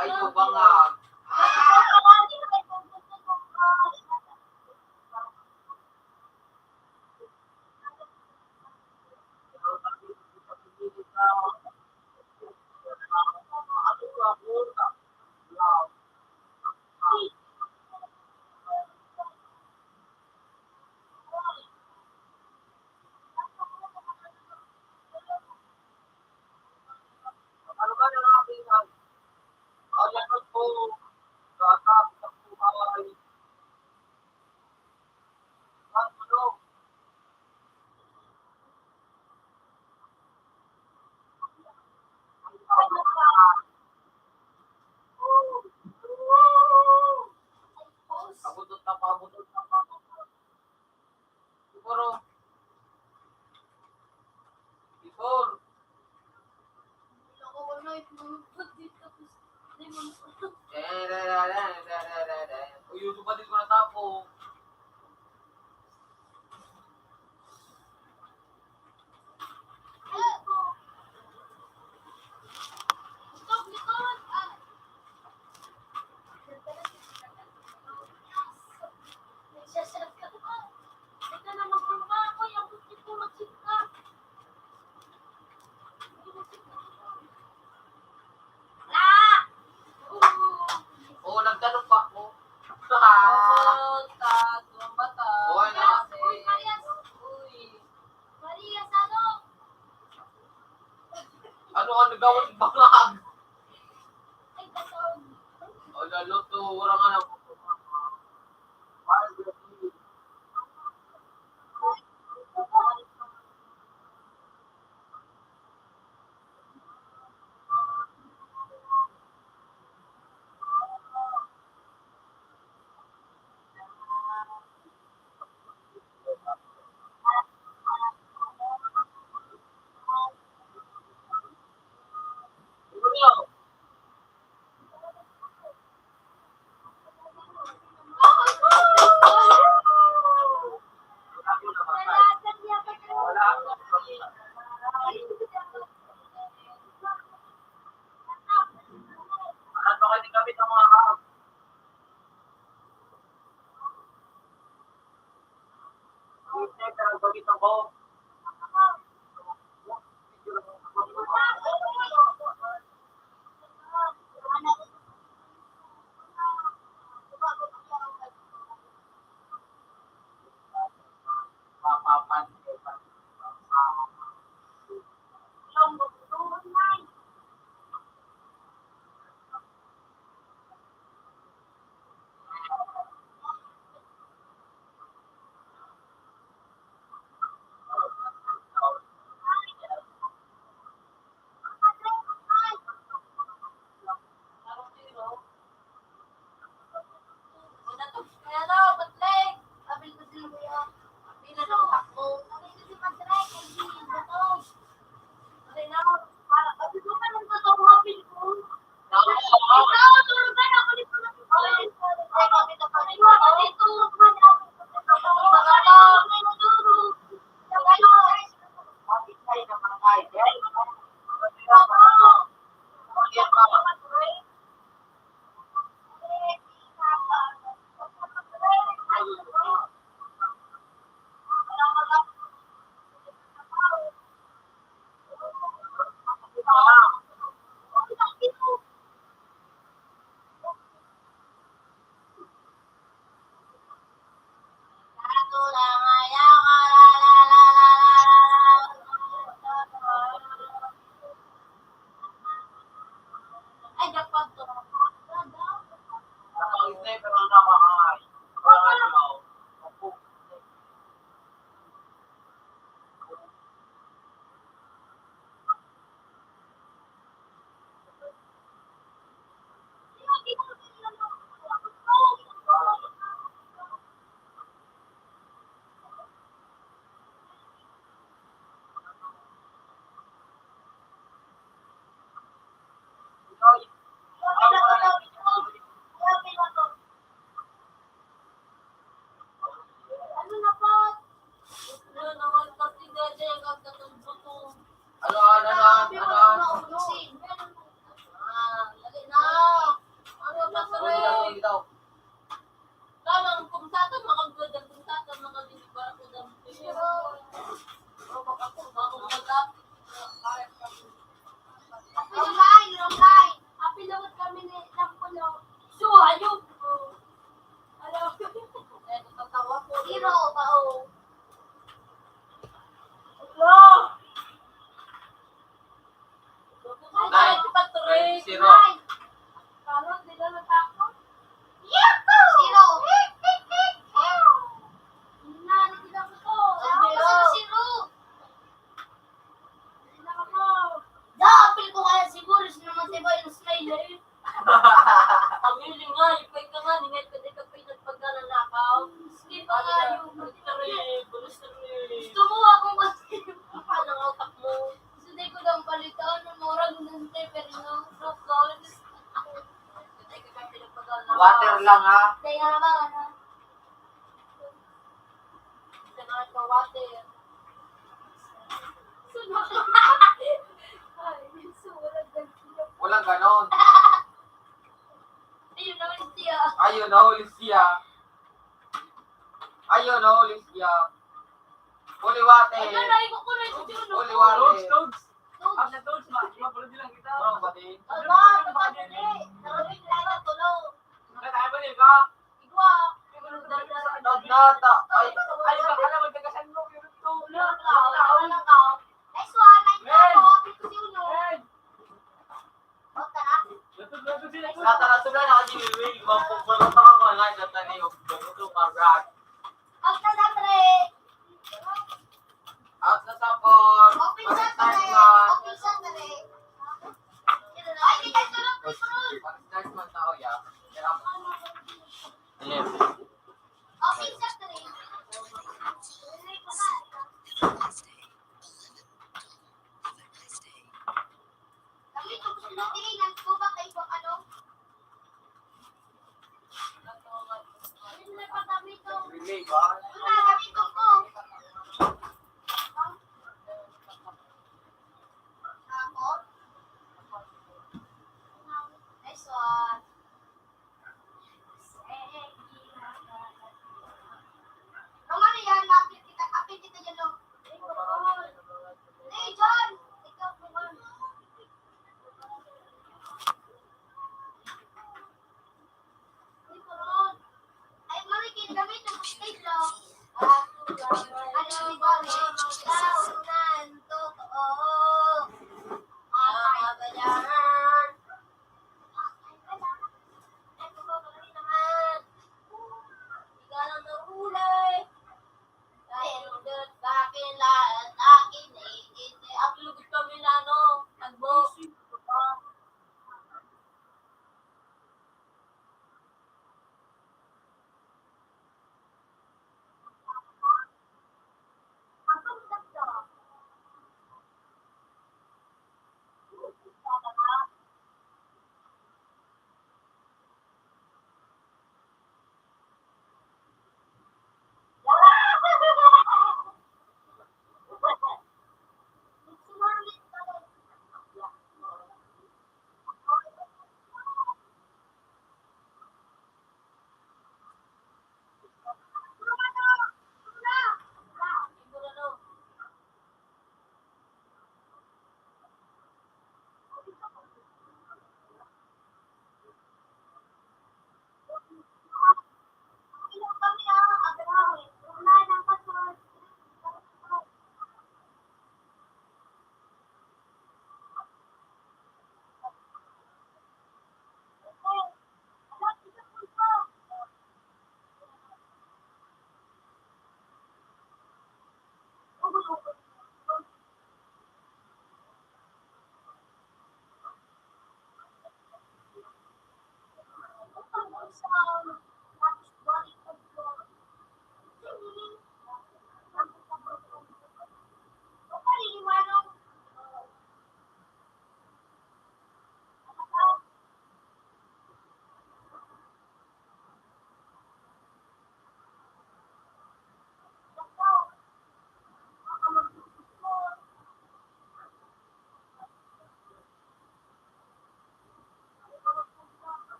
Ay, kubangag. Pabutot na, pabutot na, pabutot. Siguro, before. Uy, uso pa din ko na tapo. Oo, nagtanong pa ako. Tago, tago, mata. Oo, ano? Uy, Maria, uy. Maria, sano? Ano ang nagawang bangag? Ay, katawag. O, lalo to, wala nga na. Ano, ano, ano, ano? Ah, dali na. Ano ba, Bitaw, bitaw. Tamang kung sa atin, makagod ang kung sa atin, makagod ang kung sa atin. Wrong line, wrong line. Happy naman kami ni Lampulo. So, ayun. Hello. Zero, bao. Hello. Nine. Zero. Zero. Zero. Da, apil ko kaya siguro, sino matibay na smile eh. Ang hiling nga, ipay ka nga, ningay ka, di ka pinagpagdala na ako. Hindi pa nga yung Gusto mo akong kasi. Ano ang utak mo? Gusto ko lang palitan, ano, murag nung paper, no? Water lang, ha? Kaya ba, ano? Kailangan pa water. Ay, so, walang ganun. Walang ganon. Ayun na, ulit siya. Ayun, nahuli siya. Ayun, nahuli siya. Holy water. Ay, nalayo ko na yung Holy water. Toads, toads. Ang na toads, ma-, mapulog nilang kita. Ano ba, din? Aba, kapatid, eh. Narawit na yung tulo. Natayo ba, di ba? Igwa. Nata. Ay, ay, alam mo, taga saan mo, pero to. Wala ka, wala ka. Nice one, nice one. Happy to see you, no? Hey! Out ka na? Nata na sila, naka-G B. Magpupulot ako kung live at naniyo. Ganito pa, Brad. Out na sa three. Out na sa four. Open sa three. Open sa three. Ay, di ka sarap, free for all. Pag-start man tao, ya. Kaya mo. Yes. Okay, sa three. Kami, tapos na, three, nagkuha kayo pang ano? Ano na pa kami to? Relay ba? Wala, kami to po. Ako? Nice one.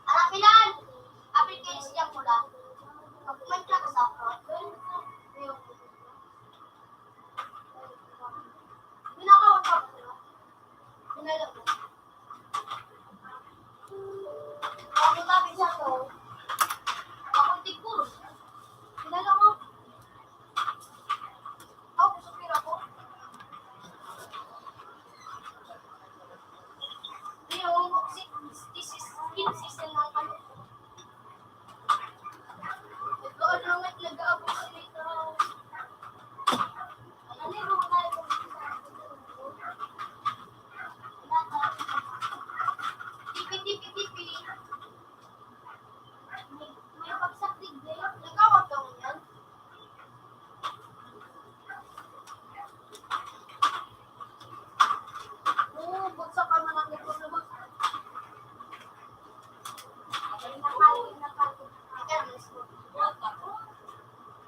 Arapilan! Apil kayo siyang pula. Pag-comment ka sa ako. Ginagawa ko. Ginagawa ko. Ako tabi sa to. Ako tigpuro. Ginagawa ko. Ako, gusto pira ko. Hindi, ewan ko kasi, this is, this is, ano. Ito, ano nga, nag-aabot sa ito. Ano yung mga Tipi, tipi, tipi. May, may pagsaklid na yun. Nagkawag ka mo yan? Oo, bagsak ka na lang. Bagsak na bagsak.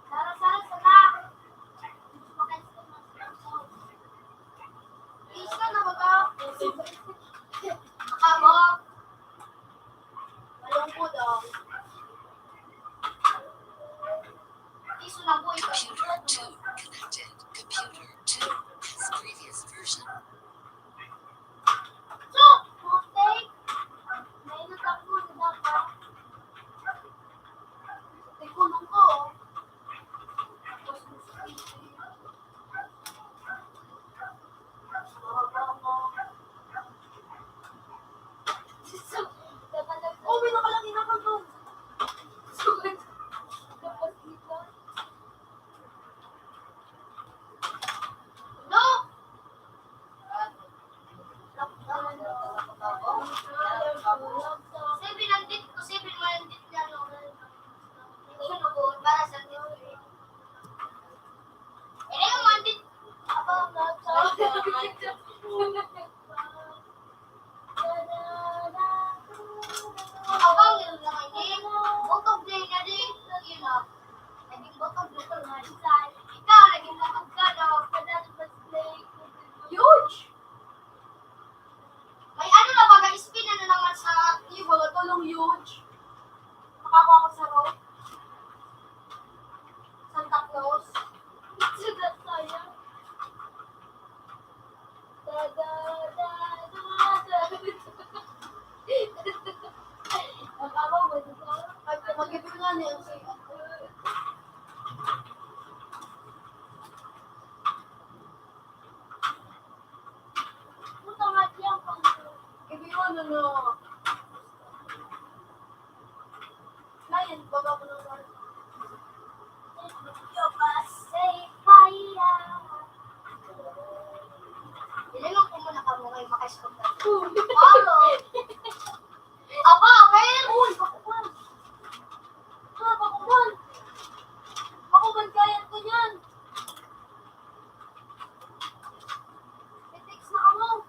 Sara-sara sa na. Isa na ba ka? Makabok. Malungkot, oh. Iso na po ito. Computer two connected. Computer two has previous version. So, putik. May natakbo na dapat. Tikulong ko, oh. Tapos, Oh, may nakalagay na ka doon. No! Seven hundred ko, seven hundred na, no? Ito, no, para sa Hindi mo mandi. Abang na sa Abang yun lang, hindi. Butog na yun, hindi. Yun, oh. Naging butog, butog na. Ikaw, naging butog ka, no? Huge! May ano na, baga spin na naman sa iyo, baga tulong huge. Makakuha ko sa rope. Santa Claus. Santa Claus. Da, da, da, da, da. Ang tama mo, di ba? Mag-, mag-ipon nga niya. Puta nga diyan, pang-, Hindi mo, ano, no. Client, baga mo naman. Hindi lang kung muna ka mo kayo makaisip ka. Paulo! Aba, okay! Uy, bakuman! Ah, bakuman! Bakuman, kaya ko niyan! May text na kamo.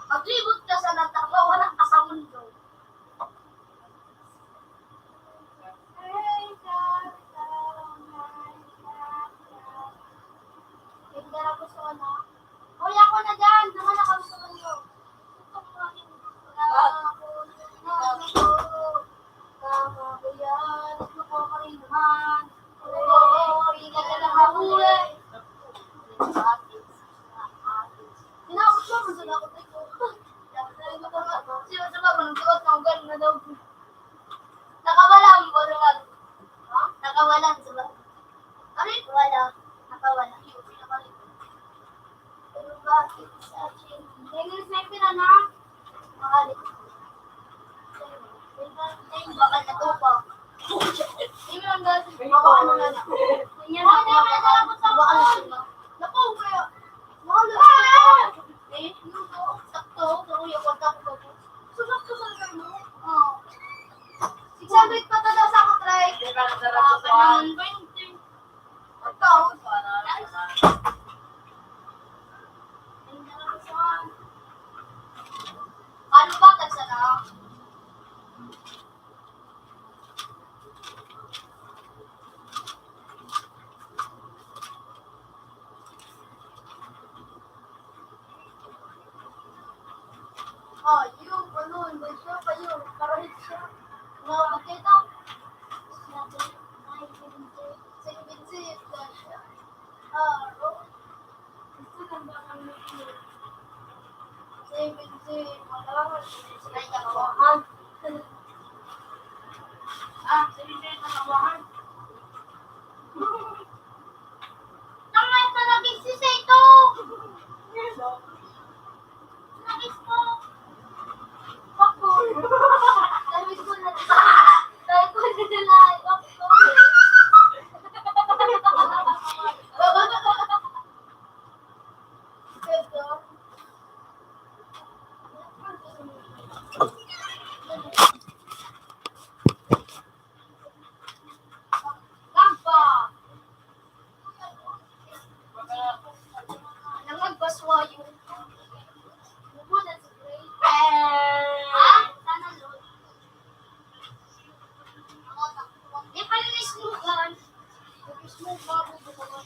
Maglibot ka sa nagtatawanan ka sa mundo. Hindi na gusto ko na. Uy, ako na dyan. Naman ako sa mundo. Gusto ko na rin. Wala ako. Wala ako. Tama ko yan. Gusto ko pa rin naman. Oo, hindi ka na mahuli. Tinawag ko, masala ko dito. Sabi ko, "Sino sa baba? Nagsuot na ugal na daw." Nakawala ang bulungan. Ha? Nakawala ang bulungan. Aray, wala. Nakawala. Pero bakit sa akin? May sniper na na. Maalit. Ay, bakal na to pa. Hindi mo lang dati. Baka ano na lang. Hindi na lang. Baka ano na lang. Naku, kaya. Mahal na. Eh, sakto. Sa kuya ko, tapos ako. Sumakto sa lugar mo? Oo. Six hundred pa to daw sa ako, try. Di ba, nasarap ko sa one twenty? Ang taon. Ano ba, tagsa na? Ah, yung ano, hindi siya pa yun. Karahit siya. Mga makita. Seven six, seven six, ah, oh. Gusto lang ba kami? Seven six, wala. Ay, kakuhaan. Ah, seven six, kakuhaan. Tama, ito naging sisay ito. Nagis ko. Ako. Nagis ko na. Nagis ko na. Ako. Ito. Lampa. Nangagpaswa yung bubunan sa grade. Ah, sana Lord. Di pala na-smoke yan. Nag-smoke ba? Bubunan.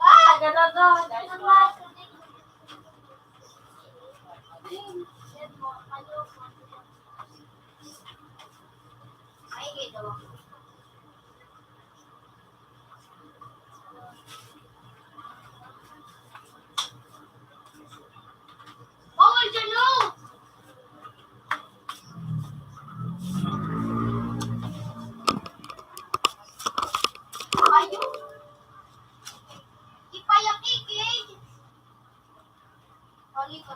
Ah, ganun to. Bawal dyan, oh! Ayaw! Ipayak, ikig! Balik ka.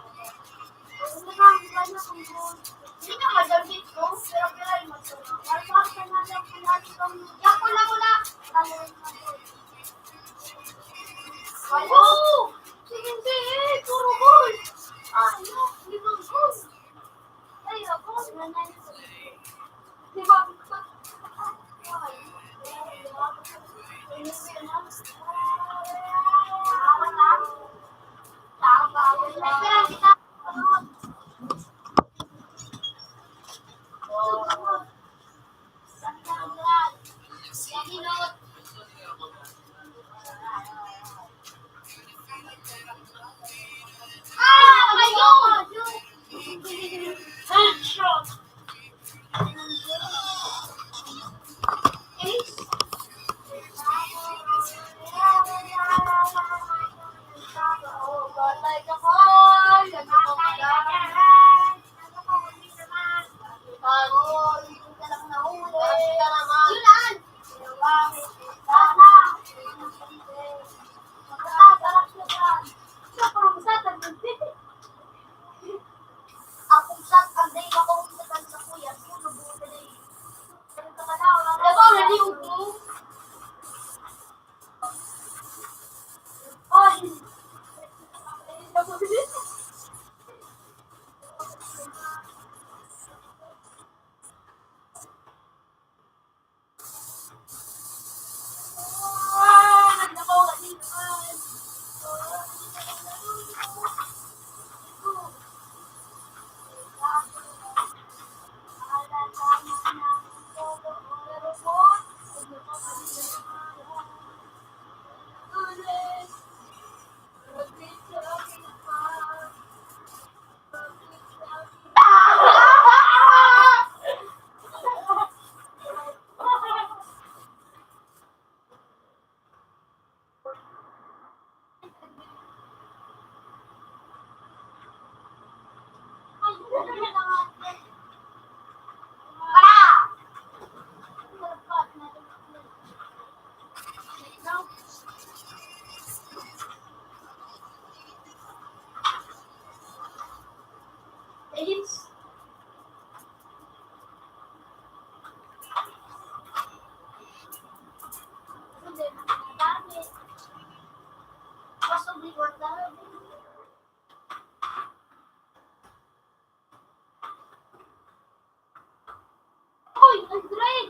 Uy, Aldrin!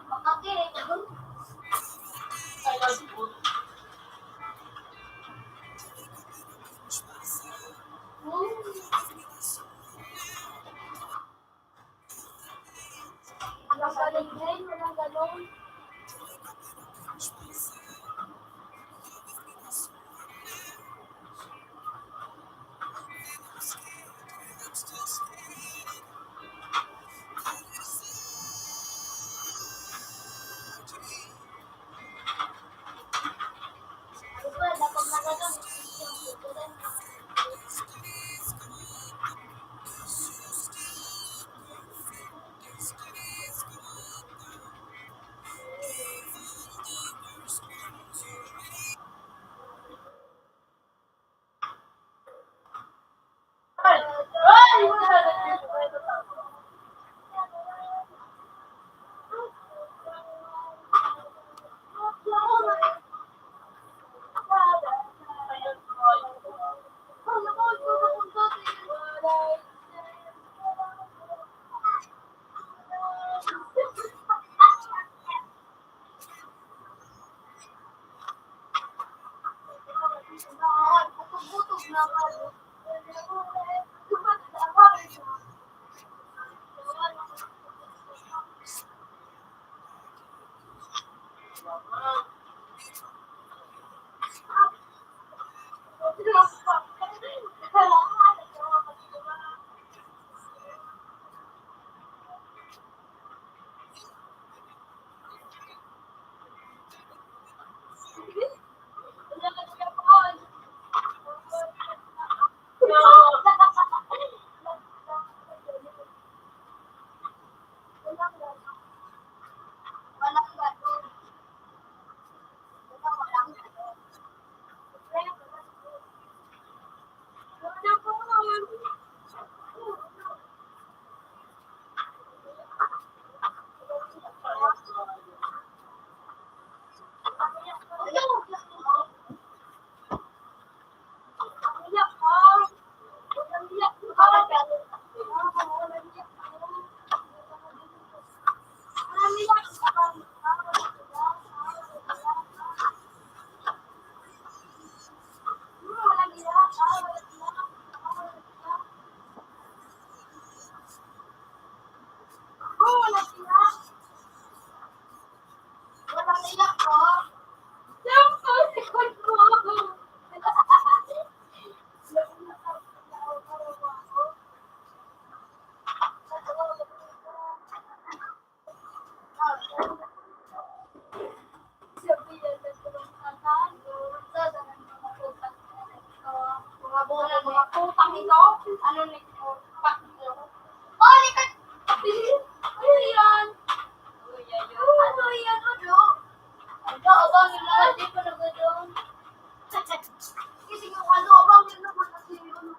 Makakit. Mga bobo, mga putang ito. Ano ni? Oh, likat. Ano yan? Ano yan? Ano? Ano, abang nila, di pa nagdodon. Kasi yung ano, abang nila, kasi yung ano,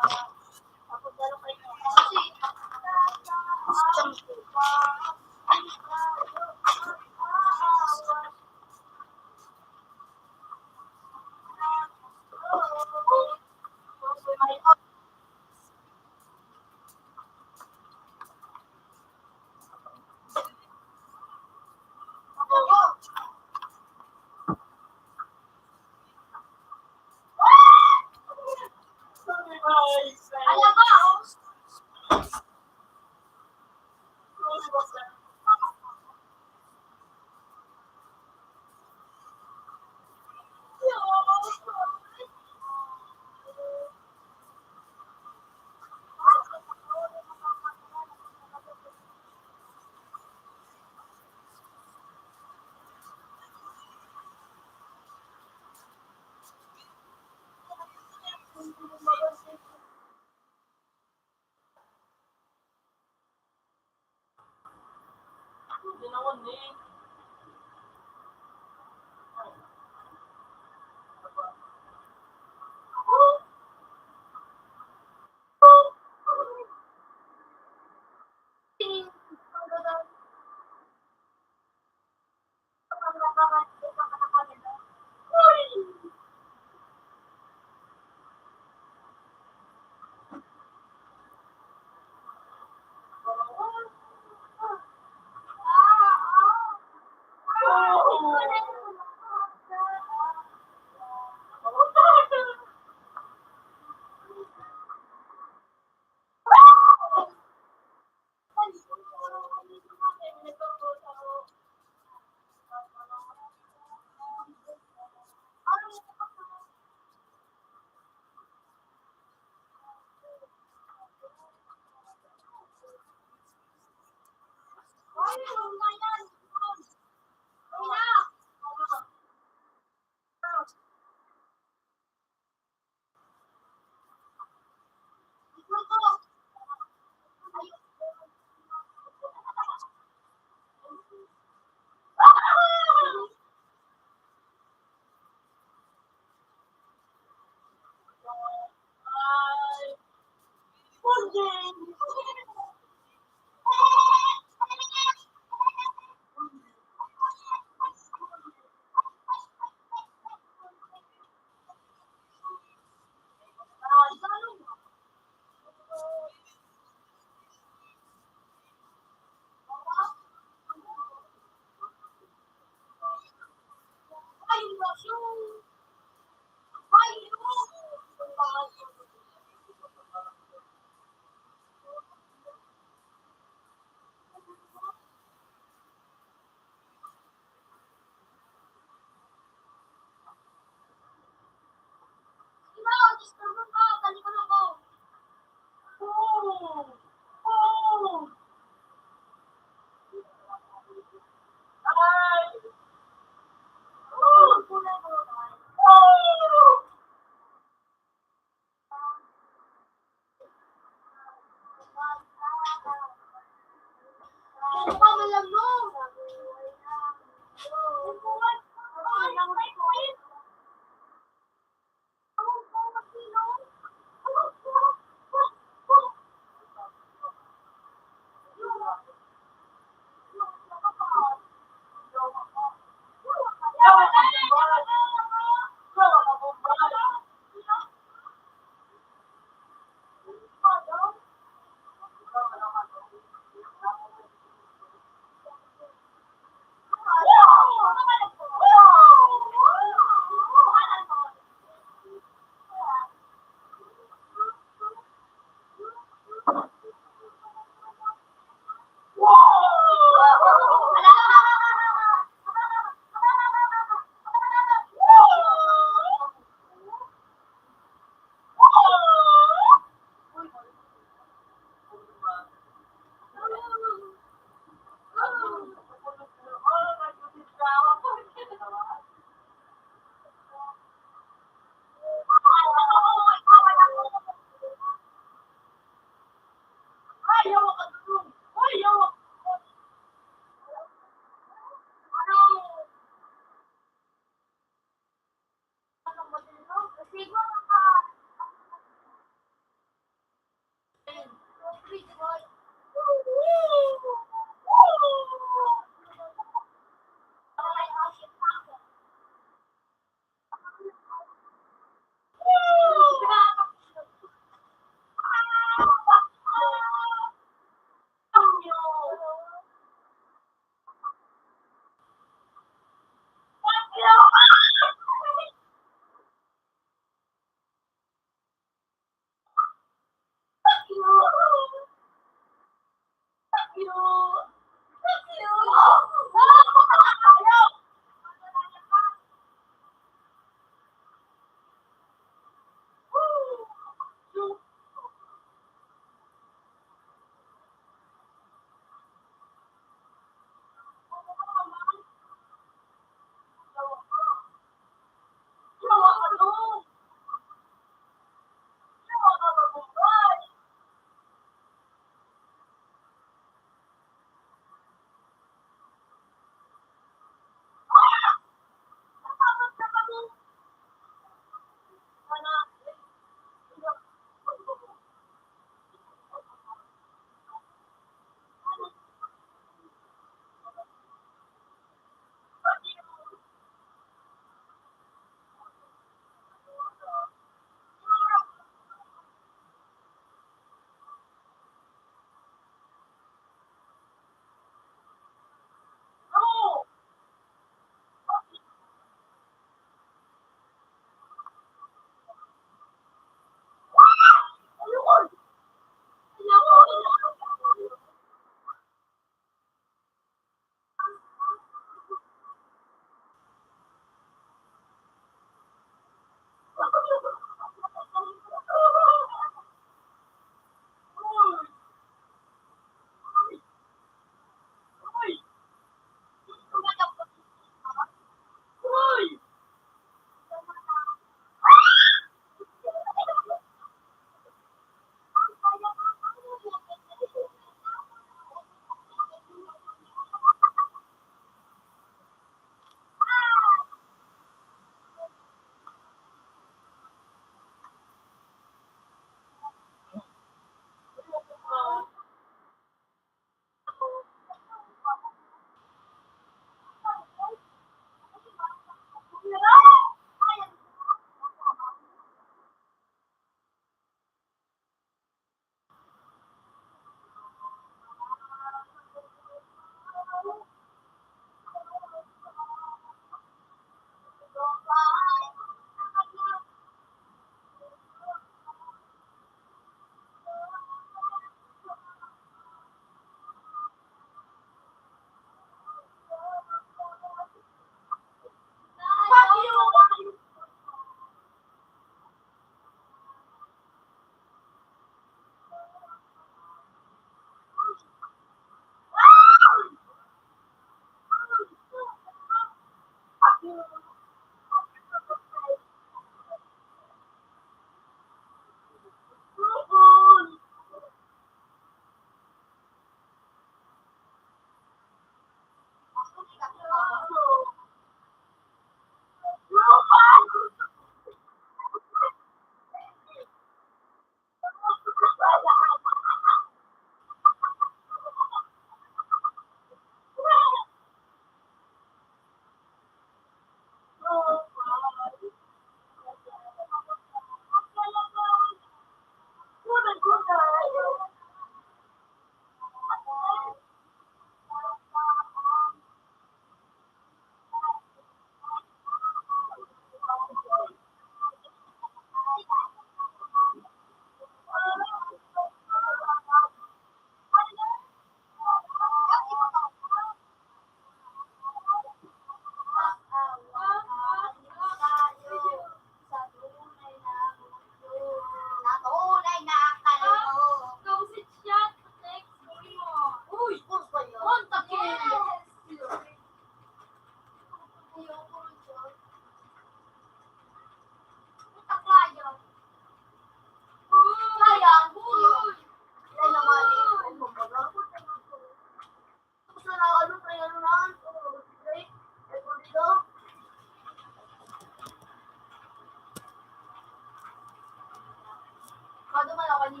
Kumusta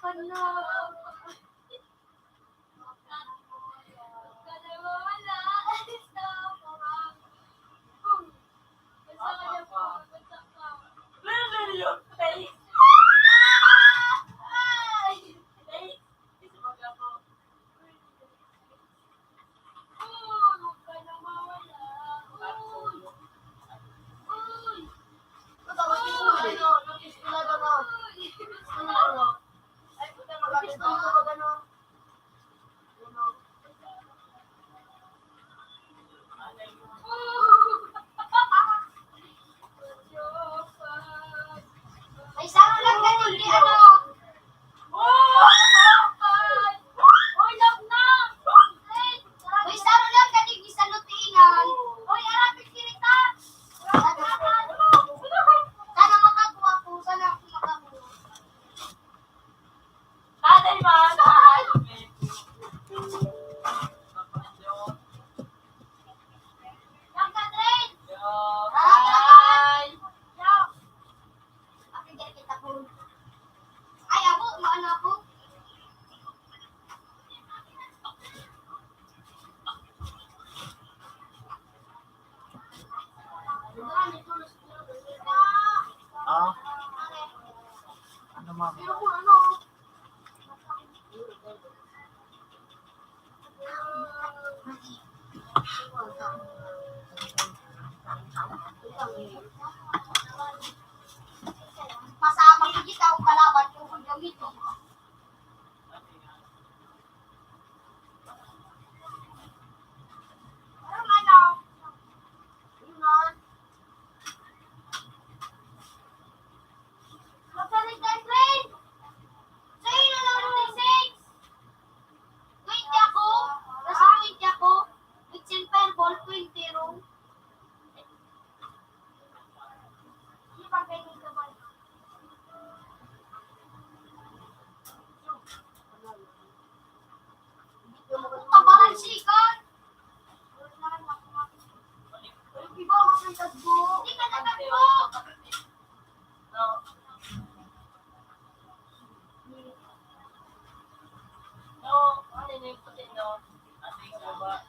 ka na? May saro lang ganing di ano. Uy, love na. May saro lang ganing di sa lutingan. Uy, arapit kita. Sana makakuha po, sana ako makakuha. Tatay, mahal. Bye. Ay, abo, maano ako? Ah? Ano, ma'am? Pasama ko kita, ang kalaban ko, kung gamitin. Magkano tayo, friend? Sa'yo na lang, thirty-six. Twenty ako. Nasa twenty ako. With silver ball, twenty ron. Hindi pa ganito ba? Tabaran sikat. Iba, makitagbo. Hindi ka nagagbo. No. No, ano yun yung puti, no? Ano yung baba?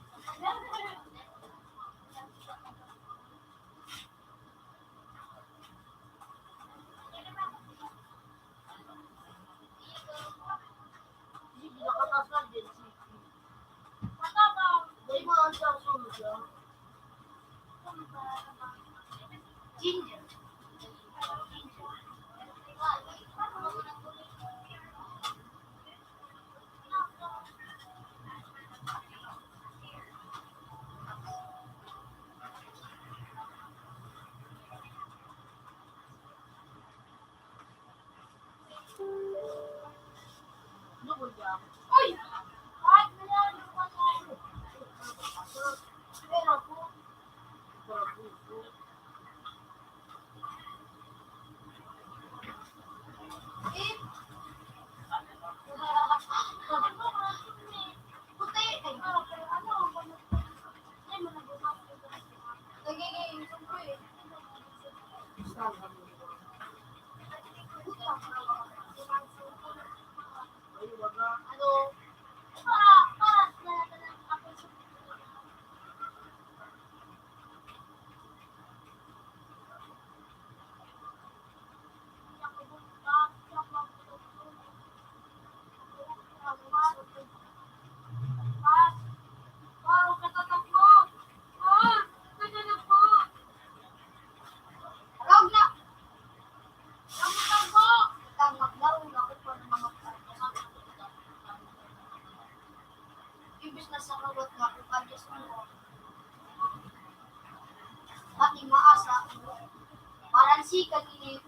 Arog na. Imbis na sa kawat na upadyas mo. Pati maasa, parang sikat ini.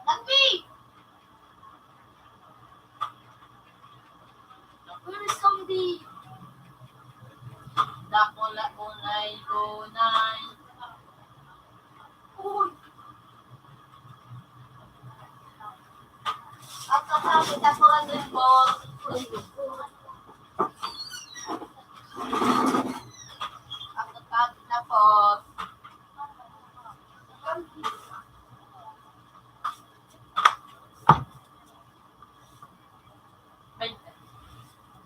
Nagpi! Where is Tombi? Dakula, unay, gunay. Uy! Ang kasama, dakulan rin po. Ang kasama na po.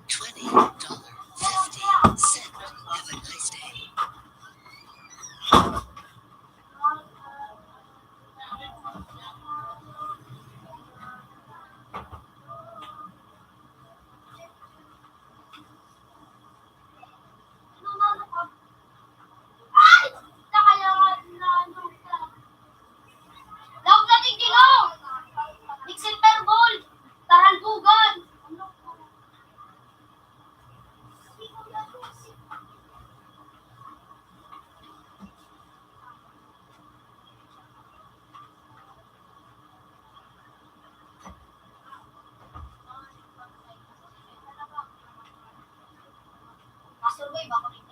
Twenty dollar fifty cent. Have a nice day. Laog na tigdilo! Big silver ball! Taralbugan! Masurvey ba ko rin?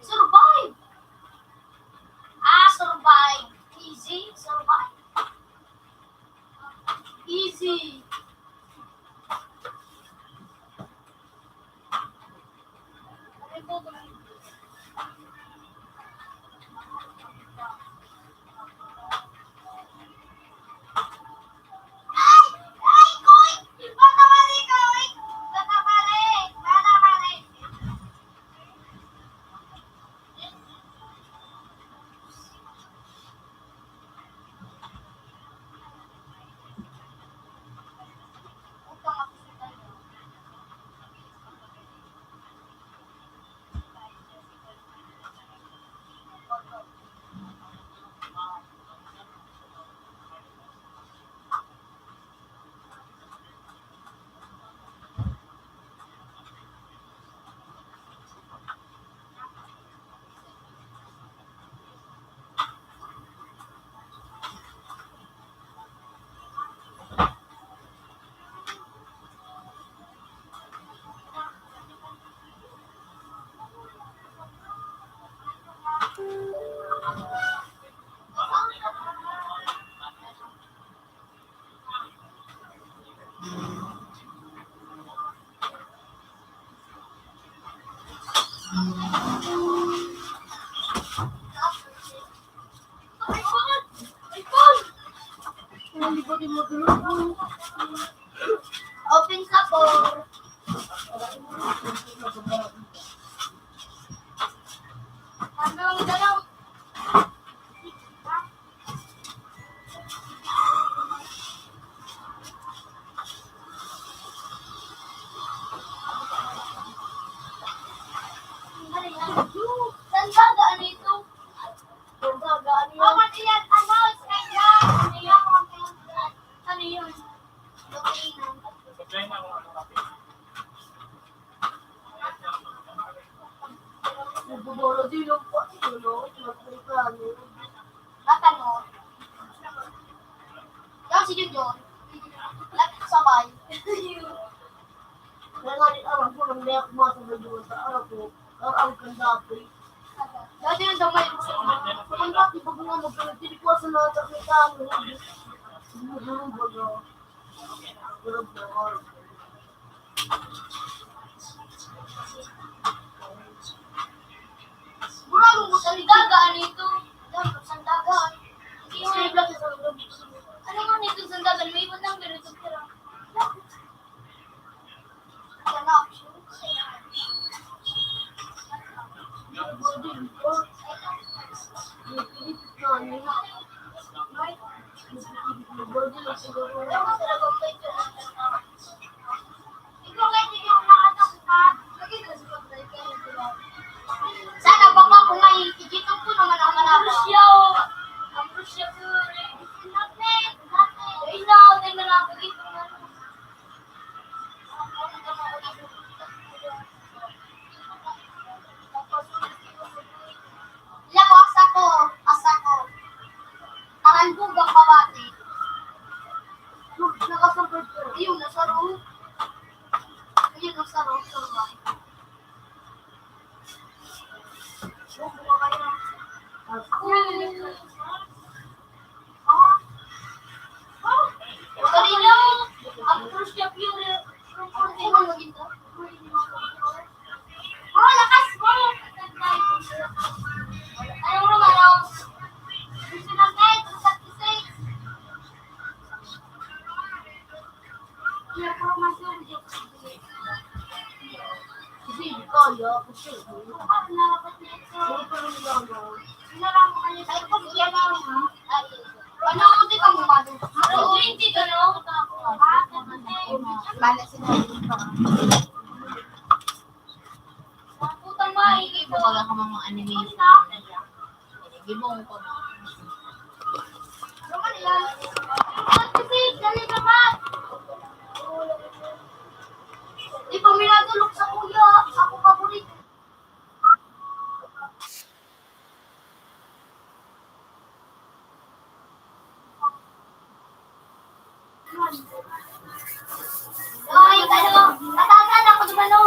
Survive! Ah, survive. Easy, survive. Easy. Open ka po. Hanggang dalaw. Saan ba gaan ito? Saan ba gaan yan? Apat iyan, ano, kanya, kanya, ano yun? Nagbobola din ang pati, no? Nagbobola, no? Baka, no? Yan si Junjun. Nagsabi. Kaya nga, di alam ko nang liyak mo sa medyo sa araw ko, ang kandati. Dati ang damay ko sa mga, sa mga dati, bago nga magkaroon, tinikwa sa mga takita, ang mga, mga, mga, Mura mo sa ligaga, ano ito? Yan, sandagan. Hindi mo yung vlog sa loob. Ano nga nito, sandagan? May iwan lang, pero ito pera. Yan na, option. Sana baka kung may ikikita ko naman ang malabo. Ang Rusya, oh. Ang Rusya, pure. Ay, na, tayo na lang, pag-ito na. Lako, asa ko, asa ko. Tarandugang babae. Nakasabot ko. Ayun, nasa room. Ayun, nasa room, sa room. Ang Crush niya, pure. Bro, lakas, bro. Anong room, ano? Gusto ng guide, sa thirty-six. Kasi hindi kaya, kasi Ano, hindi ka mo madu-, twenty ka, no? Bala sila dito. Ang putang maigi ko. Kumbaga ka mga animation. Gibong ko na. Kasi, dali ka ba? Di pa minatulog sa kuya. Ako paborito. Ay, ano? Tatasan ako, di ba, no?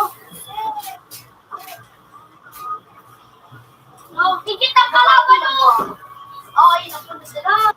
No, higit ang kalaban, no? Ay, naku, nasira.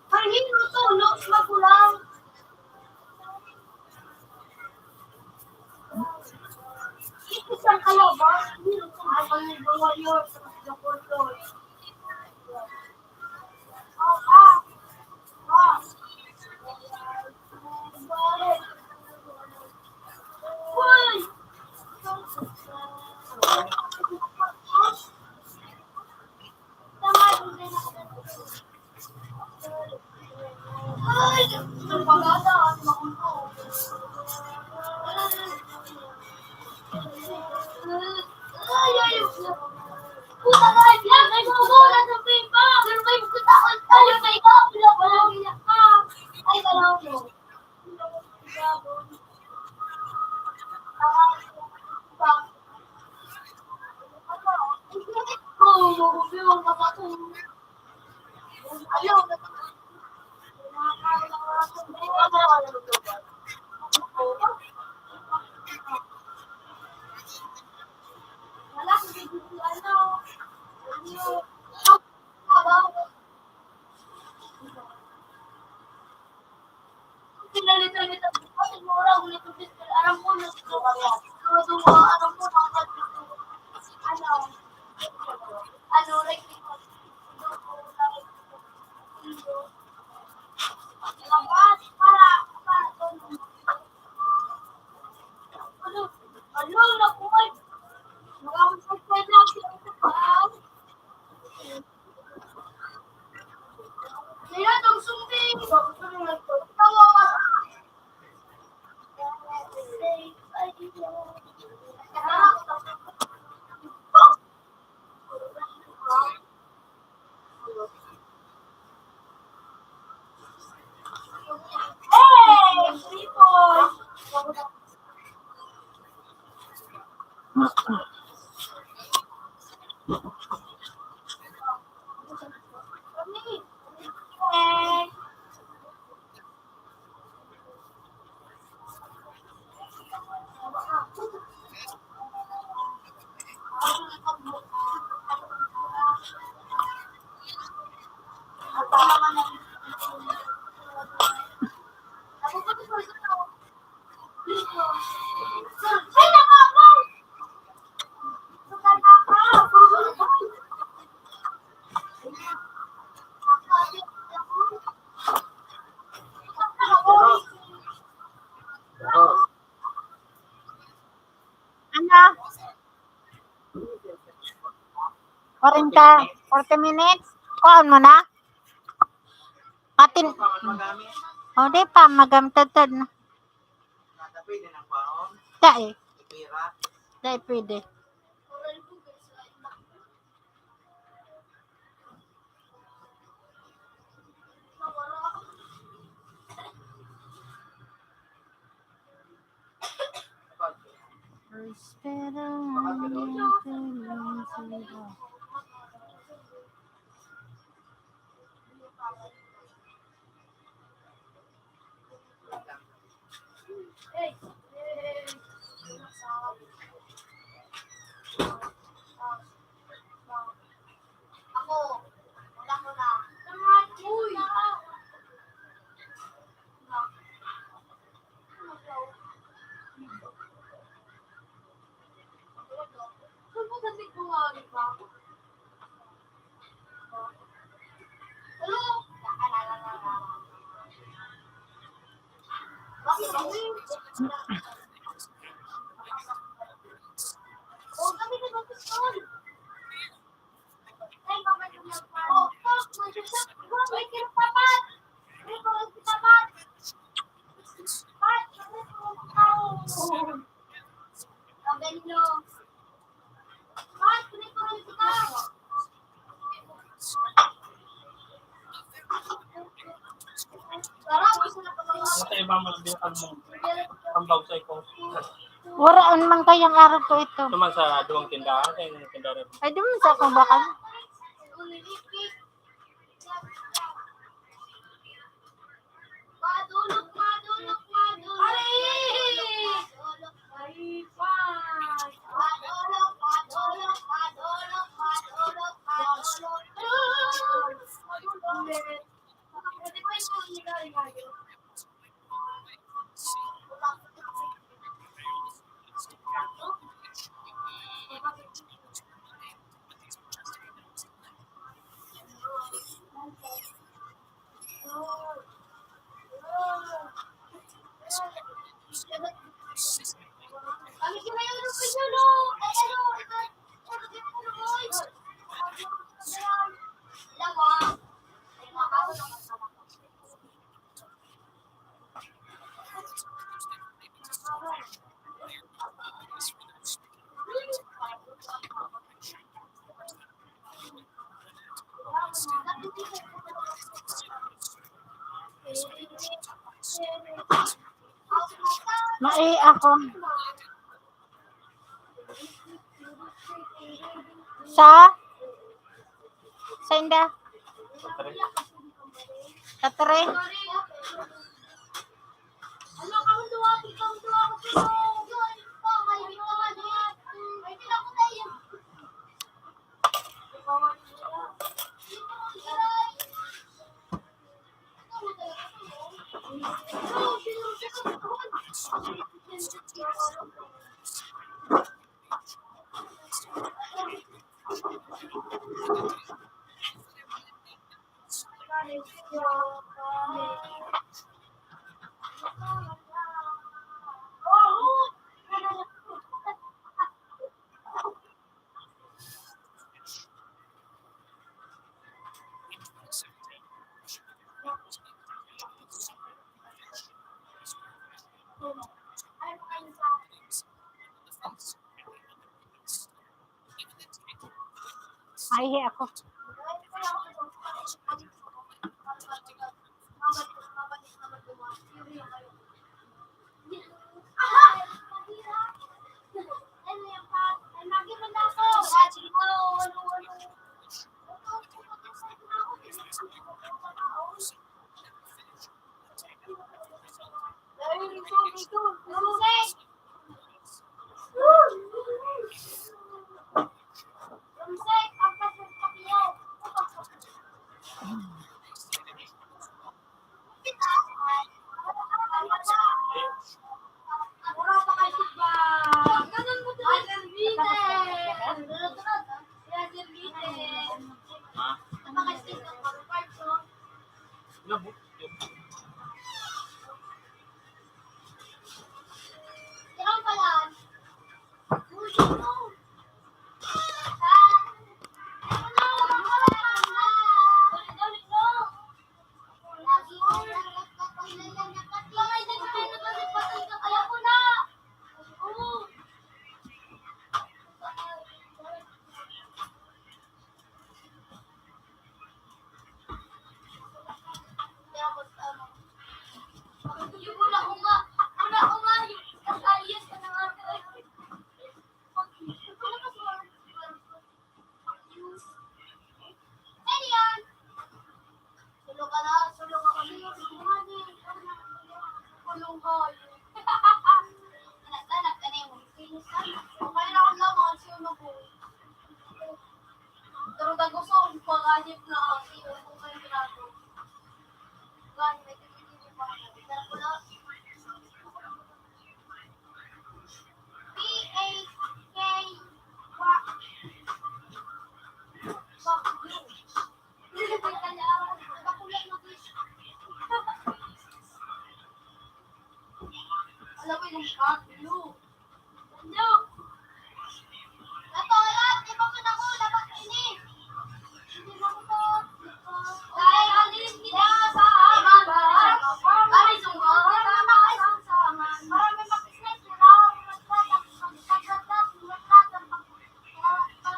Kanino to, no? Magulang. Ito sa kalaban, ito sa mga warrior, sa mga supporters. Forty minutes. Kuhaon mo na? Patin-, o, di pa, magamtad-tad na. Dai. Dai pwede. Sa iba mo lang din ang, ang bawsay ko. Wala man kayang arog ko ito. Ito man sa duwang tindahan, sa inyong tindahan. Ay, di man sa akong bakal. Mai ako. Sa? Sa inda? Sa three. Ay, ako. Alam mo yung pag-blue. Blue. Natorat, di ba ko na ko, labas ini? Hindi na ko to. Dahil alin kita sa aman. Kami sungkot, sa aman. Para may makisay sila, magtatang, magtatang, magtatang,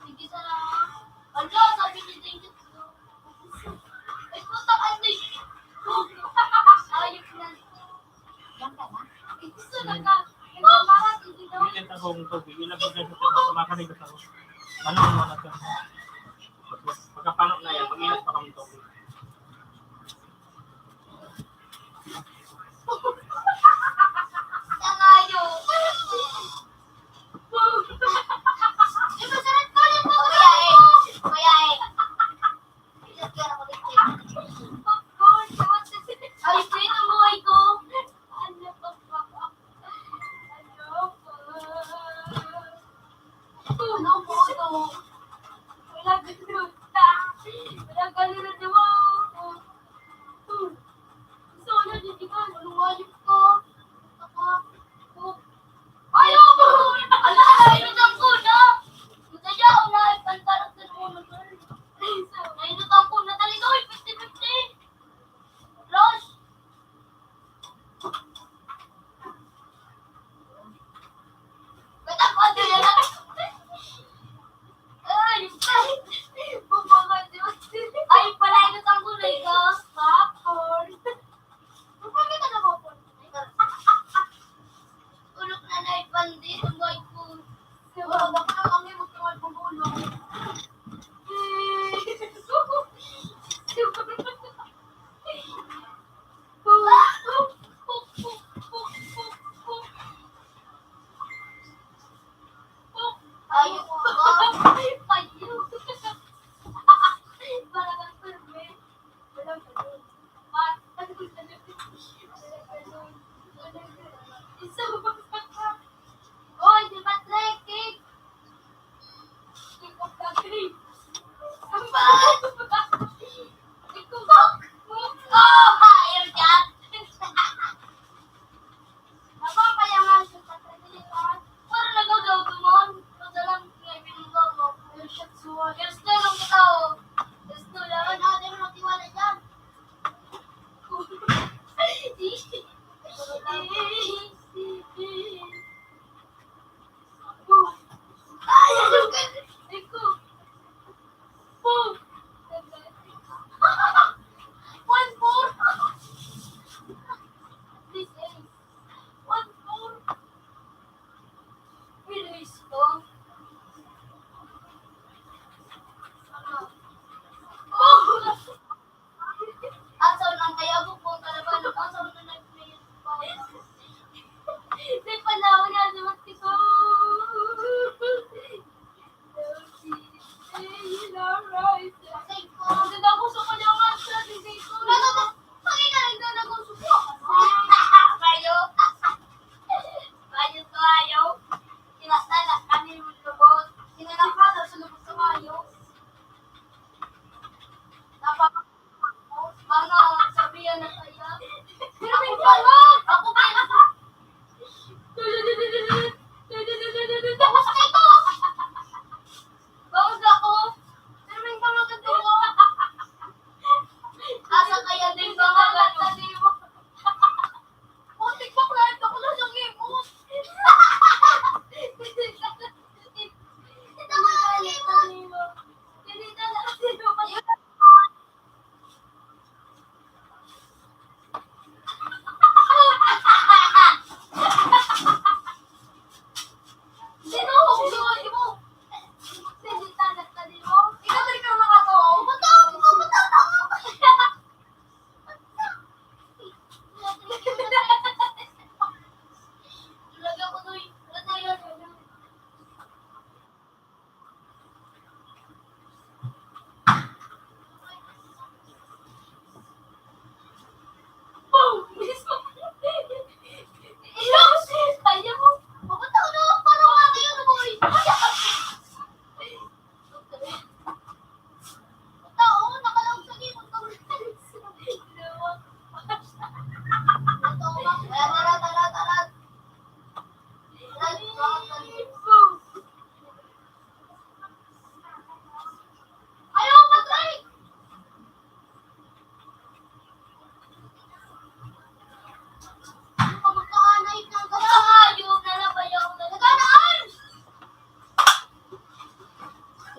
Sige, sana. Ala, sabi ni David. Ay, puta ka, David. Ayok na. Gusto na ka. Ay, para sa ikaw. Hindi ka tagong tubig. Ilabas ka sa tubig. Kumakain ka tao. Ano ang mga nagkakaroon? Pagkapano na yan, mag-ingat pa kami tubig. Tangayo. Di ba, sarap ko rin po, Kuya eh. Kuya eh. Ay, sino mo, ikaw? Ano pa ba? Ano pa? Ano po ito? Wala ganun. Wala ganun na daw ako. Gusto ko na, di ba? Malungayop ka. Baka, oh. Ayaw mo! Ala, nainutan ko na! Masaya ako na, ipantarap sa mga nag-, nainutan ko na talaga, uy, fifty fifty! Los! Ba't ako dyan? Ay, bumaba dyan. Ay, pala, inutang ko na ikaw. Popcorn. Bakit ka na popcorn?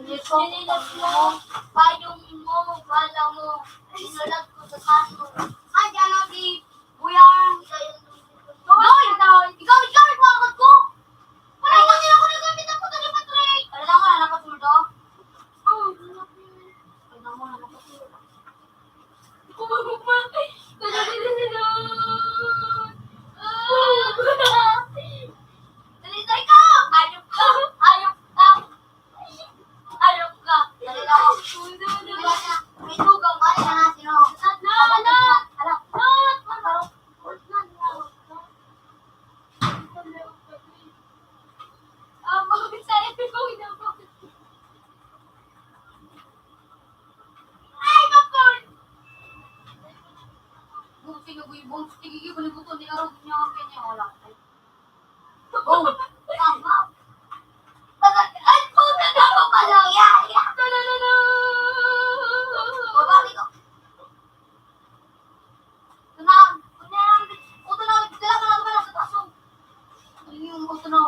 Sinilas mo, payong mo, bala mo, sinulat ko sa taso. Ay, ano, si Kuya? Doy! Doy! Ikaw, ikaw, ikaw, ikaw! Parang hindi ako nagamit ang pagkalipat, Ray! Alam mo, alam mo, Suldo? Oo. Alam mo, alam mo, Suldo. Dali, Doy, ka! Ayop ka! Ayop ka! Ayop ka! Dali lang. May tugang, kaya na natin, oh. Ala, ala. Ay, bakit? Buti na, buibon. Sige, sige, balibutan ni Arog niya ang kanya, wala. Oh, tama. Ay, puta na ako pala. Yeah, yeah. Babalik ako. Ito na, ito na, ito na, dala ka na, dala sa taso. Ano yung ito na?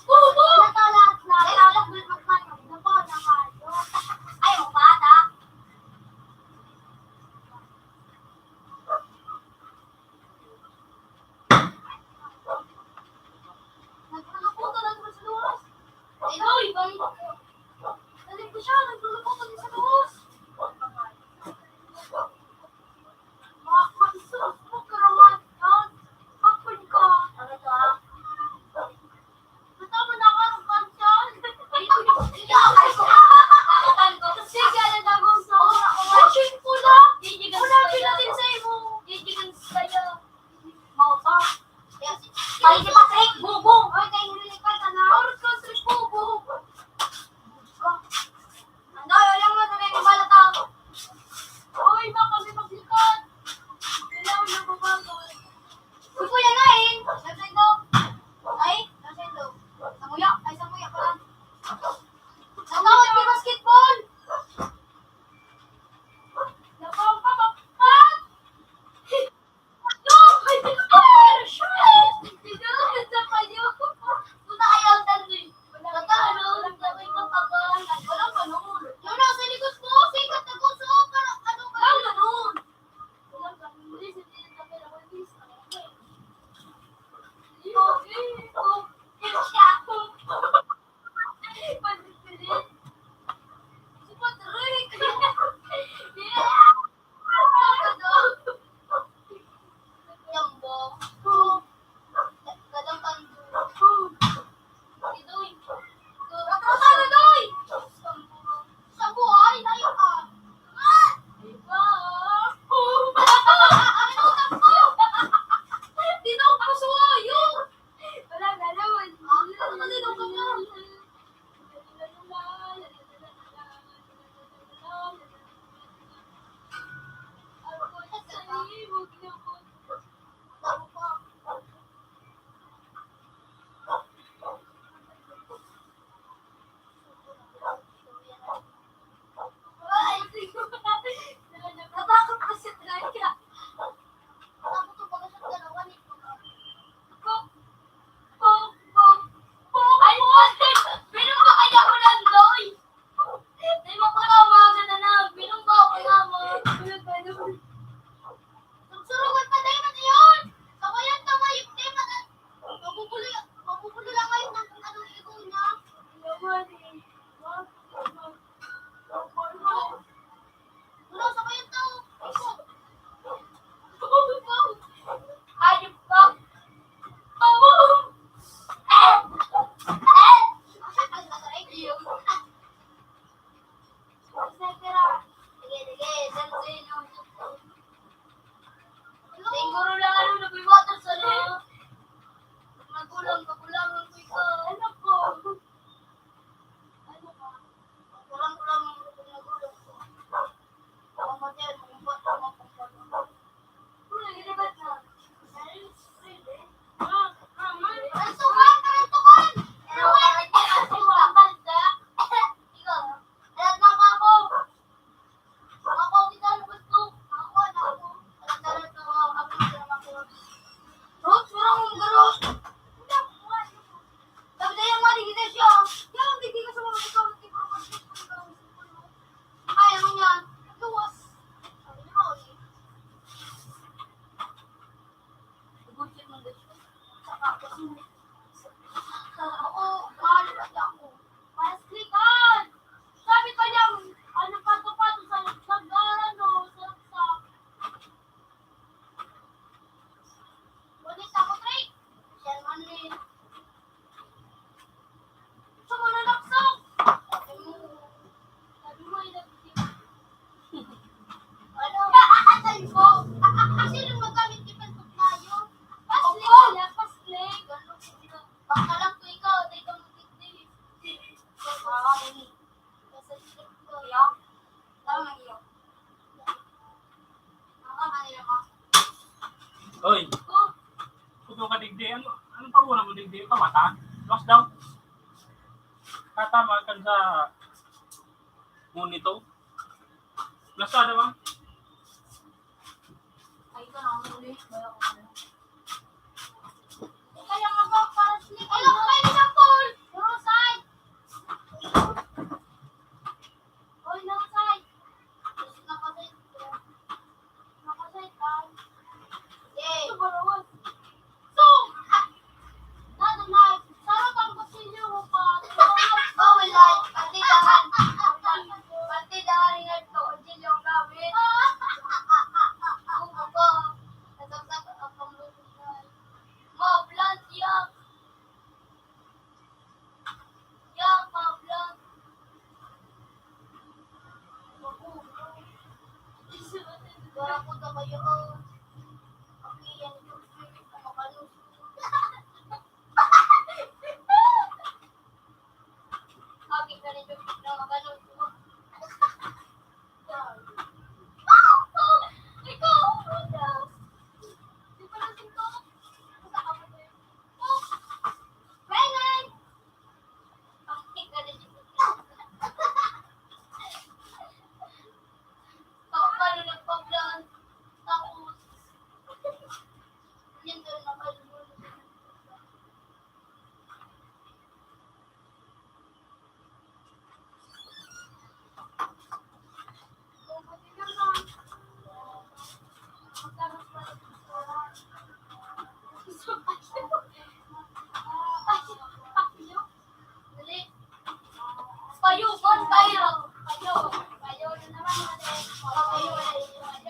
Bubo! Natalas na, natalas na, natalas na, natalas na, ayaw mo pa, ta? Nagluluto lang sa luwas. Ay, Noy, bang-, dali ko siya, nagluluto lang sa luwas. Ma-, maistrok mo, karamat yan. Bakit ka? Ano to, ah? Basta mo na, parang kansan. Ay, ay, ay, ay, ay, ay, ay, ay, ay, sige, alam mo, sa oras ko, ay, shameful, ah. Wala, pinatin sa imo. Gigigan sa'yo. Mao pa. Kaya si, kaya si Patrick, bubo. Oy, kay Huli ka na. Oras ka, Patrick, bubo. Andoy, ayaw mo, sabi ni Balata. Oy, baka may maglikod. Kailangan na babago. Uy, kuya na eh. Nagsayin daw. Ay, nagsayin daw. Samuya? Ay, samuya pala. Ang tawag ni basketball. Napangkapapat. Natakot ko sa talaga. Tapos ang pagkasot ka naman, eh. Pok, pok, pok, pok. Ay, pok! Pero ba kaya ko lang, Doy? Di mo ko tama ka na lang. Pero ba ako naman? Surugan pa tayo na yun. Sabayan ka, mayip, di ba? Mabubulo, mabubulo lang ngayon ng ano, ego niya. Naman, eh. Wala, sa kayo to. Hayop ka. Sige, sige, sensei, no. Siguro lang, ano, nagwiwater sa, ano. Magulang, magulang, ang kuya. Ano po? Ano ka? Kulang-kulang ang magulang ko. Ang mati, ang umpat, ang umpat. Ang sukan, ang sukan! Ang sukan! Ikaw, lahat na ako. Ako, kita, gusto. Ako, anak ko. Ang sarap ng mga kapatid, anak ko. Ruth, parang ang garo. Alam ko ikaw, di ka magigdi. Baka ini. Basta di ko. Iyo? Tama, iyo. Baka kanila ka. Oy. Oh. Kudo ka digdi. Ano, anong pagmura mo digdi? Pamata? Lost daw. Tatama kan sa monitor. Nasa daw, ah? Ay, ito na, ang huli. Wala ko na. Kaya nga ba, para sa likod mo. Ay, ako kayo sa pool! Puro side! Oy, no side! Gusto na kasi. Nakaside tayo. Yay! Ito, barawas. So, ah, Dado na, sarap ang kutsilyo mo pa. Oh, wala. Partidahan. Partidahan nga ito, kutsilyo ang gamit. Buko ko. Nasagsak ang pangluto na. Mablan, yak. Yak, mablan. Wala ko na kayo, oh. Okay, yan yung spirit na makalusot. Bakit na rin yung biglang makalusot? Ikaw, Roda. Di pala singko. Basta ka pa rin. Oh, Brennan! Bakit na rin yung biglang makalusot? Ako pa rin nagpa-plan. Tapos, yan doon nakalusot. Payo, payo, payo, payo na naman, ate. Payo, payo, payo.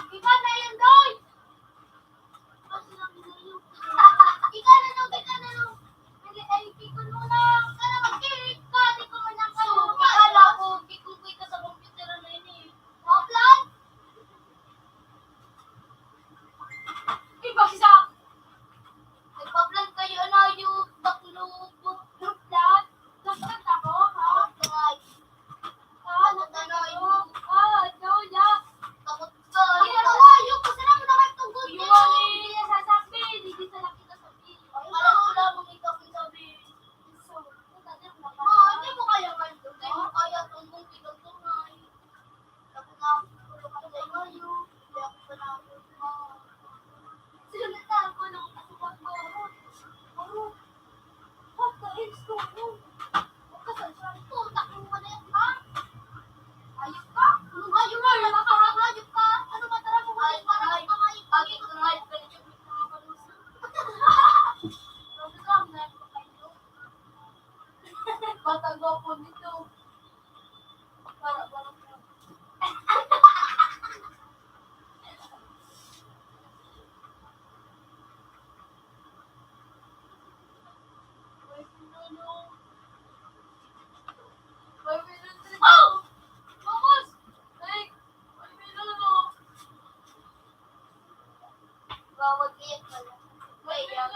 Ika na yan, Doy! Ika na, Doy, ika na, Doy! Ay, ay, pikon mo na! Ika na, mag-cake ka! Di ko man ang kayo! Ika na, kung pikon ko ika sa computer na yun eh. Offline? Iba siya. Nagpa-plan kayo na yung baklo, plan. Nagplan ako, ha? Ah, ano na yun? Ah, ano, ya? Takot ka. Ay, ano, ayoko. Sana mo naman itong good news. Yung ano, hindi niya sasabi. Hindi sa nakita sabi. Alam ko lang kung ikaw ang sabi. So, Ma, hindi mo kaya man. Hindi mo kaya itong kung ikaw tunay. Ako na ang tutulog sa inyo. Hindi ako panahon mo. Sino na tayo ko ng kasuwag mo? Ako. What the hell's going on? Huwag ka sa dyan. Puta, kung wala yan, ha? Hayop ka? Anong hayop ka? Wala ka, hayop ka? Ano ba, tara mo? Ay, para ay, ka, hayop ka. Bakit kung hayop ka na dyan, may mga palusa? Sabi ko, ang hayop ka kayo. Bata gwapo nito. Para, para, para. Bawal iyak pala. May iyak.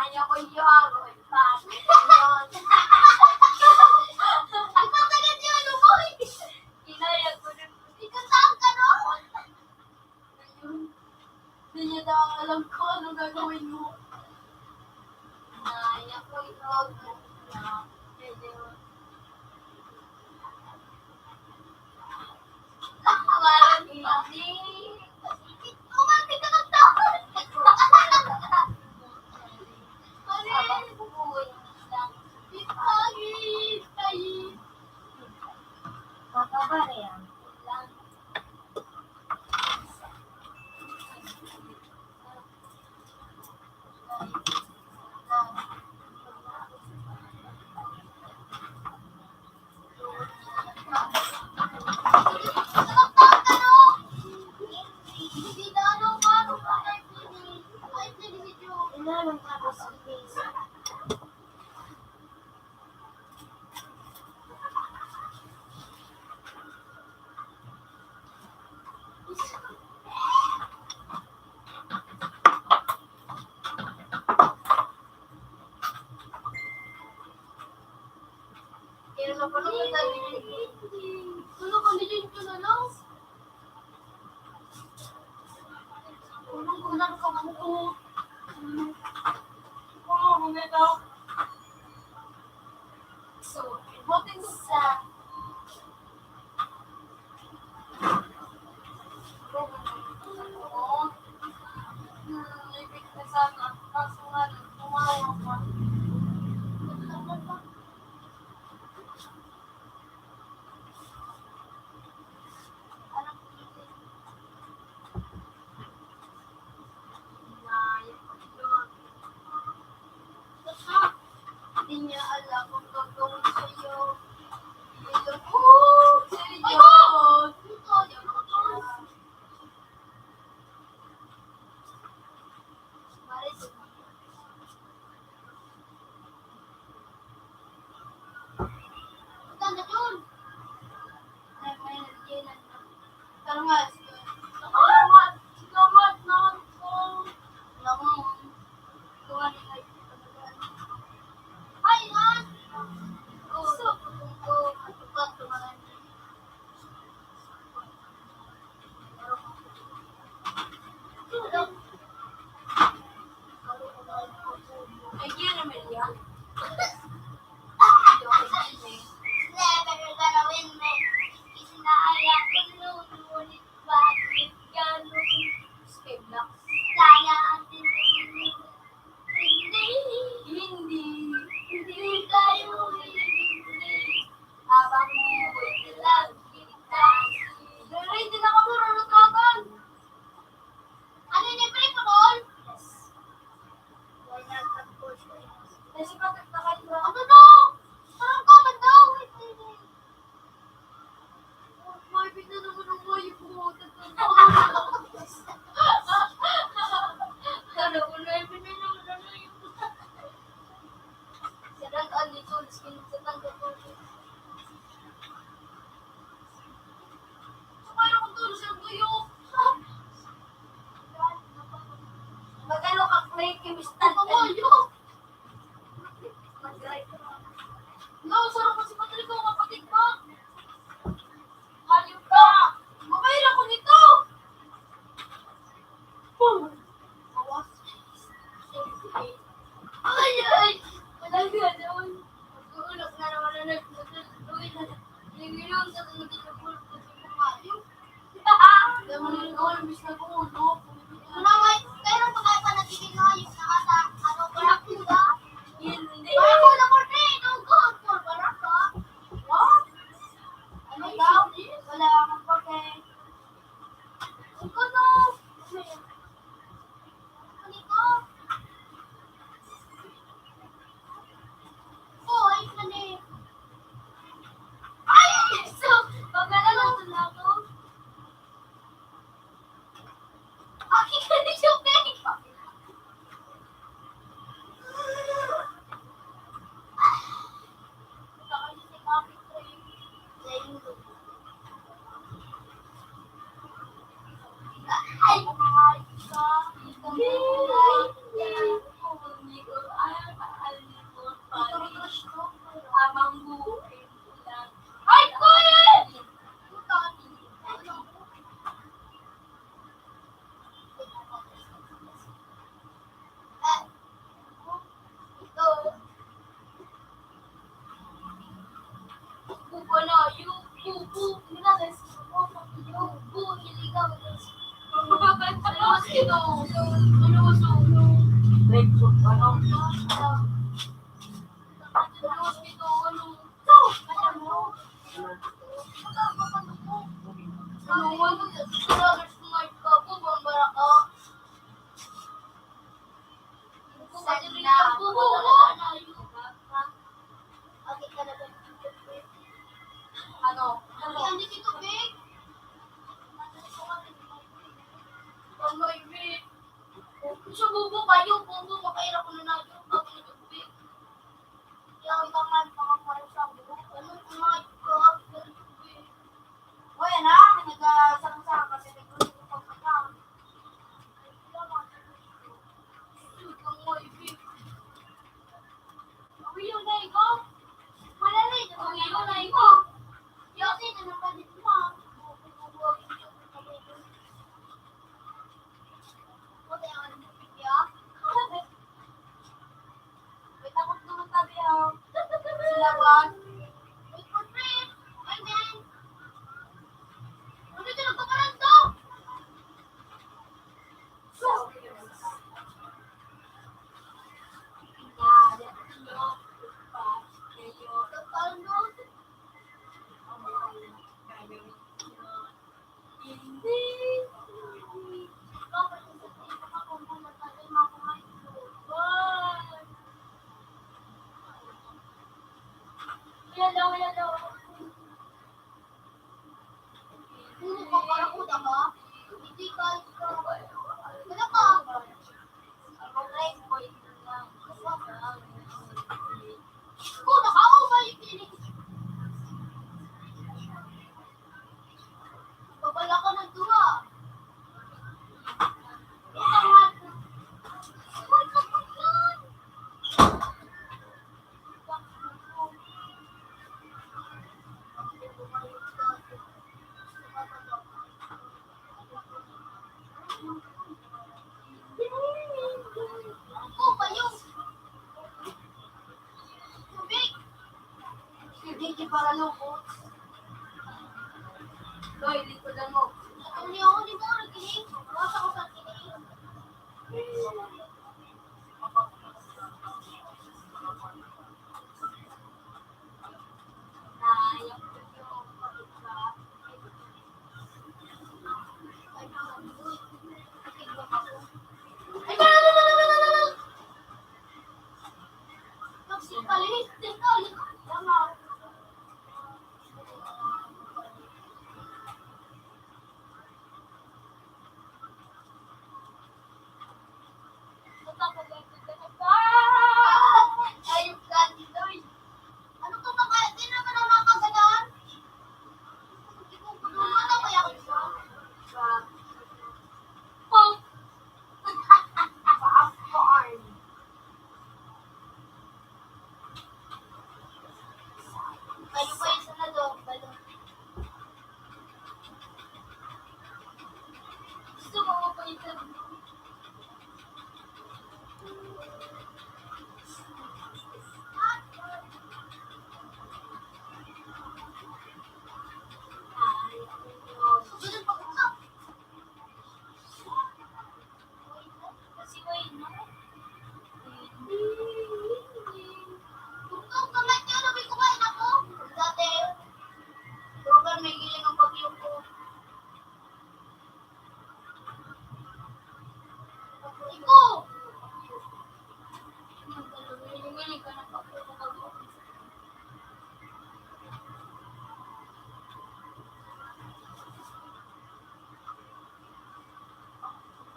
Ako yung ako. Ipatagad yung ano mo. Kinaya ko na. Ikaw saan ka doon? Hindi niya daw alam kung anong gagawin mo. Kinaya ko yung ako. Kaya sa pala, ano, kung di yun, yun, ano? Unang-unang kabuo. Oo, ngunit ako. So, buti sa Di niya alam kung gagawin sa'yo. Ito po, seryoso. Hindi, hindi tayo hindi. Habang buhay lang kita. Ready na kamo, Rolotroton? Ano ni, pre, putol? Yes. Wala na, tapos. Kasi patak na kayo. Ano na? Parang ka man daw. Wait, wait, wait. May pina naman ang may bumoto. Ano ko na yung pina naman ang may bumoto. Sa dagan dito, skin sa tangga ko. Sumaya ko to, sa tuyo. Magano ka play, kimistan ka. Tuyo. No, sarap mo si Patrick, oh, kapatid mo. Hayop ka! Mabay na ko nito! Pum! Ay, ay! Wala ka doon. Mag-uulog na naman ang nagtutuluy na. Yung ilong sa nagtutuluy na. Wala, may, pero baka pa nagiging ayos na ata. Ano, barako ba? Hindi. Barako na, porte. Tungkol, por barako. What? Ano daw? Wala akong pake. Tungkol, no? Ano ito? Oh, ay, mali. Ay, so, pag nalalaman ako. Bakit ka na yung fake? Ito, ano, ano, ano, ano, ano, ano, ano, ano, ano, Sa bubo kayo, bubo, makaira ko na nayo, pag nagugbi. Yan, tangan, pangapain sa bubo. Ano, kumain ka? Hoy, anak, nagsarang-sarang kasi nagluto ko pagkain. Ay, wala, mga Ang iyo na ikaw? Malali, ang iyo na ikaw. Yati na lang ka dito, ma. Puti ang ano, ya? May takot naman tabi, ah. Silawan. May food trip. Ay, men. Ano ito, nagpaparando? Hello, hello. Puro ka karakuda ka? Hindi ka, wala ka. Ko, nakaumay yung kilig. Babala ka ng duha. Hindi, di para lungkot. Loy, lingkod lang mo. Ano niyo ako, di ba, nagkiling? Basta ko sa kiling. Ayun ka, Lord. Ano ka ba kaya? Di naman ang mga kaganahan. Ipupulungan ako, ya. Pop. Popcorn. Kayo pa yung sunod, oh. Balo. Gusto mo ako pa yung sunod?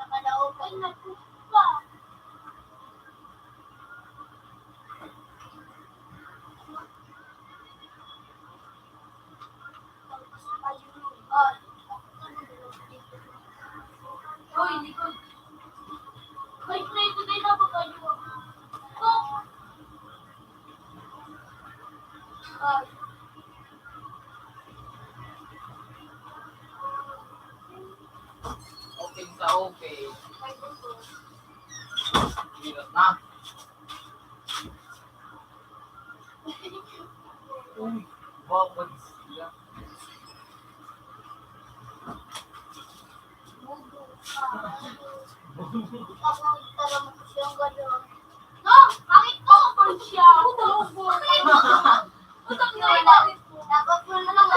Nakalaopan na po ba? Hoy, likod. May play today na ba kayo? Oh! Ay. Open sa open. Hirap na. Uy, bakit sila? Tapos, tara mo siyang gano'n. No, bakit ko? Pag siya. Utang na. Utang na. Dapat mo na lang.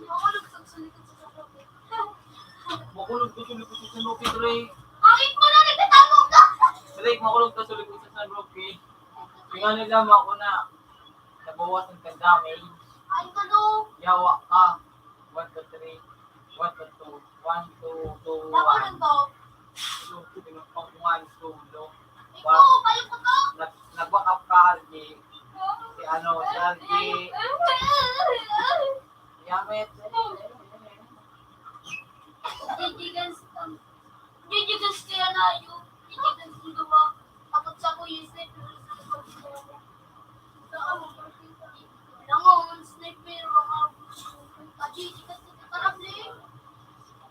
Makulog sa sulit sa sulit. Makulog ka sa likod sa San Roque, Dre. Bakit mo na nagtatapok ka? Dre, makulog ka sa likod sa San Roque. Tingnan nila mo ako na nabawasan ka damage. Ay, ano? Yawa ka. One, two, three. One, two, two. One, two, two, Ako one. Lang to. Two, two, two, one, two, two. Ikaw, kayo ko to. Nag-, nag-back up ka, R J. Si ano, si R J. Yamit. Didigan sa, didigan sa kaya na yun. Didigan sa luwa. Takot sa kuya, sniper sa likod ko. Langon, sniper, mga kaji, didigan sa karable.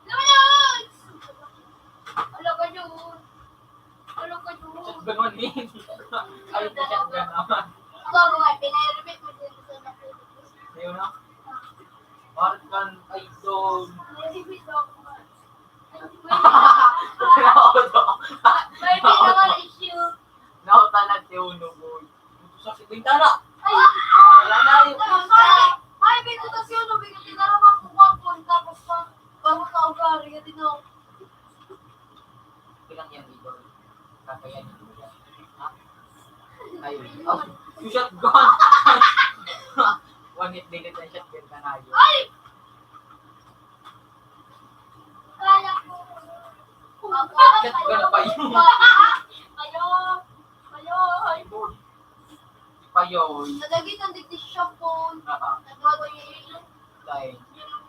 Langon! Wala ka yun. Wala ka yun. Shotgun man eh. Ay, shotgun naman. Ikaw, mga pinirmit mo din sa Ayun na. Markan, ay, doon. May pinaka issue. Nautan na si Uno, boy. Sa si Quintana. Ay, wala na yun. Ay, may butas yun, no? May tinaraman ko, wapon, tapos pa, bago ka ugali, yun din, no? Ilang yan, Igor? Kakayan mo yan. Ha? Ayun. Oh, yung shotgun! One hit delete ang shotgun ka na yun. Ay! Kala ko. Shotgun pa yun. Ayaw. Ayaw. Ayaw. Payoy. Nadagit ang digdi siya po. Aha. Nagwagay yung ilong. Dahil. Yung,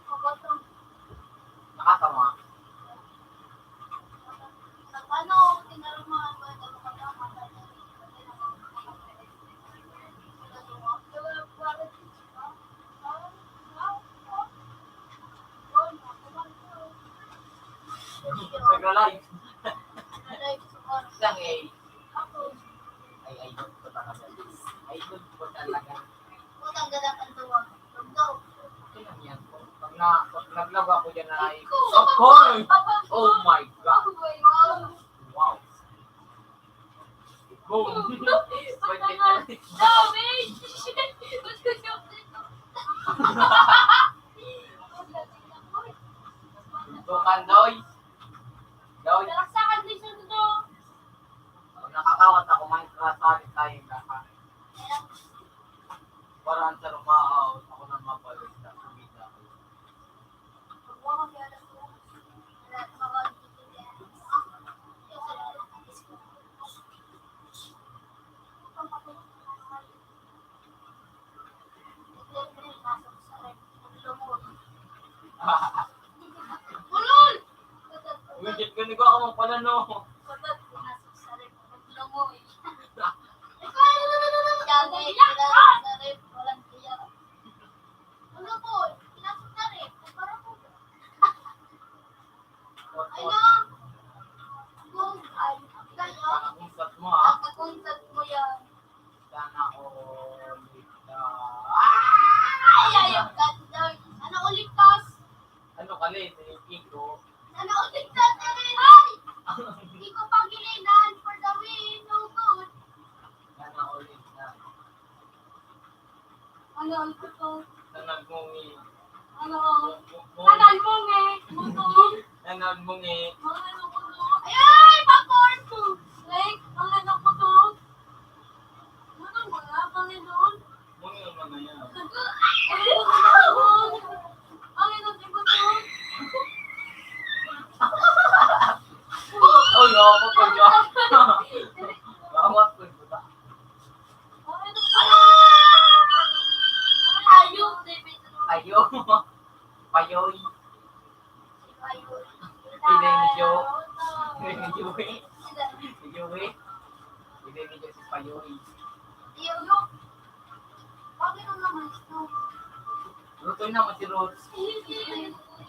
yung, yung, Nakatawa. Ano, tinarama, ano, ano, Nagra-live. Lang eh. Ay, ay, doon ko talaga. Ay, doon ko talaga. Utang ka dapat duwa. Ito lang yan. Pag na, pag naglago ako dyan ay, of course! Oh my God! Wow! Boom! Damage! Tukan, Doy! Doy! Nakakawat ako, may kasali tayo na. Para ang sarong maaawit ako ng mapalad na kumita ko. Ulol! Uy, shit, ganun ko ako magpalano. Patay, pinasok sa ref, naglangoy. Kami, pinasok sa ref, walang tiyak. Ano po? Pinasok sa ref, nagparapog. Ay, na. Kung, ay, kaya. Nakakunsat mo, ha? Nakakunsat mo yan. Sana all. Ay, ayaw ka, Lord. Sana all ligtas. Ano ka, Len? Yung Kiko? Sana all ligtas na rin. Ay! Kiko Pangilinan for the win. No good. Sana all ligtas. Ano, ano to? Sana all mo, eh. Ano? Mo, mo, mo. Sana all mo, eh. Mo to. Sana all mo, eh. Mga ano ko to? Ay, ay, ay, pa-court ko. Like, mga ano ko to? Ano mo na, Panginoon? Muna naman na yan. Ay, no, di ba to? Oh, no, ako po yun. Ako po yun. Ayaw, David. Ayaw. Payoy. Hindi, medyo, medyo, eh. Medyo, eh. Hindi, medyo si Payoy. Luto naman si Ruth.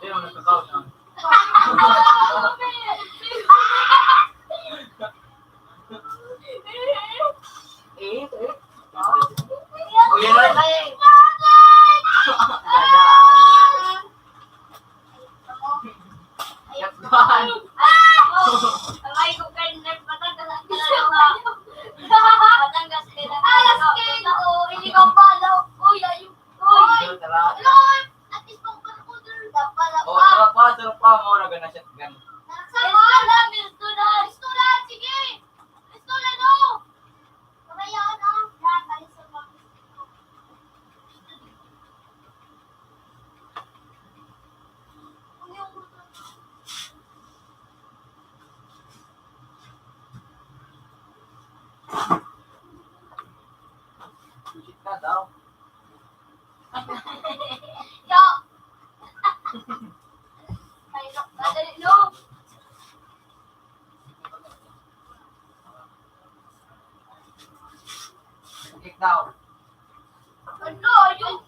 Pero nagkakaon na. Eh, eh. Oh, yan na. Yan. Ka daw. Yo! Ay, no. Madali, no? Click daw. Ano? Yung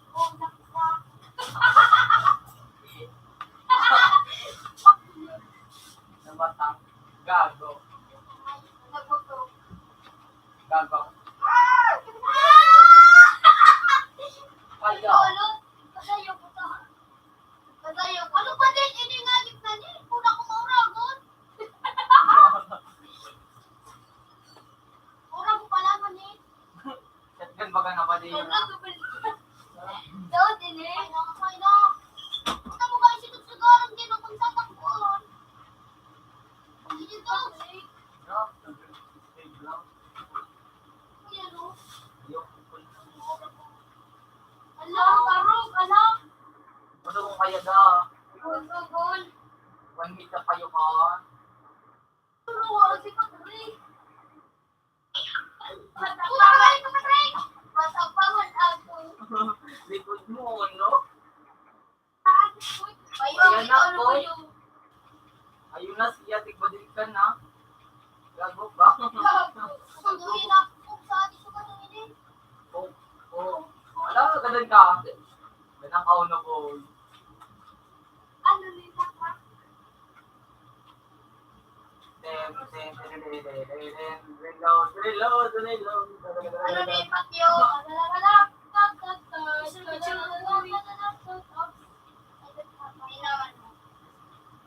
namatang. Gago. Gago. Kaya. Ano? Kaya ko ta. Kaya, ano pa din? Ini nga, gitna niya. Kuna ko mauragon. Uragon pa lamang eh. Shotgun baga na ba din? Daw din eh. Ay, nakakay na. Punta mo kayo sa tutsugaran, di ba, kung tatakbuhan? Hindi to. Ayan, oh. Alam, karong, alam. Ano mong kaya da? Gol, gol, gol. One minute na kayo ka. Ano, oras si Patrick? Patrick, Patrick! Patrick! Likod mo, ano? Ayun na, boy. Ayun na siya, tigbadil ka na. Gago ba? Sunduin na kung saan ito ka nangini. Oh, oh. Ala, ganun ka. Ganun ka, ano, boy. Ano nito ka? Tem, tem, tem, tem, tem, tem, tem, reload, reload, reload. Ano na yung patyo? Isa na siya, uy. Ano,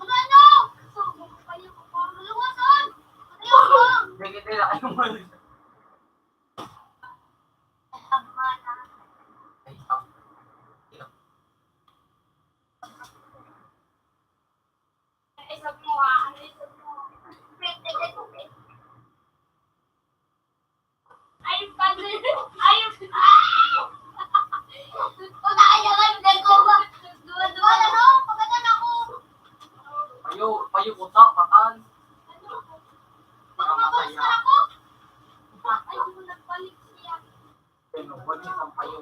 ano? Luwasan! Ano yun? Hindi, hindi na kayo umalis. Ay, stop. Isog mo, ah. Ano isog mo? Ay, pati. Ay, ah! Puta, ay, ay, ay, ay, ko ba? Duwa, duwa na, no? Pagkatan ako. Payo, payo, puta, patan. Ano? Baka mabulis na ako. Ay, hindi mo nagbalik siya. Ano, wala siyang payo.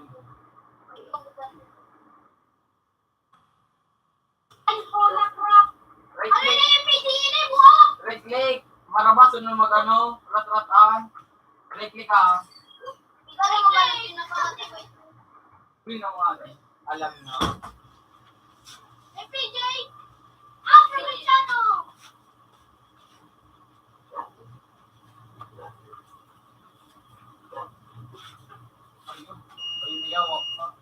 Ay, po, lakrak. Right click. Ano na yung P D N eh, buhok? Right click. Marabas, ano, mag-ano, rat-rat, ah. Right click, ah. Ikaw na yung pinakamatibay. Uy, naman. Alam na. Eh, P J! Ah, probinsyano! Ayun, ayun, may yawak pa.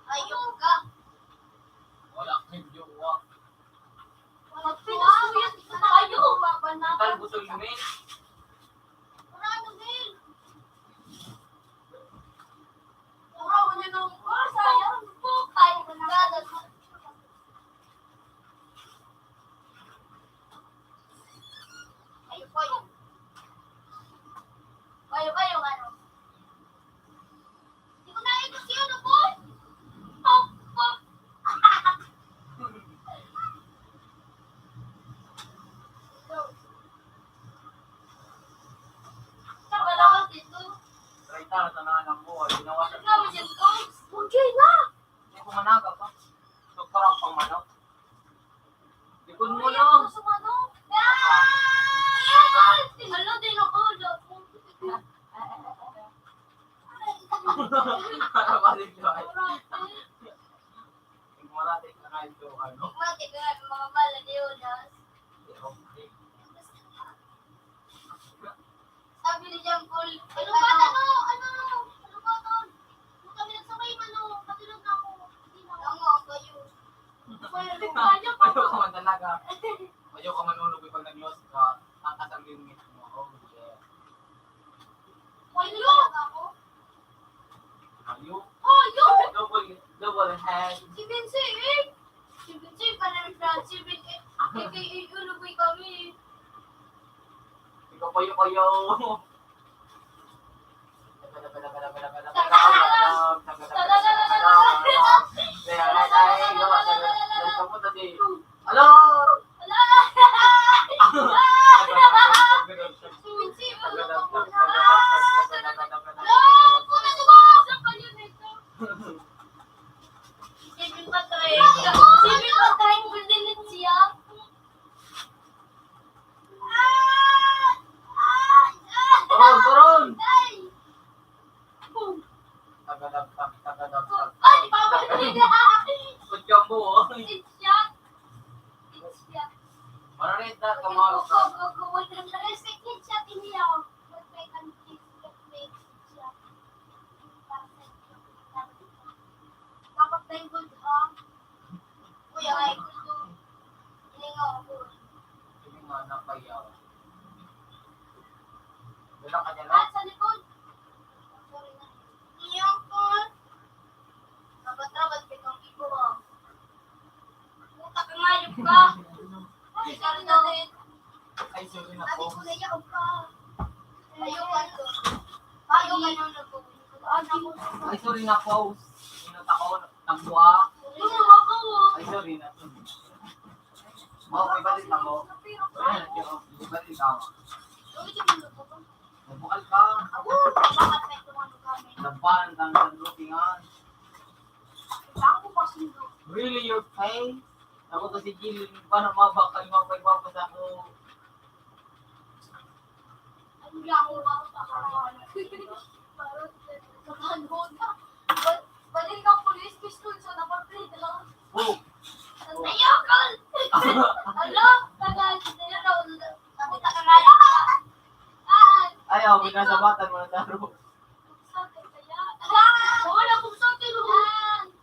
Ayun ka. Wala kang jowa. Magpinasuyat tayo, baba na. Tal, busog yun eh. Wala, ano, Mel? Wala, wala na. Ah, sayang. Ay, wala. Ay, ay, ano? Di ko na ito siya, ano po? Pok, pok. Sa palawan dito. Treinta na sana ang buhay. Ginawa na. Ano naman yan, Coach? Hindi ko managa pa. Doktora ang pangmanok. Likod mo lang. Gusto mo, no? Ah! Hala, di na ko, lo. Para balik na kayo. Tigmaratik na kayo, ano? Tigmaratik na kayo, mga bala, di oras. Okay. Sabi ni Jean Paul, "Ano ba, ano, ano, ano ba, tol? Kung kami nagsabay, ano, patulog na ako." Hindi na ako. Tama, kayo. Kayo, kayo ka man talaga. Kayo ka man, ulo, pag nag-lost ka, tatas ang limit mo. Oh, yeah. Kayo. Kayo. Oh, yun! Double, double head. Si Vinci, eh! Si Vinci, pala ni Franz, si Vinci, eh, A K A Uluboy kami. Ikaw pa yung kayo. Hello! Hello! Si Vinci, Go, go, go, go. Respect niya siya, tiniyaw. Respect and please, respect siya. Dapat na yung good, ha? Kuya, ay, good. Hindi nga ako. Hindi nga, napayaw. Wala ka dyan, ha? Ah, sa likod. Sorry na. Iyong call. Rabat-rabat ka itong ibo, ah. Puta ka, ngayop ka. Ay, sorry na din. Ay, sorry na po. Sabi ko na, yaw ka. Ayaw ka to. Ayaw ka nang nagpupunta. Ay, sorry na po. Inot ako, nagbuha. Ano ako? Ay, sorry na. Mo, may balik ako. Ayan, may balik ako. Nabukal ka. Ako, bakit may tumano kami? Labanan ka ng sandukingan. Saan ko pa sundo? Really, your face? Ako to si Gil, yung pa na mabakal mo, pag mabasa ko. Ano lang ako, bakit pa ako? Parang, sa kanbon na. Ba-, balil ng pulis, pistol siya, napatay na. Oh. Ayoko! Alo, tagal, tagal, tagal, tagal, tagal, tagal, Ayaw, binasabatan mo na taro. Buksan ka kaya? Wala, buksan ka naman.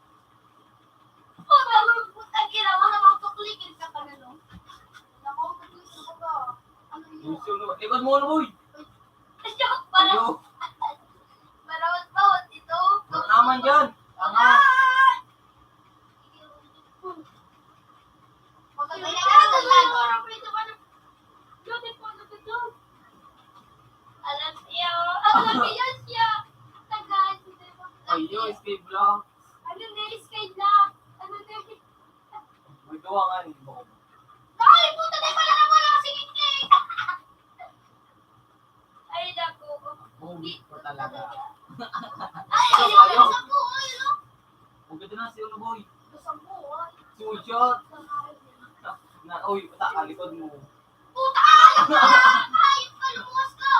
Oh, bago putang ina, wala mang tuklikin ka pa na, no? Wala mang tuklikin ka pa. Ano yun? Gusto mo, likod mo, ano, boy? Joke, para, Ayo. Para magbawat ito. Ba't naman dyan? Tama. Ah! Alam niya, oh. Alam niya siya. Tagal. Ayun, escape lang. Ano na, escape lang? Ano na? May gawa nga rin mo. Ay, puta, di pala na wala. Sige, sige. Ay, naku. Boom ko talaga. Ay, Ikaw, ayun, ayun. Sa buhay, no? Huwag ka na, si Ulo Boy. Sa buhay. Si Ushot. Na, oy, puta, kalikod mo. Puta, ayun ka! Ayun ka, lumuwas ka!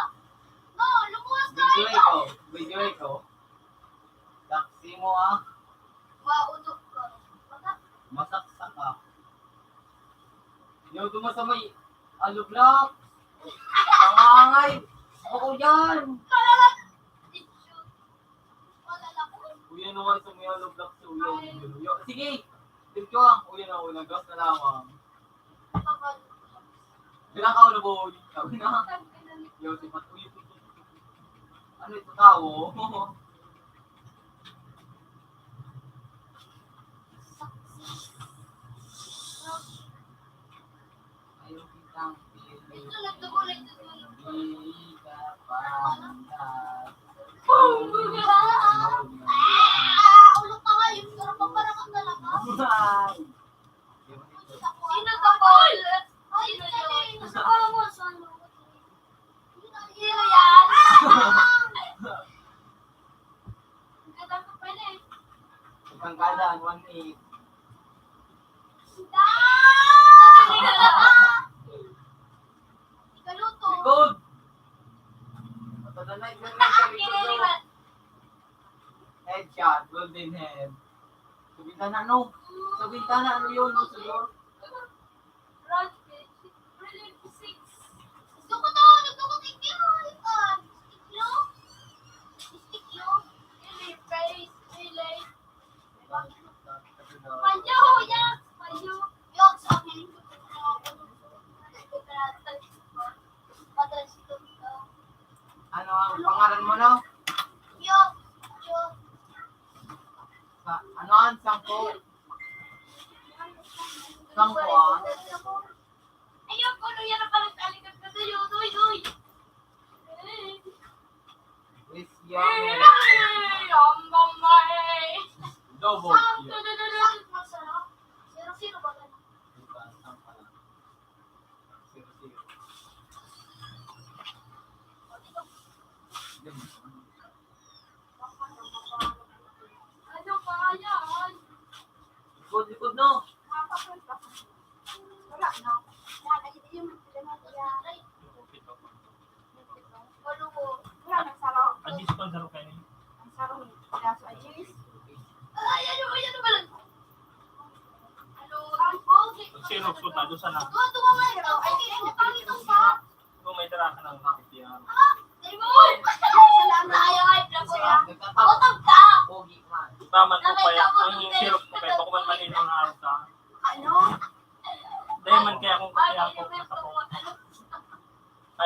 No, lumuwas ka! Video ito, video ito. Taksi mo, ah. Maudok ka. Baka Masaksak ka. Yung dumo sa may Alo Blocks. Ang angay. Ako yan. Kuya naman sa may Alo Blocks. Uy, uy, uy. Sige. Dito ka. Uy, na, uy, naggas na lamang. Bilang ka, Alo Boy. Sabi na. Yo, si Pat, uy. Ano ito, tao? Ayaw kitang pili. Ito, nagdugo, nagdugo. Hindi ka pantas. Ah, ulo ka nga, yung sarap ang parang talaga. Ay. Sino to, Paul? Sino yun? Gusto ko mo, saan mo? Sino yan? Ang ganda ko pala eh. Isang kada, one eight. Ikaluto. Likod! Matatanay ko rin sa likod, oh. Headshot, golden head. Sa bintana, no? Sa bintana, ano yun? No? Sa door? Gusto ko to, gusto ko tiklo. Ito, tiklo. Tiklo. Really, face, really. Panyo, yeah. Panyo. Yung sa akin, Ano ang pangalan mo, no? Yo, yo. Sa, ano ang sangko? Sangko, ah? Ayoko, ano yan ang pala sa likod ko sa'yo? Uy, uy! Is yan. Ay, ang mamay! Double kill. Zero, zero ba? Zero, zero. Ano ba yan? Likod, likod, no? Wala, no? Yan, ay, yung, yung, yung, Wala, nagsaro. Ang disco, ang saro kayo. Ang saro, kaso ay, Ay, ano, ay, ano ba lang? Ano, ang pogi. Ang Xerox ko, tado sana. Tuwa, tuwa nga ito. Ay, hindi, hindi pa.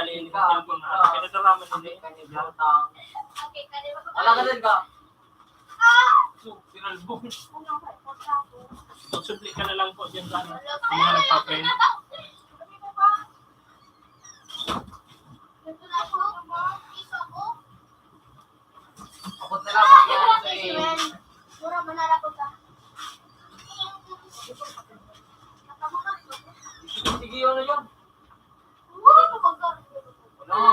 Pinadala man nila. Wala ka din ka? So, sinalbong. Magsubli ka na lang po dyan sa ano, sa mga nagpa-print. Abot na lang ako yan sa iyo. Mura mo na lang ka. Sige, ano yan? Ano?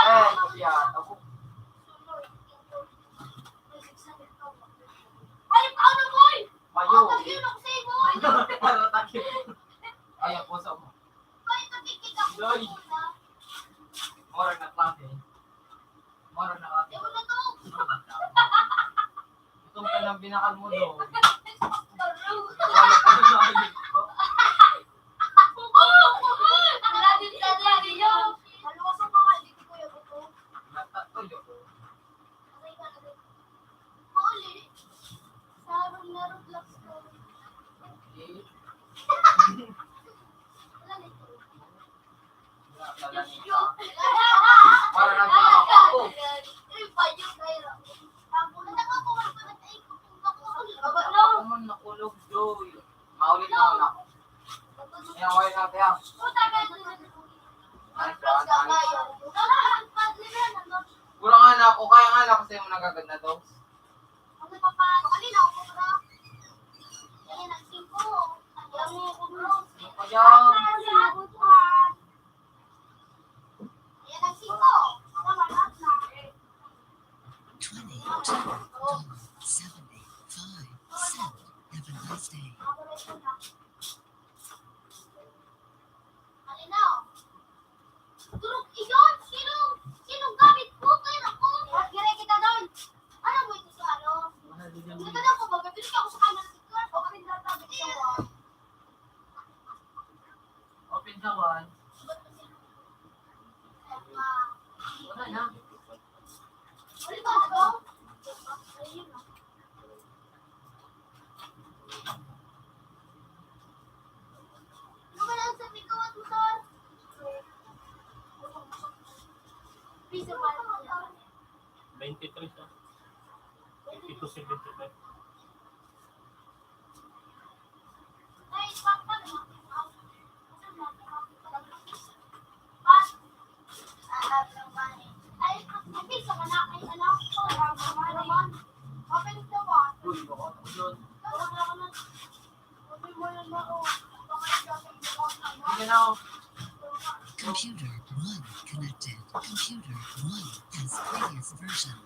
Eh, siya, ako. Ay, paano, boy? Mayo. Ang yun ako sa iyo, boy. Ano, takip? Ay, ang puso mo. Ay, nakikita ko Joy. Sa una. Mura na klase. Mura na klase. Ewan na to. Itong ka ng binakal mo doon. Baro. Wala pa na. Ang lalim sa lalim. Maluwas ang mga dito, Kuya Buto. Nagtatuyo. Aray ka, aray. Mauli. Sa harong na Roblox ko. Okay. Wala nito. Wala, wala nito. Para nagpapako. Ay, payo kayo. Ako na ka, kung ano pa nagtaikot yung bako. Baba na. Ako man nakulog, Joy. Maulit na ako. Yan, okay na, kaya. Puta ka, Ay, Roblox ka kayo. Wala, ang padre na, ano? Wala nga na ako, kaya nga na kasi yung nagagad na to. Ano pa pa? Kanina ako pa. Ayan, ang singko. Ang dami ko, bro. Ano pa yan? Ang dami ko, bro. Ayan, ang singko. Tama, lahat na. Twenty-two dollars seventy-five cents. Have a nice day. Ako na ito na. Alinaw. Durog iyon! Sinong, sinong gamit ko? Kaya ako! Magkira kita doon! Ano mo ito sa ano? Ito daw ko, magpapili ako sa kanya. Ito ako, kapit na tabi ko. Open the one. Wala na. Ano ba ito? Ayun na. Twenty-three siya. Fifty-two seventy-five. Computer one connected. Computer one has previous version.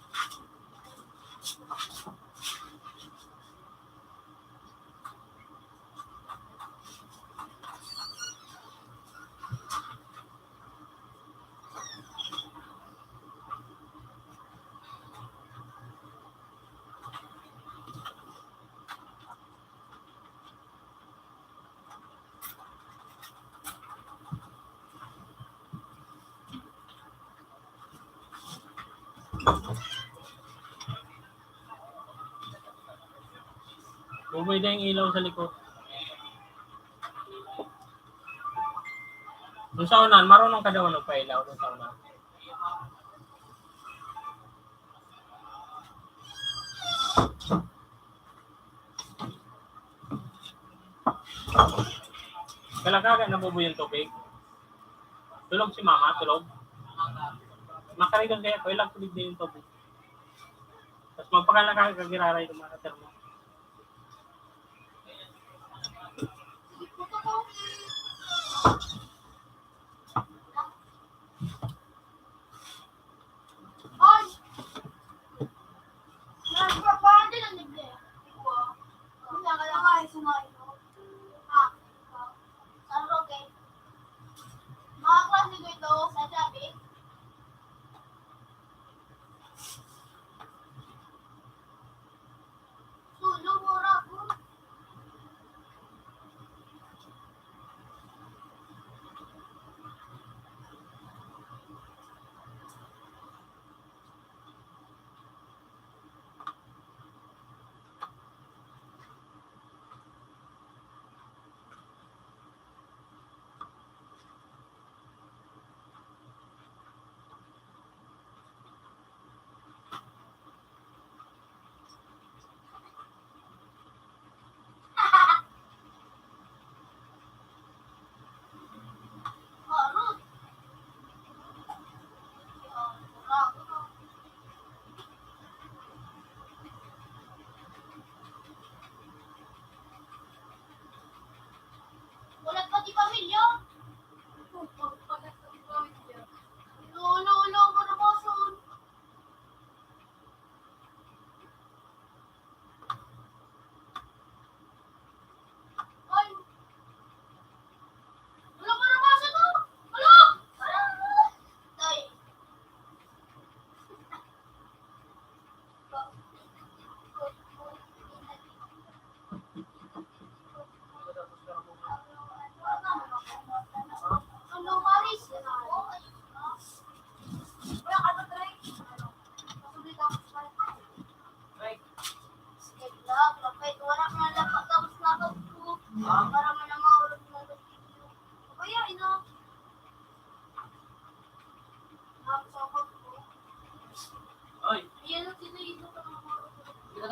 Buboy na yung ilaw sa likod. Doon sa unahan, marunong ka daw magpailaw doon sa unahan. Kalakaga na buboy yung tubig. Tulog si mama, tulog. Makarigan kaya ko, ilang tubig din yung tubig. Tapos magpakalakaga, giraray ko mga katermo.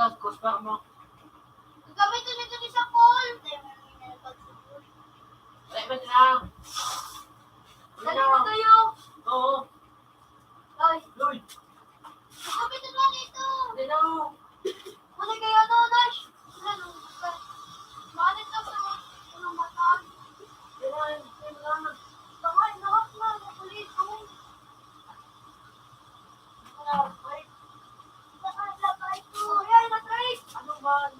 Tapos pa mo. Gagamitin nito ni sa Paul. Ay, ba't lang? Dali na kayo. Oo. Ay. Loy. Gagamitin na nito. Hindi na. Huli kayo, no, Nash? Ano? Manit ka sa unang mata. Hindi na, hindi na. Tangay, lahat na, nakulit ko. Ano man?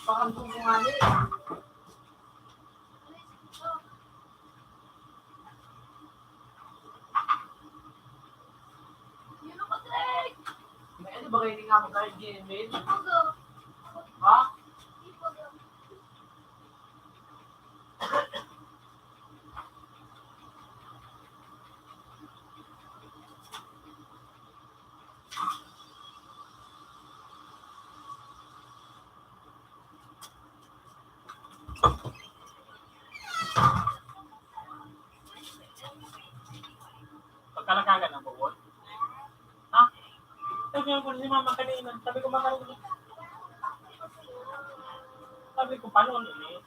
Parang bumungani. May ano ba kayo nga magkain din, Mel? Ha? Pagkalakagan ng buhon? Ha? Sabi ko si mama kanina, sabi ko, "Mama, sabi ko, paano ano eh?"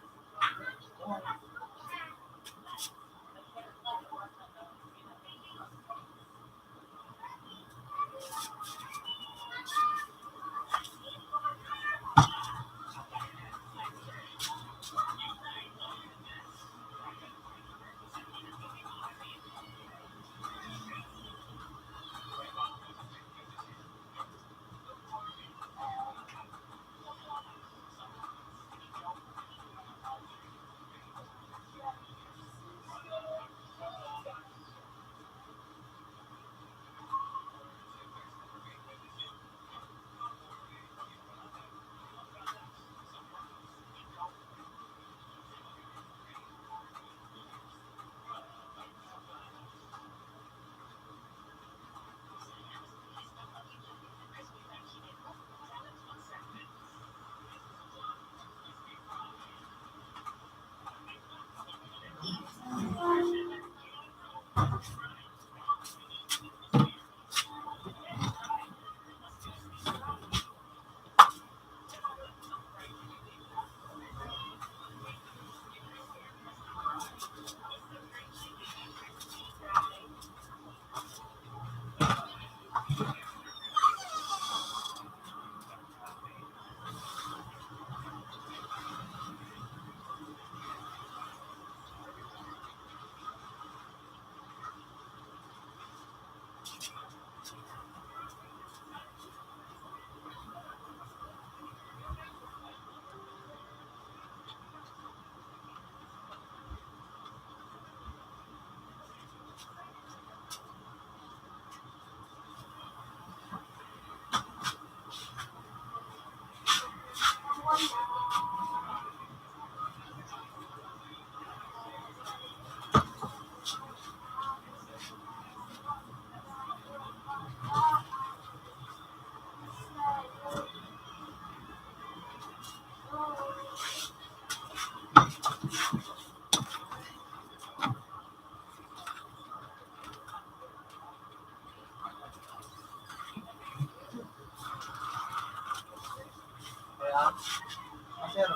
Kaya, ah, sir.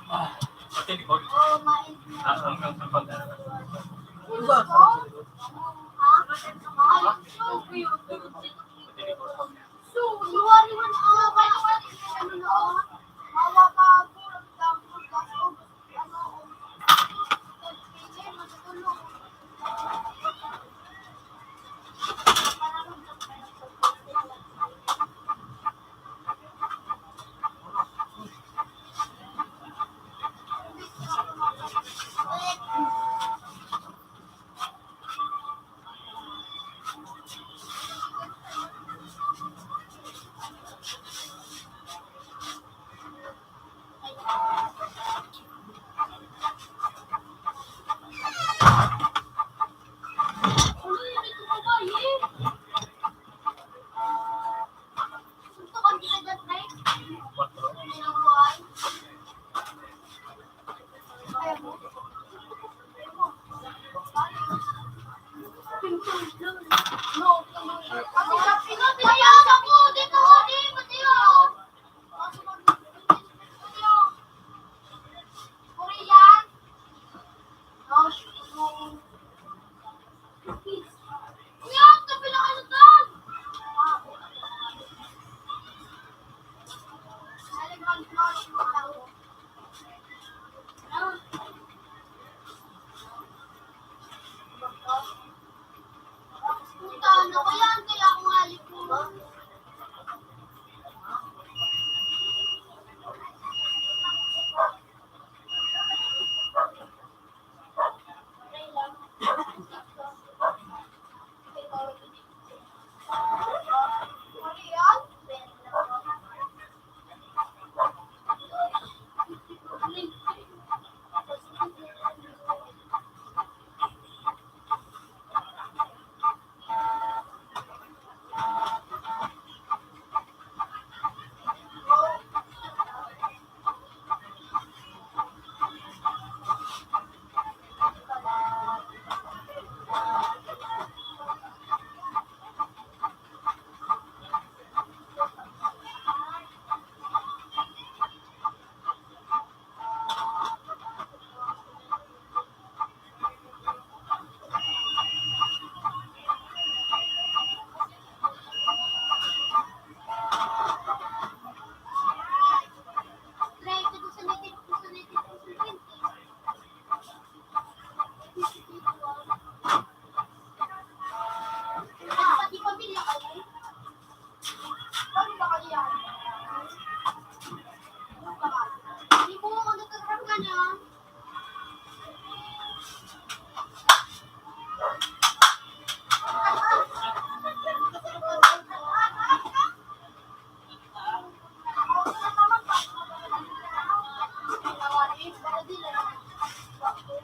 Ah, pati likod. Ah, ang, ang, ang pag- Ano ba?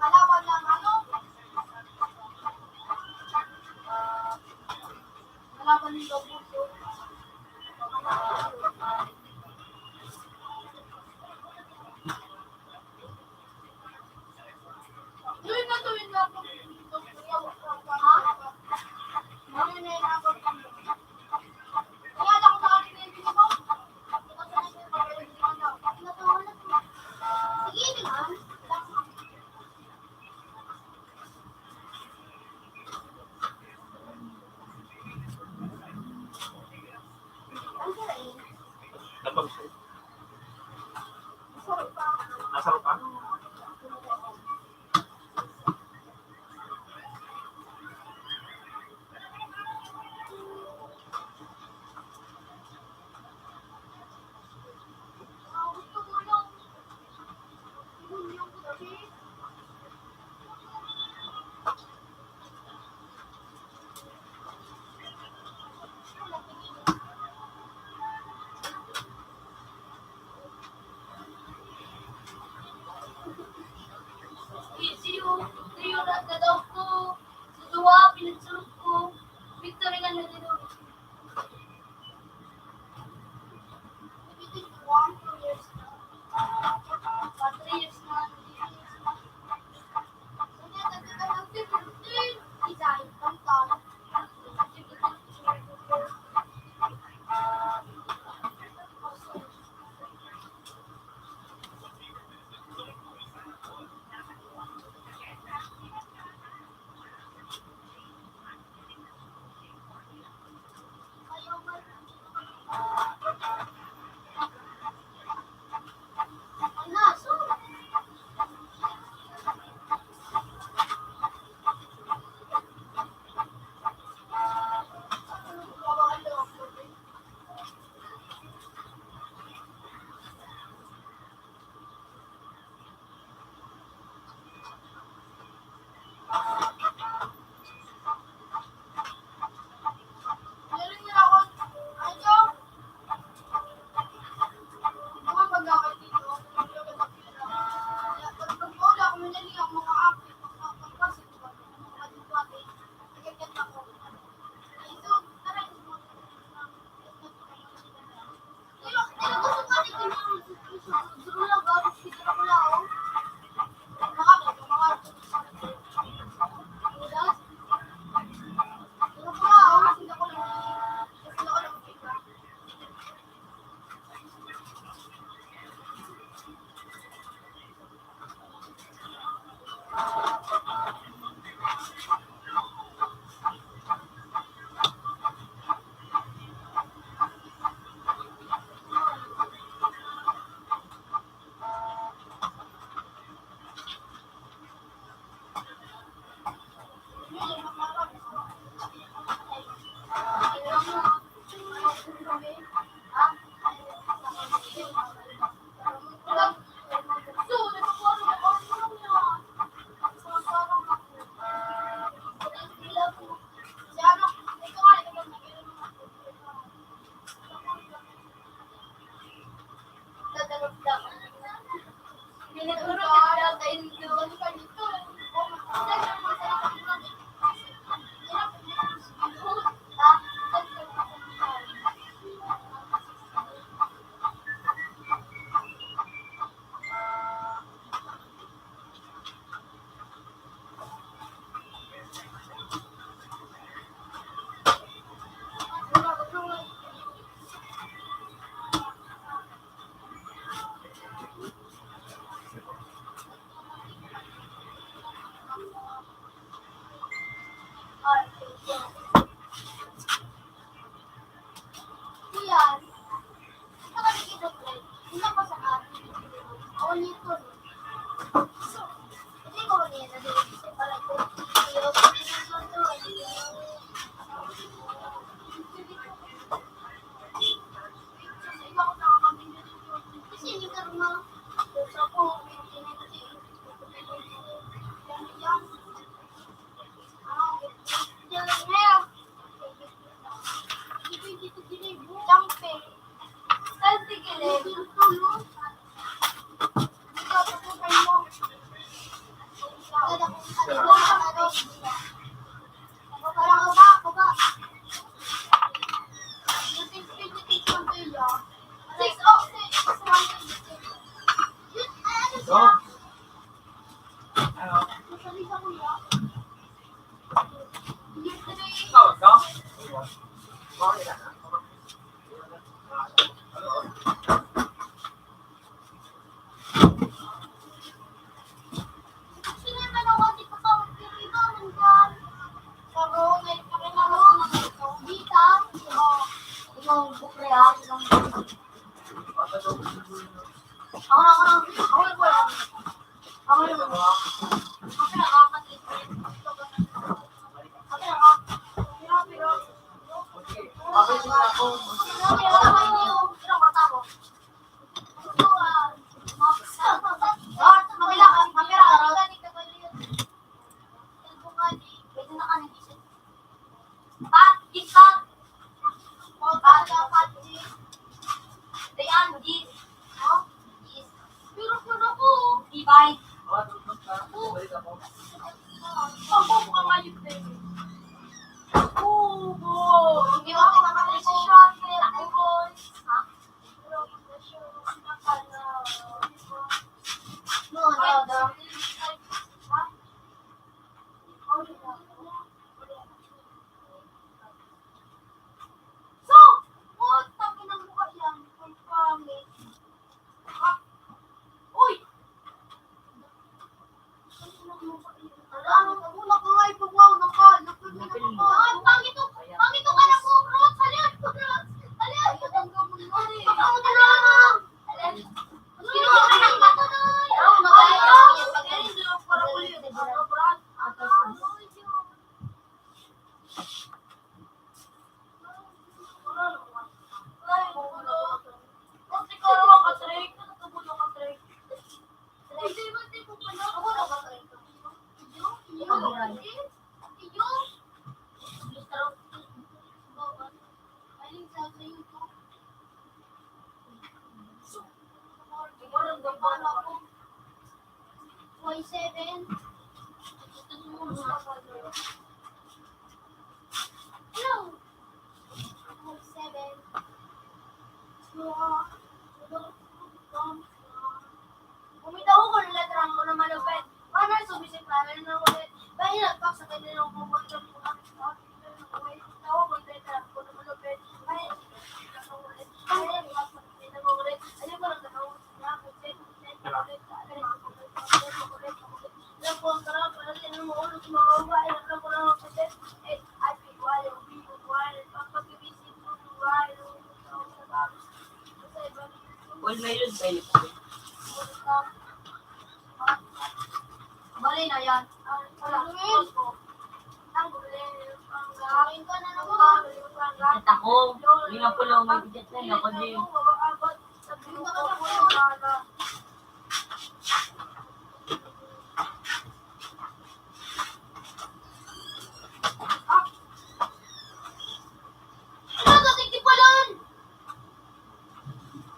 Kalaban ng ano? Ah, kalaban ng Lobuso. Yun na to, yun na to. Ha? Yun na yun ako. Kaya lang sa akin na yung ginagawa. Sige naman. Tapos, nasa pa? Iyo, iyo na, na daw ko. Sa duwa, pinagsulog ko. Victory na na din. Dayan, gis. No? Gis. Pero kung ako, Divide. Oo. Ang buko ka ngayon, baby. Oo, boy. Hindi mo ako makapresisyon. Ha? No, no, no. So, putang ina mo kaya, ang pangit. Ah, uy! Ala, ang pagulak ko nga, ipagwaw na ka, napagulak ko. Ay, pangito, pangito ka na po, bro. Salihan ko, bro. Salihan ko. Pagkamutan na lang. Sino ka na, Patoy? Ano, magayon? Pag-irin, bro, para ulit. Ano, bro? Atas, ano? Y seven. Hello. Y seven. Kung may tao ko, letra ko na malupit. Paano subisip na rin ang ulit? Dahil nagpak sa kanya yung kumot ng mga tao ko, letra ko na malupit. Dahil nagpak sa kanya ng ulit. Ayun ko lang, All may load pa yun. Bali na yan. Wala. At ako, hindi na pala may bigat na yun. Ako din.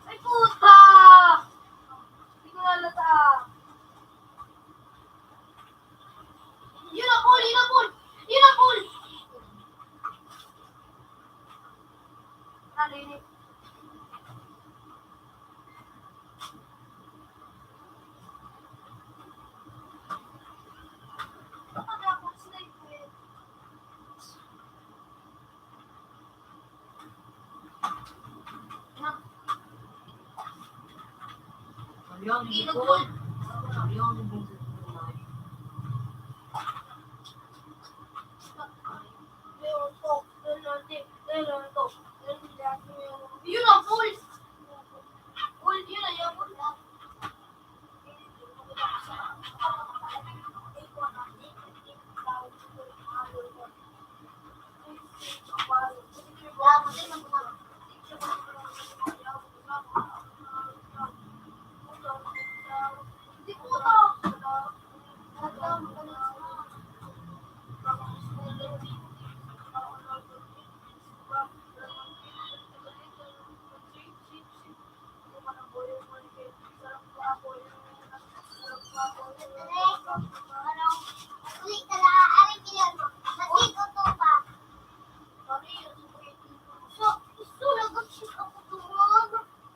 Ay, puta! Hindi ko nalata. Yun ang goal! Yun ang goal! Yun ang goal! Nalinis. Yun ang goal. Goal, yun ang goal.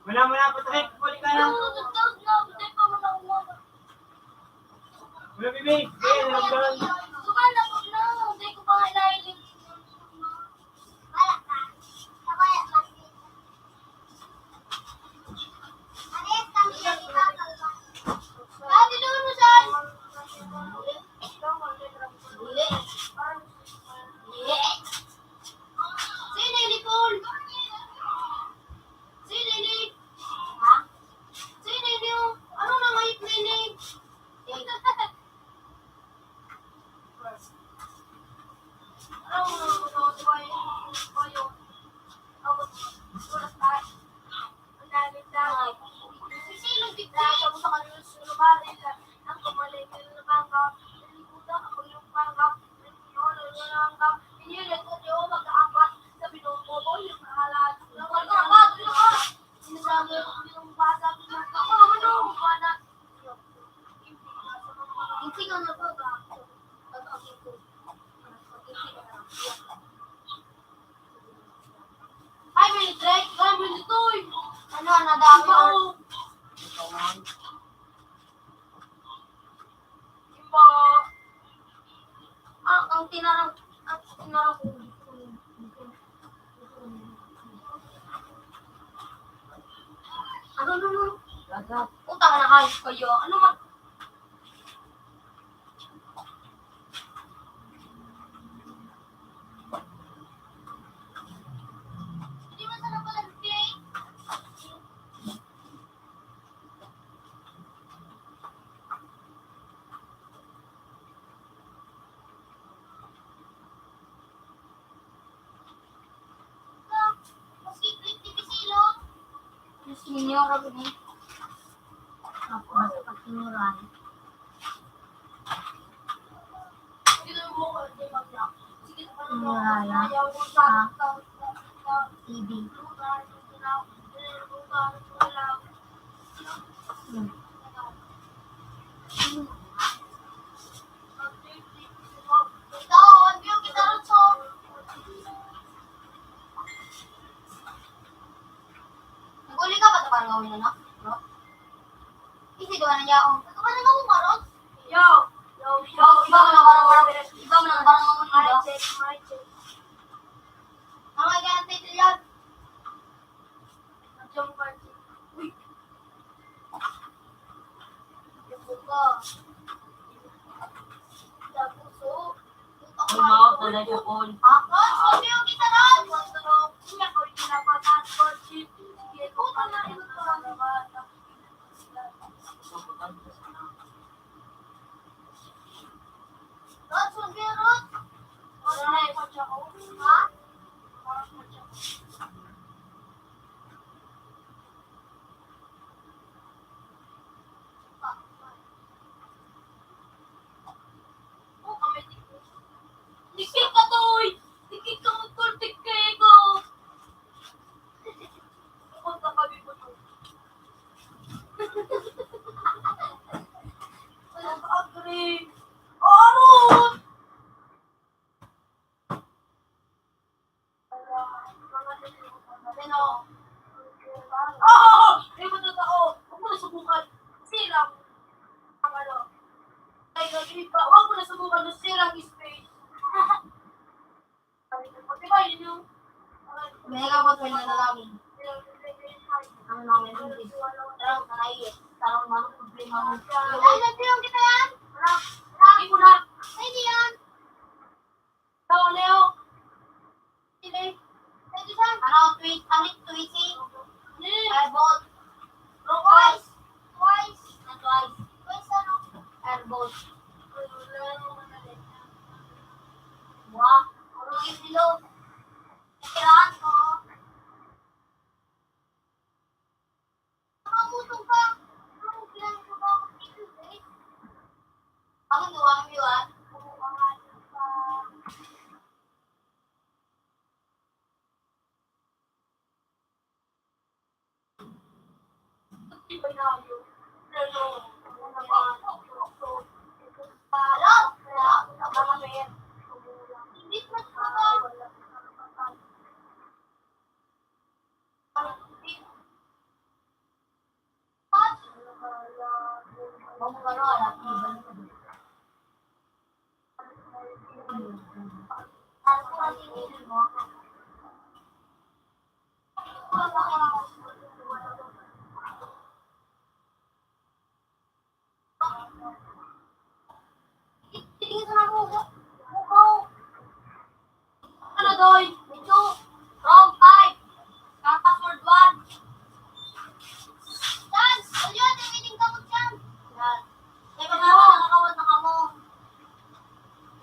Wala, wala, Patrick. Balik ka na. Wala, bibi. Kaya, naramdaman. Sumala ko na. Hindi ko pa kailangan. Sino ini, Paul? Sino ini? Ha? Sino ini, oh? Ano na ngayot na ini? Ay, may drink. Ay, may lutoy. Ano, nadami. Iba, oh. Iba. Ah, ang tinarang, ang tinarang ko. Ano, ano, ano? Utang na hayop kayo. Ano man? Hindi masarap pala ng cake. Mas kiklik ni Pisilo. Mas ninyo, Robin. Ako, basta pag tinuran. Tinuran lang sa T V. Hmm. Nag-uli ka pa sa barangay na, no? Bro? Kasi gawa na niya ako. Sa barangay mo, Maros? Yo! Yo, yo, iba mo na barangay, iba mo na barangay mo, iba. Mic check, mic check. Ang mga ganang title yan. Ang jump party. Uy! Uy, mga pala niya, Paul. Dikit ka, Toy! Dikit ka, magkultik kayo ko! Kapag kakabi mo to. Ang agree! Aron! Oh! Di mo totoo. Huwag mo na subukan. Sirang. Ang ano. Ay, nag-iba. Huwag mo na subukan. Sirang space. Di ba yun yung May nagkakot may nanalangin. Ang mga English. Tarang, tarang, tarang, mga problema mo. Ay, nagbilang kita yan. Hindi ko na. Ay, di yan. Tao, Leo. Hindi. Ano, tweet, ano, tweeting? Airboat. Twice. Twice. Na twice. Twice, ano? Airboat. Wah, ano yung bilog? Tirahan ko. Nakabutong ka. Ano ang ginagawa mo dito, eh? Bakit gawa mo yun? Ano, Doy? Medyo wrong type. Ang password one. Chance! Ano yun? Yung ining kamot yan. Yan. Kaya mga nakakawat na kamo.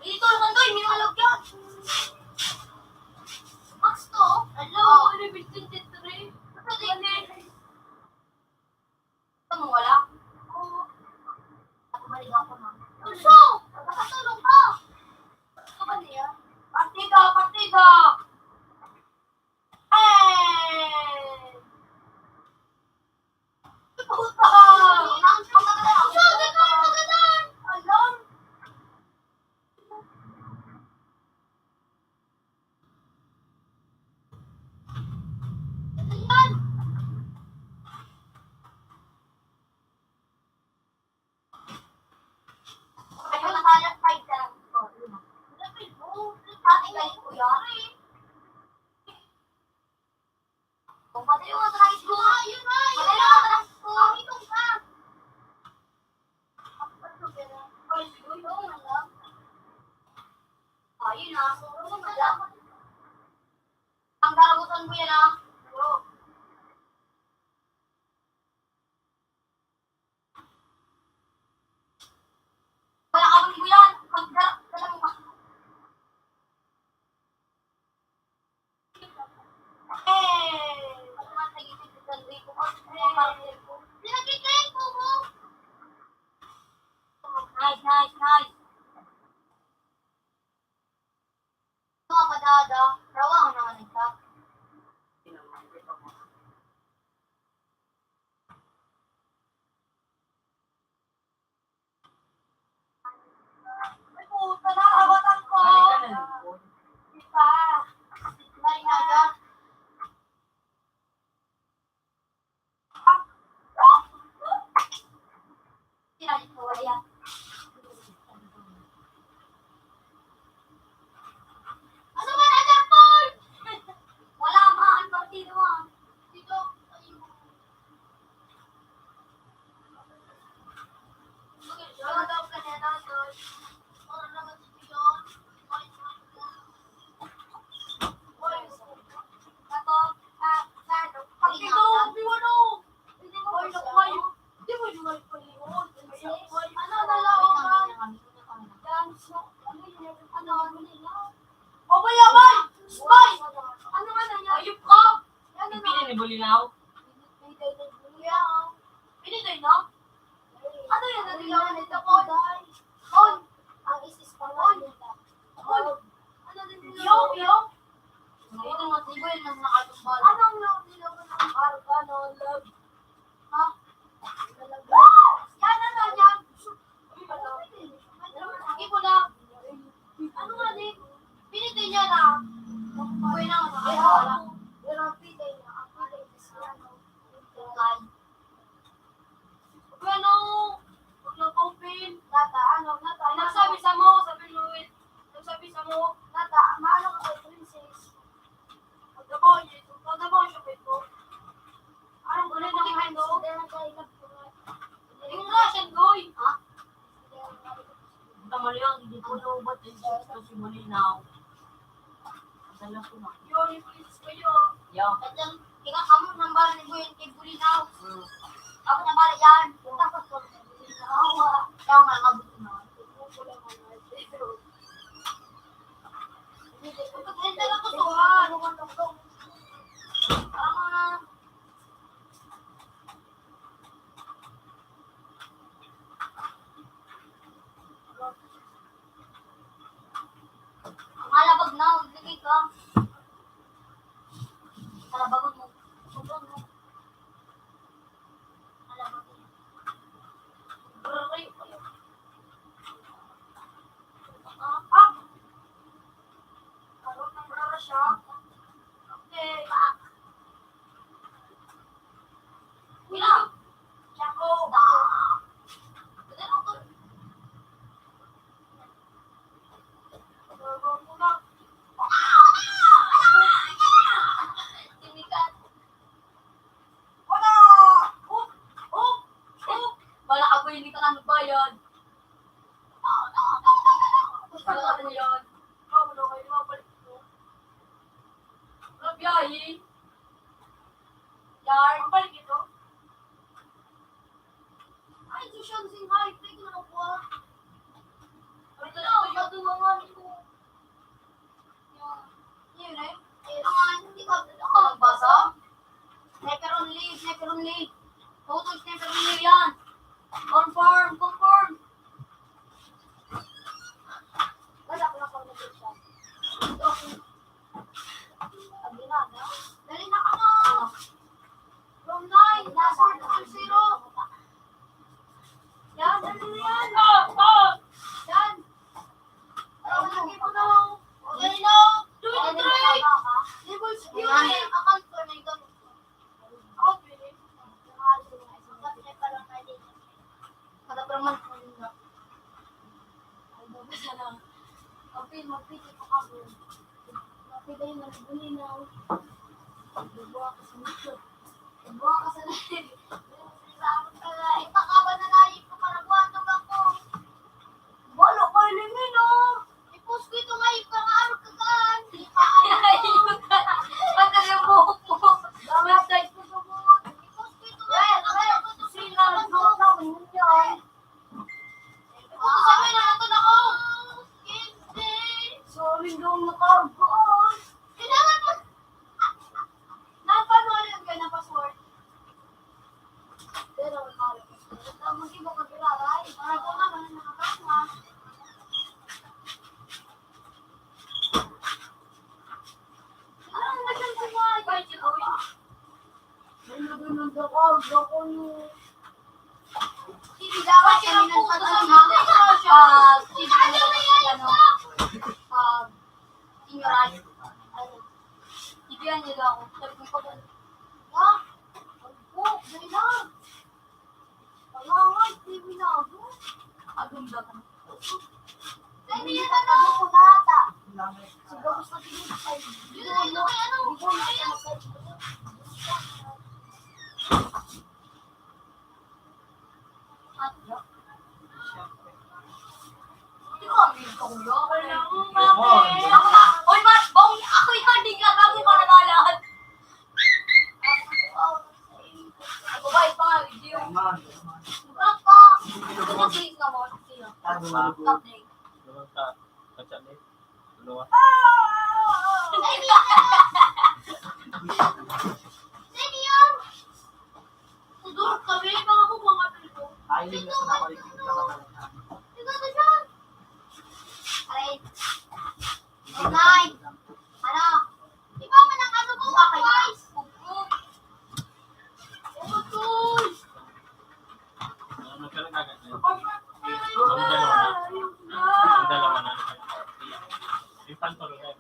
Dito naman, Doy. May alog yan. Max to? Hello, oh. Ano, Vincent Tatre? Ano, Doy? Gusto mo wala? Oo. Ako maligaw ko, ma'am. Uso! Nakatulog ka! Gusto ba niya? Partido! Partido! Eh! Puta! Uso! Dito ang pagkatan! Alam! Ayun na. Ang garabutan ko yan, ah. Wala ka bang buyan? Pagda-, dala mo pa. Eh, ano nga, nagiging ko, eh, pinagkikita ko mo. Nice, nice, nice. Mga padada, rawa nga naman ito. Ay, puta na, hawatan ko. Balik ka na lang po. Di pa. May naga. Ano ba na, Japon? Wala, mahal, partido, ah. Dito, ayun. Obay, obay! Obay! Ano nga na niya? Ayop ka! Ano na? Ipinanibulinaw? Piniday na. Ano yan? Ano yan? Ano yan? On. Ang isis pa on. On. Ano din yun? Yo, yo. Ito, matigo yun, mas nakatumbal. Anong love nila mo ng Arcana Love? Ha? Yan, ano yan? Ano? Sige mo na. Ano nga ni? Pinitay niya na. Buhay na ako. Ay, wala. Pero ang pitay niya, ang pitay niya si ano, yung kay. Ano? Huwag na open. Nata, ano, nata, Ang nagsabi sa mo, sabi mo, Will. Nagsabi sa mo. Nata, maano ka kay Princess? Pagkabaw niya, pagkabaw siya, pwede ko. Anong gulay ng handog? Yung Russian, goy. Ha? Tama lang, hindi ko naubat yung six kasi malinaw. Madala ko na. Yun, yung princess ko yun. Yeah. At yung, tingnan ka mo, nambara ni Boy yung kay Bulinaw. Hmm. Ako nambara yan. Tapos ko, Bulinaw. Kaya nga, mabuti na. Ito ko lang ang Ito ko lang ang Tama na. Ang alabag na, magbigay ka. Kalabagon mo. Sobrang mo. Alabag mo. Brrrr. Sana. Kapil, mapiti pa ka po. Mapiti yung nagbuhinaw. Dibuha ka sa mundo. Dibuha ka sa lalim. Ipakaban na lalim ko para buhaton ako. Wala ko ilingi, no? Ipos ko ito nga, ipakaarog ka gaan. Pati yung buhok mo. Bawal side ko sa buhok. Ipos ko ito nga, ipakaarog ka gaan. Sila, no, no, no, no. Ipos ko sa akin, ano to na ko? Hindi. Sorry, dong, nakaarog ko, ah. Kailangan mo. Napanulit ka na password. Pero, ang iba ka, Bilaray. Para ko naman, nakakasma. Ano, nagsasawa? Ay, si Kuya. Ano, ganun, baka, baka yung Sige, dapat kami nagpapasama. Pag, sige, ano, pag, senior high. Ano, ibihan nila ako. Sabi ko, "Pag, ha? Ang buhok, ganyan lang." Kailangan, T V na ako. Agunda ka. Kaya niya na ako nata. Siguro sa tingin ko, ay, yun, yun, ano, yun, yun. Di ko ang bilis ko, kuya. Wala akong bakit. Ako na. Oy, Mat, bong, ako yung hindi ka kami para lahat. Ako ba, ito nga, video. Wala pa. Ito, please, naman. Sino? Kapne. Kapne. Ay, niya. Sino yun? Sudurog kami, mga ko, mga pito. Ay, yun, nasa nakarikit ka ba talaga? Ikaw na siya. Aray. Good night. Ano? Di ba man ang ano ko, guys? Upo. Upo, guys. Ano ka nagkakasin? Ang dalawa na. Ang dalawa na. Yung pantol na yun.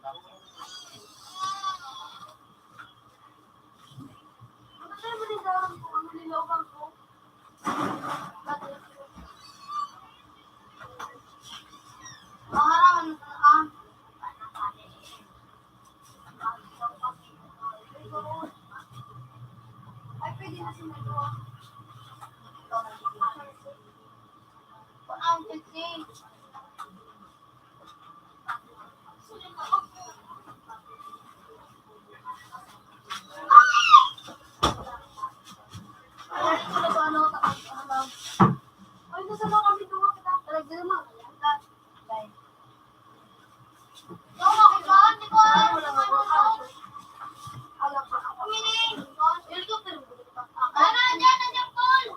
Ay, pwede na si Milo. Ang sexy. Ay, nasa na kami duwa kita. Talaga naman. Ay. Ikaw, ako ba? Di ko alam kung ano to. Alam ko. Ako, mini. Helicopter. Ano, nandiyan, nandiyan, Paul.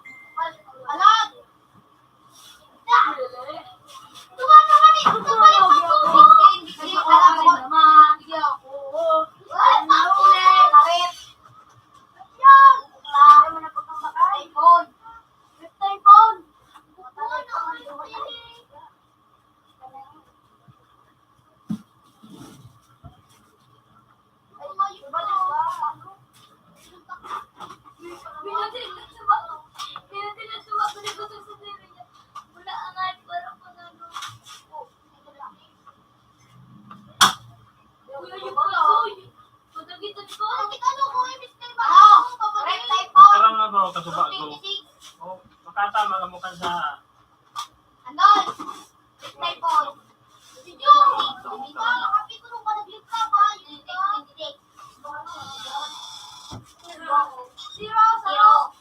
Alam. Ano? Correct type po. Tara nga, bro, kasuba ko. Oh, makatama ka mo ka sa Andol! Reply po. Si Joe! Hindi ka makapito nung panaglipla ba? Hindi, hindi. Zero. Zero.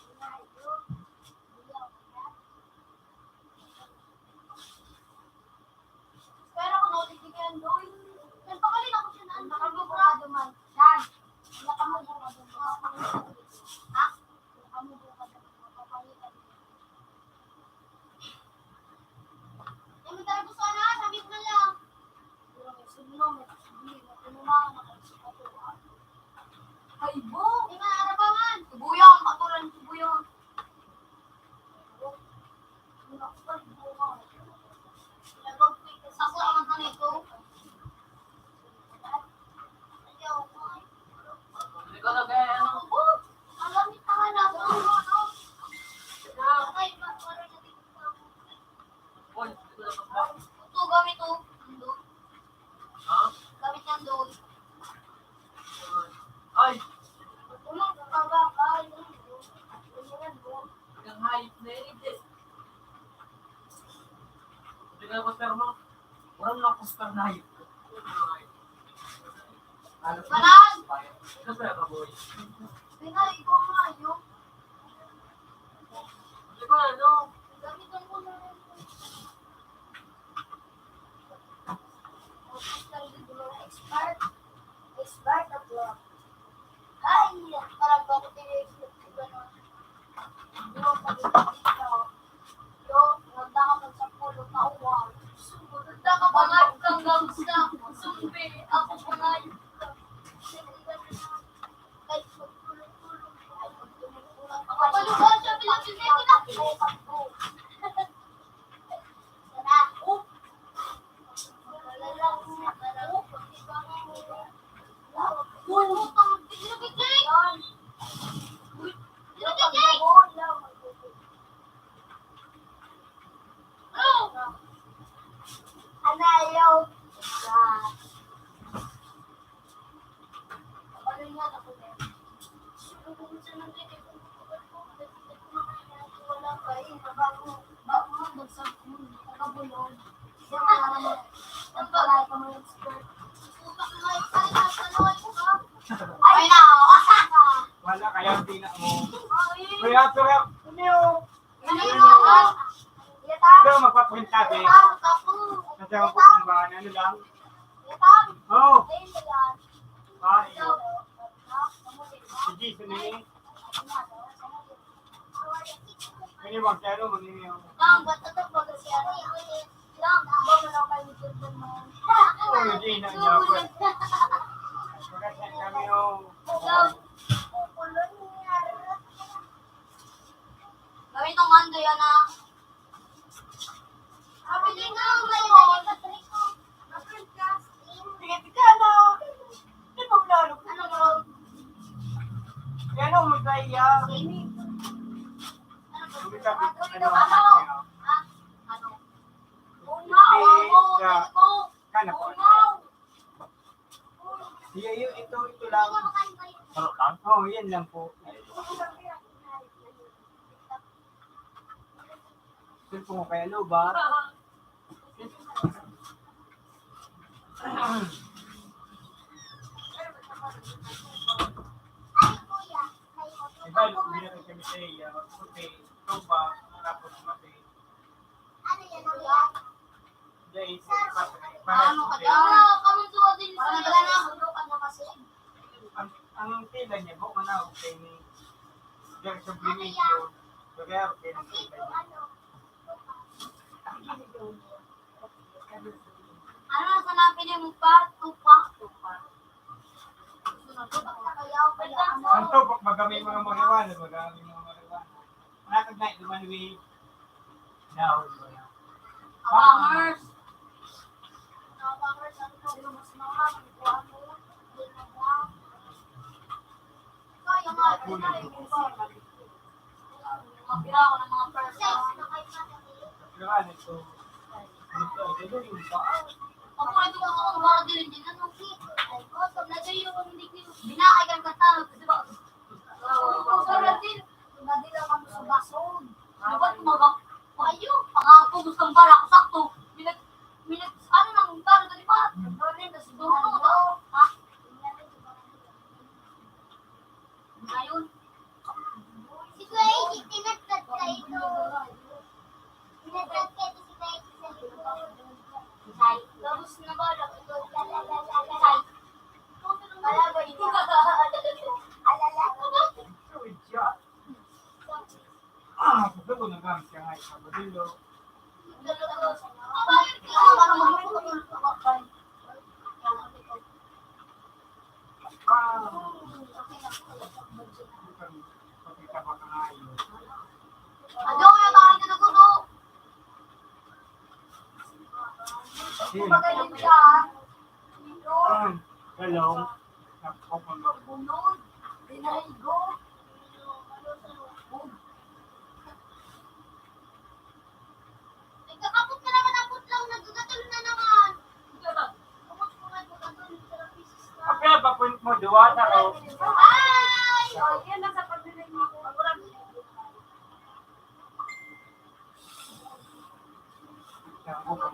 Pero kung naulit ka yan, Joy, nagpakalin ako siya na ang nakamubukado man. Yan. Nakamubukado man. Ha? Nakamubukado man. Napapangitan. Yung may tarabos ka na, sabi ko na lang. Pero may sugno, may sugno, may tinumang, may sugno. Ay, bo! Di nga arabangan. Tubuyang, patulan, tubuyang. Ako ang tanay ko. Ikaw na kaya, ano? Alam ni tangan na ako. Ay, ba, parang natin. Uy, ito na ba? Ito, gamit Kaya poster mo, walang mga poster na yun. Ano? Walang! Ano pala ka, boy? Pinay ko nga yun. Di ba, ano? Gamitan ko na rin. Expert. Expert ako. Ay, parang bakit ini-expect ko ganun? Yo, pag-ibig ko. Yo, nagdaka pag sa pulo, tauwa. Nagdaka pa nga hanggang sa sumbi. Ako pa nga yun. Kahit magtulog-tulog. Paluha siya, pinapinay ko na. Anayo. Ay, na. Wala kaya ang pina mo. Kaya, pero, ano yun? Ano yun? Pero magpapunta, eh. Kasi ang pupuntahan, ano lang? Oh. Ay, sige, sige. Ini wag kaya mo, ini yung Lang, ba't ito pag siya? Lang, ba mo na kayo dito mo? Oh, hindi na niya. Maganda kami, oh. Lang, kukulon niya. Gawin tong Andoy, anak. Sabi niya nga, may naging Patrick ko. Ano, bro? Yan ang masaya. Ano, ano, ano? Umaw, umaw, umaw. Kana po. Umaw. Iya, yun, ito, ito lang. Ano lang? Oo, yan lang po. Cellphone ko kaya low ba? Diba, umiyak kami sa iya, okay, ito pa, tapos mati. Ano yan, ano yan? Ano ka dyan? Kamuntuan din sa iyo. Ang, ang tela niya, buko na, okay ni Diyan sa Binicio, kaya okay na sa tela niya. Ano na sa napili mo pa? Tupa. Tupa. Ang tupak, magamay mga marijuana, magamay mga marijuana. Nakagay, duman, we. Daw. Abangers. Abangers, ang mas mahal, ang kuha mo. Kaya nga, kaya nga, Mapira ako ng mga person. Pero ano ito? Ito, ito yung pa. Ako, ito, ito, ito, para din, din, ano? Ay, ko, sa na yung hindi ko. Binahay kang kanta, di ba? Oo, para din. Madila kami sa basong. Dapat mga, ayo, mga pugos ng barak, sakto. Minag, minag, ano nang talo, di ba? Nagpapalin, tas siguro, ha? Ayun. Si Kuya Iggy, tinadtad ka ito. Tinadtad ka ito si Kuya Iggy sa likod. Ay, tapos na ba? Ay. Alala. Ah, gusto ko nagamit ka nga sa Badilo. Ah, pakita pa ka nga yun. Ano, wala ba kayo nagulo? Magaling ka. Hello. Nagpapanggap. Bunod. Dinaygo. Nagkakapot na naman ang putlang, nagkakatalo na naman. Kapot ko nga, nagkakatalo na. Kapya ba point mo, duwa na, oh? Ay! Oh, yan, nasa pagbilang mo. Ako lang. Ako, pag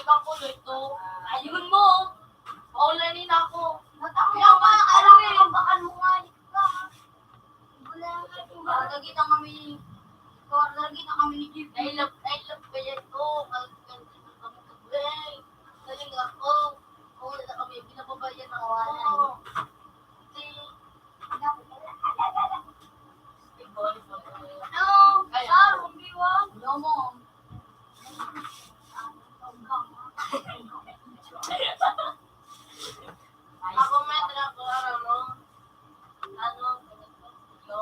Ikaw ko dito. Ayun mo. Paulan ni na ako. Natakot ako, alam mo, ang bakal mo nga. Wala nga, wala. Nagkita kami, nagkita kami ni Jim. I love, I love ko yan. Oo, kal-, kal-, kal-, kal-, galing ako. Oo, wala kami, pinababayan ako. Oo. Si, ano? Kaya, sir, kung di ba? No, mom. Ako, may trabaho, ano? Ano? Ano?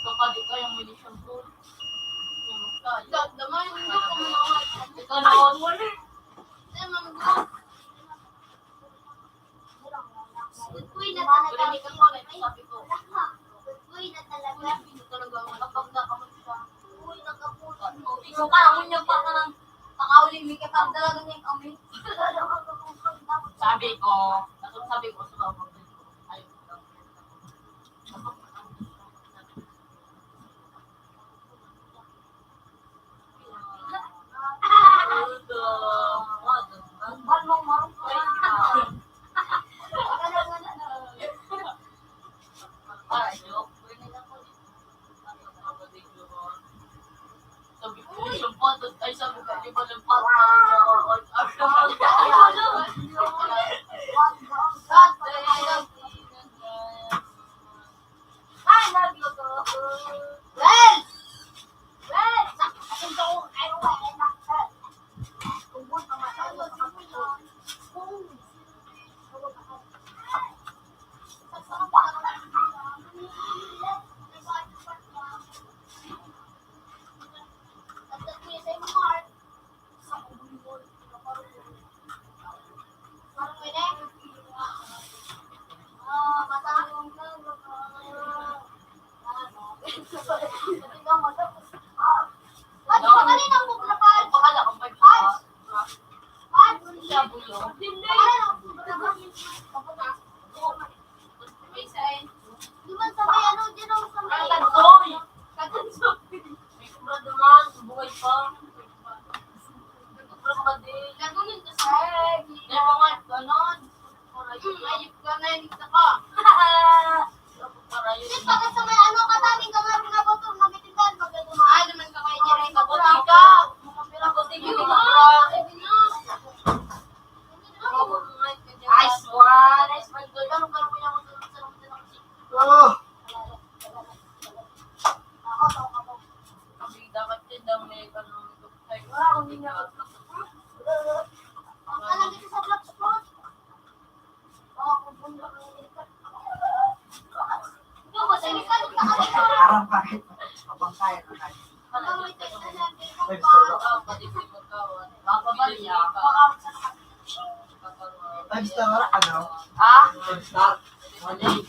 Kapag ikaw yung may shampoo, yung magkain. Damay, hindi ko mga. Ikaw na, oh. Ay, manggo. Uy, na talaga. Uy, na talaga. Uy, na talaga. Uy, nakapunan mo. Ikaw pa, ako niya pa ka ng pakauli, may kapag talaga niya kami. Sabi ko, sabi ko, sa mga. Sabi ko, "Uy, yung patos." Ay, sabi ko, "Di ba nagpatos?" Ay, nagluto. Well! Well! Sakit ako. Ay, wala na. Tungkol pa matalo sa kapatid. Di ba sa may ano, di ba sa may Katansoy! Katansoy! May kumra naman, buhay pa. May kumra pa din. Lagunin ko sa. May mga ganon. Hmm, ayop ka na, hindi ka. Hindi, pag sa may ano ka, daming ka nga rin naboto, mabitindahan, pag ano, ay, naman ka kayo dyan, ay, kabuti ka. Kabuti ka, di ba? Sabi niya. Nice one! Nice one, girl. Ano ka naman yung Oh! Ang dapat din daw may ano, Wala akong ginagawa. Ang alam dito sa blogspot. Baka kung bundok ng Amerika. Ikaw ba, sa Amerika, nagkakaroon ka? Parang bakit? Abang kaya na tayo. Abang may tayo na lang, may Five star ba? Pababa niya. Five star, ano? Ha? Five star. One day.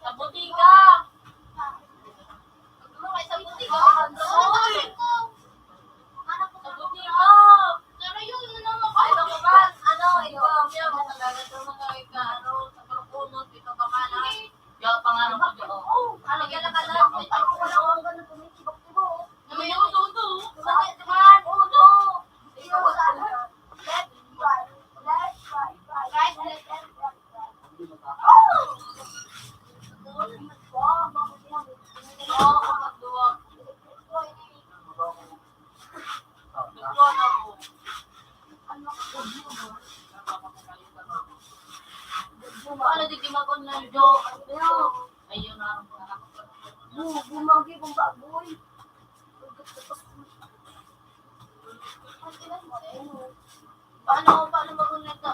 Sa butika! Sa butika! Sa butika! Pero yun, ano, ay, baka ba? Ano, ikaw, Mia, matagalan daw mga ika, ano, sa Purok Uno, dito ba ka na? Yo, pangalan ko, Yo. Oh, ano, yan ang alam. May tanong ko lang, ang ganda, tumitibak-tibak, oh. May udo-udo. Sakit naman, udo. Ikaw, left, right, left, right, right, left, left, right, right. Ano, di, di mag-online, Jo? Ayun na. Bu-, bumagi kong baboy. Paano, paano mag-online ka?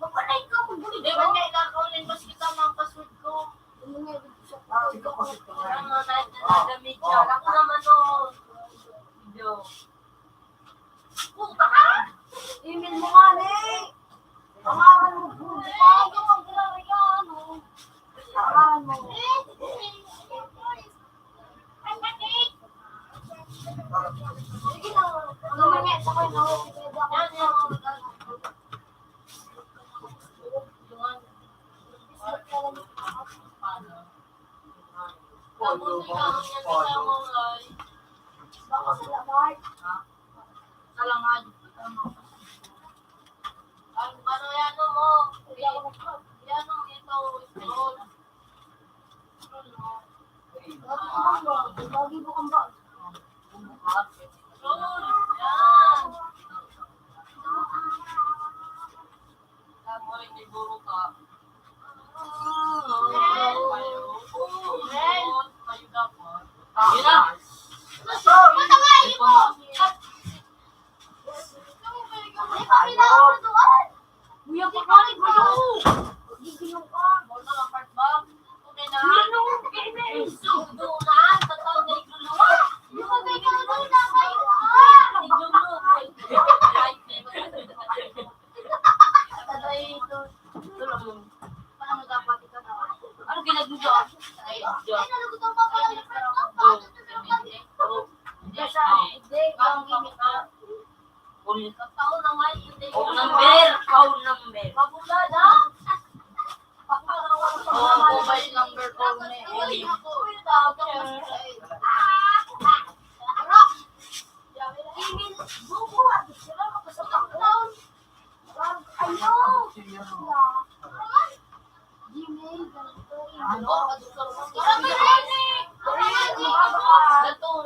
Mag-online ka, mag-online ka. Di ba, kailangan Baka sa lamay. Sa lamay. Ang ano yan mo? Yan ang ito. Lagi mo kang ba? Yun na. Kuya, pakain mo daw. Gigilong ka. Ano, part ba? Ano, Kenneth? Sudo na, tataw na igluluwa. Yung mga igluluwa na kayo, ah. Igluluwa. Ay, tatay, ito. Ito lang mo. Paano dapat ito na? Ano ginagawa? Ay, Diyos. Ay, nalagot ang papa. Ito, ito, ito, ito. Hindi, hindi. Hindi, hindi. Hindi, hindi. Phone number, phone number. Oh, mobile number ko na eh. Ayo. Gmail, ganito, email.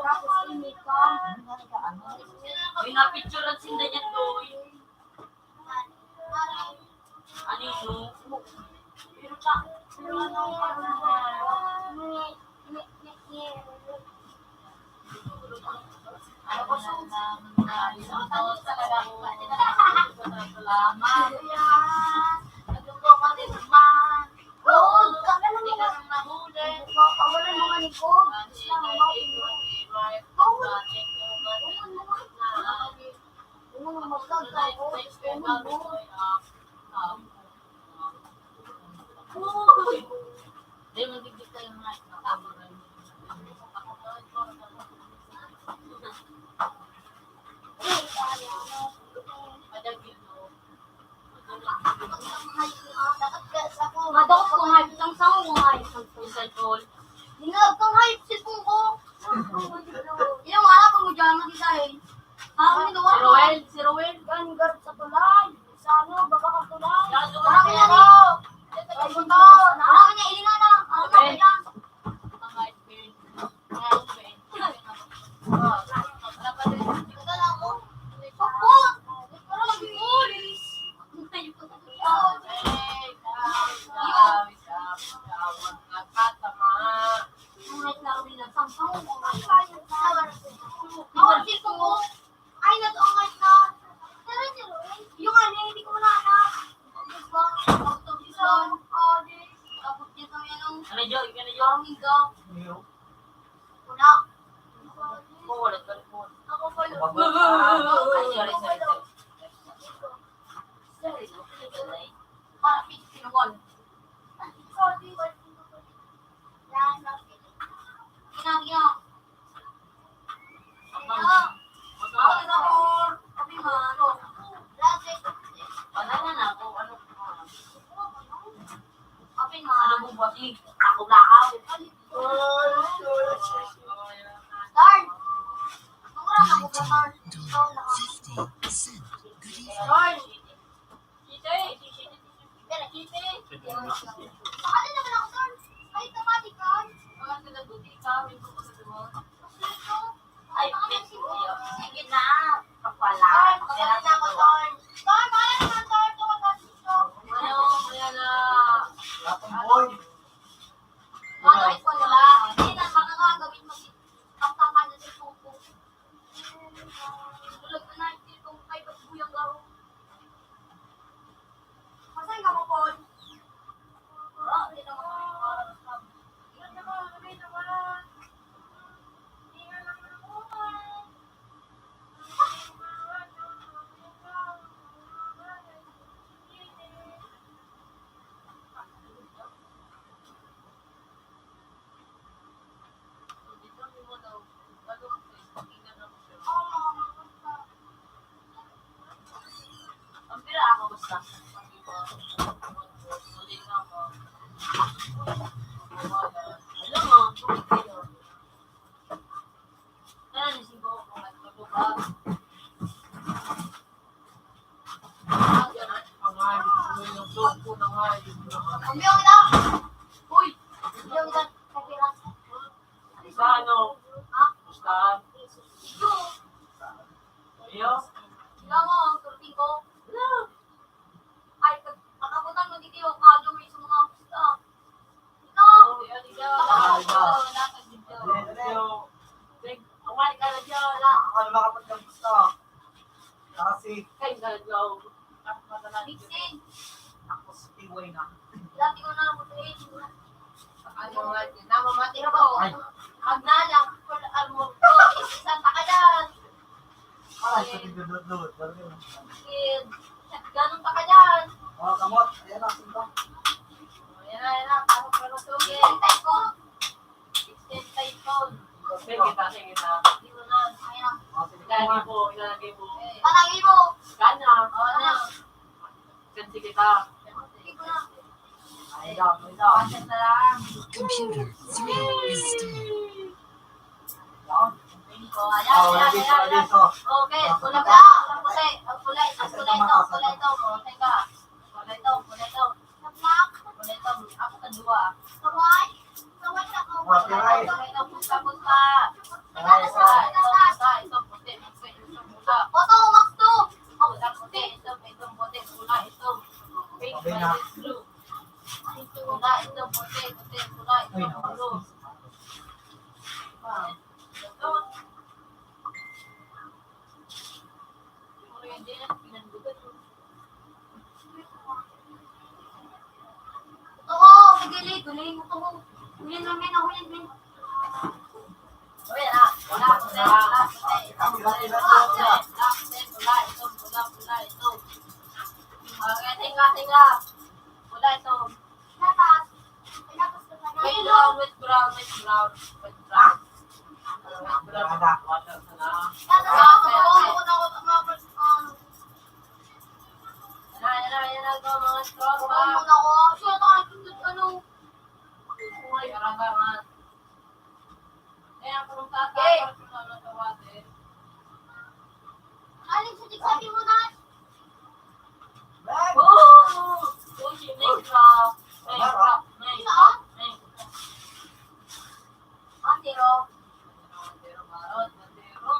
Tapos email ka. May napicturean sinda niya, Doy. Anino? Madakop kong hype, sang sango kong hype, sang sango. Dinagkang hype, cellphone ko. Yung anak ko, dyan, mag-isa eh. Ah, ano, si Roel, si Roel. Kan, garot sa tulay. Sa ano, baba ka tulay. Marami na rin. Marami na, ilingan na. Ang dami na. Ay, nag-angat na. Pero si Roel, yung ano, hindi ko wala na. Ano, Jo? Ikaw na, Jo. Wala. Oo, wala ka rin po. Ako pa yun. Ay, sorry, sorry, sorry. Sorry, sorry. Para pinuwan. Ginagawa. Ako na, ako. Sabi nga, ano? Wala na, ako, ano? Sabi nga, ano mo ba, si? Ako na, ako. Darn! Ang oras ako ba, Darn? Ikaw na. Darn! Kita eh. Kita eh. Makali naman ako, Darn. Ay, kapatid ka. Mga nalaguti ka, may buko sa duwa. Ay, sige na. Kapala. Darn, makali na ako, Darn. Darn, bahala naman, Darn. Ito, kapatid ko. Ayaw, kaya na. Tapos, boy. Mga ito na lang. Hindi na, mga gagawin mo. Ang tama na si Coco. Tulog na na, hindi ko kay Bagbuyang Garo. Masay ka mo, Paul? Oo, hindi naman. Hindi naman, hindi naman. Hindi nga naman ako, ah. Ang biyong ito. Uy! Ang biyong ito. Sa ano? Ha? Pustahan? Iyo. Iyo? Sila mo, ang surting ko. Ay, pag-, pagkabutan mo, di kayo, kado, may sa mga pusta. Ito. Oh, yan, yan. Ay, ba? Ito, ito. Sige, umay ka na dyan. Wala. Ako na makapagkabusta. Kasi, kayo na lang. Mixing. Ako si Tiway na. Dati ko na ako sa inyo. Ano nga din? Namamati ko. Ay. Magnalang, kul-, almor ko. Isang takayan. Ay, sa tigdududod. Ganun pa ka dyan. Oh, kamot. Ayan na, sinta. Ayan na, ayan na. Ako pa na sugi. Hintay ko. Extend title. Sige ta, sige ta. Hindi mo na. Ayan. Ilalagay mo, ilalagay mo. Palagi mo. Scan na. Oo na. Scan, sige ta. Sige ko na. Ay, lang, ay, lang. Pasok na lang. Computer, three, install. Ayan. Ayan, ayan, ayan, ayan. Okay, pula ka. Pula, pula, pula ito, pula ito, pula ito. Pula ito, pula ito. Wala ito, ako sa duwa. Kaway? Kaway sa kaway. Wala ito, punta, punta. Wala ito, punta, ito, puti, puti, ito, pula. Oto, Max to. Pula, puti, ito, ito, puti, pula, ito. Pink, violet, blue. Pula, ito, puti, puti, pula, ito, blue. Ah, ito. Ito ko, sige, galing, galing. Ito ko. Galing namin, ako yan, galing. Uy, ah, wala, wala, wala, wala, wala, wala, wala, ito, wala, wala, ito. Okay, tinga, tinga. Wala, ito. Wait, brown, wait, brown, wait, brown, wait, brown. Wait, brown. Water na lang. Ayan na, ayan na, ayan na, ito, mga tropa. Ay, arabangan. Kaya kung tatakas mo na sa water. Aling sa tigsabi mo na. Oh! Uy, si Minecraft. Minecraft, Minecraft, Minecraft. Ang tiro. Ang tiro, Marot, ang tiro.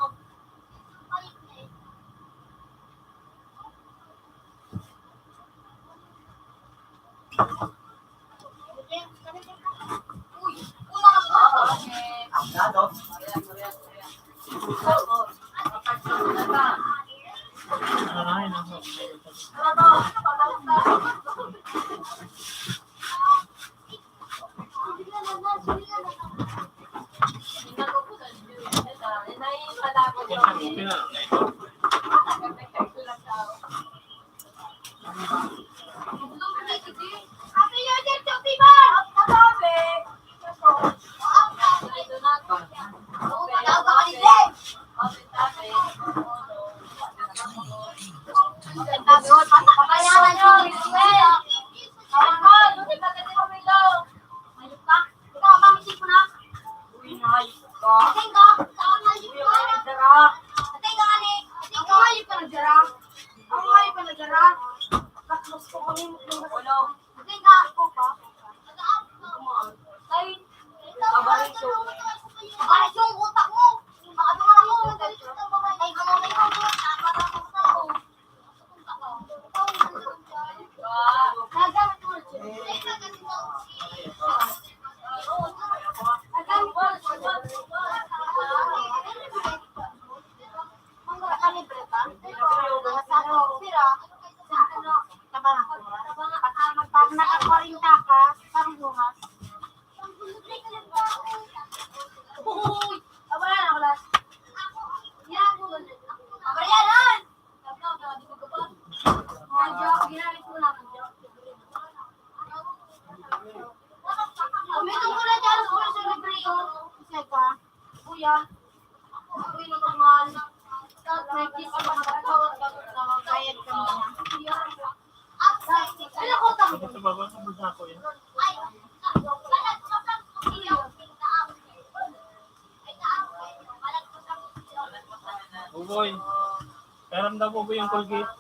Naka-kwarenta ka, parang bukas. Uy! Wala na, wala. Yan. Abrianan! Kuya, ako yung nagmahal. Kahit kami na. Ano ko, tama? Sa baba, sa baba ko yan. Uboy. Karamdam mo ba yung Colgate?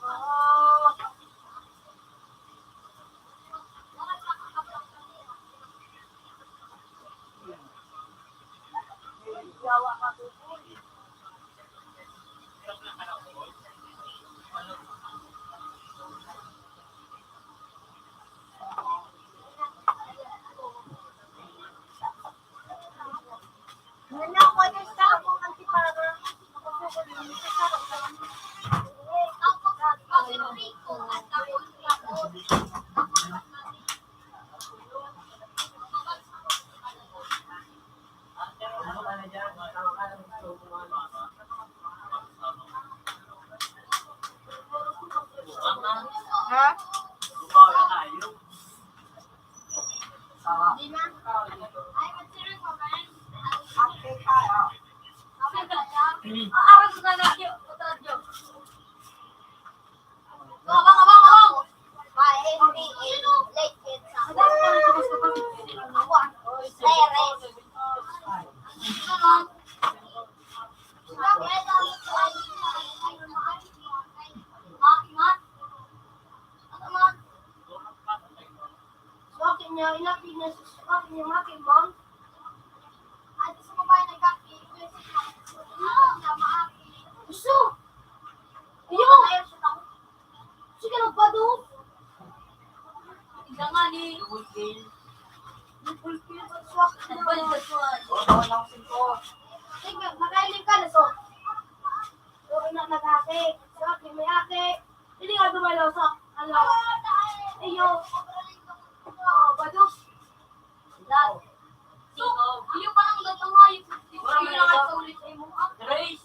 So, akin niya, inapin niya sa, akin niya, maki, ma'am. At sa babae nagkaki, gusto! Iyo! Sige, nagpado! Ika nga ni. Double kill. Double kill. Double kill. Sige, makahiling ka na, so. So, ina, nag-aki. So, akin, may aki. Hindi nga dumalaw sa, ano, iyo. Oh, bados. Dad. So, iyo pa lang gatong hayop. Wala man lang ito. Sa ulit sa imo, ah. Grace.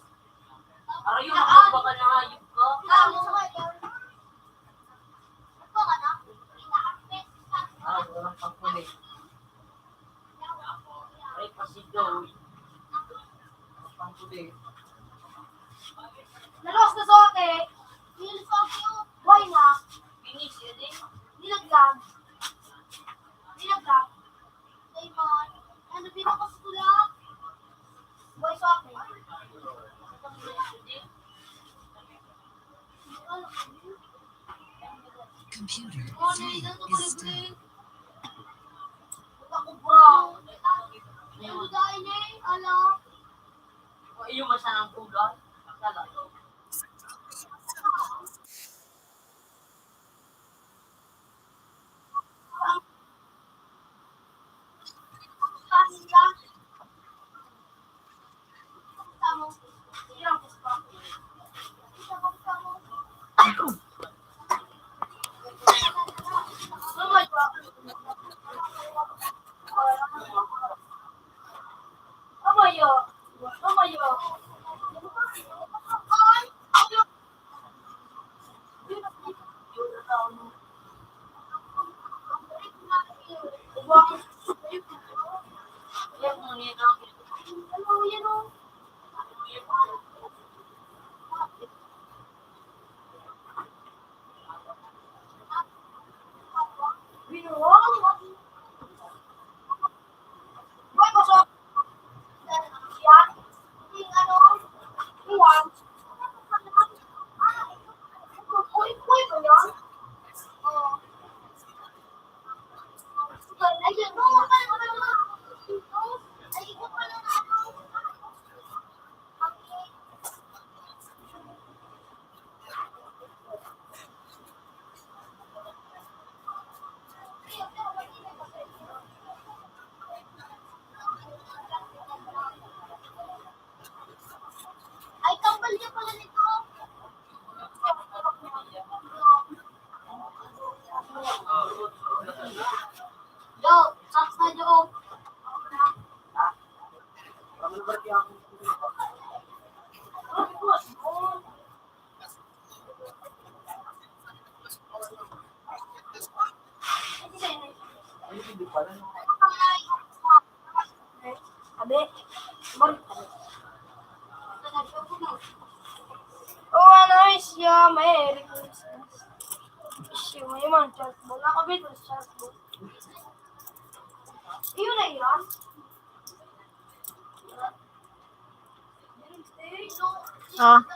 Aray, yung mga bakal na hayop ka. Tama. Ah, walang pangkulit. Ay, pasigaw. Pangkulit. Nalos na sa ate. Nalos na ate, oh. Buhay na. Finish, yun eh. Nilaglag. Nilaglag. Ay, man. Ano, pinakasula? Buhay sa ate. Computer is dead. Please stop. Iyo man sana ang ulo. Sala. Ay, kambal niya pala nito. Yo, saksa, Yo. Abi, oh, ano siya, may Merry Christmas. Siya, may man, chalkboard. Ako, Beatles, chalkboard. Yun na yun. Oh.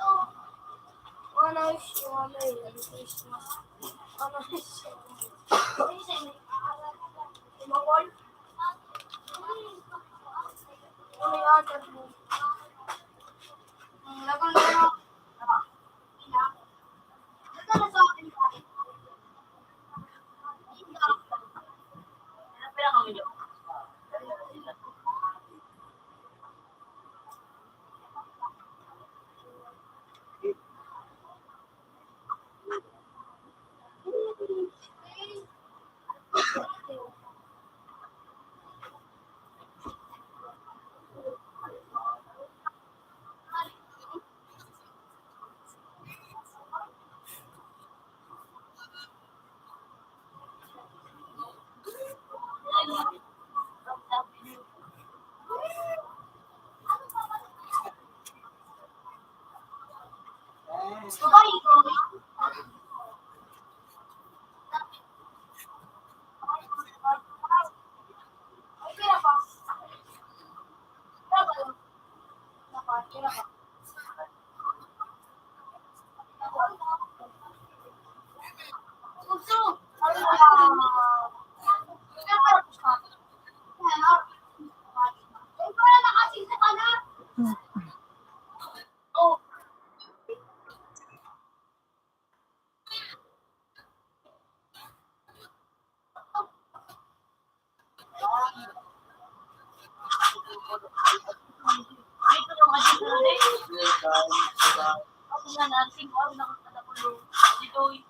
Yan, ang singkor ng katakulong. Ditoy.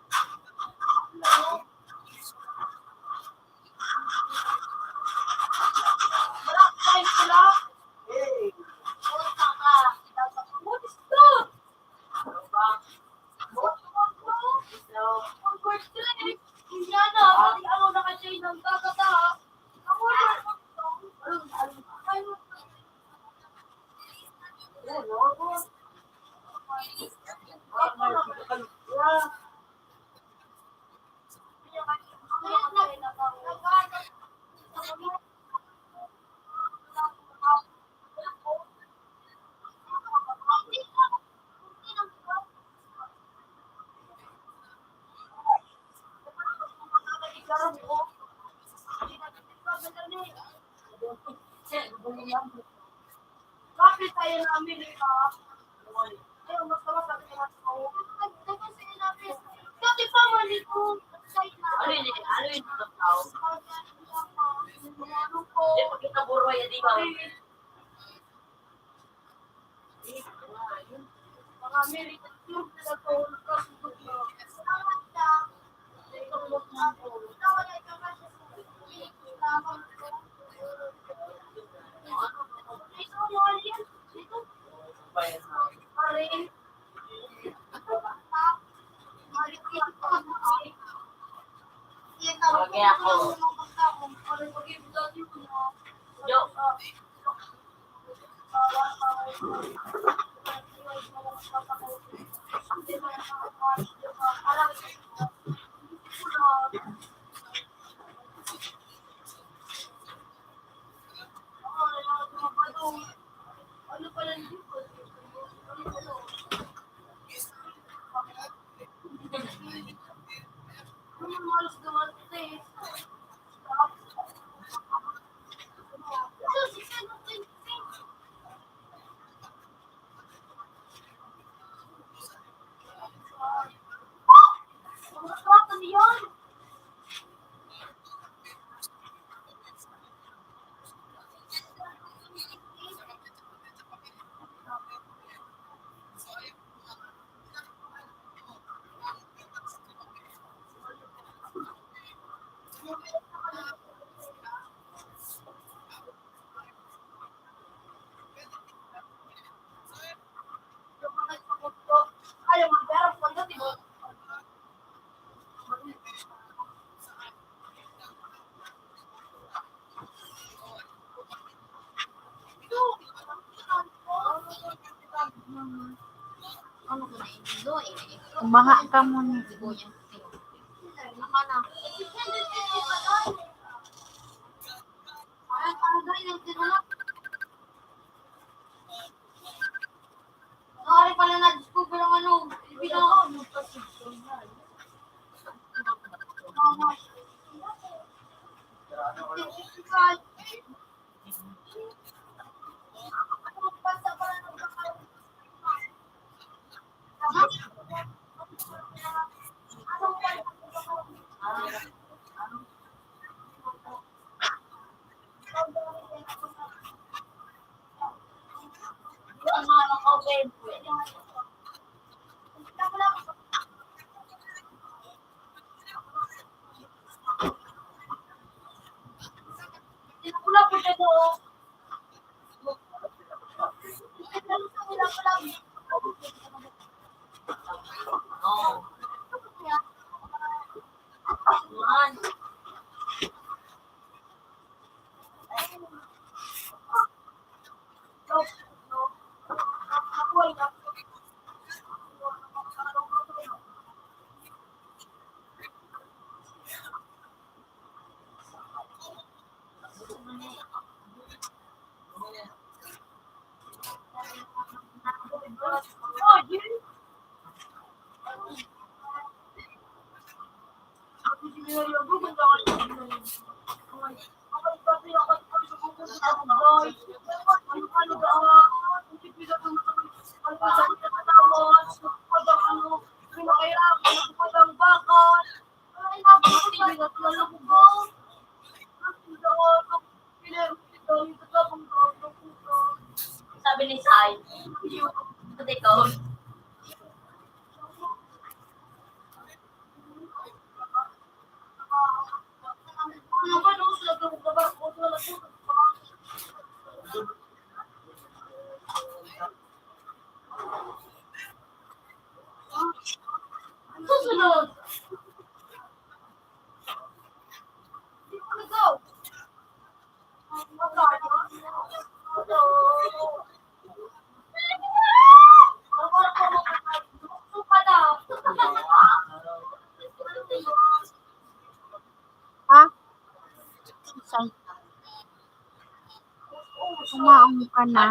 Wala, guys, wala. Hey. What is that? What is that? What is that? Hindi, ano, naka-chain ang kakata. Kapit tayo na Amerika. Ayun, mas tawas sa akin ako. Dati pa, mali ko. Ano yun eh? Ano yun? Ano tao? Hindi, pag kita burwa yan, di ba? Mga American tube na to, nagkasunog na. Kaya ako. Yo. Ano ko na indo eh. Kumaha ka mo ni. Ako na. Ari pala na-discover ang ano, Pilipino. Kumaon ka na.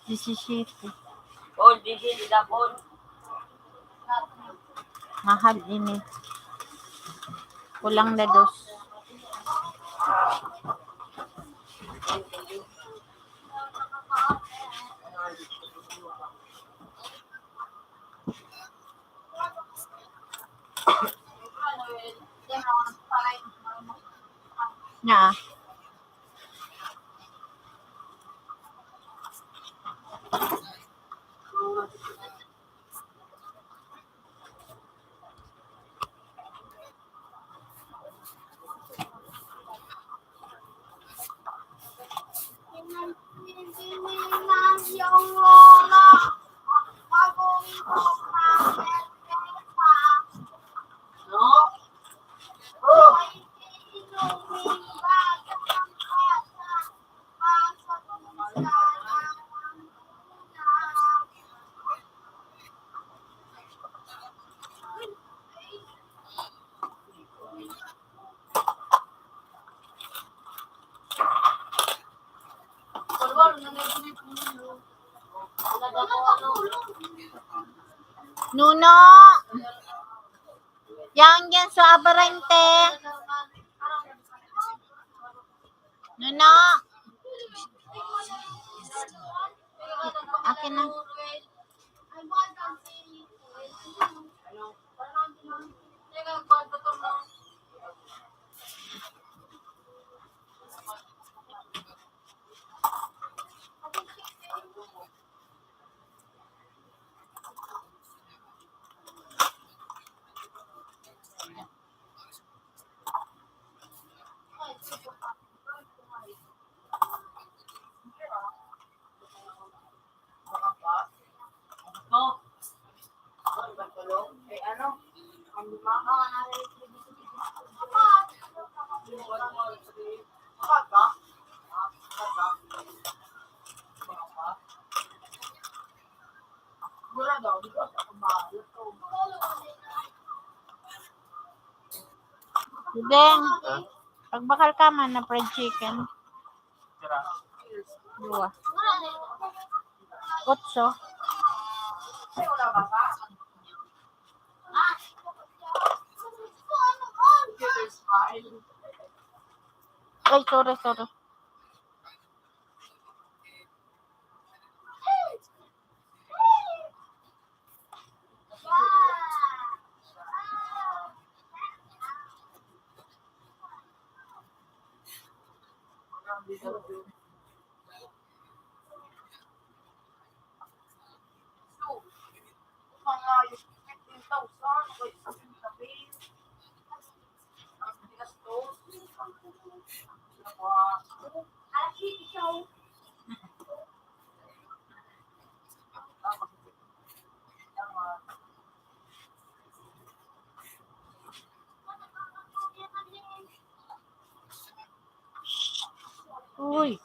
Disisiyete. Mahal ini. Kulang na dos. Na. Nuno! Yang, yang, so abarente. Nuno! Akin na. Deng, pagbakal ka man na fried chicken. Dua. Otso. Ay, sorry, sorry. Uy.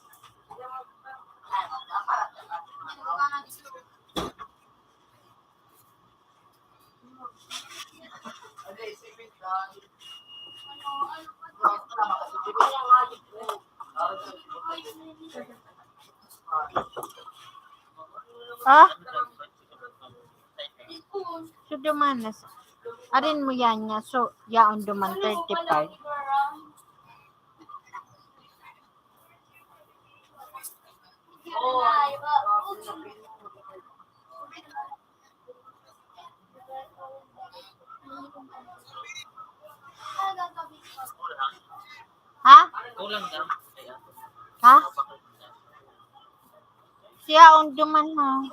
Ha? So, duman na sa, arin mo yan niya. So, yaon duman, thirty-five. Ha? Kulang daw. Ha? Siya, on duman mo.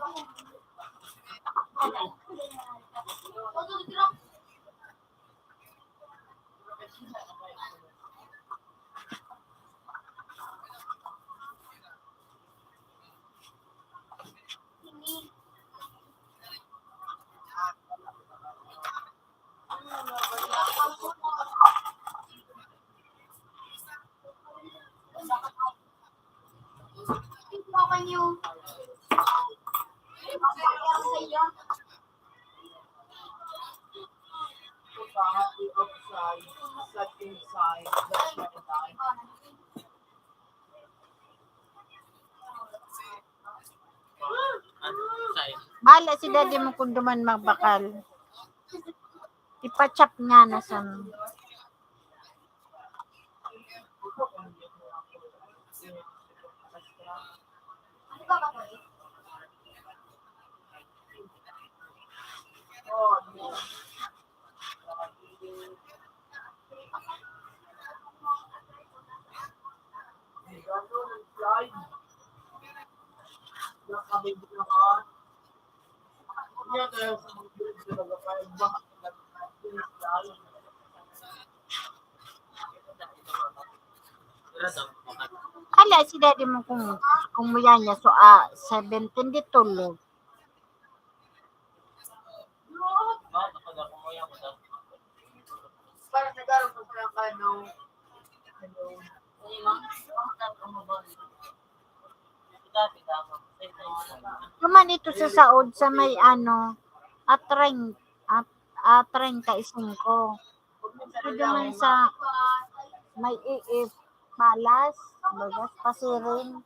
Bahala si daddy mo kung duman magbakal. Ipa-chop niya na sa Hala, si daddy mo kung, kung muya niya, so, ah, seventeen di tulog. Naman ito sa saod sa may ano, atreng, at, atreng ka isingko. Pwede man sa may iip, balas, bagas, pasiring.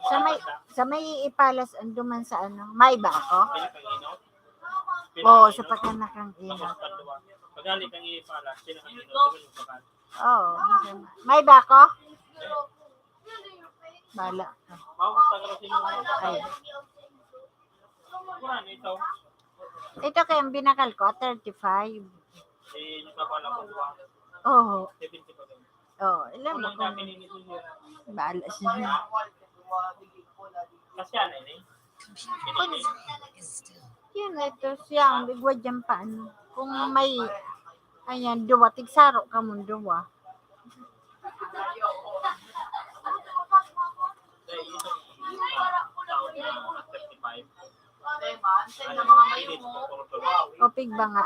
Sa may, sa may ipalas, ando man sa ano, may ba ako? Oo, sa pagkanakang ina. Pagali kang ipalas, pinakaino. Oo. May ba ako? Bala. Ay. Ito kaya ang binakal ko, at thirty-five. Oo. Oo, ilan ba kung bahala siya. Yun, ito siya, ang igwa dyan pa, ano. Kung may, ayan, duwa, tigsaro ka mong duwa. Opig ba nga?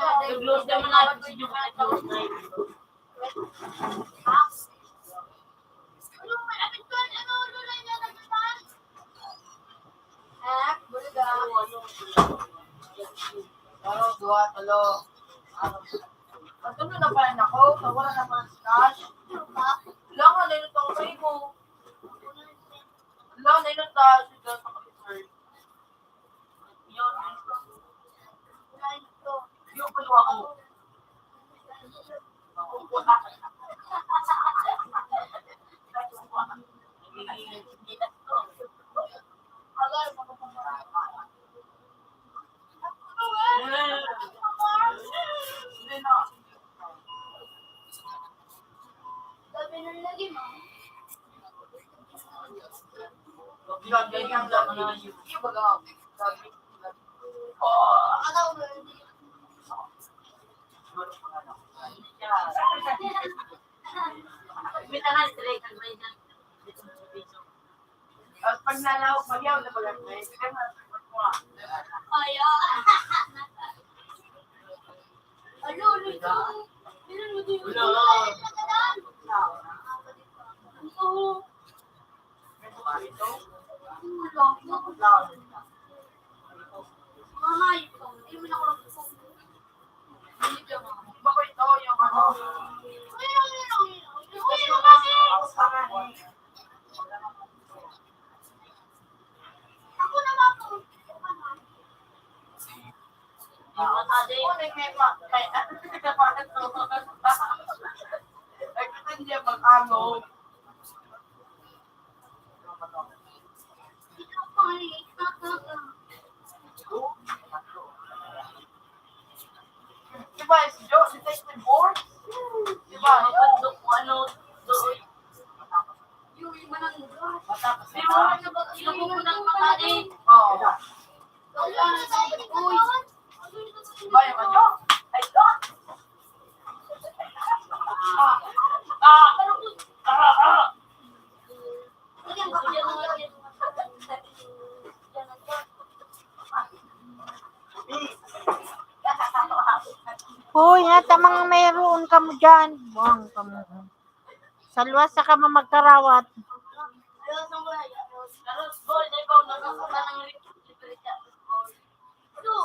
Nag-close naman natin sa inyo, nag-close na yun. Pero duwa, talo. Ano na ba yan ako? Nawala na ba ang cash? Wala nga, nainot ako sa imo. Wala, nainot na. Sige, sa computer. Yun. Yung kuluwa ko. At pag nalaw, magyaw na pala. Ay, ah. Ano, ano ito? Ano, ano ito? Wala. Ano? Wala. Wala. Mga hayop ka. Hindi mo na ako nagsasabi. Hindi ka, di ba ko ito yung ano? Uy, uy, uy, uy, uy, uy, uy, uy. Ako naman po. Ako, sabi ko, nagme-, ma-, may, ano, nagkakaroon to. Nagkakaroon niya mag-agaw. Diba, si Jo, si Tyson Bourne? Diba? Ano, doon. Yung iba ng Pero ano ba, inubo ko ng pagkain. Oo. Wala na tayo, uy. Diba, yung ano? Ay, ito. Ah, ah, ano po? Ah, ah. Hoy, nga tamang mayroon kamo dyan. Buang kamo. Sa luwas sa kamo magkarawat.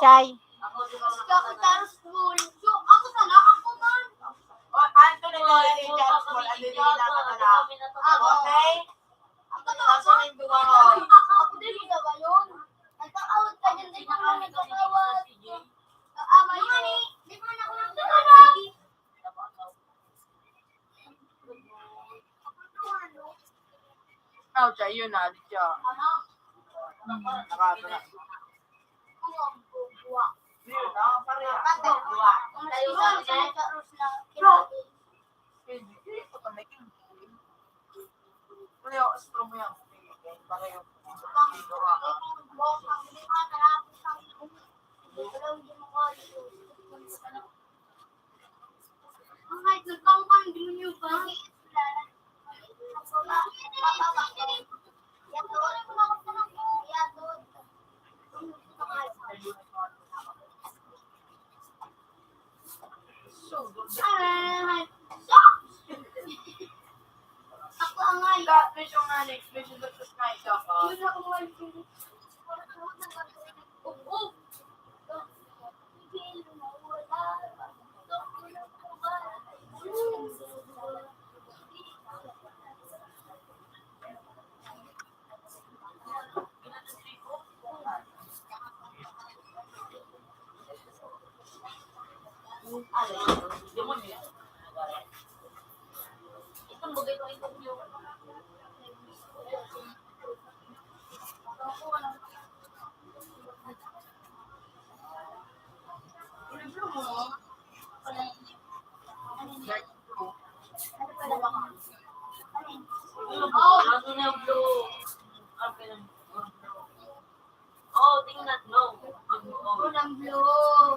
Chay. Ako sana, ako man. O, anto na lang yung Charles Paul, ano yung nilalaman na? Ah, okay? Ang totoo, kaso yung duwa ko. Ako din, ikaw ba yun? Nagkakawat ka dyan, di ka naman nagkakawat. Ah, ama yun. Di ba na ako nagkakawat? Aw, siya yun, ah, di siya. Hmm. Nakatara. Yun, ah, pareha. Patay. Ang nagsisabi sa mga Charles na kinain. Hindi, hindi ko pa naging. Pareho, strong yan. Pareho. Oh, tingnan mo. Walang blue.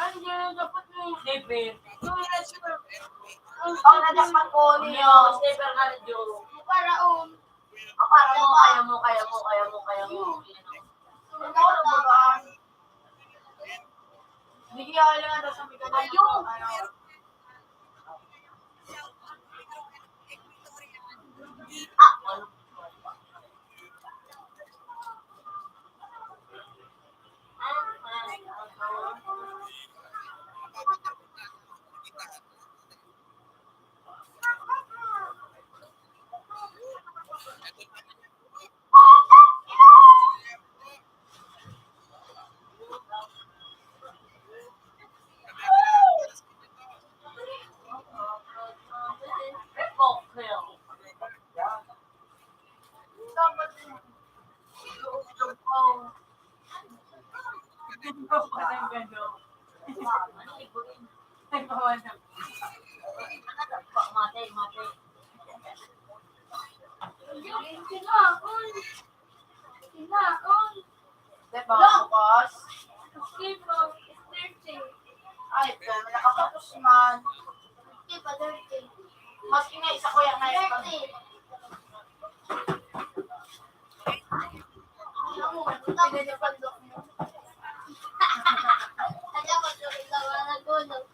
Ang gano'n dapat yung sniper. Yung sniper. Ang nadapat ko niyo. Sniper nga rin yung. Para, um, Kaya mo, kaya mo, kaya mo, kaya mo, kaya mo. Hindi kaya kailangan daw sa mga ganyan. Mate, mate. Di ba, bukas? Ay, pero nakapagos man. Di ba, thirty? Mas ina, isa ko yan na yan. Thirty. Ano mo, punta mo sa pandok mo. Kaya ko, ito, ito, wala nagulog.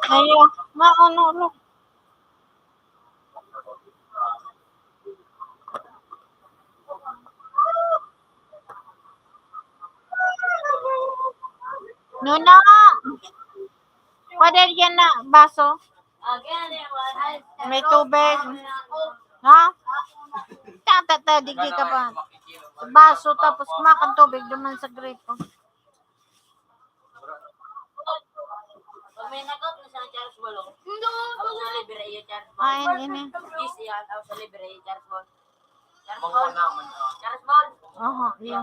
Ayo, maano lo. Nuna! Pwede yan na baso? May tubig. Ha? Tata, ta, digi ka pa. Baso, tapos kumakan tubig duman sa gripo. Pag may nag-out na sa Charles Ball, oh. Hindi. Ako sa libre, iya Charles Ball. Ay, ini. Kiss yan, ako sa libre, iya Charles Ball. Charles Ball. Charles Ball. Oho, iya.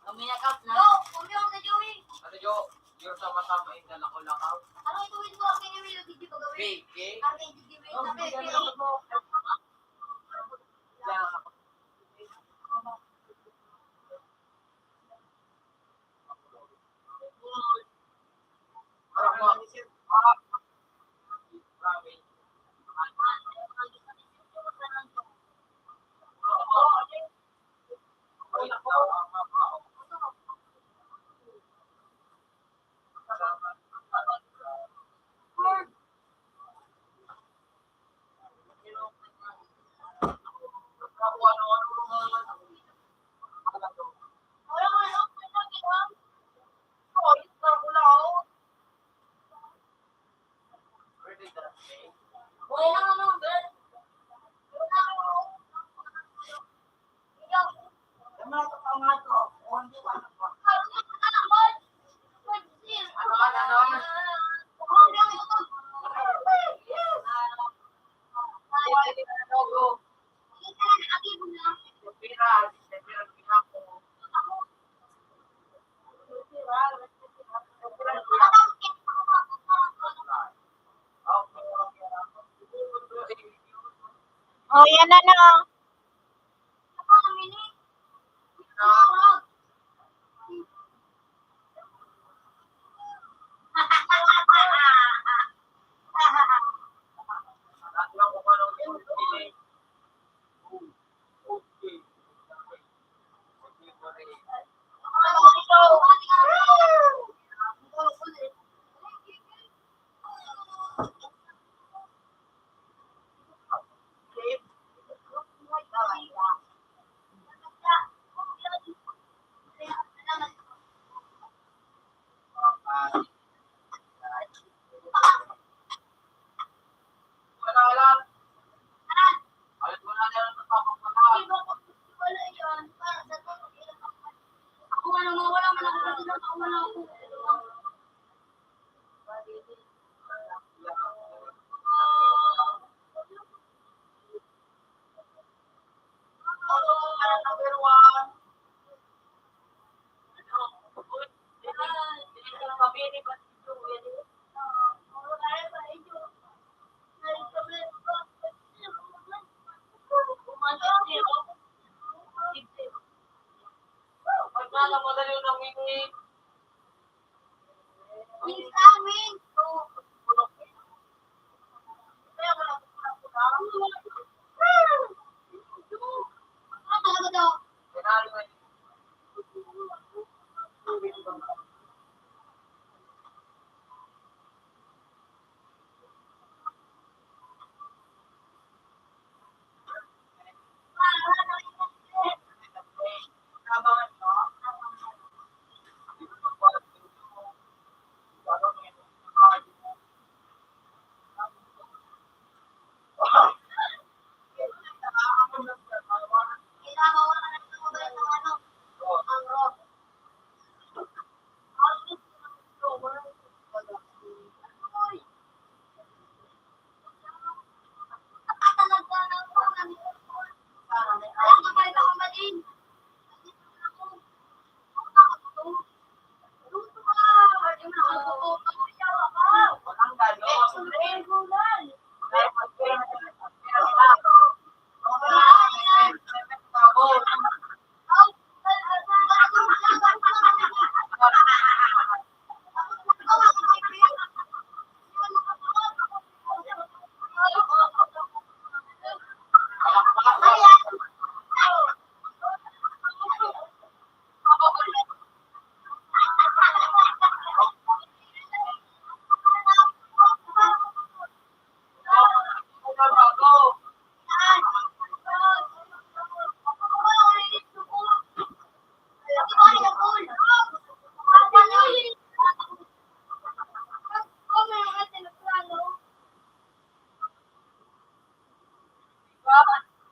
Pag may nag-out na. Jo, kami ang na Joey. Ano, Jo? Yung sa mata mo, yung nalakaw-lakaw. Ano ito, yung mga pinimili, hindi ba gawin? Fake, eh? Ang hindi, hindi, hindi. Oh, yan na, no?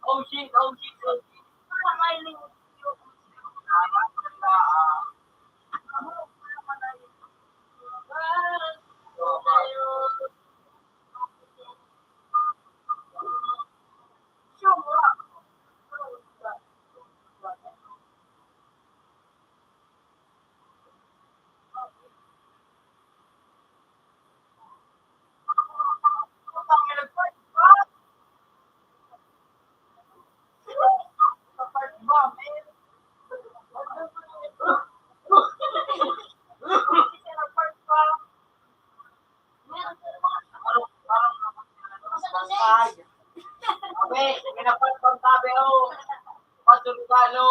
Oh, shit, oh, shit, oh, shit. Sabi, minapat pang tabi, oh. Pasurugalo.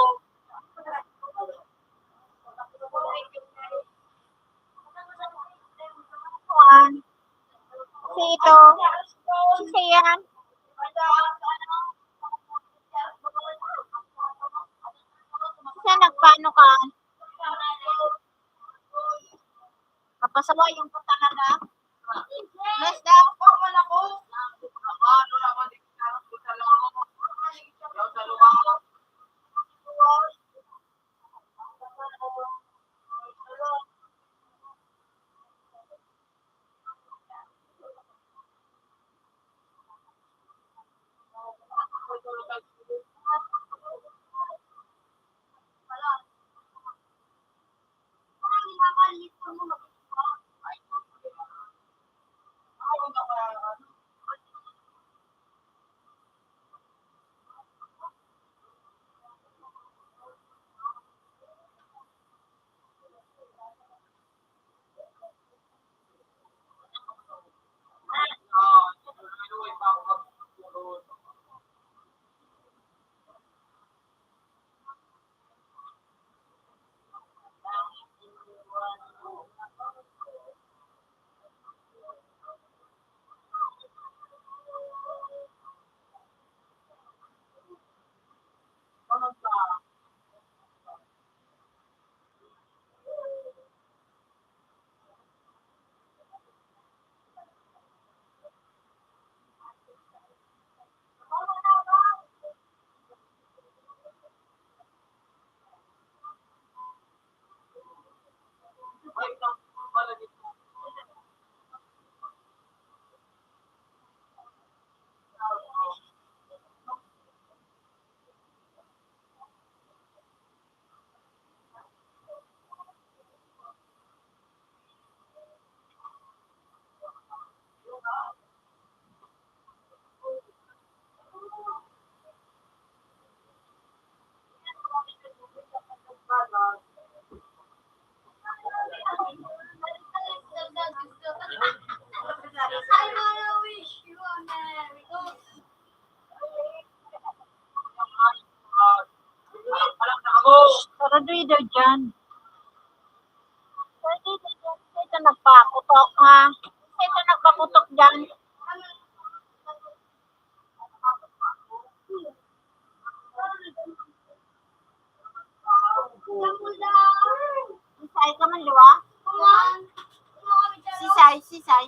Kuan. Si ito. Si Sian. Siya nagpaano ka? Kapasawa yung puta na ka? Mas dapat pa man ako. Reader dyan. Pwede na dyan. Ito nagpaputok, ha? Ito nagpaputok dyan. Sisay ka man, di ba? Sisay, sisay.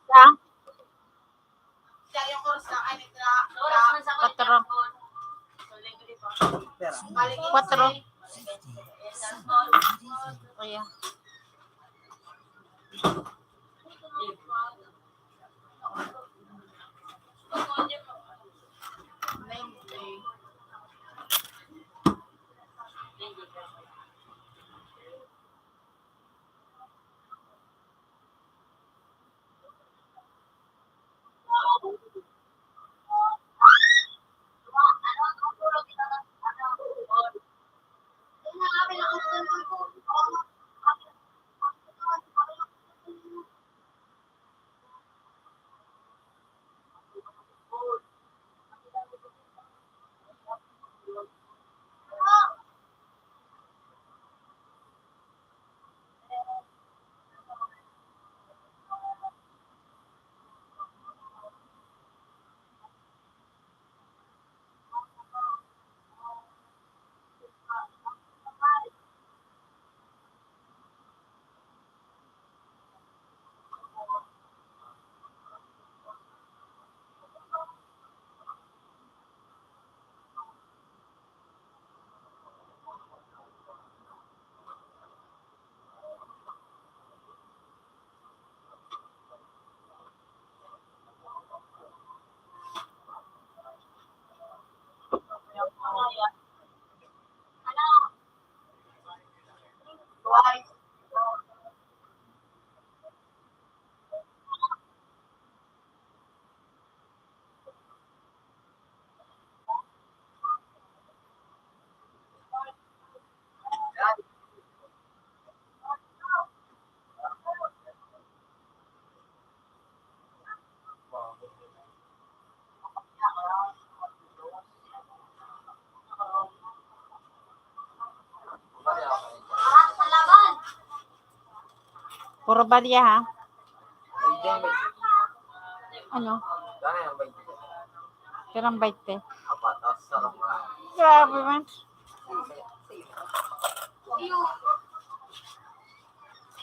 Sa? Kwatro. Kwatro. Ayan. Babarya, ha? Ano? Karang baite. Grabe man.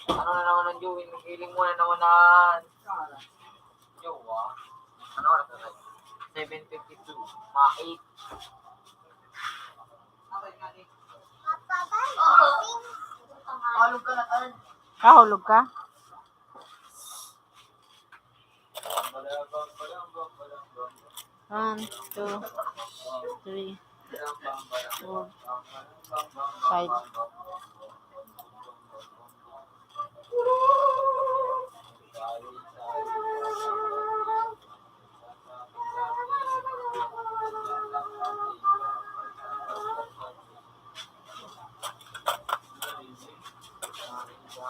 Ano na naman ang Joey? Nagiling mo na naman na. Jowa. Ano oras na? Seven fifty-two. Mga eight. Kahulog ka? One, two, three, four, five.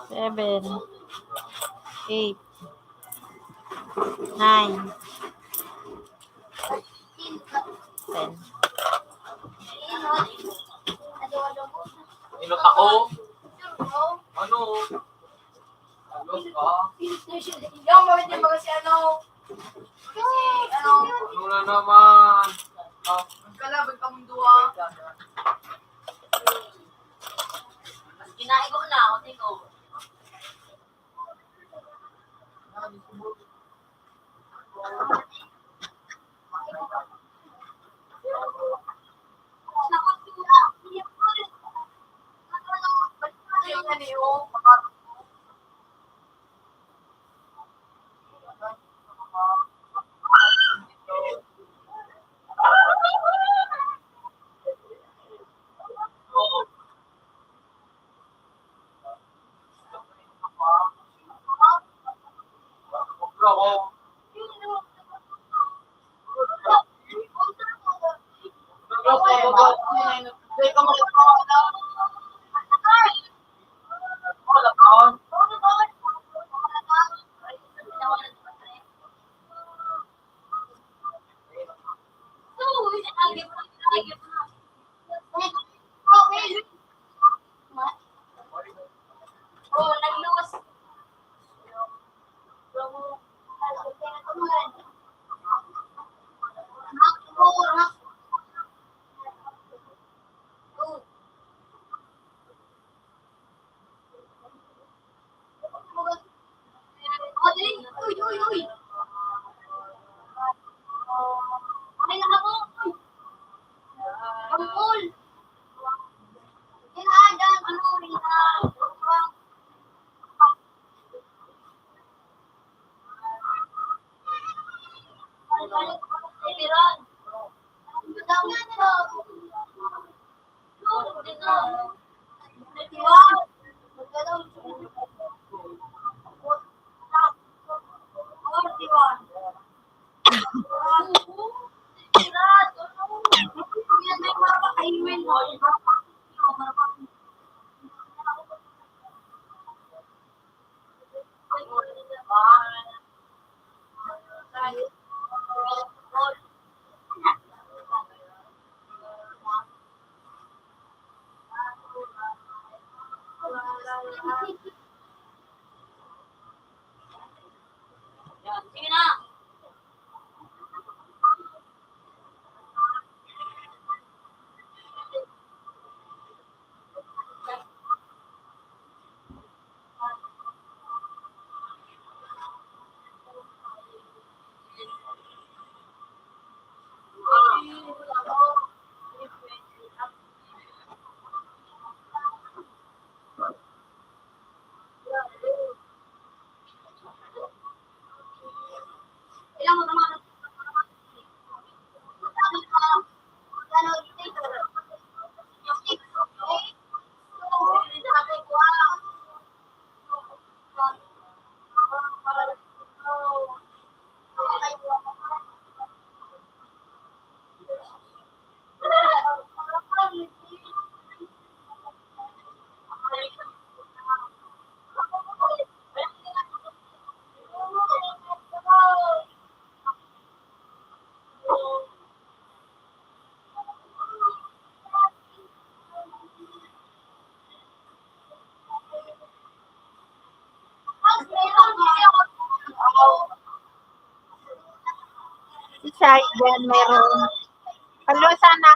Seven, eight, nine, ten. Inot ako. Ano? Ano ka? Yung mga, yung mga si ano, si ano, Ano na naman? Ah, Magkalaban kamong duwa. Ginaigo na, o, tigo. Yan. Sige na. Ay, yan, meron. Hello, sana.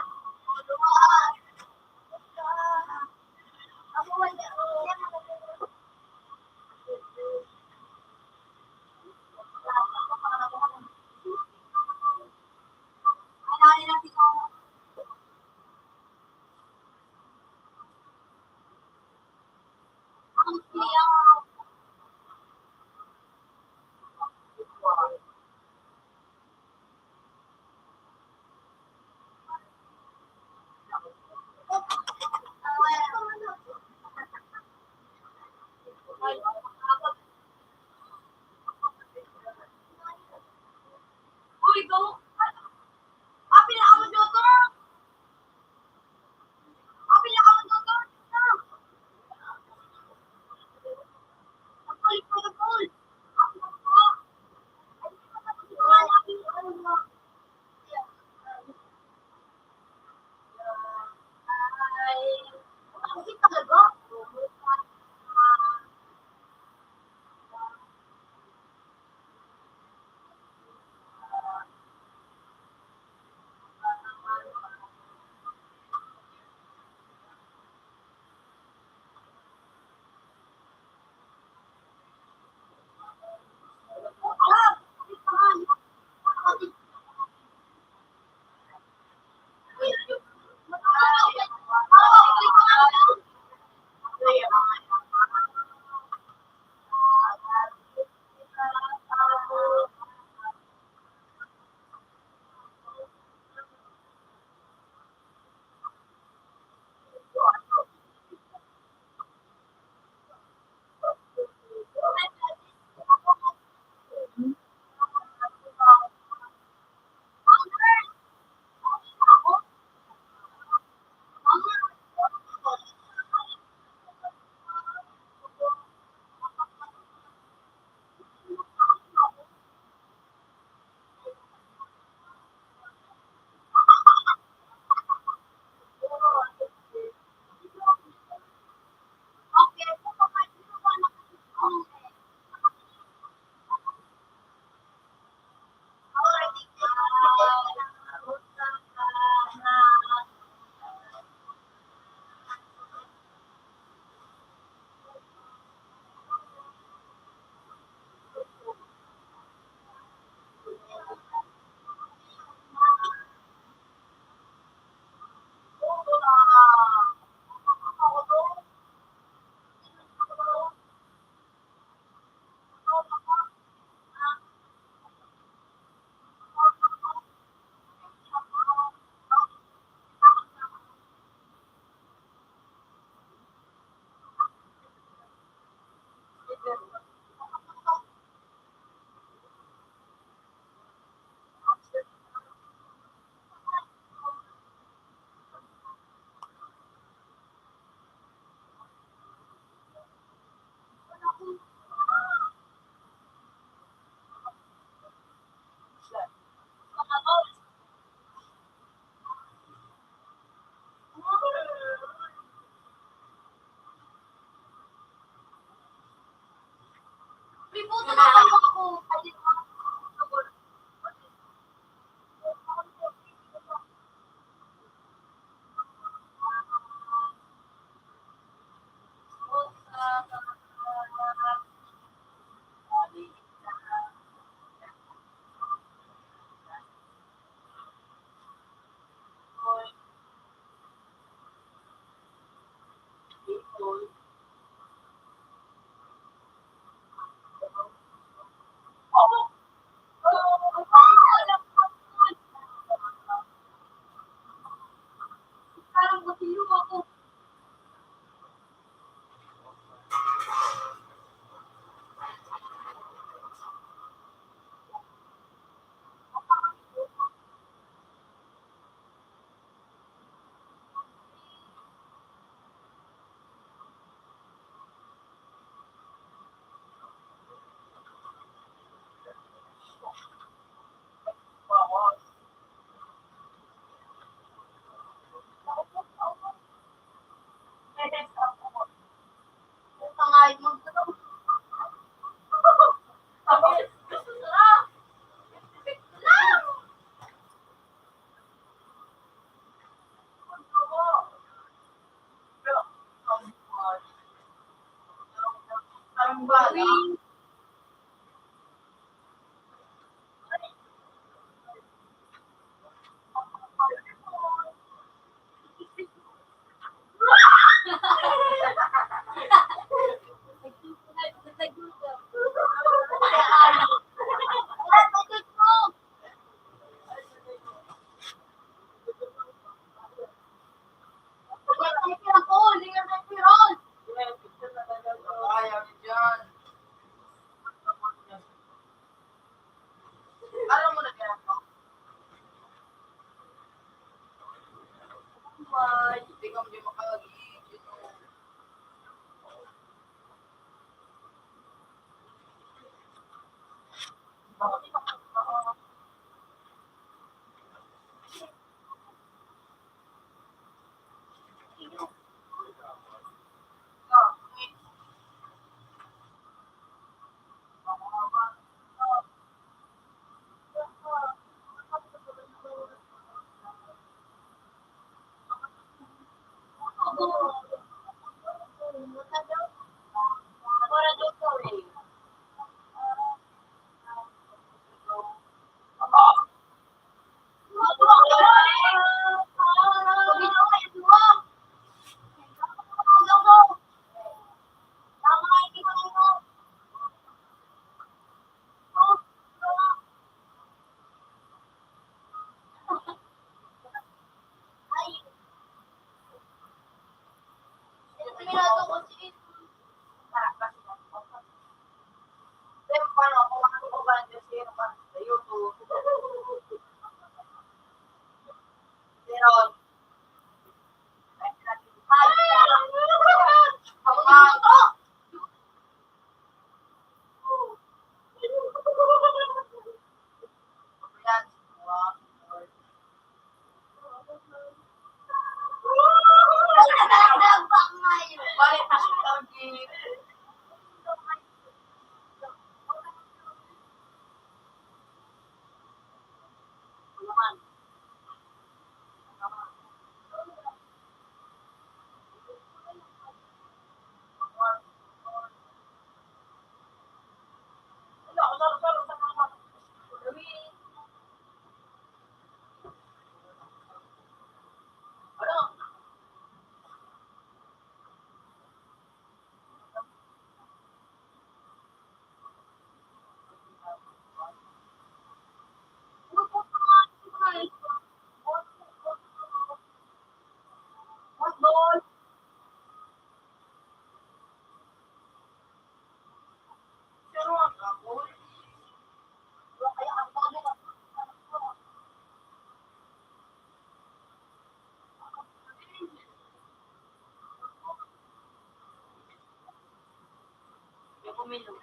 Pomelo.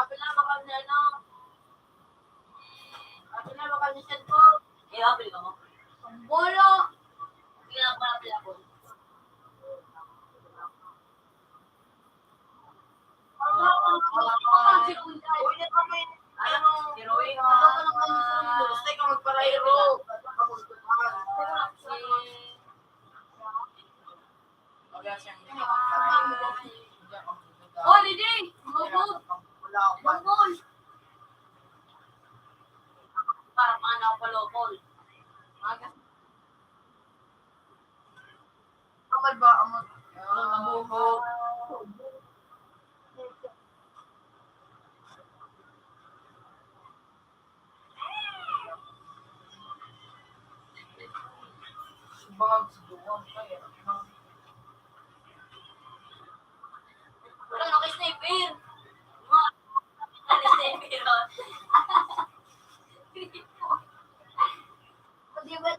Apil na baka niya, no? Apil na baka niya, cellphone. Eh, apil ka mo? Ang bolo. Apil na baka niya, cellphone. Uy, ano? Basta ikaw magpalairo. Holiday! Mabot! Mabot! Para paano ako palokol? Amad ba? Amad. Ang buko. Subag, suduan, kaya. Wala na kay sniper. Mga, sniper, oh. Di ba?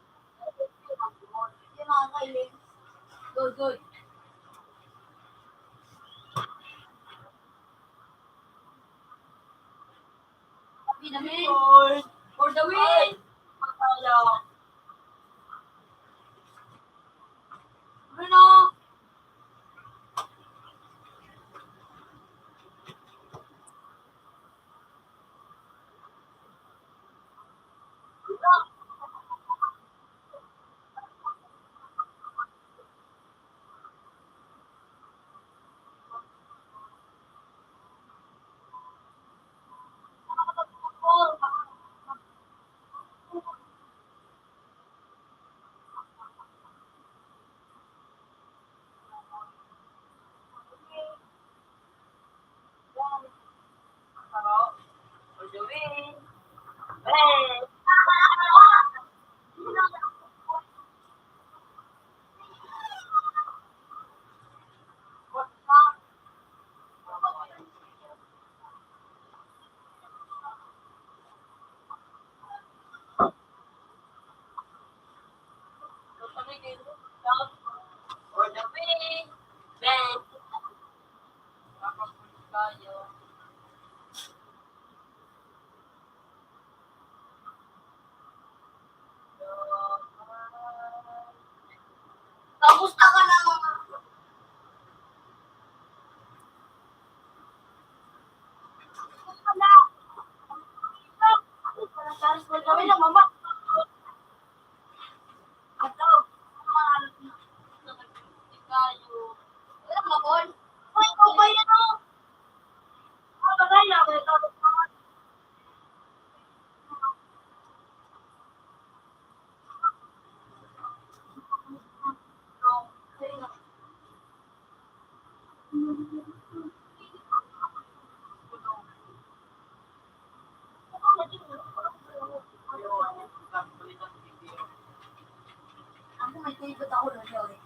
Yung mga kailing. Good, good. Vitamin. For the win! Bruno! Kamusta ka na, mga? Kami na, mama. Ato. Wala, mabon. Uy, ikaw ba yan, oh? Mabagay na, wala ka. Ako may favorite ako na siya, eh.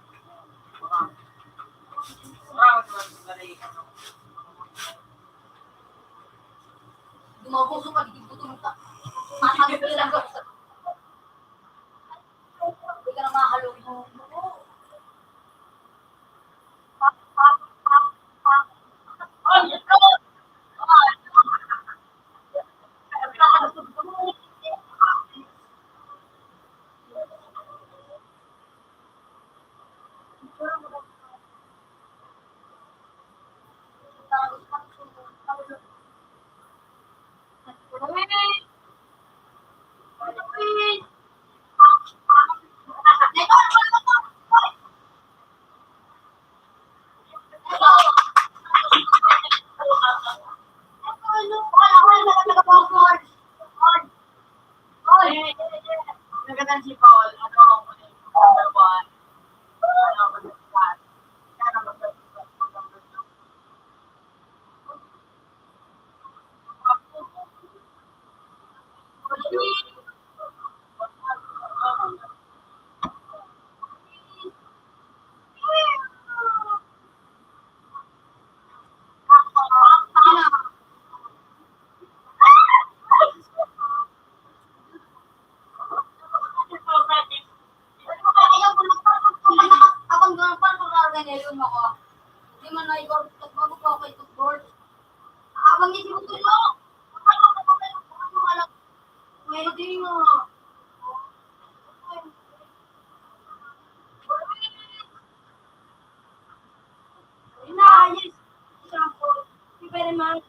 Dumagoso pa, di ko tumulta. Masagot ko lang. Hindi ka na mahalong mo. Ayun ako. Hindi man na ikaw, bago pa ako itong board. Abang niya si Butol mo. Ano, ano, ano, ano, ano, ano, ano, ano, ano, ano, Inayos. Example, si Very Man.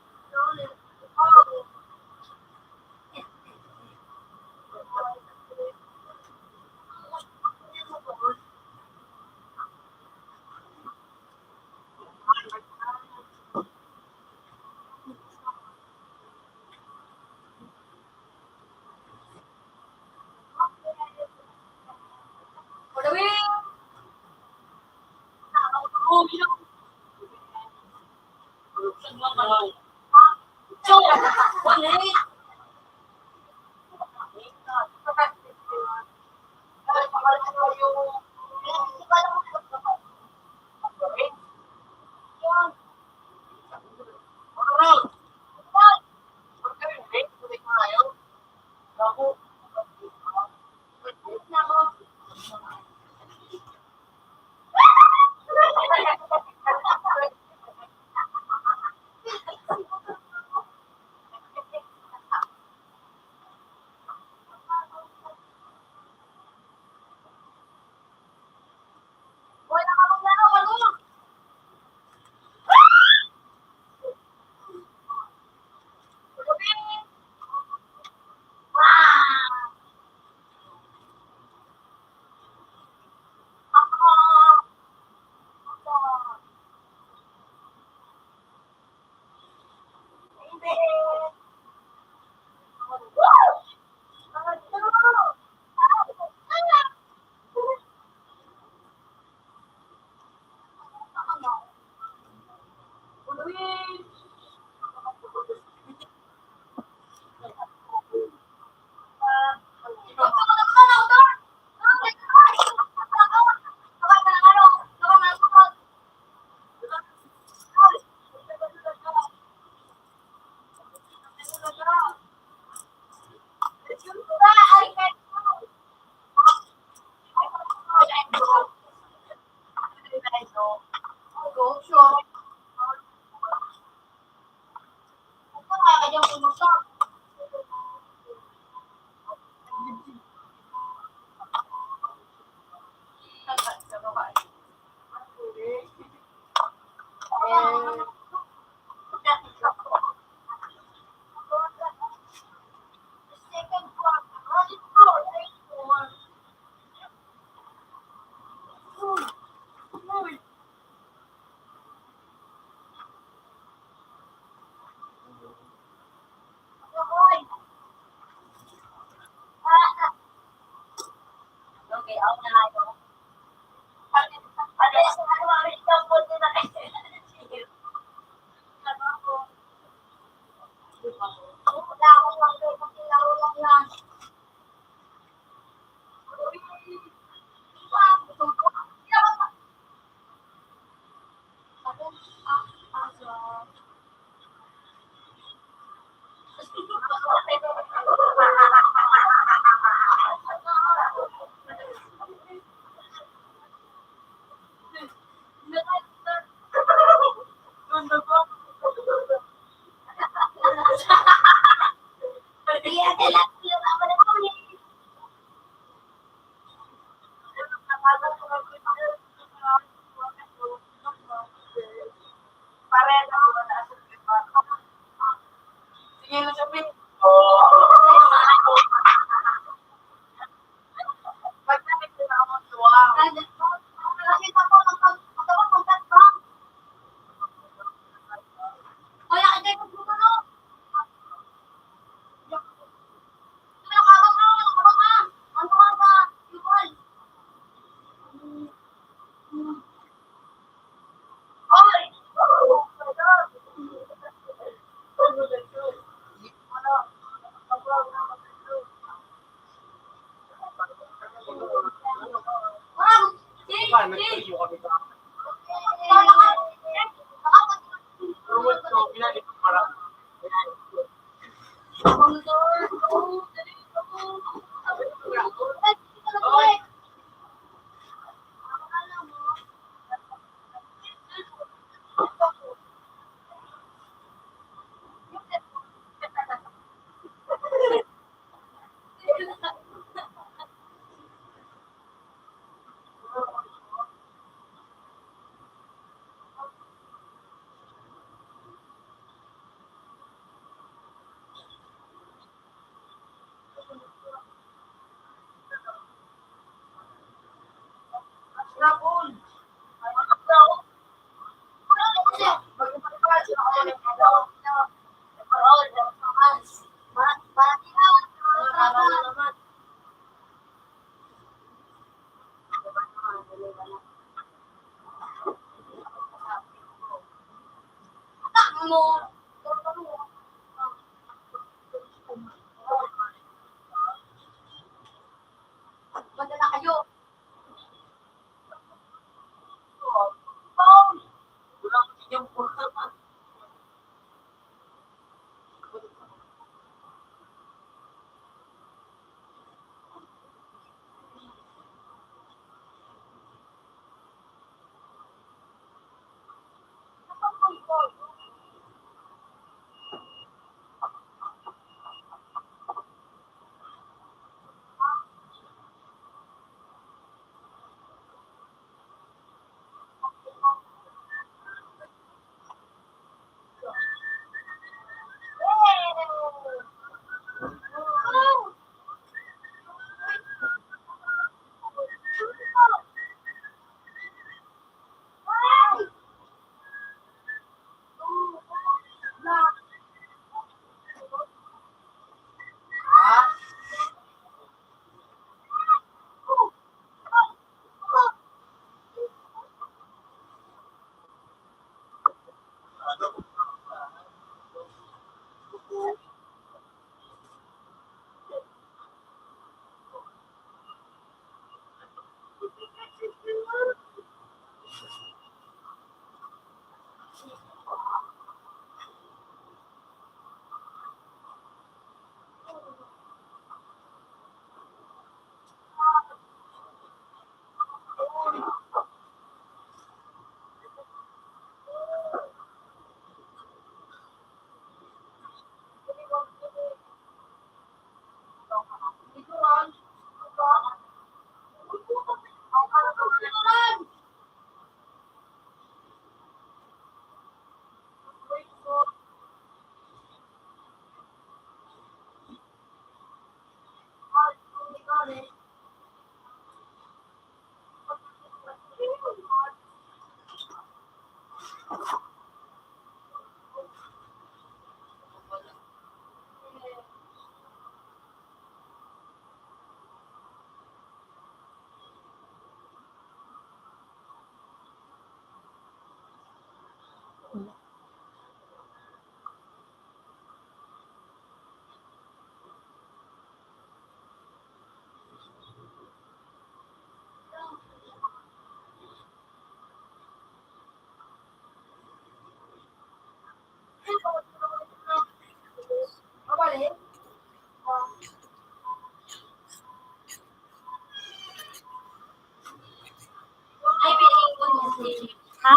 Ha?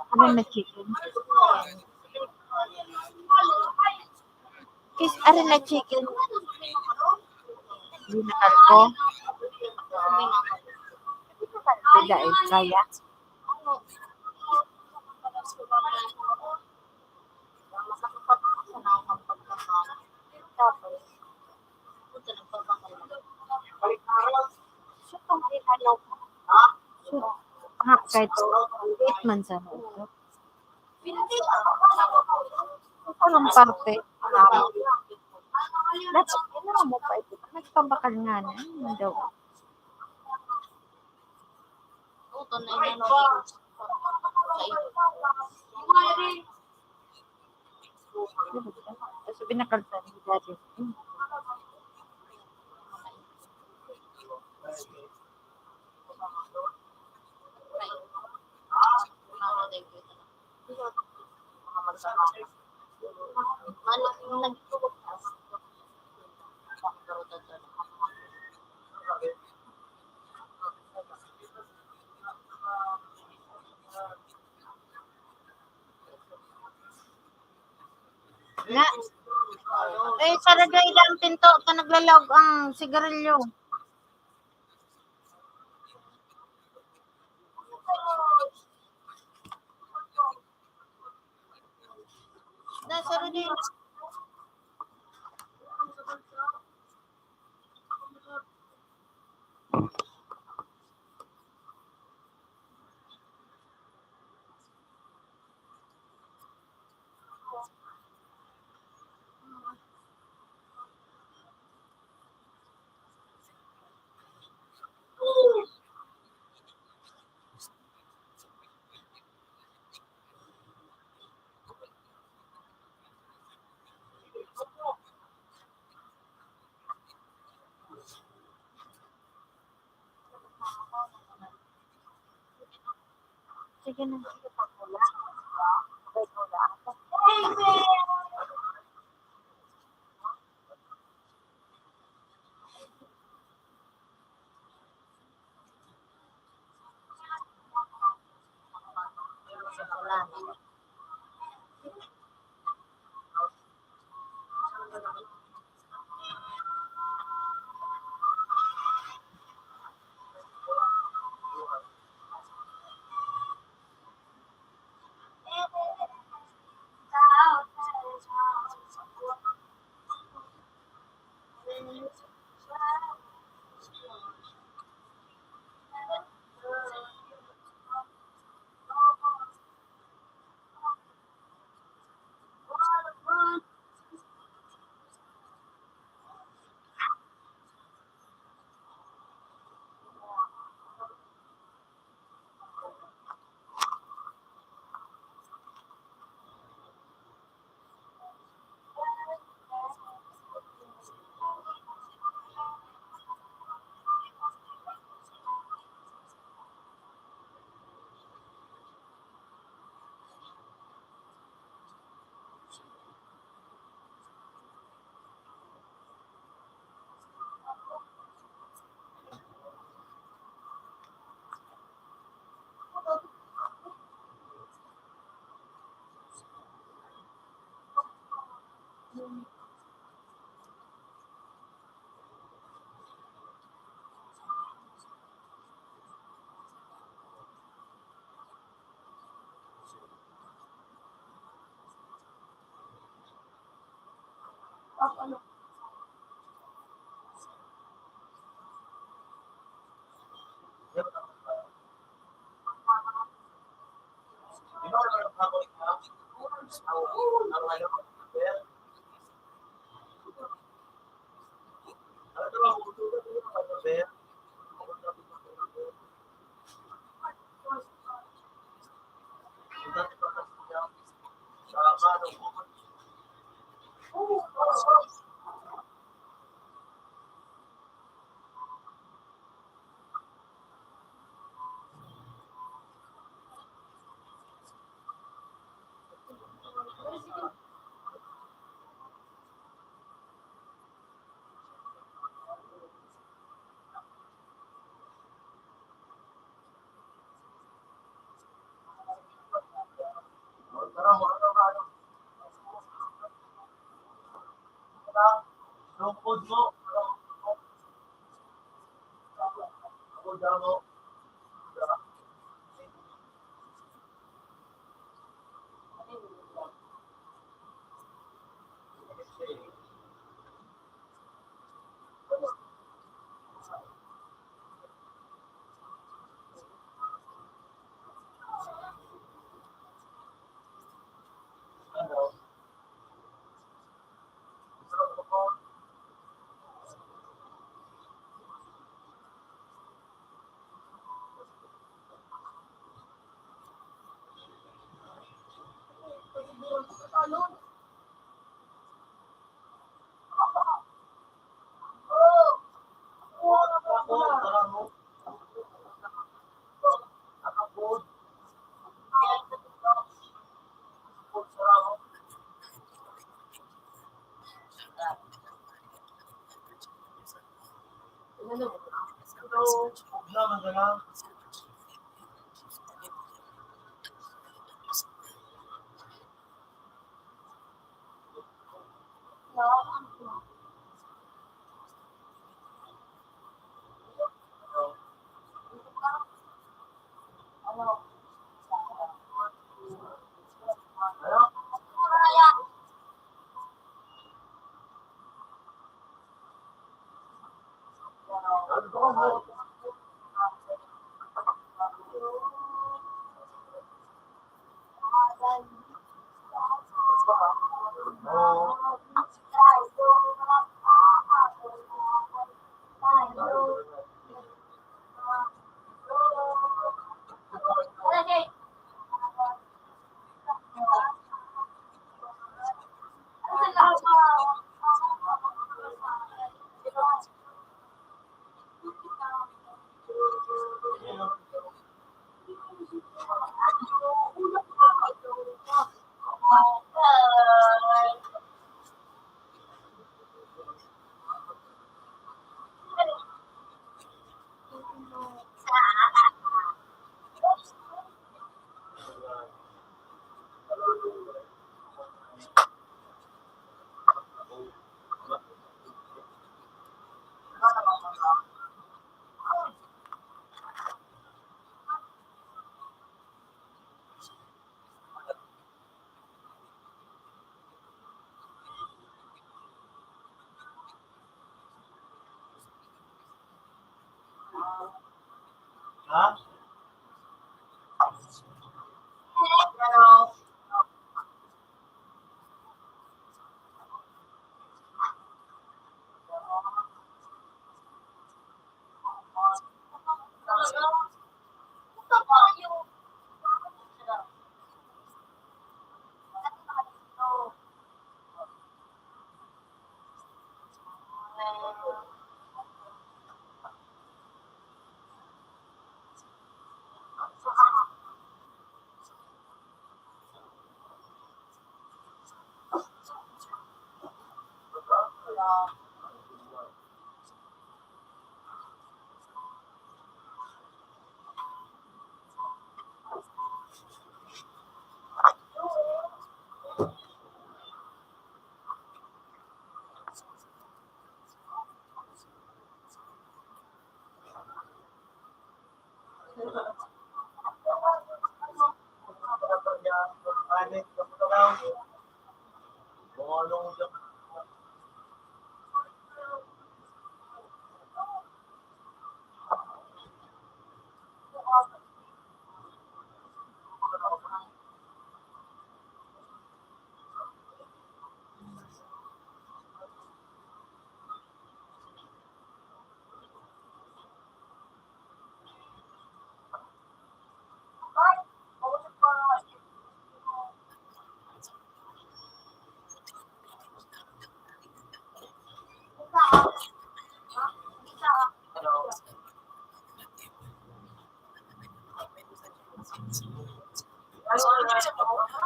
Ano na chicken? Kis-, arin na chicken. Binakal ko. Binakal ko, guys. Kaya. Tapos, punta nagpapakal. So, kung may ano, so, ha, kahit eight months ano ito. Ito lang parte. That's, ano mo pa ito? Nagpabakal nga na. Ano daw? Ito na yung ano. Sa ito. Tapos binakal sa ni Daddy. Nga. Eh, sarado ila ang pinto, ta naglalawag ang sigarilyo. Na, sarado ila. Sige na.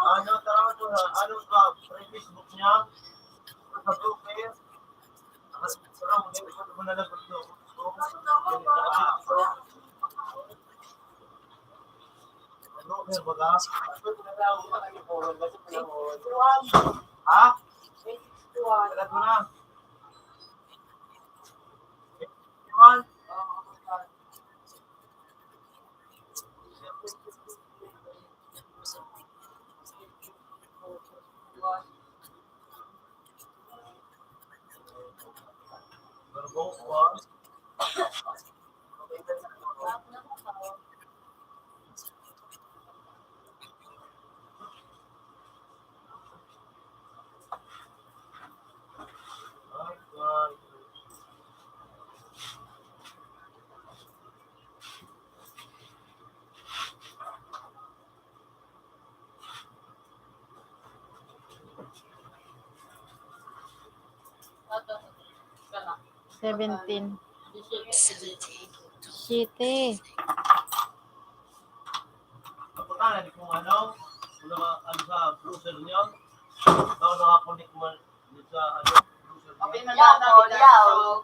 Ano tawag ko na? Ano ba? Facebook niya? Sa group niya? Ha? Salat mo na. Seventeen. Siyete. Kapunta na di kung ano, kung ano sa browser niyo, baka makakonek mo dito sa ano, browser niyo. Yaw, yaw.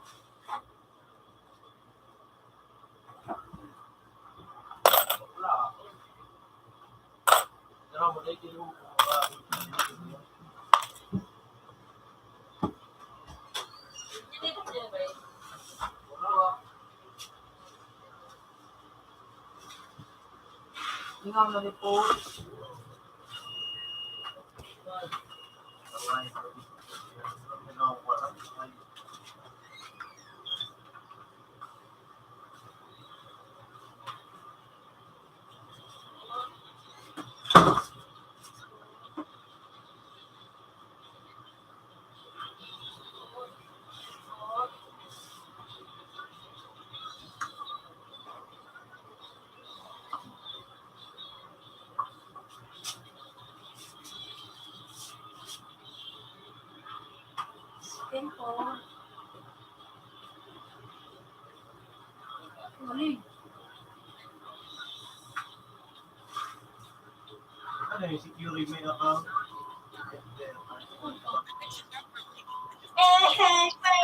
Ano yung security may account?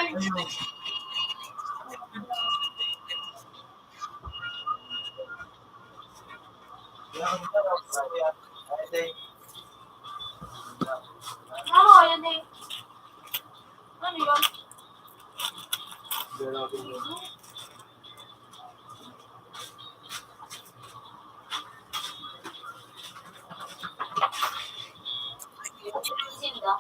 Ayun. Ano, yan eh. Ano yun? Sinda.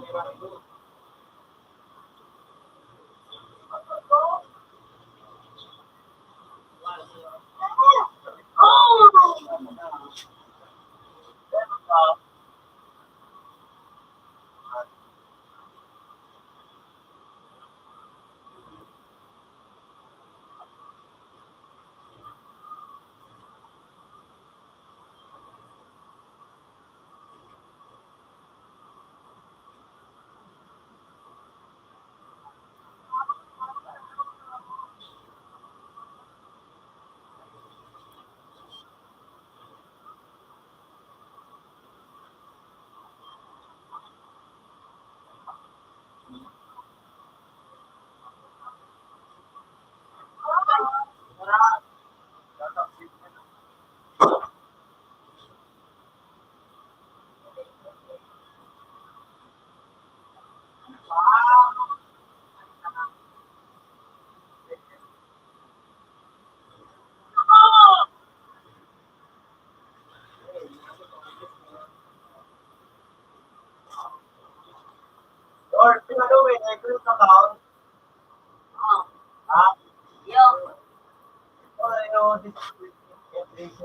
Or, ano eh, I-close account. Ah. Ha? Yo. Or, ano, this, this, this, this.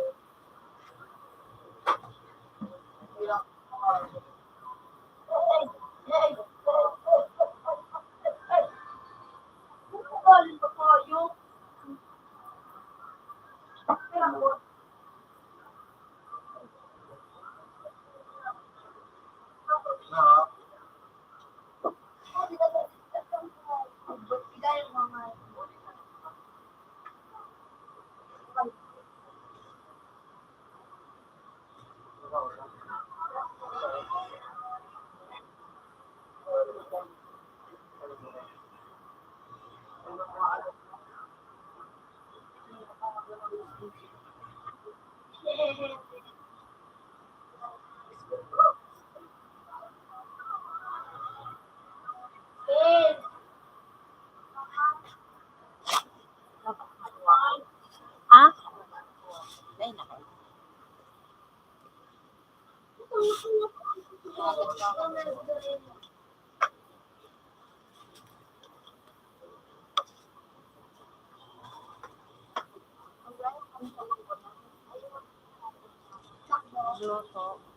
Ah? Ay, nako. Luto.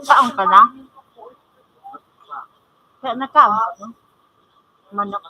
Kaon ka na? Kaya nakaon ka na? Manok.